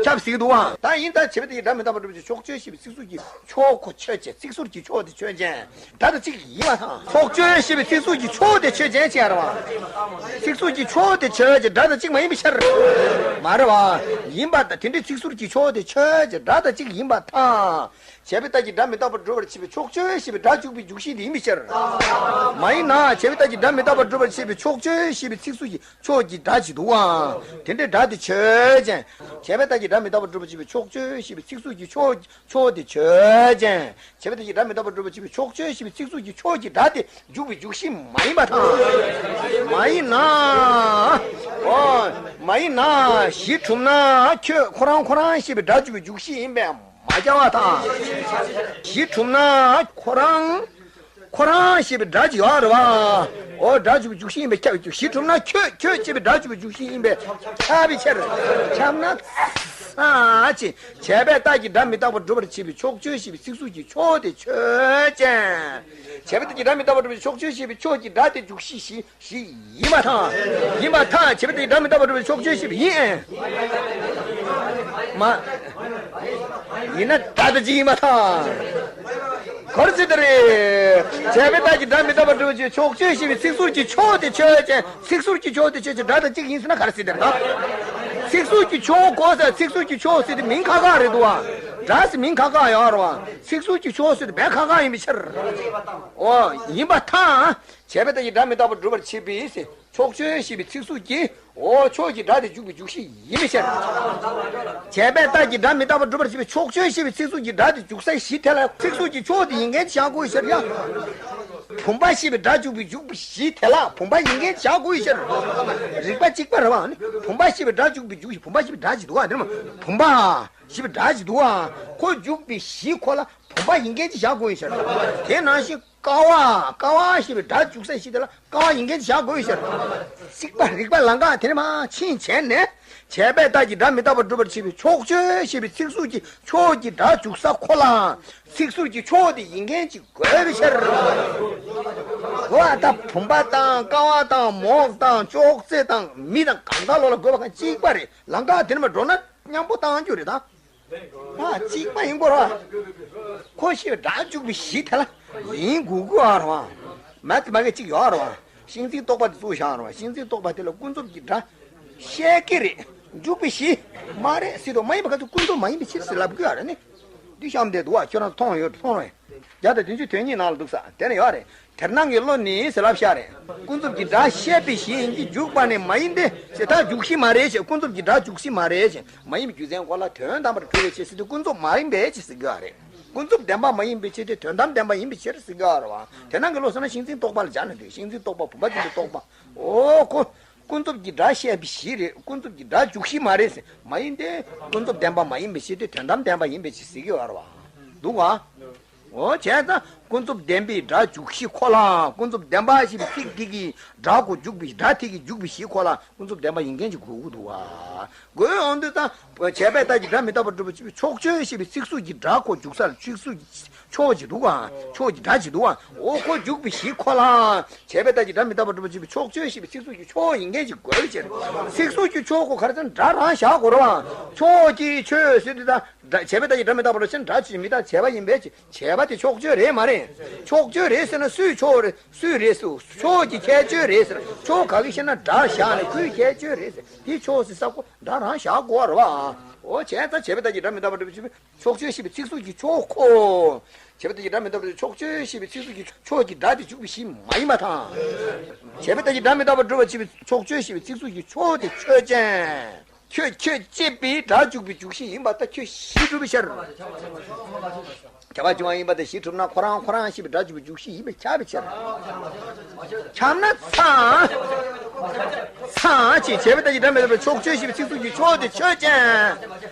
ཁྱབ་ཟེར་གྱི་འདུག་ཨང་། ད་ཡིན་ད་བྱས་པའི་རྟགས་ཀྱིས་སྒྲ་མི་རྟག་པར་སྒྲུབ་པར་བྱེད་པའི་ཕྱོགས་ཆོས་ཞེས་པའི་ཚིག་ཟུར་གྱི་ཕྱོགས་ཁོ་ཆོས་ཅན། ཚིག་ཟུར་གྱི་ཕྱོགས་དེ་ཆོས་ཅན། སྒྲ་དང་གཅིག་ཡིན་པ་དང་། ཕྱོགས་ཆོས་ཞེས་པའི་ཚིག་ཟུར་གྱི་ཕྱོགས་དེ་ཆོས་ཅན་ཅེས་ཡ་རེད་བ། ཚིག་ཟུར་གྱི་ཕྱོགས་དེ་ཆོས་ཅན། སྒྲ་དང་གཅིག་མ་ཡིན་པའི་ཕྱིར། མ་རེད་བ། ཡིན་པ་དང་དེ་འདྲའི་ཚིག་ཟུར་གྱི་ཕྱོགས་དེ་ཆོས་ཅན། སྒྲ་དང་གཅིག་ཡིན་པ་དང་། བྱས་པའི་རྟགས་ཀྱིས་སྒྲ་མི་རྟག་པར་སྒྲུབ་པར་བྱེད་པའི་ཕྱོགས་ཆོས་ཞེས་པའི་སྒྲ་འཇུག་པའི་འཇུག་གཞི་དེ་ཡིན་པའི་ཕྱིར། མ་ཡིན་ན་བྱས་པའི་རྟགས་ཀྱིས་སྒྲ་མི་རྟག་པར་སྒྲུབ་པར་བྱེད་པའི་ཕྱོགས་ཆོས་ཞེས་པའི་ཚིག་ཟུར་གྱི་ཕྱོགས་ཀྱི་སྒྲ་ཅིག་འདུག་ཨང་། དེ་འདྲའི་སྒྲ་དེ་ཆོས་ཅན། བྱས་པའི་རྟགས་ཀྱིས་སྒྲ་མི་རྟག་པར་སྒྲུབ་པར་བྱེད་པའི་ཕྱོགས་ཆོས་ཞེས་པའི་ཚིག་ཟུར་གྱི་ཕྱོགས་ཕྱོགས་དེ་ཆོས་ཅན། བྱས་པའི་རྟགས་ཀྱིས་སྒྲ་མི་རྟག་པར་སྒྲུབ་པར་བྱེད་པའི་ཕྱོགས་ཆོས་ཞེས་པའི་ཚིག་ཟུར་གྱི་ཕྱོགས་ཀྱི་སྒྲ་དེ་འཇུག་པའི་འཇུག་གཞི་མ་ཡིན་པ་དང་། མ་ཡིན་ན། འོ། མ་ཡིན་ན་གཞི་གྲུབ་ན་ཁྱོད་ཁོ་རང་ཁོ་རང་ཞེས་པའི་སྒྲ་འཇུག་པའི་འཇུག་གཞི་ཡིན་པས། མ་བྱ་བ་དང་། གཞི་གྲུབ་ན་ཁོ་རང་། ཁོ་རང་ཞེས་པའི་སྒྲ་ཅིག་ཡོད་རེད་བ། འོ་སྒྲ་འཇུག་པའི་འཇུག་གཞི་ཡིན་པས་ཁྱབ། གཞི་གྲུབ་ན་ཁྱོད་ཁྱོད་ཅེས་པའི་སྒྲ་འཇུག་པའི་འཇུག་གཞི་ཡིན་པས་ཁྱབ་པའི་ཕྱིར། ཁྱབ་ན་ཚ་ཅེས། བྱས་པའི་རྟགས་ཀྱིས་སྒྲ་མི་རྟག་པར་སྒྲུབ་པར་བྱེད་པའི་ཕྱོགས་ཆོས་ཞེས་པའི་ཚིག་ཟུར་གྱི་ཕྱོགས་དེ་ཆོས་ཅན། བྱས་པའི་རྟགས་ཀྱིས་སྒྲ་མི་རྟག་པར་སྒྲུབ་པའི་ཕྱོགས་ཆོས་ཞེས་པའི་ཕྱོགས་ཀྱི་སྒྲ་དེ་འཇུག་གཞི་ཞེས། ཞིག་ཡིན་པ་དང་། ཡིན་པ་དང་། བྱས་པའི་རྟགས་ཀྱིས་སྒྲ་མི་རྟག་པར་སྒྲུབ་པའི་ཕྱོགས་ཆོས་ཞེས་པ་ཡིན། མ། ཡིན་ན་སྒྲ་དང་གཅིག་ཡིན་པ་དང་། ག་རེ་ཟེར་དེ་རེད། བྱས་པའི་རྟགས་ཀྱིས་སྒྲ་མི་རྟག་པར་སྒྲུབ་པའི་ཕྱོགས་ཆོས་ཞེས་པའི་ཚིག་ཟུར་གྱི་ཕྱོགས་དེ་ཆོས་ཅན། ཚིག་ཟུར་གྱི་ཕྱོགས་དེ་ཆོས་ཅན། སྒྲ་དང་གཅིག་ཡིན་ཟེར་ན་ག་རེ་ཟེར་དེ་རེད་ད། ཚིག་ཟུར་གྱི་ཕྱོགས་གོ་ས། ཚིག་ཟུར་གྱི་ཕྱོགས་ཟེར་དེ་མིང་ཁག་ཁག་རེད་འདུག་བ། སྒྲ་ཟེར་མིང་ཁག་ཁག་ཡོད་རེད་བ། ཚིག་ཟུར་གྱི་ཕྱོགས་ཟེར་དེ་བས་ཁག་ཁག་ཡིན་པའི་ཕྱིར། འོ་ཡིན་པ་དང་། བྱས་པའི་རྟགས་ཀྱིས་སྒྲ་མི་རྟག་པར་སྒྲུབ་པར་བྱེད་པའི་ཕྱོགས་ཆོས་ཞེས་པའི་ཚིག་ཟུར་གྱི། འོ་ཕྱོགས་ཀྱི་སྒྲ་དེ་འཇུག་པའི་འཇུག་གཞི་ཡིན་པའི་ཕྱིར། བྱས་པའི་རྟགས་ཀྱིས་སྒྲ་མི་རྟག་པར་སྒྲུབ་པར་བྱེད་པའི་ཕྱོགས་ཆོས་ཞེས་པའི་ཚིག་ཟུར་གྱི་སྒྲ་དེ་འཇུག་ས་གཞི་དེ་ལ་ཚིག་ཟུར་གྱི་ཕྱོགས་དེ་ཡིན་མཁན་བཞག་དགོས་ཤར་ཡ། བུམ་པ་ཞེས་པའི་སྒྲ་འཇུག་པའི་འཇུག་པའི་གཞི་དེ་ལ་བུམ་པ་ཡིན་མཁན་བཞག་དགོས་ཤར། རིགས་པ་གཅིག་པ་རེད་བ། བུམ་པ་ཞེས་པའི་སྒྲ་འཇུག་པའི་འཇུག་གཞི། བུམ་པ་ཞེས་པའི་སྒྲ་ཅིག་འདུག་བ། དེ་ནི་བུམ་པ་ཞེས་པའི་སྒྲ་ཅིག་འདུག་བ། ཁོ་འཇུག་པའི་གཞི་ཁོ་ལ་བུམ་པ་ཡིན་མཁན་ཅིག་བཞག་དགོས་ཤར། དེ་ནང་བཞིན། ཀ་བ། ཀ་བ་ཞེས་པའི་སྒྲ་འཇུག་ས་ཞིག་དེ་ལ་ཀ་བ་ཡིན་མཁན་བཞག་དགོས་ཤར། གཅིག་པ་རིགས་པ་ལམ་ཁ་དེ་ནས་མར་ཕྱིན་བྱས་ནས། བྱས་པའི་རྟགས་ཀྱིས་སྒྲ་མི་རྟག་པར་སྒྲུབ་པར་བྱེད་པའི་ཕྱོགས་ཆོས་ཞེས་པའི་ཚིག་ཟུར་གྱི་ཕྱོགས་ཀྱི་སྒྲ་འཇུག་ས་ཁོ་ལའང་ཚིག་ཟུར་གྱི་ཕྱོགས་དེ་ཡིན་མཁན་ཅིག་དགོས་པའི་ཕྱིར། འོ་ད་བུམ་པ་དང་ཀ་བ་དང་མོག་དང་ཅོག་ཙེ་དང་མི་དང་གང་ག་ལོག་ལ་དགོས་པ་གང་གཅིག་པ་རེད། ལམ་ཁ་དེ་ནས་མར་འགྲོ་ན་མཉམ་པོ་བཏང་རྒྱུ་རེད་ད། ཨ་གཅིག་པ་ཡིན་དགོས་ར། ཁོ་ཞེས་པའི་སྒྲ་འཇུག་པའི་གཞི་དེ་ལ་ཡིན་དགོས་ཀྱི་ཨ་ར་བ། མ་དེ་མ་གི་གཅིག་ཡོད་ཨ་ར་བ། ཤིང་འཛིན་རྟོག་པ་དེ་ཚུར་བཞག་ཨ་ར་བ། ཤིང་འཛིན་རྟོག་པ་དེ་ལ་ཀུན་རྫོབ་ཀྱི་སྒྲ་བཤད་ཀྱི་རེད། འཇུག་པའི་གཞི་མ་རེད་ཟེར་དུས་མ་ཡིན་པ་ག་ཚོད་ཀུན་རྫོབ་མ་ཡིན་པའི་ཕྱིར་ཟེར་ལབ་དགོས་ཨ་ར་ནི། འདི་གཤམ་དེ་འདུག་ཨ། ཁྱོད་རང་ཚོ་མཐོང་ཡོད་མཐོང་རེད། བརྒྱ་དང་བདུན་ཅུ་དོན་གཉིས་ནང་ལ་འདུག་ས་དེ་ནས་ཡོད་རེད། དེར་སྣང་གི་བློ་ནི་ཟེར་ལབ་ཤག་རེད། ཀུན་རྫོབ་ཀྱི་སྒྲ་བཤད་པའི་གཞི་ཡིན་གྱི་འཇུག་པ་ནི་མ་ཡིན་ཏེ་ཟེར། ད་འཇུག་གཞི་མ་རེད་ཅེས། ཀུན་རྫོབ་ཀྱི་སྒྲ་འཇུག་གཞི་མ་རེད་ཅེས། མ་ཡིན་པའི་རྒྱུ་མཚན་གོ་ལ་དོན་དམ་པར་གྲུབ་པའི་ཕྱིར་ཟེར་དུས་ཀུན་རྫོབ་མ་ཡིན་པའི་ཕྱིར་ཟེར་གྱི་ཡོད་རེད། ཀུན་རྫོབ་བདེན་པ་མ་ཡིན་པའི་ཕྱིར་ཏེ་དོན་དམ་བདེན་པ་ཡིན་པའི་ཕྱིར་ཟེར་གྱི་ཡོད་རེད་བ། དེ་སྣང་གི་བློ་ཟེར་ན་ཤིང་འཛིན་རྟོག་པ་ལ་སྦྱར་ན་འདོད། ཤིང་འཛིན་རྟོག་པ་བུམ་པ་འཛིན་པའི་རྟོག་པ། འོ་ཁོ། ཀུན་རྫོབ་ཀྱི་སྒྲ་བཤད་པའི་གཞི་རེད། ཀུན་རྫོབ་ཀྱི་སྒྲ་འཇུག་གཞི་མ་རེད་ཟེར། མ་ཡིན་ཏེ། ཀུན་རྫོབ་བདེན་པ་མ་ཡིན་པའི་ཕྱིར་ཏེ་དོན་དམ་བདེན་པ་ཡིན་པའི་ཕྱིར་ཟེར་གྱི་ཡོད་རེད་བ། འདུག་བ། འོ་བྱས་ཙང་ཀུན་རྫོབ་བདེན་པའི་སྒྲ་འཇུག་གཞི་ཁོ་ལའང་ཀུན་རྫོབ་བདེན་པ་ཞེས་པའི་ཚིག་དེ་གི་སྒྲ་གོ་འཇུག་པའི་སྒྲ་དེ་གི་འཇུག་པའི་གཞི་ཁོ་ལ་ཀུན་རྫོབ་བདེན་པ་ཡིན་མཁན་གྱི་དགོས་ཀྱི་འདུག་བ། དགོས་འོང་དུས་ཙང་བྱས་པའི་རྟགས་ཀྱིས་སྒྲ་མི་རྟག་པར་སྒྲུབ་པར་བྱེད་པའི་ཕྱོགས་ཆོས་ཞེས་པའི་ཚིག་ཟུར་གྱི་སྒྲ་གོ་འཇུག་ས་ལ་ཚིག་ཟུར་གྱི་ཕྱོགས་ཀྱི་འདུག་ག་ཕྱོགས་ཀྱི་སྒྲ་ཅིག་འདུག་ག་འོ་ཁོ་འཇུག་པའི་གཞི་ཁོ་ལའང་བྱས་པའི་རྟགས་ཀྱིས་སྒྲ་མི་རྟག་པར་སྒྲུབ་པར་བྱེད་པའི་ཕྱོགས་ཆོས་ཞེས་པའི་ཚིག་ཟུར་གྱི་ཕྱོགས་ཡིན་མཁན་ཅིག་དགོས་པའི་ཕྱིར། ཚིག་ཟུར་གྱི་ཕྱོགས་ཁོ་ག་རེ་ཟེར་ན་སྒྲ་རང་བཞག་དགོས་རེད་བ། ཕྱོགས་ཀྱི་ཆོས་ཟེར་དུས་ད། སྒྲ་བྱས་པའི་རྟགས་ཀྱིས་སྒྲ་མི་རྟག་པར་སྒྲུབ་ཕྱིར་སྒྲ་ཆོས་ཅན། མི་རྟག་བྱས་པ་ཡིན་པའི་ཕྱིར། བྱས་པ་དེ་ཕྱོགས་ཆོས་རེད་མ་རེད། ཕྱོགས་ཆོས་རེད་ཟེར་ན་སུའི་ཕྱོགས་རེད། སུའི་རེད་ཟེར། ཕྱོགས་ཀྱི་ཁྱད་ཆོས་རེད་ཟེར། ཕྱོགས་ག་གི་ཤེས་ན་སྒྲ་བཞག་ནས་ཁོའི་ཁྱད་ཆོས་རེད་ཟེར། དེ་ཕྱོགས་ཟེར་ས་ཁོ་སྒྲ་རང་བཞག་དགོས་རེད་བ། འོ་བྱས་ཙང་བྱས་པའི་རྟགས་ཀྱིས་སྒྲ་མི་རྟག་པར་སྒྲུབ་པར་བྱེད་པའི་ཕྱོགས་ཆོས་ཞེས་པའི་ཚིག་ཟུར་གྱི་ཕྱོགས་ཁོ། བྱས་པའི་རྟགས་ཀྱིས་སྒྲ་མི་རྟག་པར་སྒྲུབ་ཕྱོགས་ཆོས་ཞེས་པའི་ཚིག་ཟུར་གྱི་ཕྱོགས་ཀྱི་སྒྲ་དེ་འཇུག་པའི་གཞི་མ་ཡིན་པ་དང་། བྱས་པའི་རྟགས་ཀྱིས་སྒྲ་མི་རྟག་པར་སྒྲུབ་པར་བྱེད་པའི་ཕྱོགས་ཆོས་ཞེས་པའི་ཚིག་ཟུར་གྱི་ཕྱོགས་དེ་ཆོས་ཅན། ཁྱོད་ཁྱོད་ཅེས་པའི་སྒྲ་འཇུག་པའི་འཇུག་གཞི་ཡིན་པར་ཐལ། ཁྱོད་གཞི་གྲུབ་པའི་ཕྱིར། ཁྱབ་པ་བྱུང་བ་ཡིན་པར་ཐལ། གཞི་གྲུབ་ན་ཁོ་རང་ཁོ་རང་ཞེས་པའི་སྒྲ་འཇུག་པའི་འཇུག་གཞི་ཡིན་པས་ཁྱབ་པའི་ཕྱིར། ཁྱབ་ན་ཚང་། ཚང་ཅེས་བྱས་པའི་སྒྲ་མི་རྟག་པར་ཕྱོགས་ཆོས་ཞེས་པའི་ཚིག་ཟུར་གྱི་ཕྱོགས་དེ་ཆོས་ཅན།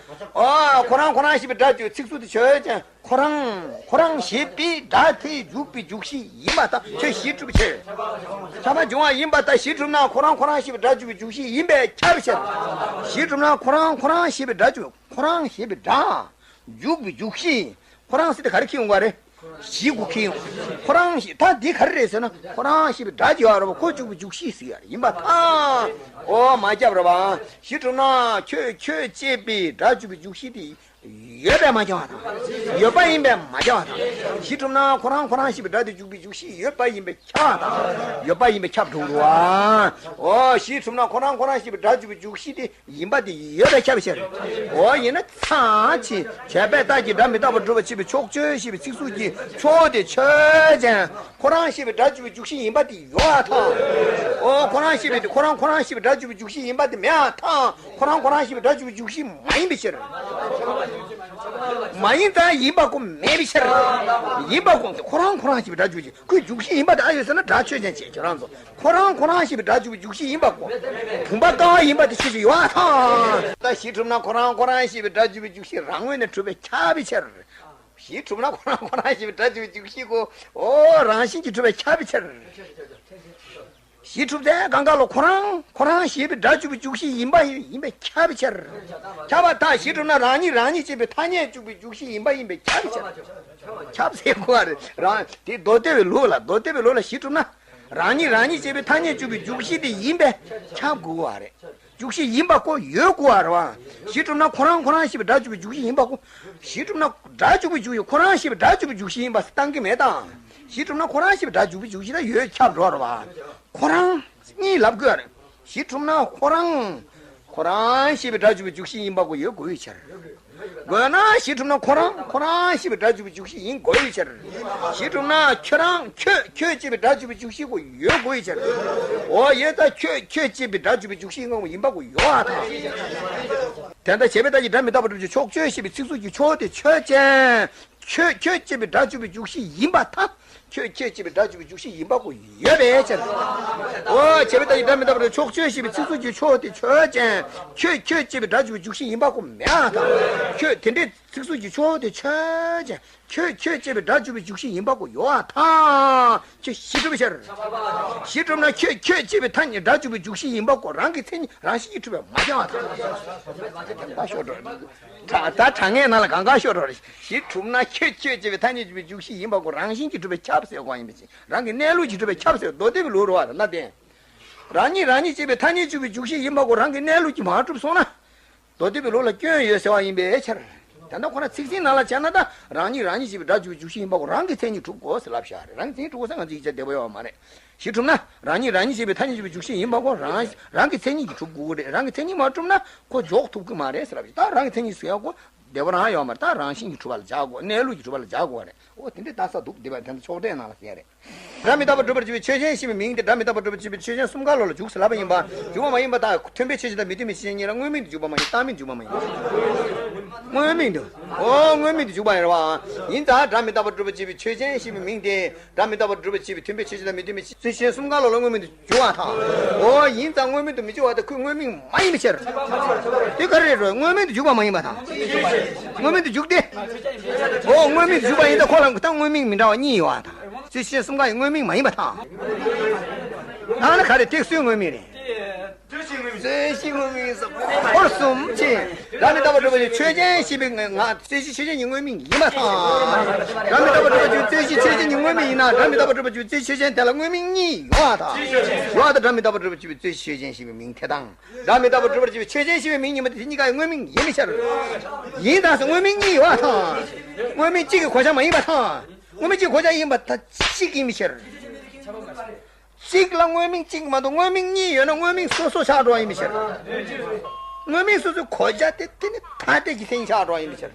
ཨོ། ཁོ་རང་ཁོ་རང་ཞེས་པའི་སྒྲ་འཇུག་ཚིག་ཟུར་དེ་ཆོས་ཅན། ཁོ་རང་ཁོ་རང་ཞེས་པའི་སྒྲ་དེ་འཇུག་པའི་འཇུག་གཞི་ཡིན་པར་ཐལ། ཁྱོད་གཞི་གྲུབ་པའི་ཕྱིར། ཁྱབ་པ་བྱུང་བ་ཡིན་པར་ཐལ། གཞི་གྲུབ་ན་ཁོ་རང་ཁོ་རང་ཞེས་པའི་སྒྲ་འཇུག་པའི་འཇུག་གཞི་ཡིན་པས་ཁྱབ་པའི་ཕྱིར། གཞི་གྲུབ་ན་ཁོ་རང་ཁོ་རང་ཞེས་པའི་སྒྲ་འཇུག་ཁོ་རང་ཞེས་པའི་སྒྲ་འཇུག་པའི་འཇུག་གཞི། ཁོ་རང་ཟེར་དེ་ག་རེ་ཁྱེར་ཡོང་ག་རེད། གཞི་གུ་ཁྱེར་ཡོང་། ཁོ་རང་ཞེས་ད་འདི་ག་རེ་རེད་ཟེར་ན་ཁོ་རང་ཞེས་པའི་སྒྲ་ཅིག་ཡོད་རེད་པ། ཁོ་འཇུག་པའི་འཇུག་གཞི་ཟེར་ཡ་ཡིན་པར་ཐལ། ཨོ་མ་ཁྱབ་རེད་པ། གཞི་གྲུབ་ན་ཁྱོད་ཁྱོད་ཅེས་པའི་སྒྲ་འཇུག་པའི་འཇུག་གཞི་དེ། ཡོད་པས་མ་ཁྱབ་པར་ཐལ། ཡོད་པ་ཡིན་པས་མ་ཁྱབ་པར་ཐལ། གཞི་གྲུབ་ན་ཁོ་རང་ཁོ་རང་ཞེས་པའི་སྒྲ་དེ་འཇུག་པའི་འཇུག་གཞི་ཡོད་པ་ཡིན་པས་ཁྱབ་པར་ཐལ། ཡོད་པ་ཡིན་པས་ཁྱབ་འགྲོ་འགྲོ་བ། འོ། གཞི་གྲུབ་ན་ཁོ་རང་ཁོ་རང་ཞེས་པའི་སྒྲ་འཇུག་པའི་འཇུག་གཞི་དེ་ཡིན་པ་དེ་ཡོད་པས་ཁྱབ་པའི་ཕྱིར། འོ་ཡིན་ན་ཚང་ཅེས་བྱས་པའི་རྟགས་ཀྱིས་སྒྲ་མི་རྟག་པར་སྒྲུབ་པར་བྱེད་པའི་ཕྱོགས་ཆོས་ཞེས་པའི་ཚིག་ཟུར་གྱི་ཕྱོགས་དེ་ཆོས་ཅན། ཁོ་རང་ཞེས་པའི་སྒྲ་འཇུག་པའི་འཇུག་གཞི་ཡིན་པ་དེ་ཡོད་པར་ཐལ། འོ། ཁོ་རང་ཞེས་པའི་ཁོ་རང་ཁོ་རང་ཞེས་པའི་སྒྲ་འཇུག་པའི་འཇུག་གཞི་ཡིན་པ་དེ་མེད་པར་ཐལ། ཁོ་རང་ཁོ་རང་ཞེས་པའི་སྒྲ་འཇུག་པའི་འཇུག་གཞི་མ་ཡིན་པའི་ཕྱིར། མ་ཡིན་ཙང་ཡིན་པ་ཁོ་མེད་པའི་ཕྱིར། ཡིན་པ་ཁོ་ཁོ་རང་ཁོ་རང་ཞེས་པའི་སྒྲ་འཇུག་གཞི་ཁོའི་འཇུག་གཞི་ཡིན་པ་དེ་ཨ་ཡོད་ཟེར་ན་སྒྲ་ཆོས་ཅན་བྱེད་ཁྱོད་རང་ཚོ། ཁོ་རང་ཁོ་རང་ཞེས་པའི་སྒྲ་འཇུག་པའི་འཇུག་གཞི་ཡིན་པ་ཁོ། བུམ་པ་ཀ་བ་ཡིན་པ་དེ་ཆོས་ཅན་ཡོད་པར་ཐལ། ད་གཞི་གྲུབ་ན་ཁོ་རང་ཁོ་རང་ཞེས་པའི་སྒྲ་འཇུག་པའི་འཇུག་གཞི་རང་ངོས་ནས་གྲུབ་པས་ཁྱབ་པའི་ཕྱིར། གཞི་གྲུབ་ན་ཁོ་རང་ཁོ་རང་ཞེས་པའི་སྒྲ་འཇུག་པའི་འཇུག་གཞི་ཁོ། འོ། རང་བཞིན་གྱིས་གྲུབ་པས་ཁྱབ་པའི་ཕྱིར། གཞི་གྲུབ་ཚེ་གང་ག་ལ་ཁོ་རང་ཁོ་རང་ཞེས་པའི་སྒྲ་འཇུག་པའི་འཇུག་གཞི་ཡིན་པ་ཡིན་པས་ཁྱབ་པའི་ཕྱིར། ཁྱབ་པར་ཐལ། གཞི་གྲུབ་ན་རང་ཉིད་རང་ཉིད་ཅེས་པའི་ཐ་སྙད་འཇུག་པའི་འཇུག་གཞི་ཡིན་པ་ཡིན་པས་ཁྱབ་པའི་ཕྱིར། ཁྱབ་ཟེར་དགོས་པ་རེད། རང་དེ་མདོ་སྡེ་པའི་ལུགས་ལ་མདོ་སྡེ་པའི་ལུགས་ལ་གཞི་གྲུབ་ན་རང་ཉིད་རང་ཉིད་ཅེས་པའི་ཐ་སྙད་འཇུག་པའི་འཇུག་གཞི་དེ་ཡིན་པས་ཁྱབ་དགོས་པ་རེད། འཇུག་གཞི་ཡིན་པ་ཁོ་ཡོད་དགོས་པ་རེད་པ། གཞི་གྲུབ་ན་ཁོ་རང་ཁོ་རང་ཞེས་པའི་སྒྲ་འཇུག་པའི་འཇུག་གཞི་ཡིན་པ་ཁོ། གཞི་གྲུབ་ན་སྒྲ་འཇུག་པའི་འཇུག་གཞི་ཁོ་རང་ཞེས་པའི་སྒྲ་འཇུག་པའི་འཇུག་གཞི་ཡིན་པ་བཏང་གི་མེད་དང་། གཞི་གྲུབ་ན་ཁོ་རང་ཞེས་པའི་སྒྲ་འཇུག་པའི་འཇུག་གཞི་ད་ཡོད་ཁྱབ་འགྲོ་རེད་པ། ཁོ་རང་གཉིས་ལབ་དགོས་རེད། གཞི་གྲུབ་ན་ཁོ་རང་ཁོ་རང་ཞེས་པའི་སྒྲ་འཇུག་པའི་འཇུག་གཞི་ཡིན་པ་ཁོ་ཡོད་དགོས་པའི་ཕྱིར། དགོས་ན་གཞི་གྲུབ་ན་ཁོ་རང་ཁོ་རང་ཞེས་པའི་སྒྲ་འཇུག་པའི་འཇུག་གཞི་ཡིན་དགོས་པའི་ཕྱིར། གཞི་གྲུབ་ན་ཁྱོད་རང་ཁྱོད་ཁྱོད་ཅེས་པའི་སྒྲ་འཇུག་པའི་འཇུག་གཞི་ཁོ་ཡོད་དགོས་པའི་ཕྱིར། འོ་ཡོད་ད་ཁྱོད་ཁྱོད་ཅེས་པའི་སྒྲ་འཇུག་པའི་འཇུག་གཞི་ངོ་མ་ཡིན་པ་ཁོ་ཡོད་པར་ཐལ། དེ་ལྟར་བྱས་པའི་རྟགས་ཀྱིས་སྒྲ་མི་རྟག་པར་སྒྲུབ་བྱེད་ཕྱོགས་ཆོས་ཞེས་པའི་ཚིག་ཟུར་གྱི་ཕྱོགས་དེ་ཆོས་ཅན། ཁྱོད་ཁྱོད་ཅེས་པའི་སྒྲ་འཇུག་པའི་འཇུག་གཞི་ཡིན་པར་ཐལ། ཁྱོད་ཁྱོད་ཅེས་པའི་སྒྲ་འཇུག་པའི་འཇུག་གཞི་ཡིན་པ་ཁོ་ཡོད་པའི་ཕྱིར། འོ། བྱས་པའི་རྟགས་ཀྱིས་སྒྲ་མི་རྟག་པར་སྒྲུབ་ཕྱོགས་ཆོས་ཞེས་པའི་ཚིག་ཟུར་གྱི་ཕྱོགས་དེ་ཆོས་ཅན། ཁྱོད་ཁྱོད་ཅེས་པའི་སྒྲ་འཇུག་པའི་འཇུག་གཞི་ཡིན་པ་ཁོ་མེད་པར་ཐལ། ཁྱོད་དེ་འདྲའི་ཚིག་ཟུར་གྱི་ཕྱོགས་དེ་ཆོས་ཅན། ཁྱོད་ཁྱོད་ཅེས་པའི་སྒྲ་འཇུག་པའི་འཇུག་གཞི་ཡིན་པ་ཁོ་ཡོད་པར་ཐལ། ཁྱོད་གཞི་གྲུབ་པའི་ཕྱིར། གཞི་གྲུབ་ན་ཁྱོད་ཁྱོད་ཅེས་པའི་ཐ་སྙད་སྒྲ་འཇུག་པའི་འཇུག་གཞི་ཡིན་པ་ཁོ་རང་གི་མཚན་ཉིད་རང་བཞིན་གྱིས་གྲུབ་པས་མ་ཁྱབ་པར་ཐལ། ད་ཤོར་འགྲོ། ད་ད་དྲང་ངེས་ནང་ལ་གང་ག་ཤོར་འགྲོ་རེད། གཞི་གྲུབ་ན་ཁྱོད་ཁྱོད་ཅེས་པའི་ཐ་སྙད་འཇུག་པའི་འཇུག་གཞི་ཡིན་པ་ཁོ་རང་བཞིན་གྱིས་གྲུབ་པས་ཁྱབ་ཟེར་དགོས་ཡིན་པ་ཅིག་རང་གི་གནས་ལུགས་ཀྱིས་གྲུབ་པས་ཁྱབ་ཟེར་མདོ་སྡེ་པའི་ལུགས་རེད་པ་ན་དེ། རང་ཉིད་རང་ཉིད་ཅེས་པའི་ཐ་སྙད་འཇུག་པའི་འཇུག་གཞི་ཡིན་པ་ཁོ་རང་གི་གནས་ལུགས་ཀྱིས་མ་གྲུབ་སོང་ན། མདོ་སྡེ་པའི་ལུགས་ལ་སྐྱོན་ཡོད་ཟེར་བ་ཡིན་པའི་ཕྱིར། ད་ལྟ་ཁོ་ན་ཚིག་ཟིན་ནང་ལ་བྱས་ན་ད་རང་ཉིད་རང་ཉིད་ཅེས་པའི་སྒྲ་འཇུག་པའི་འཇུག་གཞི་ཡིན་པ་ཁོ་རང་གི་མཚན་ཉིད་གྲུབ་དགོས་ཟེར་ལབ་བཞག་རེད། རང་གི་མཚན་ཉིད་གྲུབ་དགོས་ཟེར་ང་ཚོ་ཡིག་ཆ་བདེ་པོ་ཡོད་མ་རེད། གཞི་གྲུབ་ན་རང་ཉིད་རང་ཉིད་ཅེས་པའི་ཐ་སྙད་འཇུག་པའི་འཇུག་གཞི་ཡིན་པ་ཁོ་རང་རང་གི་མཚན་ཉིད་ཀྱིས་གྲུབ་དགོས་ཀྱི་རེད། རང་གི་མཚན་ཉིད་མ་གྲུབ་ན་ཁོ་འཇོག་ཐུབ་ཀྱི་མ་རེད་ཟེར་ལབ་བཞག་ད་རང་གི་མཚན་ཉིད་ཟེར་ཡག་ཁོ་བདེ་པོ་རང་ཡོད་མ་རེད། ད་རང་བཞིན་གྱིས་གྲུབ་པ་ལ་བཞག་དགོས། གནས་ལུགས་ཀྱིས་གྲུབ་པ་ལ་བཞག་དགོས་རེད། འོ་དེ་འདྲའི་རྟགས་གསལ་འདུག་འདི་པ་དེ་ཚོ་ཕྱོགས་གཏན་ནང་ལ་གསལ་རེད། སྒྲ་མི་རྟག་པར་སྒྲུབ་པར་བྱེད་པའི་ཆོས་ཅན་ཞེས་པའི་མིང་དེ་སྒྲ་མི་རྟག་པར་སྒྲུབ་པར་བྱེད་པའི་ཆོས་ཅན་གསུམ་ཀ་ལོགས་ལ་འཇུག་ཟེར་ལབ་པ་ཡིན་པ། འཇུག་པ་མ་ཡིན་པ་དང་མཐུན་དཔེ་ཆོས་ཅན་དང་མི་མཐུན་དཔེ་ཆོས་ཅན་གཉིས་ལ་དངོས་མིང་དུ་འཇུག་པ་མ་ཡིན། བཏགས་མིང་དུ་འཇུག་པ་མ་ཡིན། དངོས་མིང་དུ། འོ་དངོས་མིང་དུ་འཇུག་པ་ཡིན་རེད་པ། ཡིན་ཙང་སྒྲ་མི་རྟག་པར་སྒྲུབ་པར་བྱེད་པའི་ཆོས་ཅན་ཞེས་པའི་མིང་དེ་སྒྲ་མི་རྟག་པར་སྒྲུབ་པར་བྱེད་པའི་མཐུན་དཔེ་ཆོས་ཅན་དང་མི་མཐུན་དཔེ་ཆོས་ཅན་གསུམ་ཀ་ལོགས་ལ་དངོས་མིང་དུ་འཇུག་པར་ཐལ། འོ་ཡིན་ཙང་དངོས་མིང་དུ་མི་འཇུག་པར་ཐལ། ཁོས་དངོས་མིང་མ་ཡིན་པའི་ཕྱིར། དེ་ག་རེ་རེད། དངོས་མིང་དུ་འཇུག་པ་མ་ཡིན་པར་ཐལ། དངོས་མིང་དུ་འཇུག་སྟེ། འོ་དངོས་མིང་དུ་འཇུག་པ་ཡིན་ད་ཁོ་ལ་ད་དངོས་མིང་མི་འདྲ་བ་གཉིས་ཡོད་པར་ཐལ། རྩོད་གཞི་གསུམ་ཀ་ཡི་དངོས་མིང་མ་ཡིན་པར་ཐལ། ཡང་ན་ག་རེ་ཏེག་སུའི་དངོས་མིང་རེད། རྩོད་གཞི་དངོས་མིང་ཟེར། འཁོར་གསུམ་ཅན། སྒྲ་མི་རྟག་པར་སྒྲུབ་པར་བྱེད་པའི་ཆོས་ཅན་ཞེས་པའི་ངག་རྩོད་གཞི་ཆོས་ཅན་གྱི་དངོས་མིང་ཡིན་པར་ཐལ། སྒྲ་མི་རྟག་པར་སྒྲུབ་པར་བྱེད་པའི་རྩོད་གཞི་ཆོས་ཅན་གྱི་དངོས་མིང་ཡིན་ན་སྒྲ་མི་རྟག་པར་སྒྲུབ་པར་བྱེད་པའི་རྩོད་གཞི་ཆོས་ཅན་དེ་ལ་དངོས་མིང་གཉིས་ཡོད་པར་ཐལ། ཡོད་པར་ཐལ། སྒྲ་མི་རྟག་པར་སྒྲུབ་པར་བྱེད་པའི་རྩོད་གཞི་ཆོས་ཅན་ཞེས་པའི་མིང་དེ་དང་། སྒྲ་མི་རྟག་པར་སྒྲུབ་པར་བྱེད་པའི་ཆོས་ཅན་ཞེས་པའི་མིང་ཡིན་པ་དེ་གཉིས་ཀ་ཡི་དངོས་མིང་ཡིན་པའི་ཕྱིར། ཡིན་དང་ཟེར་དངོས་མིང་གཉིས་ཡོད་པར་ཐལ། དངོས་མིང་གཅིག་གི་གོ་བྱ་མ་ཡིན་པར་ཐལ། དངོས་མིང་གཅིག་གི་གོ་བྱ་ཡིན་པར་ཐལ། གཅིག་ཡིན་པའི་ཕྱིར། གཅིག་ལ་དངོས་མིང་གཅིག་མ་གཏོགས་དངོས་མིང་གཉིས་ཡོད་ན་དངོས་མིང་སོ་སོ་ཆགས་འགྲོ་བ་ཡིན་པའི་ཕྱིར། དངོས་མིང་སོ་སོའི་གོ་བྱ་དེ་དེ་ནི་ཐ་དད་ཀྱི་མཚན་ཉིད་ཆགས་འགྲོ་བ་ཡིན་པའི་ཕྱིར།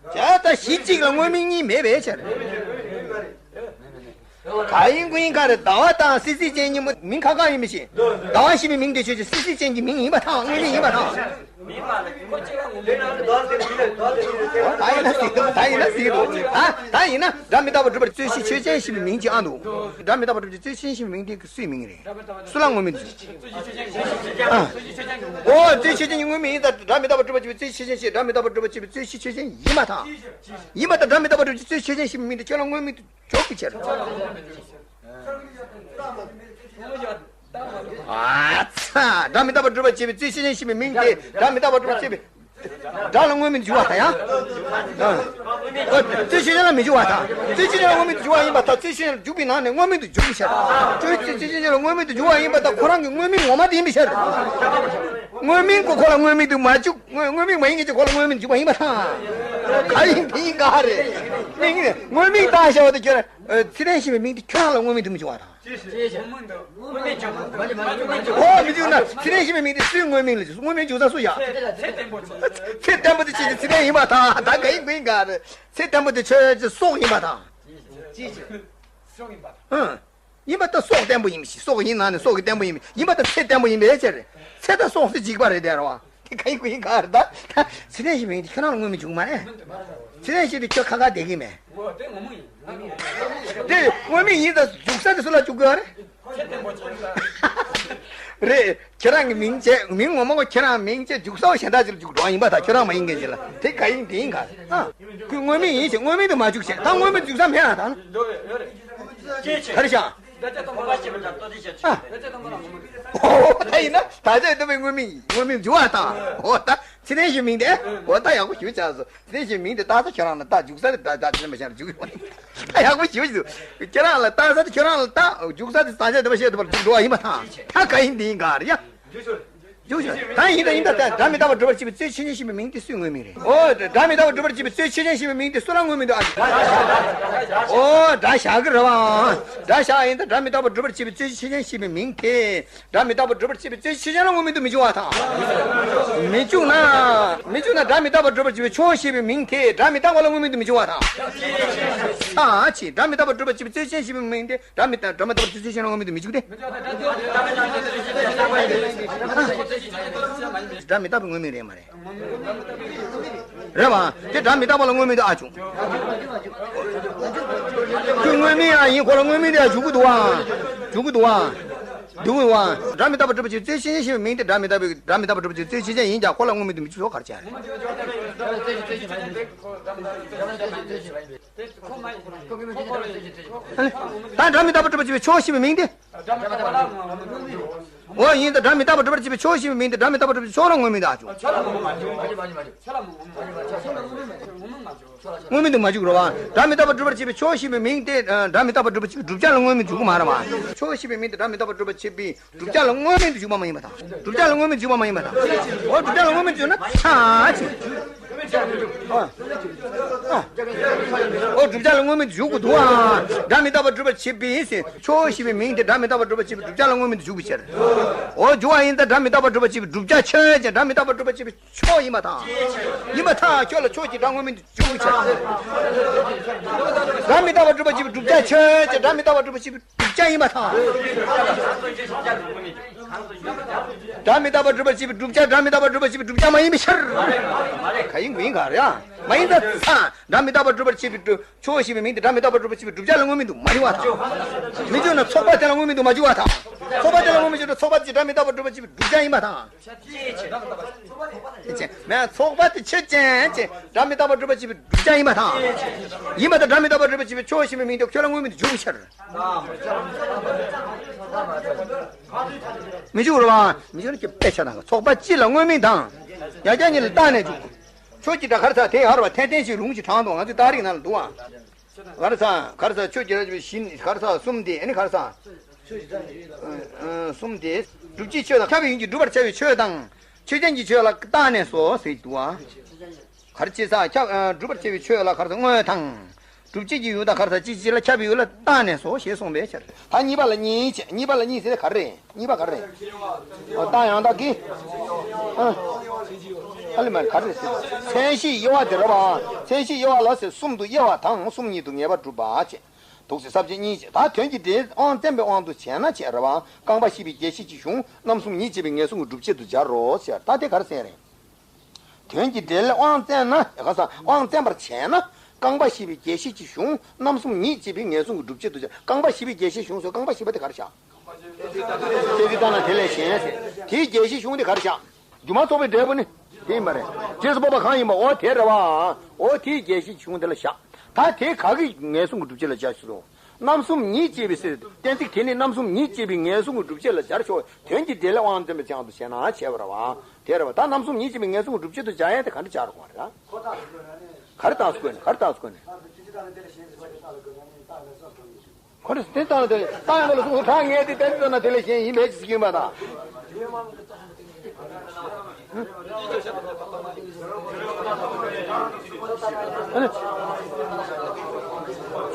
བྱས་ཙང་གཞི་གཅིག་ལ་དངོས་མིང་གཉིས་མེད་པའི་ཕྱིར། ག་ཡིན་ཀུན་ཡིན་ག་རེད། ཟླ་བ་དང་སྲིད་རྩེ་ཅན་གཉིས་པོ་མིང་ཁ་ཁ་ཡིན་མི་ཤེས། ཟླ་བ་ཞེས་པའི་མིང་དེ་ཆོས་ཅན། སྲིད་རྩེ་ཅན་གྱི་མིང་ཡིན་པ་དང་། དངོས་མིང་ཡིན་པ་དང་། མིང་མ་ལ་རྒྱུ་མ་གཅིག་ལ་ངོ་མ་ཡིན་པ། ད་ཡིན་ན་སྲིད་དུ། ད་ཡིན་ན་སྲིད་དུ། ད་ད་ཡིན་ན་སྒྲ་མི་རྟག་པར་སྒྲུབ་པའི་རྩོད་གཞི་ཆོས་ཅན་ཞེས་པའི་མིང་གཅིག་ཨ་འདུག་སྒྲ་མི་རྟག་པར་སྒྲུབ་པའི་རྩོད་གཞི་ཆོས་ཅན་ཞེས་པའི་མིང་དེ་སུའི་མིང་རེད། སུ་ལ་དངོས་མིང་དུ། ཨ། ཨོ། རྩོད་གཞི་ཆོས་ཅན་གྱི་དངོས་མིང་ཡིན་ཙང་སྒྲ་མི་རྟག་པར་སྒྲུབ་པར་བྱེད་པའི་རྩོད་གཞི་ཆོས་ཅན་ཞེས། སྒྲ་མི་རྟག་པར་སྒྲུབ་པར་བྱེད་པའི་རྩོད་གཞི་ཆོས་ཅན་ཡིན་པ་དང་། ཡིན་པ་དང་། སྒྲ་མི་རྟག་པར་སྒྲུབ་པའི་རྩོད་གཞི་ཆོས་ཅན་ཞེས་པའི་མིང་དེ་ཁྱོད་ལ་དངོས་མིང་དུ་འཇོག་གི་ཕྱིར། ཨ་ཚ། སྒྲ་མི་རྟག་པར་སྒྲུབ་པར་བྱེད་པའི་རྩོད་གཞི་ཆོས་ཅན་ཞེས་པའི་མིང་དེ་སྒྲ་མི་རྟག་པར་སྒྲུབ་པར་བྱེད་པའི། སྒྲ་ལ་དངོས་མིང་དུ་འཇུག་པ་དང་ཡང་། ཨ། རྩོད་གཞི་ཆོས་ཅན་ལ་མི་འཇུག་པ་དང་། རྩོད་གཞི་ཆོས་ཅན་ལ་དངོས་མིང་དུ་འཇུག་པ་ཡིན་པར་ཐལ། རྩོད་གཞི་ཆོས་ཅན་ལ་འཇུག་པའི་ནང་ནས་དངོས་མིང་དུ་འཇུག་པའི་ཕྱིར། རྩོད་གཞི་ཆོས་ཅན་ལ་དངོས་མིང་དུ་འཇུག་པ་ཡིན་པར་ཐལ། ཁོ་རང་གི་དངོས་མིང་ངོ་མ་དེ་ཡིན་པའི་ཕྱིར། དངོས་མིང་གིས་ཁོ་ལ་དངོས་མིང་དུ་མ་འཇུག་དངོས་དངོས་མིང་མ་ཡིན་མཁན་གྱིས་ཁོ་ལ་དངོས་མིང་དུ་འཇུག་པ་ཡིན་པར་ཐལ། ག་ཡིན་དེ་ཡིན་ག་རེད། དངོས་མིང་བཏགས་བཞག་པ་དེ་ཁྱོད་རང་། ཨ། ཚད་ལྡན་ཞེས་པའི་མིང་དེ་ཁྱོད་རང་ལ་དངོས་མིང་དུ་མི་འཇུག་པ་དང་། ཨོ། མི་འཇུག་ན་ཚད་ལྡན་ཞེས་པའི་མིང་དེ་སུའི་དངོས་མིང་ལ་འཇུག་དངོས་མིང་འཇུག་ས་སུ་ཡ། ཚད་ལྡན་པོ་དེ་ཆོས་ཅན་ཚད་ལྡན་ཡིན་པར་ཐལ། ད་ག་ཡིན་དགོས་ཡིན་ག་རེད། ཚད་ལྡན་པོ་དེ་ཆོས་ཅན་སྲོག་ཡིན་པར་ཐལ། ཨང་། ཡིན་པར་ཐལ། སྲོག་བརྟན་པོ་ཡིན་པའི་ཕྱིར། སྲོག་ཡིན་ནང་ནས་སྲོག་གི་བརྟན་པོ་ཡིན་པའི། ཡིན་པར་ཐལ། ཚད་བརྟན་པོ་ཡིན་པའི་ཕྱིར། ཚད་དང་སྲོག་དེ་འཇིག་པ་རེད་དེ་རེད་བ། དེ་ག་ཡིན་དགོས་ཡིན་ག་རེད། ད་ད་ཚད་ལྡན་ཞེས་པའི་མིང་དེ་ཁྱོད་རང་ལ་དངོས་མིང་འཇུག་མ་རེད། ཚད་ལྡན་ཞེས་དེ་ཁྱོད་ཁ་ཁ་བསྡད་ཀྱི་མེད། དེ་དངོས་མིང་ཡིན་ཙང་འཇུག་ས་དེ་སུ་ལ་འཇུག་དགོས་རེད། རེད། ཁྱེད་རང་གི་མིང་བྱས། མིང་ངོ་མ་ཁོ་ཁྱེད་རང་མིང་བྱས་འཇུག་ས་བ་གཞན་དག་ཅིག་ལ་འཇུག་འགྲོ་བ་ཡིན་པར་ཐལ། ཁྱོད་རང་མ་ཡིན་མཁན་ཅིག་ལ། དེ་ག་ཡིན་དེ་ཡིན་ག་རེད། ཨ། ཁོས་དངོས་མིང་ཡིན་ཞེས་དངོས་མིང་དུ་མ་འཇུག་ཞེས། ད་དངོས་མིང་འཇུག་ས་མེད་ཨ། ད་ན་ག་རེ་བྱ། ཨ། ཨོ། ད་ཡིན་ན་ད་ཆ་དུ་བའི་དངོས་མིང་དངོས་མིང་འཇུག་པ་དང་། ཨོ། ད་ཚད་ལྡན་ཞེས་མིང་དེ། ཨོ། ད་ཡག་པོ་ཞུ་བྱ་སོ། ཚད་ལྡན་ཞེས་མིང་དེ་བཏགས་ས་ཁྱོད་རང་ལ་བཏགས། འཇུག་ས་དེ་ད་ད་ཚད་ལྡན་པ་གཞན་ལ་འཇུག་ཡོང་། ད་ཡག་པོ་ཞུ་ཞུ། ཁྱེད་རང་ལ་བཏགས་ས་དེ་ཁྱོད་རང་ལ་བཏགས། འཇུག་ས་དེ་བཟང་ཆ་དེ་བ་ཤེས་ཐུབ་པར་འཇུག་འགྲོ་བ་ཡིན་པ་དང་། ད་ག་ཡིན་དེ་ཡིན་ག་རེད་ཡ། འཇུག་ཞུ། ད་ཡིན་ད་ཡིན་ད། ད་སྒྲ་མི་རྟག་པར་སྒྲུབ་པར་བྱེད་པའི་རྩོད་གཞི་ཆོས་ཅན་ཞེས་པའི་མིང་དེ་སུའི་དངོས་མིང་རེད། ཨོ། སྒྲ་མི་རྟག་པར་སྒྲུབ་པར་བྱེད་པའི་རྩོད་གཞི་ཆོས་ཅན་ཞེས་པའི་མིང་དེ་སུ་ལ་དངོས་མིང་དུ་ཨ། ཨོ། སྒྲ་བཞག་གི་རེད་བ། སྒྲ་བཞག་ཡིན་ད། སྒྲ་མི་རྟག་པར་སྒྲུབ་པར་བྱེད་པའི་རྩོད་གཞི་ཆོས་ཅན་ཞེས་པའི་མིང་དེ། སྒྲ་མི་རྟག་པར་སྒྲུབ་པར་བྱེད་པའི་རྩོད་གཞི་ཆོས་ཅན་ལ་དངོས་མིང་དུ་མི་འཇུག་པར་ཐལ། མི་འཇུག་ན། མི་འཇུག་ན་སྒྲ་མི་རྟག་པར་སྒྲུབ་པར་བྱེད་པའི་ཆོས་ཞེས་པའི་མིང་དེ་སྒྲ་མི་རྟག་པ་ལ་དངོས་མིང་དུ་མི་འཇུག་པར་ཐལ། ཨ་ཅེ། སྒྲ་མི་རྟག་པར་སྒྲུབ་པར་བྱེད་པའི་རྩོད་གཞི་ཆོས་ཅན་ཞེས་པའི་མིང་དེ་སྒྲ་མི་རྟག་སྒྲ་མི་རྟག་པར་སྒྲུབ་པར་བྱེད་པའི་རྩོད་གཞི་ཆོས་ཅན་ལ་དངོས་མིང་དུ་མི་འཇུག་སྟེ། སྒྲ་མི་རྟག་པའི་དངོས་མིང་རེད་མ་རེད། རེད་བ། དེ་སྒྲ་མི་རྟག་པ་ལ་དངོས་མིང་དུ་ཨ་འཇུག་ཁོས་དངོས་མིང་ཨ་ཡིན། ཁོ་ལ་དངོས་མིང་དུ་ཨ་འཇུག་གི་འདུག་བ། འཇུག་གི་འདུག་བ། འདུག་བ། སྒྲ་མི་རྟག་པར་སྒྲུབ་པར་བྱེད་པའི་རྩོད་གཞི་ཆོས་ཅན་ཞེས་པའི་མིང་དེ་སྒྲ་མི་རྟག་པའི་སྒྲ་མི་རྟག་པར་སྒྲུབ་པར་བྱེད་པའི་རྩོད་གཞི་ཆོས་ཅན་ཡིན་ཀྱང་ཁོ་ལ་དངོས་མིང་དུ་མི་འཇུག་ཆོག་ག་རེ་བྱས། ད་སྒྲ་མི་རྟག་པར་སྒྲུབ་པར་བྱེད་པའི་ཆོས་ཞེས་པའི་མིང་དེ། འོ་ཡིན་ད། སྒྲ་མི་རྟག་པར་སྒྲུབ་པར་བྱེད་པའི་ཆོས་ཞེས་པའི་མིང་དེ་སྒྲ་མི་རྟག་པར་སྒྲུབ་པར་བྱེད་པའི་ཆོས་ལ་དངོས་མིང་དུ་ཨ་འཇུག་དངོས་མིང་དུ་མ་འཇུག་རོ་བ། སྒྲ་མི་རྟག་པར་སྒྲུབ་པར་བྱེད་པའི་ཆོས་ཞེས་པའི་མིང་དེ་སྒྲ་མི་རྟག་པར་སྒྲུབ་པར་བྱེད་པའི་བསྒྲུབ་བྱ་ལ་དངོས་མིང་དུ་འཇུག་གི་མ་རེད་བ། ཆོས་ཞེས་པའི་མིང་དེ་སྒྲ་མི་རྟག་པར་སྒྲུབ་པར་བྱེད་པའི་བསྒྲུབ་བྱ་ལ་དངོས་མིང་དུ་འཇུག་པ་མ་ཡིན་པ་དང་། བསྒྲུབ་བྱ་ལ་དངོས་མིང་དུ་འཇུག་པ་མ་ཡིན་པ་དང་། འོ་བསྒྲུབ་བྱ་ལ་དངོས་མིང་དུ་འཇུག་ན་ཚ་ཅིག་ཨ། ཨ། འོ་བསྒྲུབ་བྱ་ལ་དངོས་མིང་དུ་འཇུག་དགོས་འདུག་ཨ། སྒྲ་མི་རྟག་པར་སྒྲུབ་པར་བྱེད་པའི་ཆོས་ཞེས་པའི་མིང་དེ་སྒྲ་མི་རྟག་པར་སྒྲུབ་པར་བྱེད་པའི་བསྒྲུབ་བྱ་ལ་དངོས་མིང་དུ་འཇུག་པའི་ཕྱིར། འོ་འཇུག་པ་ཡིན་ད། སྒྲ་མི་རྟག་པར་སྒྲུབ་པར་བྱེད་པའི་བསྒྲུབ་བྱ་ཆོས་ཅན་སྒྲ་མི་རྟག་པར་སྒྲུབ་པར་བྱེད་པའི་ཆོས་ཡིན་པ་དང་། ཡིན་པ་དང་། ཁྱོད་ལ་ཆོས་ཀྱི་སྒྲ་དངོས་མིང་དུ་འཇུག་པའི་ཕྱིར། སྒྲ་མི་རྟག་པར་སྒྲུབ་པར་བྱེད་པའི་བསྒྲུབ་བྱ་ཆོས་ཅན་སྒྲ་མི་རྟག་པར་སྒྲུབ་པར་བྱེད་པའི་བསྒྲུབ་བྱ་ཡིན་པ་དང་། སྒྲ་མི་རྟག་པར་སྒྲུབ་པར་བྱེད་པའི་བསྒྲུབ་བྱ་སྒྲ་མི་རྟག་པར་སྒྲུབ་པར་བྱེད་པའི་བསྒྲུབ་བྱ་མ་ཡིན་པའི་ཕྱིར། ག་ཡིན་དགོས་ཡིན་ག་རེ་ཡ། མ་ཡིན་ད་ཚ། སྒྲ་མི་རྟག་པར་སྒྲུབ་པར་བྱེད་པའི་བསྒྲུབ་ཆོས་ཞེས་པའི་མིང་དེ་སྒྲ་མི་རྟག་པར་སྒྲུབ་པར་བྱེད་པའི་བསྒྲུབ་བྱ་ལ་དངོས་མིང་དུ་མ་འཇུག་པར་ཐལ། མི་འཇུག་ན་ཚོགས་པ་དེ་ལ་དངོས་མིང་དུ་མ་འཇུག་པར་ཐལ། ཚོགས་པ་དེ་ལ་དངོས་མིང་འཇུག་ན་ཚོགས་པ་དེ་སྒྲ་མི་རྟག་པར་སྒྲུབ་པར་བྱེད་པའི་བསྒྲུབ་བྱ་ཡིན་པ་དང་། ཆོས་ཅན། མེད། ཚོགས་པ་དེ་ཆོས་ཅན་ཅེས་སྒྲ་མི་རྟག་པར་སྒྲུབ་པར་བྱེད་པའི་བསྒྲུབ་བྱ་ཡིན་པ་དང་། ཡིན་པ་དང་། སྒྲ་མི་རྟག་པར་སྒྲུབ་པར་བྱེད་པའི་ཆོས་ཞེས་པའི་མིང་དེ་ཁྱོད་ལ་དངོས་མིང་དུ་འཇུག་པའི་ཕྱིར། མི་འཇུག་རོ། མི་འཇུག་ན་ཁྱོད་དཔེ་ཆ་དང་ཚོགས་པ་སྤྱི་ལ་དངོས་མིང་དང་། ཡང་བསྐྱར་གཉིས་ལ་བཏགས་ནས་འཇུག་ཆོས་ཀྱི་སྒྲ་ག་རེ་ཟ། དེ་ཡང་ར་བ་འཐེན་འཐེན་ཞིག་ལུང་ཞིག་དྲངས་འདུག་ང་ཚོའི་རྟགས་རིགས་ནང་ལ་འདུག་ཨ། ག་རེ་ཟ། ག་རེ་ཟ། ཆོས་ཀྱི་སྒྲ་བཞི་ནི་ག་རེ་ཟ། གསུམ་སྟེ། ཨ་ནི་ག་རེ་ཟ། གསུམ་སྟེ། སྒྲུབ་བྱེད་ཆོས་དང་ཁྱབ་པའི་ཡུལ་གྱི་སྒྲུབ་པར་བྱ་བའི་ཆོས་དང་། ཆོས་ཅན་གྱི་ཆོས་ལ་བཏགས་ནས་སོ་ཟེར་གྱི་འདུག་ཨ། ག་རེ་བྱས་ཟ། ཁྱབ། སྒྲུབ་པར་བྱ་བའི་ཆོས་ལ་ག་རེ་ཟ། དངོས་དང་། སྒྲུབ་བྱེད་ཀྱི་ཡུལ་དང་ག་རེ་ཟ། ཅིག་ཅིག་ལ་ཁྱབ་པའི་ཡུལ་ལ་བཏགས་ནས་སོ་ཞེས་གསུངས་པའི་ཕྱིར། ད་གཉིས་པ་ལ་གཉིས་བྱས། གཉིས་པ་ལ་གཉིས་ཟེར་ག་རེ་རེད། གཉིས་པ་ག་རེ་རེད། བཏགས་ཡང་དག་གི། ཨ། ཨ་ལེ་མ་ག་རེ་རེད་ཟེར། མཚན་གཞིའི་དབྱེ་བ་དེ་རེད་བ། མཚན་གཞིའི་དབྱེ་བ་ལ་ཟེར། གསུམ་དུ་དབྱེ་བ་དང་གསུམ་ཉིད་དུ་ངེས་པར་སྒྲུབ་པ་བྱས། འདུག་ཟེར། ས་བཅད་གཉིས་བྱས། ད་དོན་གྱི་འབྲེལ་དབང་བཙན་པའི་དབང་དུ་བྱས་ན་བྱས་རེད་བ། རྐང་པ་བཞི་པའི་རྒྱས་བཤད་ཀྱི་གཞུང་རྣམ་གསུམ་ཉིད་ཅེས་པའི་ངེས་གསུང་གི་སྒྲུབ་བྱེད་དུ་སྦྱར་རོ་ཟེར། ད་དེ་ག་རེ་ཟེར་རེད། དོན་གྱི་འབྲེལ་དབང་བཙན་ན། ག་ས་དབང་བཙན་པར་བྱས་ན། རྐང་པ་བཞི་པའི་རྒྱས་བཤད་ཀྱི་གཞུང་རྣམ་གསུམ་ཉིད་ཅེས་པའི་ངེས་གསུང་གི་སྒྲུབ་བྱེད་དུ་སྦྱར། རྐང་པ་བཞི་པའི་རྒྱས་བཤད་གཞུང་ཟེར། རྐང་པ་བཞི་པ་དེ་ག་རེ་བཞག་གཏན་ཚིགས་ལྟར་སྣང་དེ་ལས་གཞན་ཟེར། དེའི་རྒྱས་བཤད་གཞུང་དེ་ག་རེ་བཞག་སྒྱུ་མ་ཚོགས་པའི་འབྲས་བུ་ནི་དེ་ཡིན་པ་རེད། རྗེས་སུ་དཔོག་པ་གང་ཡིན་པ། འོ་དེ་རེད་བ། འོ་དེའི་རྒྱས་བཤད་གཞུང་དེ་ལ་བཞག་ད་དེ་ག་གི་ངེས་གསུང་གི་སྒྲུབ་བྱེད་ལ་སྦྱར་ཞུ་རོགས། རྣམ་གསུམ་ཉིད་ཅེས་པའི་ཟེར། གཏན་ཚིགས་དེ་ནི་རྣམ་གསུམ་ཉིད་ཅེས་པའི་ངེས་གསུང་གི་སྒྲུབ་བྱེད་ལ་སྦྱར་ཞོག་དོན་གྱི་འབྲེལ་དབང་བཙན་པའི་དབང་དུ་བྱས་ན་བྱས་པ་རེད་བ། དེ་རེད་བ། ད་རྣམ་གསུམ་ཉིད་ཅེས་པའི་ངེས་གསུང་གི་སྒྲུབ་བྱེད་དུ་སྦྱར་ཡ་དེ་ག་འདྲ་སྦྱར་དགོས་རེད། ག་རེ་རྟགས་སུ་བཀོད་ནས། ག་རེ་རྟགས་སུ་བཀོད་ནས། ཁོ་རེ་དེ་ལྟར་དེ་རྟགས་ཡང་དག་ལ་གསུམ་དུ་གྲངས་ངེས་ཏེ། གཏན་ཚིགས་ལྟར་སྣང་དེ་ལས་གཞན་ཡིན་པས་ཅི་ཟེར་གྱི་ཡོད་པ་དང་།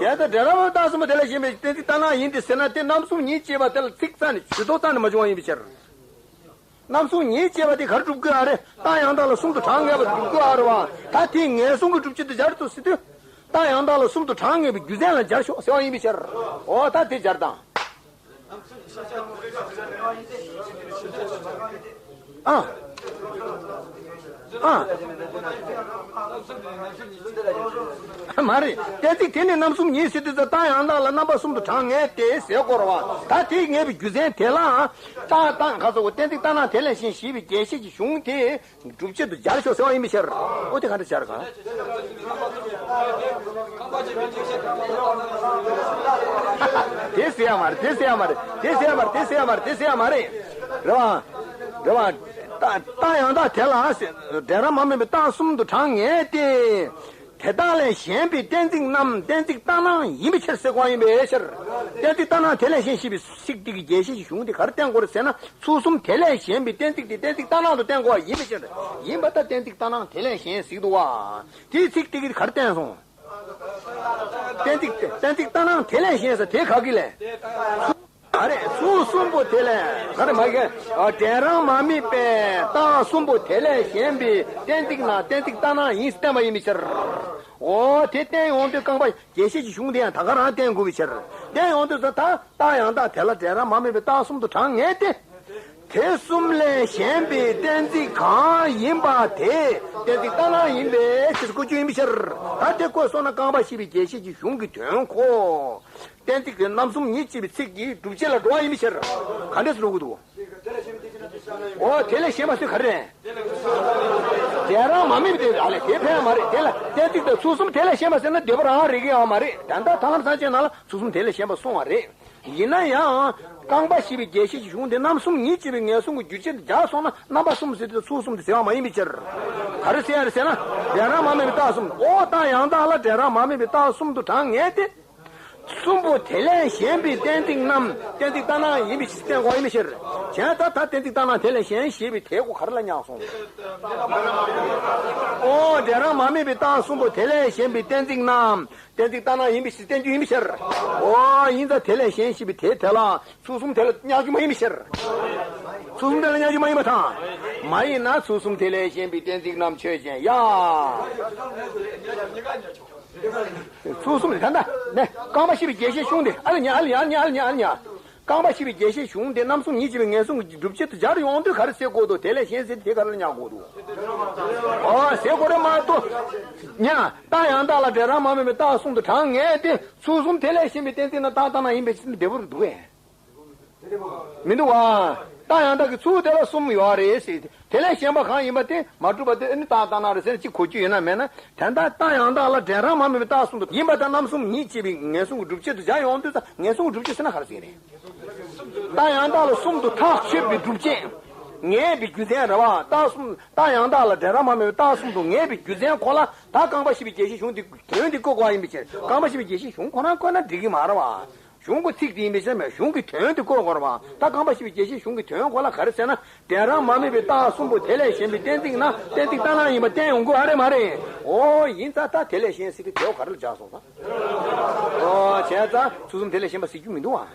བྱས་ཙང་འབྲེལ་རབ་རྟགས་གསུམ་པོ་དེ་ལས་གཞན་པའི་གཏན་ཚིགས་ལྟར་སྣང་ཡིན་ཏེ་ཟེར་ན། དེ་རྣམ་གསུམ་ཉིད་ཅེས་པ་དེ་ལ་ཚིག་རྩ་ནས་ཇུས་གཏོགས་རྩ་ནས་མ་བྱུང་བ་ཡིན་པའི་ཕྱིར། རྣམ་གསུམ་ཉིད་ཅེས་པ་དེ་ག་རེ་སྒྲུབ་དགོས་ཨ་རེད། རྟགས་ཡང་དག་ལ་གསུམ་དུ་གྲངས་ངེས་པ་སྒྲུབ་དགོས་ཨ་རེད་བ། ད་དེ་ངེས་གསུང་གི་སྒྲུབ་བྱེད་དུ་སྦྱར་དགོས་ཟེར་དུས། རྟགས་ཡང་དག་ལ་གསུམ་དུ་གྲངས་ངེས་པའི་རྒྱུ་མཚན་ལ་སྦྱར་ཤོག་ཟེར་བ་ཡིན་པའི་ཕྱིར། འོ་ད་དེ་སྦྱར་དང་། ཨ། ཨ། མ་རེད། གཏན་ཚིགས་དེ་ནི་རྣམ་གསུམ་ཉིད་ཟེར་དུས་ཙང་། རྟགས་ཡང་དག་ལ་རྣམ་པ་གསུམ་དུ་གྲངས་ངེས་ཏེ་ཟེར་དགོས་རེད་བ། ད་དེ་ངེས་པའི་རྒྱུ་མཚན་དེ་ལའང་། རྟགས་རྟགས་ག་ཚོད་གཏན་ཚིགས་ལྟར་སྣང་དེ་ལས་གཞན་ཞེས་པའི་རྒྱས་བཤད་ཀྱི་གཞུང་དེ་སྒྲུབ་བྱེད་དུ་སྦྱར་ཤོག་ཟེར་བ་ཡིན་པའི་ཕྱིར། འོ་དེ་ག་འདྲ་སྦྱར་ག་དེ་ཟེར་ཡ་མ་རེད། དེ་ཟེར་ཡ་མ་རེད། དེ་ཟེར་ཡ་མ་རེད། དེ་ཟེར་ཡ་མ་རེད། དེ་ཟེར་ཡ་མ་རེད། རེད་བ། རེད་བ། རྟགས་རྟགས་ཡང་དག་དེ་ལ་ཟེར། འབྲས་རང་མ་དམིགས་པའི་རྟགས་གསུམ་དུ་གྲངས་ངེས་ཏེ། དེ་དག་ལས་གཞན་པའི་གཏན་ཚིགས་རྣམས་གཏན་ཚིགས་ལྟར་སྣང་ཡིན་པའི་ཕྱིར་ཟེར་དགོས་ཡིན་པའི་ཕྱིར། གཏན་ཚིགས་ལྟར་སྣང་དེ་ལས་གཞན་ཞེས་པའི་ཚིག་དེ་གི་རྒྱས་བཤད་ཀྱི་གཞུང་དེ་ག་རེ་བསྟན་དགོས་རེད་ཟེར་ན། ཚུལ་གསུམ་དེ་ལས་གཞན་པའི་གཏན་ཚིགས་དེ་གཏན་ཚིགས་ལྟར་སྣང་དུ་བསྟན་དགོས་ཡིན་པའི་ཕྱིར། ཡིན་པ་ད་གཏན་ཚིགས་ལྟར་སྣང་དེ་ལས་གཞན་ཟེར་གྱི་འདུག་བ། དེའི་ཚིག་དེ་གི་ག་རེ་བསྟན་སོང་། གཏན་ཚིགས་གཏན་ཚིགས་ལྟར་སྣང་དེ་ལས་གཞན་ཟེར་དེ་ག་གི་ལས། ཨ་རེ། ཚུལ་གསུམ་པོ་དེ་ལས་ག་རེ་མ་གི། ཨ། འབྲས་རང་མ་དམིགས་པའི་རྟགས་གསུམ་པོ་དེ་ལས་གཞན་པའི་གཏན་ཚིགས་ན་གཏན་ཚིགས་ལྟར་སྣང་ཡིན་བསྟན་པ་ཡིན་པའི་ཕྱིར། འོ་དེ་བསྟན་ཡོང་དུས་རྐང་པ་རྒྱས་བཤད་ཀྱི་གཞུང་དེ་ཡང་ད་ག་རང་བསྟན་དགོས་པའི་ཕྱིར། བསྟན་ཡོང་དུས་ད་རྟགས་ཡང་དག་དེ་ལ་འབྲས་རང་མ་དམིགས་པའི་རྟགས་གསུམ་དུ་གྲངས་ངེས་ཏེ། དེ་གསུམ་ལས་གཞན་པའི་གཏན་ཚིགས་གང་ཡིན་པ་དེ་གཏན་ཚིགས་ལྟར་སྣང་ཡིན་པའི་ཕྱིར་བཀོད་རྒྱུ་ཡིན་པའི་ཕྱིར། ད་དེ་བཀོད་སོང་ན་རྐང་པ་བཞི་པའི་རྒྱས་བཤད་ཀྱི་གཞུང་གི་དོན་གོ། གཏན་ཚིགས་དེ་རྣམ་གསུམ་ཉིད་ཅེས་པའི་ཚིག་གི་སྒྲུབ་བྱེད་ལ་འགྲོ་བ་ཡིན་པའི་ཕྱིར། ག་འདྲས་སུ་འགྲོ་གི་འདུག་འོ་དེ་ལས་གཞན་པ་ཟེར་ག་རེ་རེད། འབྲས་རང་མ་དམིགས་པའི་དེ་ཨ་ལས་དེ་ཕན་མ་རེད། དེ་ལ་གཏན་ཚིགས་དང་ཚུལ་གསུམ་དེ་ལས་གཞན་པ་ཟེར་ན་བདེ་བ་རང་རེད་ཀྱི་ཡོད་མ་རེད། ད་ལྟ་ཐར་ལམ་སངས་རྒྱས་ནང་ལ་ཚུལ་གསུམ་དེ་ལས་གཞན་པ་གསུངས་པ་རེད། ཡིན་ན་ཡང་། རྐང་པ་བཞི་པའི་རྒྱས་བཤད་ཀྱི་གཞུང་དེ་རྣམ་གསུམ་ཉིད་ཅེས་པའི་ངེས་གསུང་གི་རྒྱུ་ཆ་དེ་སྦྱར་སོང་ན། རྣམ་པ་གསུམ་ཟེར་དུས་ཚུལ་གསུམ་དེ་ཟེར་བ་མ་ཡིན་པའི་ཕྱིར། ག་རེ་ཟེར་ཡ་རེད་ཟེར་ན། འབྲས་རང་མ་དམིགས་པའི་རྟགས་གསུམ། འོ་རྟགས་ཡང་དག་ལ་འབྲས་རང་མ་དམིགས་པའི་རྟགས་གསུམ་དུ་གྲངས་ངེས་ཏེ། གསུམ་པོ་དེ་ལས་གཞན་པའི་གཏན་ཚིགས་རྣམས་གཏན་ཚིགས་ལྟར་སྣང་ཡིན་པའི་ཕྱིར་བསྟན་དགོས་ཡིན་པའི་ཕྱིར། བྱས་ཙང་ད་གཏན་ཚིགས་ལྟར་སྣང་དེ་ལས་གཞན་ཞེས་པའི་དེ་གོ་ག་རེ་ལ་བསྙགས་སོང་། འོ་འབྲས་རང་མ་དམིགས་པའི་རྟགས་གསུམ་པོ་དེ་ལས་གཞན་པའི་གཏན་ཚིགས་རྣམས། གཏན་ཚིགས་ལྟར་སྣང་ཡིན་པའི་ཕྱིར་བསྟན་རྒྱུ་ཡིན་པའི་ཕྱིར། འོ་ཡིན་ཙང་དེ་ལས་གཞན་ཞེས་པའི་དེ་དེ་ལ་ཚུལ་གསུམ་དེ་ལ་བསྙག་རྒྱུ་མ་ཡིན་པའི་ཕྱིར། ཚུལ་གསུམ་དེ་ལ་བསྙག་རྒྱུ་མ་ཡིན་པ་དང་། མ་ཡིན་ན་ཚུལ་གསུམ་དེ་ལས་གཞན་པའི་གཏན་ཚིགས་རྣམས་ཆོས་ཅན། ཡ། ཚུལ་གསུམ་ལས་ད་ལྟ་ནས་རྐང་པ་བཞི་པའི་རྒྱས་བཤད་གཞུང་དེ་ཨ་ལ་ཉ་ཨ་ལ་ཉ་ཨ་ལ་ཉ་ཨ་ལ་ཉ། རྐང་པ་བཞི་པའི་རྒྱས་བཤད་གཞུང་དེ་རྣམ་གསུམ་ཉིད་ཅེས་པའི་ངེས་གསུང་གི་སྒྲུབ་བྱེད་དུ་སྦྱར་ཡོང་དུས་ག་རེ་ཟེར་དགོས་འདུག་དེ་ལས་གཞན་ཟེར་དེ་ག་རེ་ལ་བསྙག་དགོས་འདུག་ཨོ་ཟེར་དགོས་རེད་མ་གཏོགས། ཉ། རྟགས་ཡང་དག་ལ་འབྲས་རང་མ་དམིགས་པའི་རྟགས་གསུམ་དུ་གྲངས་ངེས་ཏེ། ཚུལ་གསུམ་དེ་ལས་གཞན་པའི་གཏན་ཚིགས་ན་རྟགས་ལྟར་སྣང་ཡིན་པའི་ཕྱིར་བདེ་པོར་འདུག་གས། མི་འདུག་བ། རྟགས་ཡང་དག་གི་ཚུལ་དེ་ལ་གསུམ་ཡོད་རེད་ཟེར། དེ་ལས་གཞན་པ་གང་ཡིན་པ་དེ་མ་གྲུབ་པ་དེ་ཨ་ནི་རྟགས་ལྟར་སྣང་རེད་ཟེར་ན་གཅིག་གོ་རྒྱུ་ཡོད་ན་མེད་ན། དེ་ལྟར་རྟགས་ཡང་དག་ལ་འབྲས་རང་མ་དམིགས་པའི་རྟགས་གསུམ་དུ་ཡིན་པ་དང་རྣམ་གསུམ་ཉིད་ཅེས་པའི་ངེས་གསུང་གི་སྒྲུབ་བྱེད་དུ་སྦྱར་ཡོང་དུས་ཙང་ངེས་གསུང་གི་སྒྲུབ་བྱེད་ཟེར་ན་ག་རེ་ཟེར་རེད། རྟགས་ཡང་དག་ལ་གསུམ་དུ་ཐག་ཆོད་པའི་སྒྲུབ་བྱེད། ངེས་པའི་རྒྱུ་མཚན་རེད་བ། རྟགས་གསུམ་རྟགས་ཡང་དག་ལ་འབྲས་རང་མ་དམིགས་པའི་རྟགས་གསུམ་དུ་ངེས་པའི་རྒྱུ་མཚན་ཁོ་ལ་ད་རྐང་པ་བཞི་པའི་རྒྱས་བཤད་གཞུང་འདི་དོན་འདི་བཀོད་དགོས་ཡིན་པའི་ཕྱིར། རྐང་པ་བཞི་པའི་རྒྱས་བཤད་གཞུང་ཁོ་རང་བཀོད་ན་འགྲིག་གི་མ་རེད་བ། གཞུང་གི་ཚིག་དེ་ཡིན་པའི་ཕྱིར་མེད། གཞུང་གི་དོན་དེ་བཀོད་དགོས་རེད་བ། ད་རྐང་པ་བཞི་པའི་རྒྱས་བཤད་གཞུང་གི་དོན་ཁོ་ལ་ག་རེ་ཟེར་ན། འབྲས་རང་མ་དམིགས་པའི་རྟགས་གསུམ་པོ་དེ་ལས་གཞན་པའི་གཏན་ཚིགས་ན་གཏན་ཚིགས་ལྟར་སྣང་ཡིན་པ་བསྟན་ཡོང་དགོས་ཨ་རེད་མ་རེད། འོ་ཡིན་ཙང་ད་དེ་ལས་གཞན་ཟེར་དུས་དེའོ་ག་རེ་ལ་སྦྱར་སོང་ཙང་། འོ་བྱས་ཙང་ཚུལ་གསུམ་དེ་ལས་གཞན་པ་ཟེར་རྒྱུ་མི་འདུག་ཨ།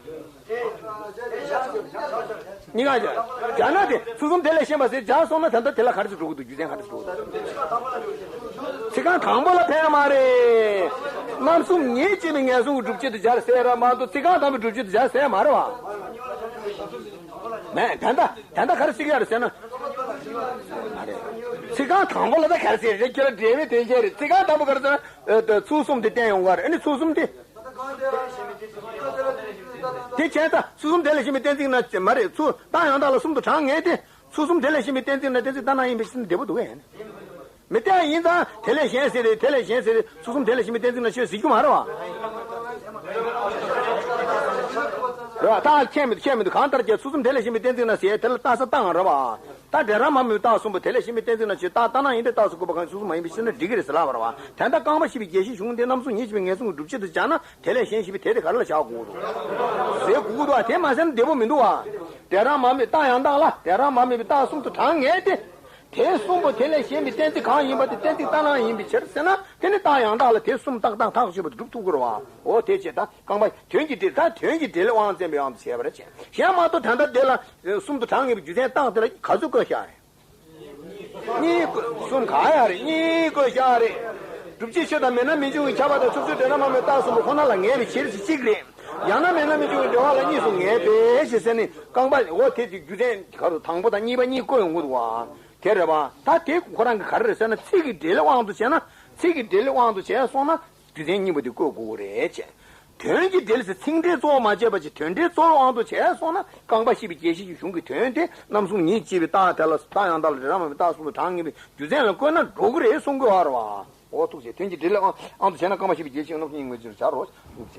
གཉིས་ཀ་སྦྱར་ན་དེ་ཚུལ་གསུམ་དེ་ལས་གཞན་པ་ཟེར་སྦྱར་སོང་ན་ད་ལྟ་དེ་ལ་ག་རེ་ཟེར་འགྲོ་གི་འདུག་རྒྱུ་མཚན་ག་རེ་ཟེར་འགྲོ་གི་འདུག་ཚིག་རྐང་དང་པོ་ལ་ཕན་མ་རེད། རྣམ་གསུམ་ཉིད་ཅེས་པའི་ངན་སོང་གི་སྒྲུབ་བྱེད་དུ་སྦྱར་ཟེར་ར་མ་གཏོགས་ཚིག་རྐང་དང་པོའི་སྒྲུབ་བྱེད་དུ་སྦྱར་ཟེར་མ་རེད་བ། མེད། ད་ལྟ་ད་ལྟ་ག་རེ་ཟེར་གྱི་ཡོད་རེད་ཟེར་ན། ཚིག་རྐང་དང་པོ་ལ་ད་ག་རེ་ཟེར་རེད། ཁྱོད་ལ་འབྲེལ་བའི་དོན་བཤད་རེད། ཚིག་རྐང་དང་པོ་ག་རེ་ཟེར་ན། ཚུལ་གསུམ་དེ་བསྟན་ཡོང་གི་རེད། ཨ་ནི་ཚུལ་གསུམ་དེ། དེ་བྱས་ཙང་ཚུལ་གསུམ་དེ་ལས་གཞན་པའི་གཏན་ཚིགས་ན་མ་རེད། ཚུལ་རྟགས་ཡང་དག་ལ་གསུམ་དུ་གྲངས་ངེས་ཏེ། ཚུལ་གསུམ་དེ་ལས་གཞན་པའི་གཏན་ཚིགས་ན་གཏན་ཚིགས་ལྟར་སྣང་ཡིན་པའི་ཕྱིར་ན་བདེ་པོ་འདུག་གས། མི་སྟེ་ཡིན་ཙང་དེ་ལས་གཞན་ཟེར་ཏེ། དེ་ལས་གཞན་ཟེར་ཏེ། ཚུལ་གསུམ་དེ་ལས་གཞན་པའི་གཏན་ཚིགས་ན་ཞེས་ཟེར་རྒྱུ་མ་རེད་བ། རེད་བ། ད་ཁྱད་མི་འདུག་ཁྱད་མི་འདུག་གང་ལྟར་ཀྱང་ཚུལ་གསུམ་དེ་ལས་གཞན་པའི་གཏན་ཚིགས་ན་ཟེར་དེ་ལ་རྟགས་གསལ་བཏང་རེད་བ། ད་འབྲས་རང་མ་དམིགས་པའི་རྟགས་གསུམ་པོ་དེ་ལས་གཞན་པའི་གཏན་ཚིགས་ན་ཞེས་རྟགས་ལྟར་སྣང་ཡིན་ཏེ། རྟགས་སུ་གོ་བ་གང་ཡིན་ཚུལ་གསུམ་མ་ཡིན་པའི་ཕྱིར་ན་འགྲིག་གི་རེད་ཟེར་ལབ་པ་རེད་བ། དོན་དམ་རྐང་པ་བཞི་པའི་རྒྱས་བཤད་གཞུང་འདི་རྣམ་གསུམ་ཉིད་ཅེས་པའི་ངན་སོང་གི་སྒྲུབ་བྱེད་དུ་སྦྱར་ན། དེ་ལས་གཞན་ཞེས་པའི་དེ་དེ་ག་རེ་ལ་བཞག་དགོས་འདུག་ཟེར་དགོས་ཀྱི་འདུག་བ། དེ་མ་ཟེར་ན་བདེ་པོ་མི་འདུག་བ། འབྲས་རང་མ་དམིགས་པའི་རྟགས་ཡང་དག་ལ། འབྲས་རང་མ་དམིགས་པའི་རྟགས་གསུམ་དུ་གྲངས་ངེས་ཏེ། དེ་གསུམ་པོ་དེ་ལས་གཞན་པའི་གཏན་ཚིགས་གང་ཡིན་པ་དེ་གཏན་ཚིགས་ལྟར་སྣང་ཡིན་པའི་ཕྱིར་ཟེར་ན། དེ་ནི་རྟགས་ཡང་དག་ལ་དེ་གསུམ་ཏག་ཏག་ཐག་ཆོད་པ་དེ་སྒྲུབ་ཐུབ་ཀྱི་རེད་བ། འོ་དེ་བྱས་ད་རྐང་པ་དོན་གྱི་འབྲེལ། ད་དོན་གྱི་འབྲེལ་ལས་དབང་བཙན་པའི་དབང་དུ་བྱས་པ་རེད་བྱས། གཞན་མ་གཏོགས་ད་ལྟ་དེ་ལ་གསུམ་དུ་གྲངས་ངེས་པའི་རྒྱུ་མཚན་རྟགས་དེ་ལ་ག་ཚོད་བཀོད་བཞག་རེད། གཉིས་བཀོད། གསུམ་ག་ཡ་རེད། གཉིས་བཀོད་བཞག་རེད། སྒྲུབ་བྱེད་ཆོས་དང་མེད་ན་མི་འབྱུང་བའི་ཁྱབ་པ་དང་ཕྱོགས་ཆོས་འབྲས་རང་མ་དམིགས་པའི་རྟགས་གསུམ་པོ་ཁོ་ན་ལ་ངེས་པའི་ཕྱིར་ཞེས་གཅིག་རེད། ཡང་ན་མེད་ན་མི་འབྱུང་བའི་འབྲེལ་བ་ལ་གཉིས་སུ་ངེས་པས་ཞེས་ཟེར་ནས་རྐང་པ། འོ་དེ་དེ་རྒྱུ་མཚན་ག་རུ་དང་པོ་དང་གཉིས་པ་གཉིས་བཀོད་ཡོང་གི་འདུག་བ། དེ་རེད་བ། ད་དེ་ཁོ་རང་གི་ག་རེ་རེད་ཟེར་ན། ཚིག་གི་འབྲེལ་ལས་དབང་དུ་བྱས་ན། ཚིག་གི་འབྲེལ་ལས་དབང་དུ་བྱས་སོང་ན། རྒྱུ་མཚན་གཉིས་པོ་དེ་བཀོད་དགོས་ཀྱི་རེད་ཅེས། དོན་གྱི་འབྲེལ་ཟེར་ཚིག་འབྲེལ་གཙོ་བོ་མ་བྱས་པ་ཅིག་དོན་འབྲེལ་གཙོ་བོའི་དབང་དུ་བྱས་སོང་ན། རྐང་པ་བཞི་པའི་རྒྱས་བཤད་ཀྱི་གཞུང་གི་དོན་དེ་རྣམ་གསུམ་ཉིད་ཅེས་པའི་རྟགས་དེ་ལ་རྟགས་ཡང་དག་ལ་འབྲས་རང་མ་དམིགས་པའི་རྟགས་གསུམ་དུ་གྲངས་ངེས་པའི་རྒྱུ་མཚན་ལ་བཀོད་ན་འགྲོ་གི་རེད་གསུང་གི་ཡོད་རེད་བ། འོ་ཐུགས་རྗེ། དོན་གྱི་འབྲེལ་ལས་དབང་དུ་བྱས་ན་རྐང་པ་བཞི་པའི་རྒྱས་བཤད་རྣམ་གསུམ་ཉིད་ངོས་འཛིན་དུ་བྱ་རོགས།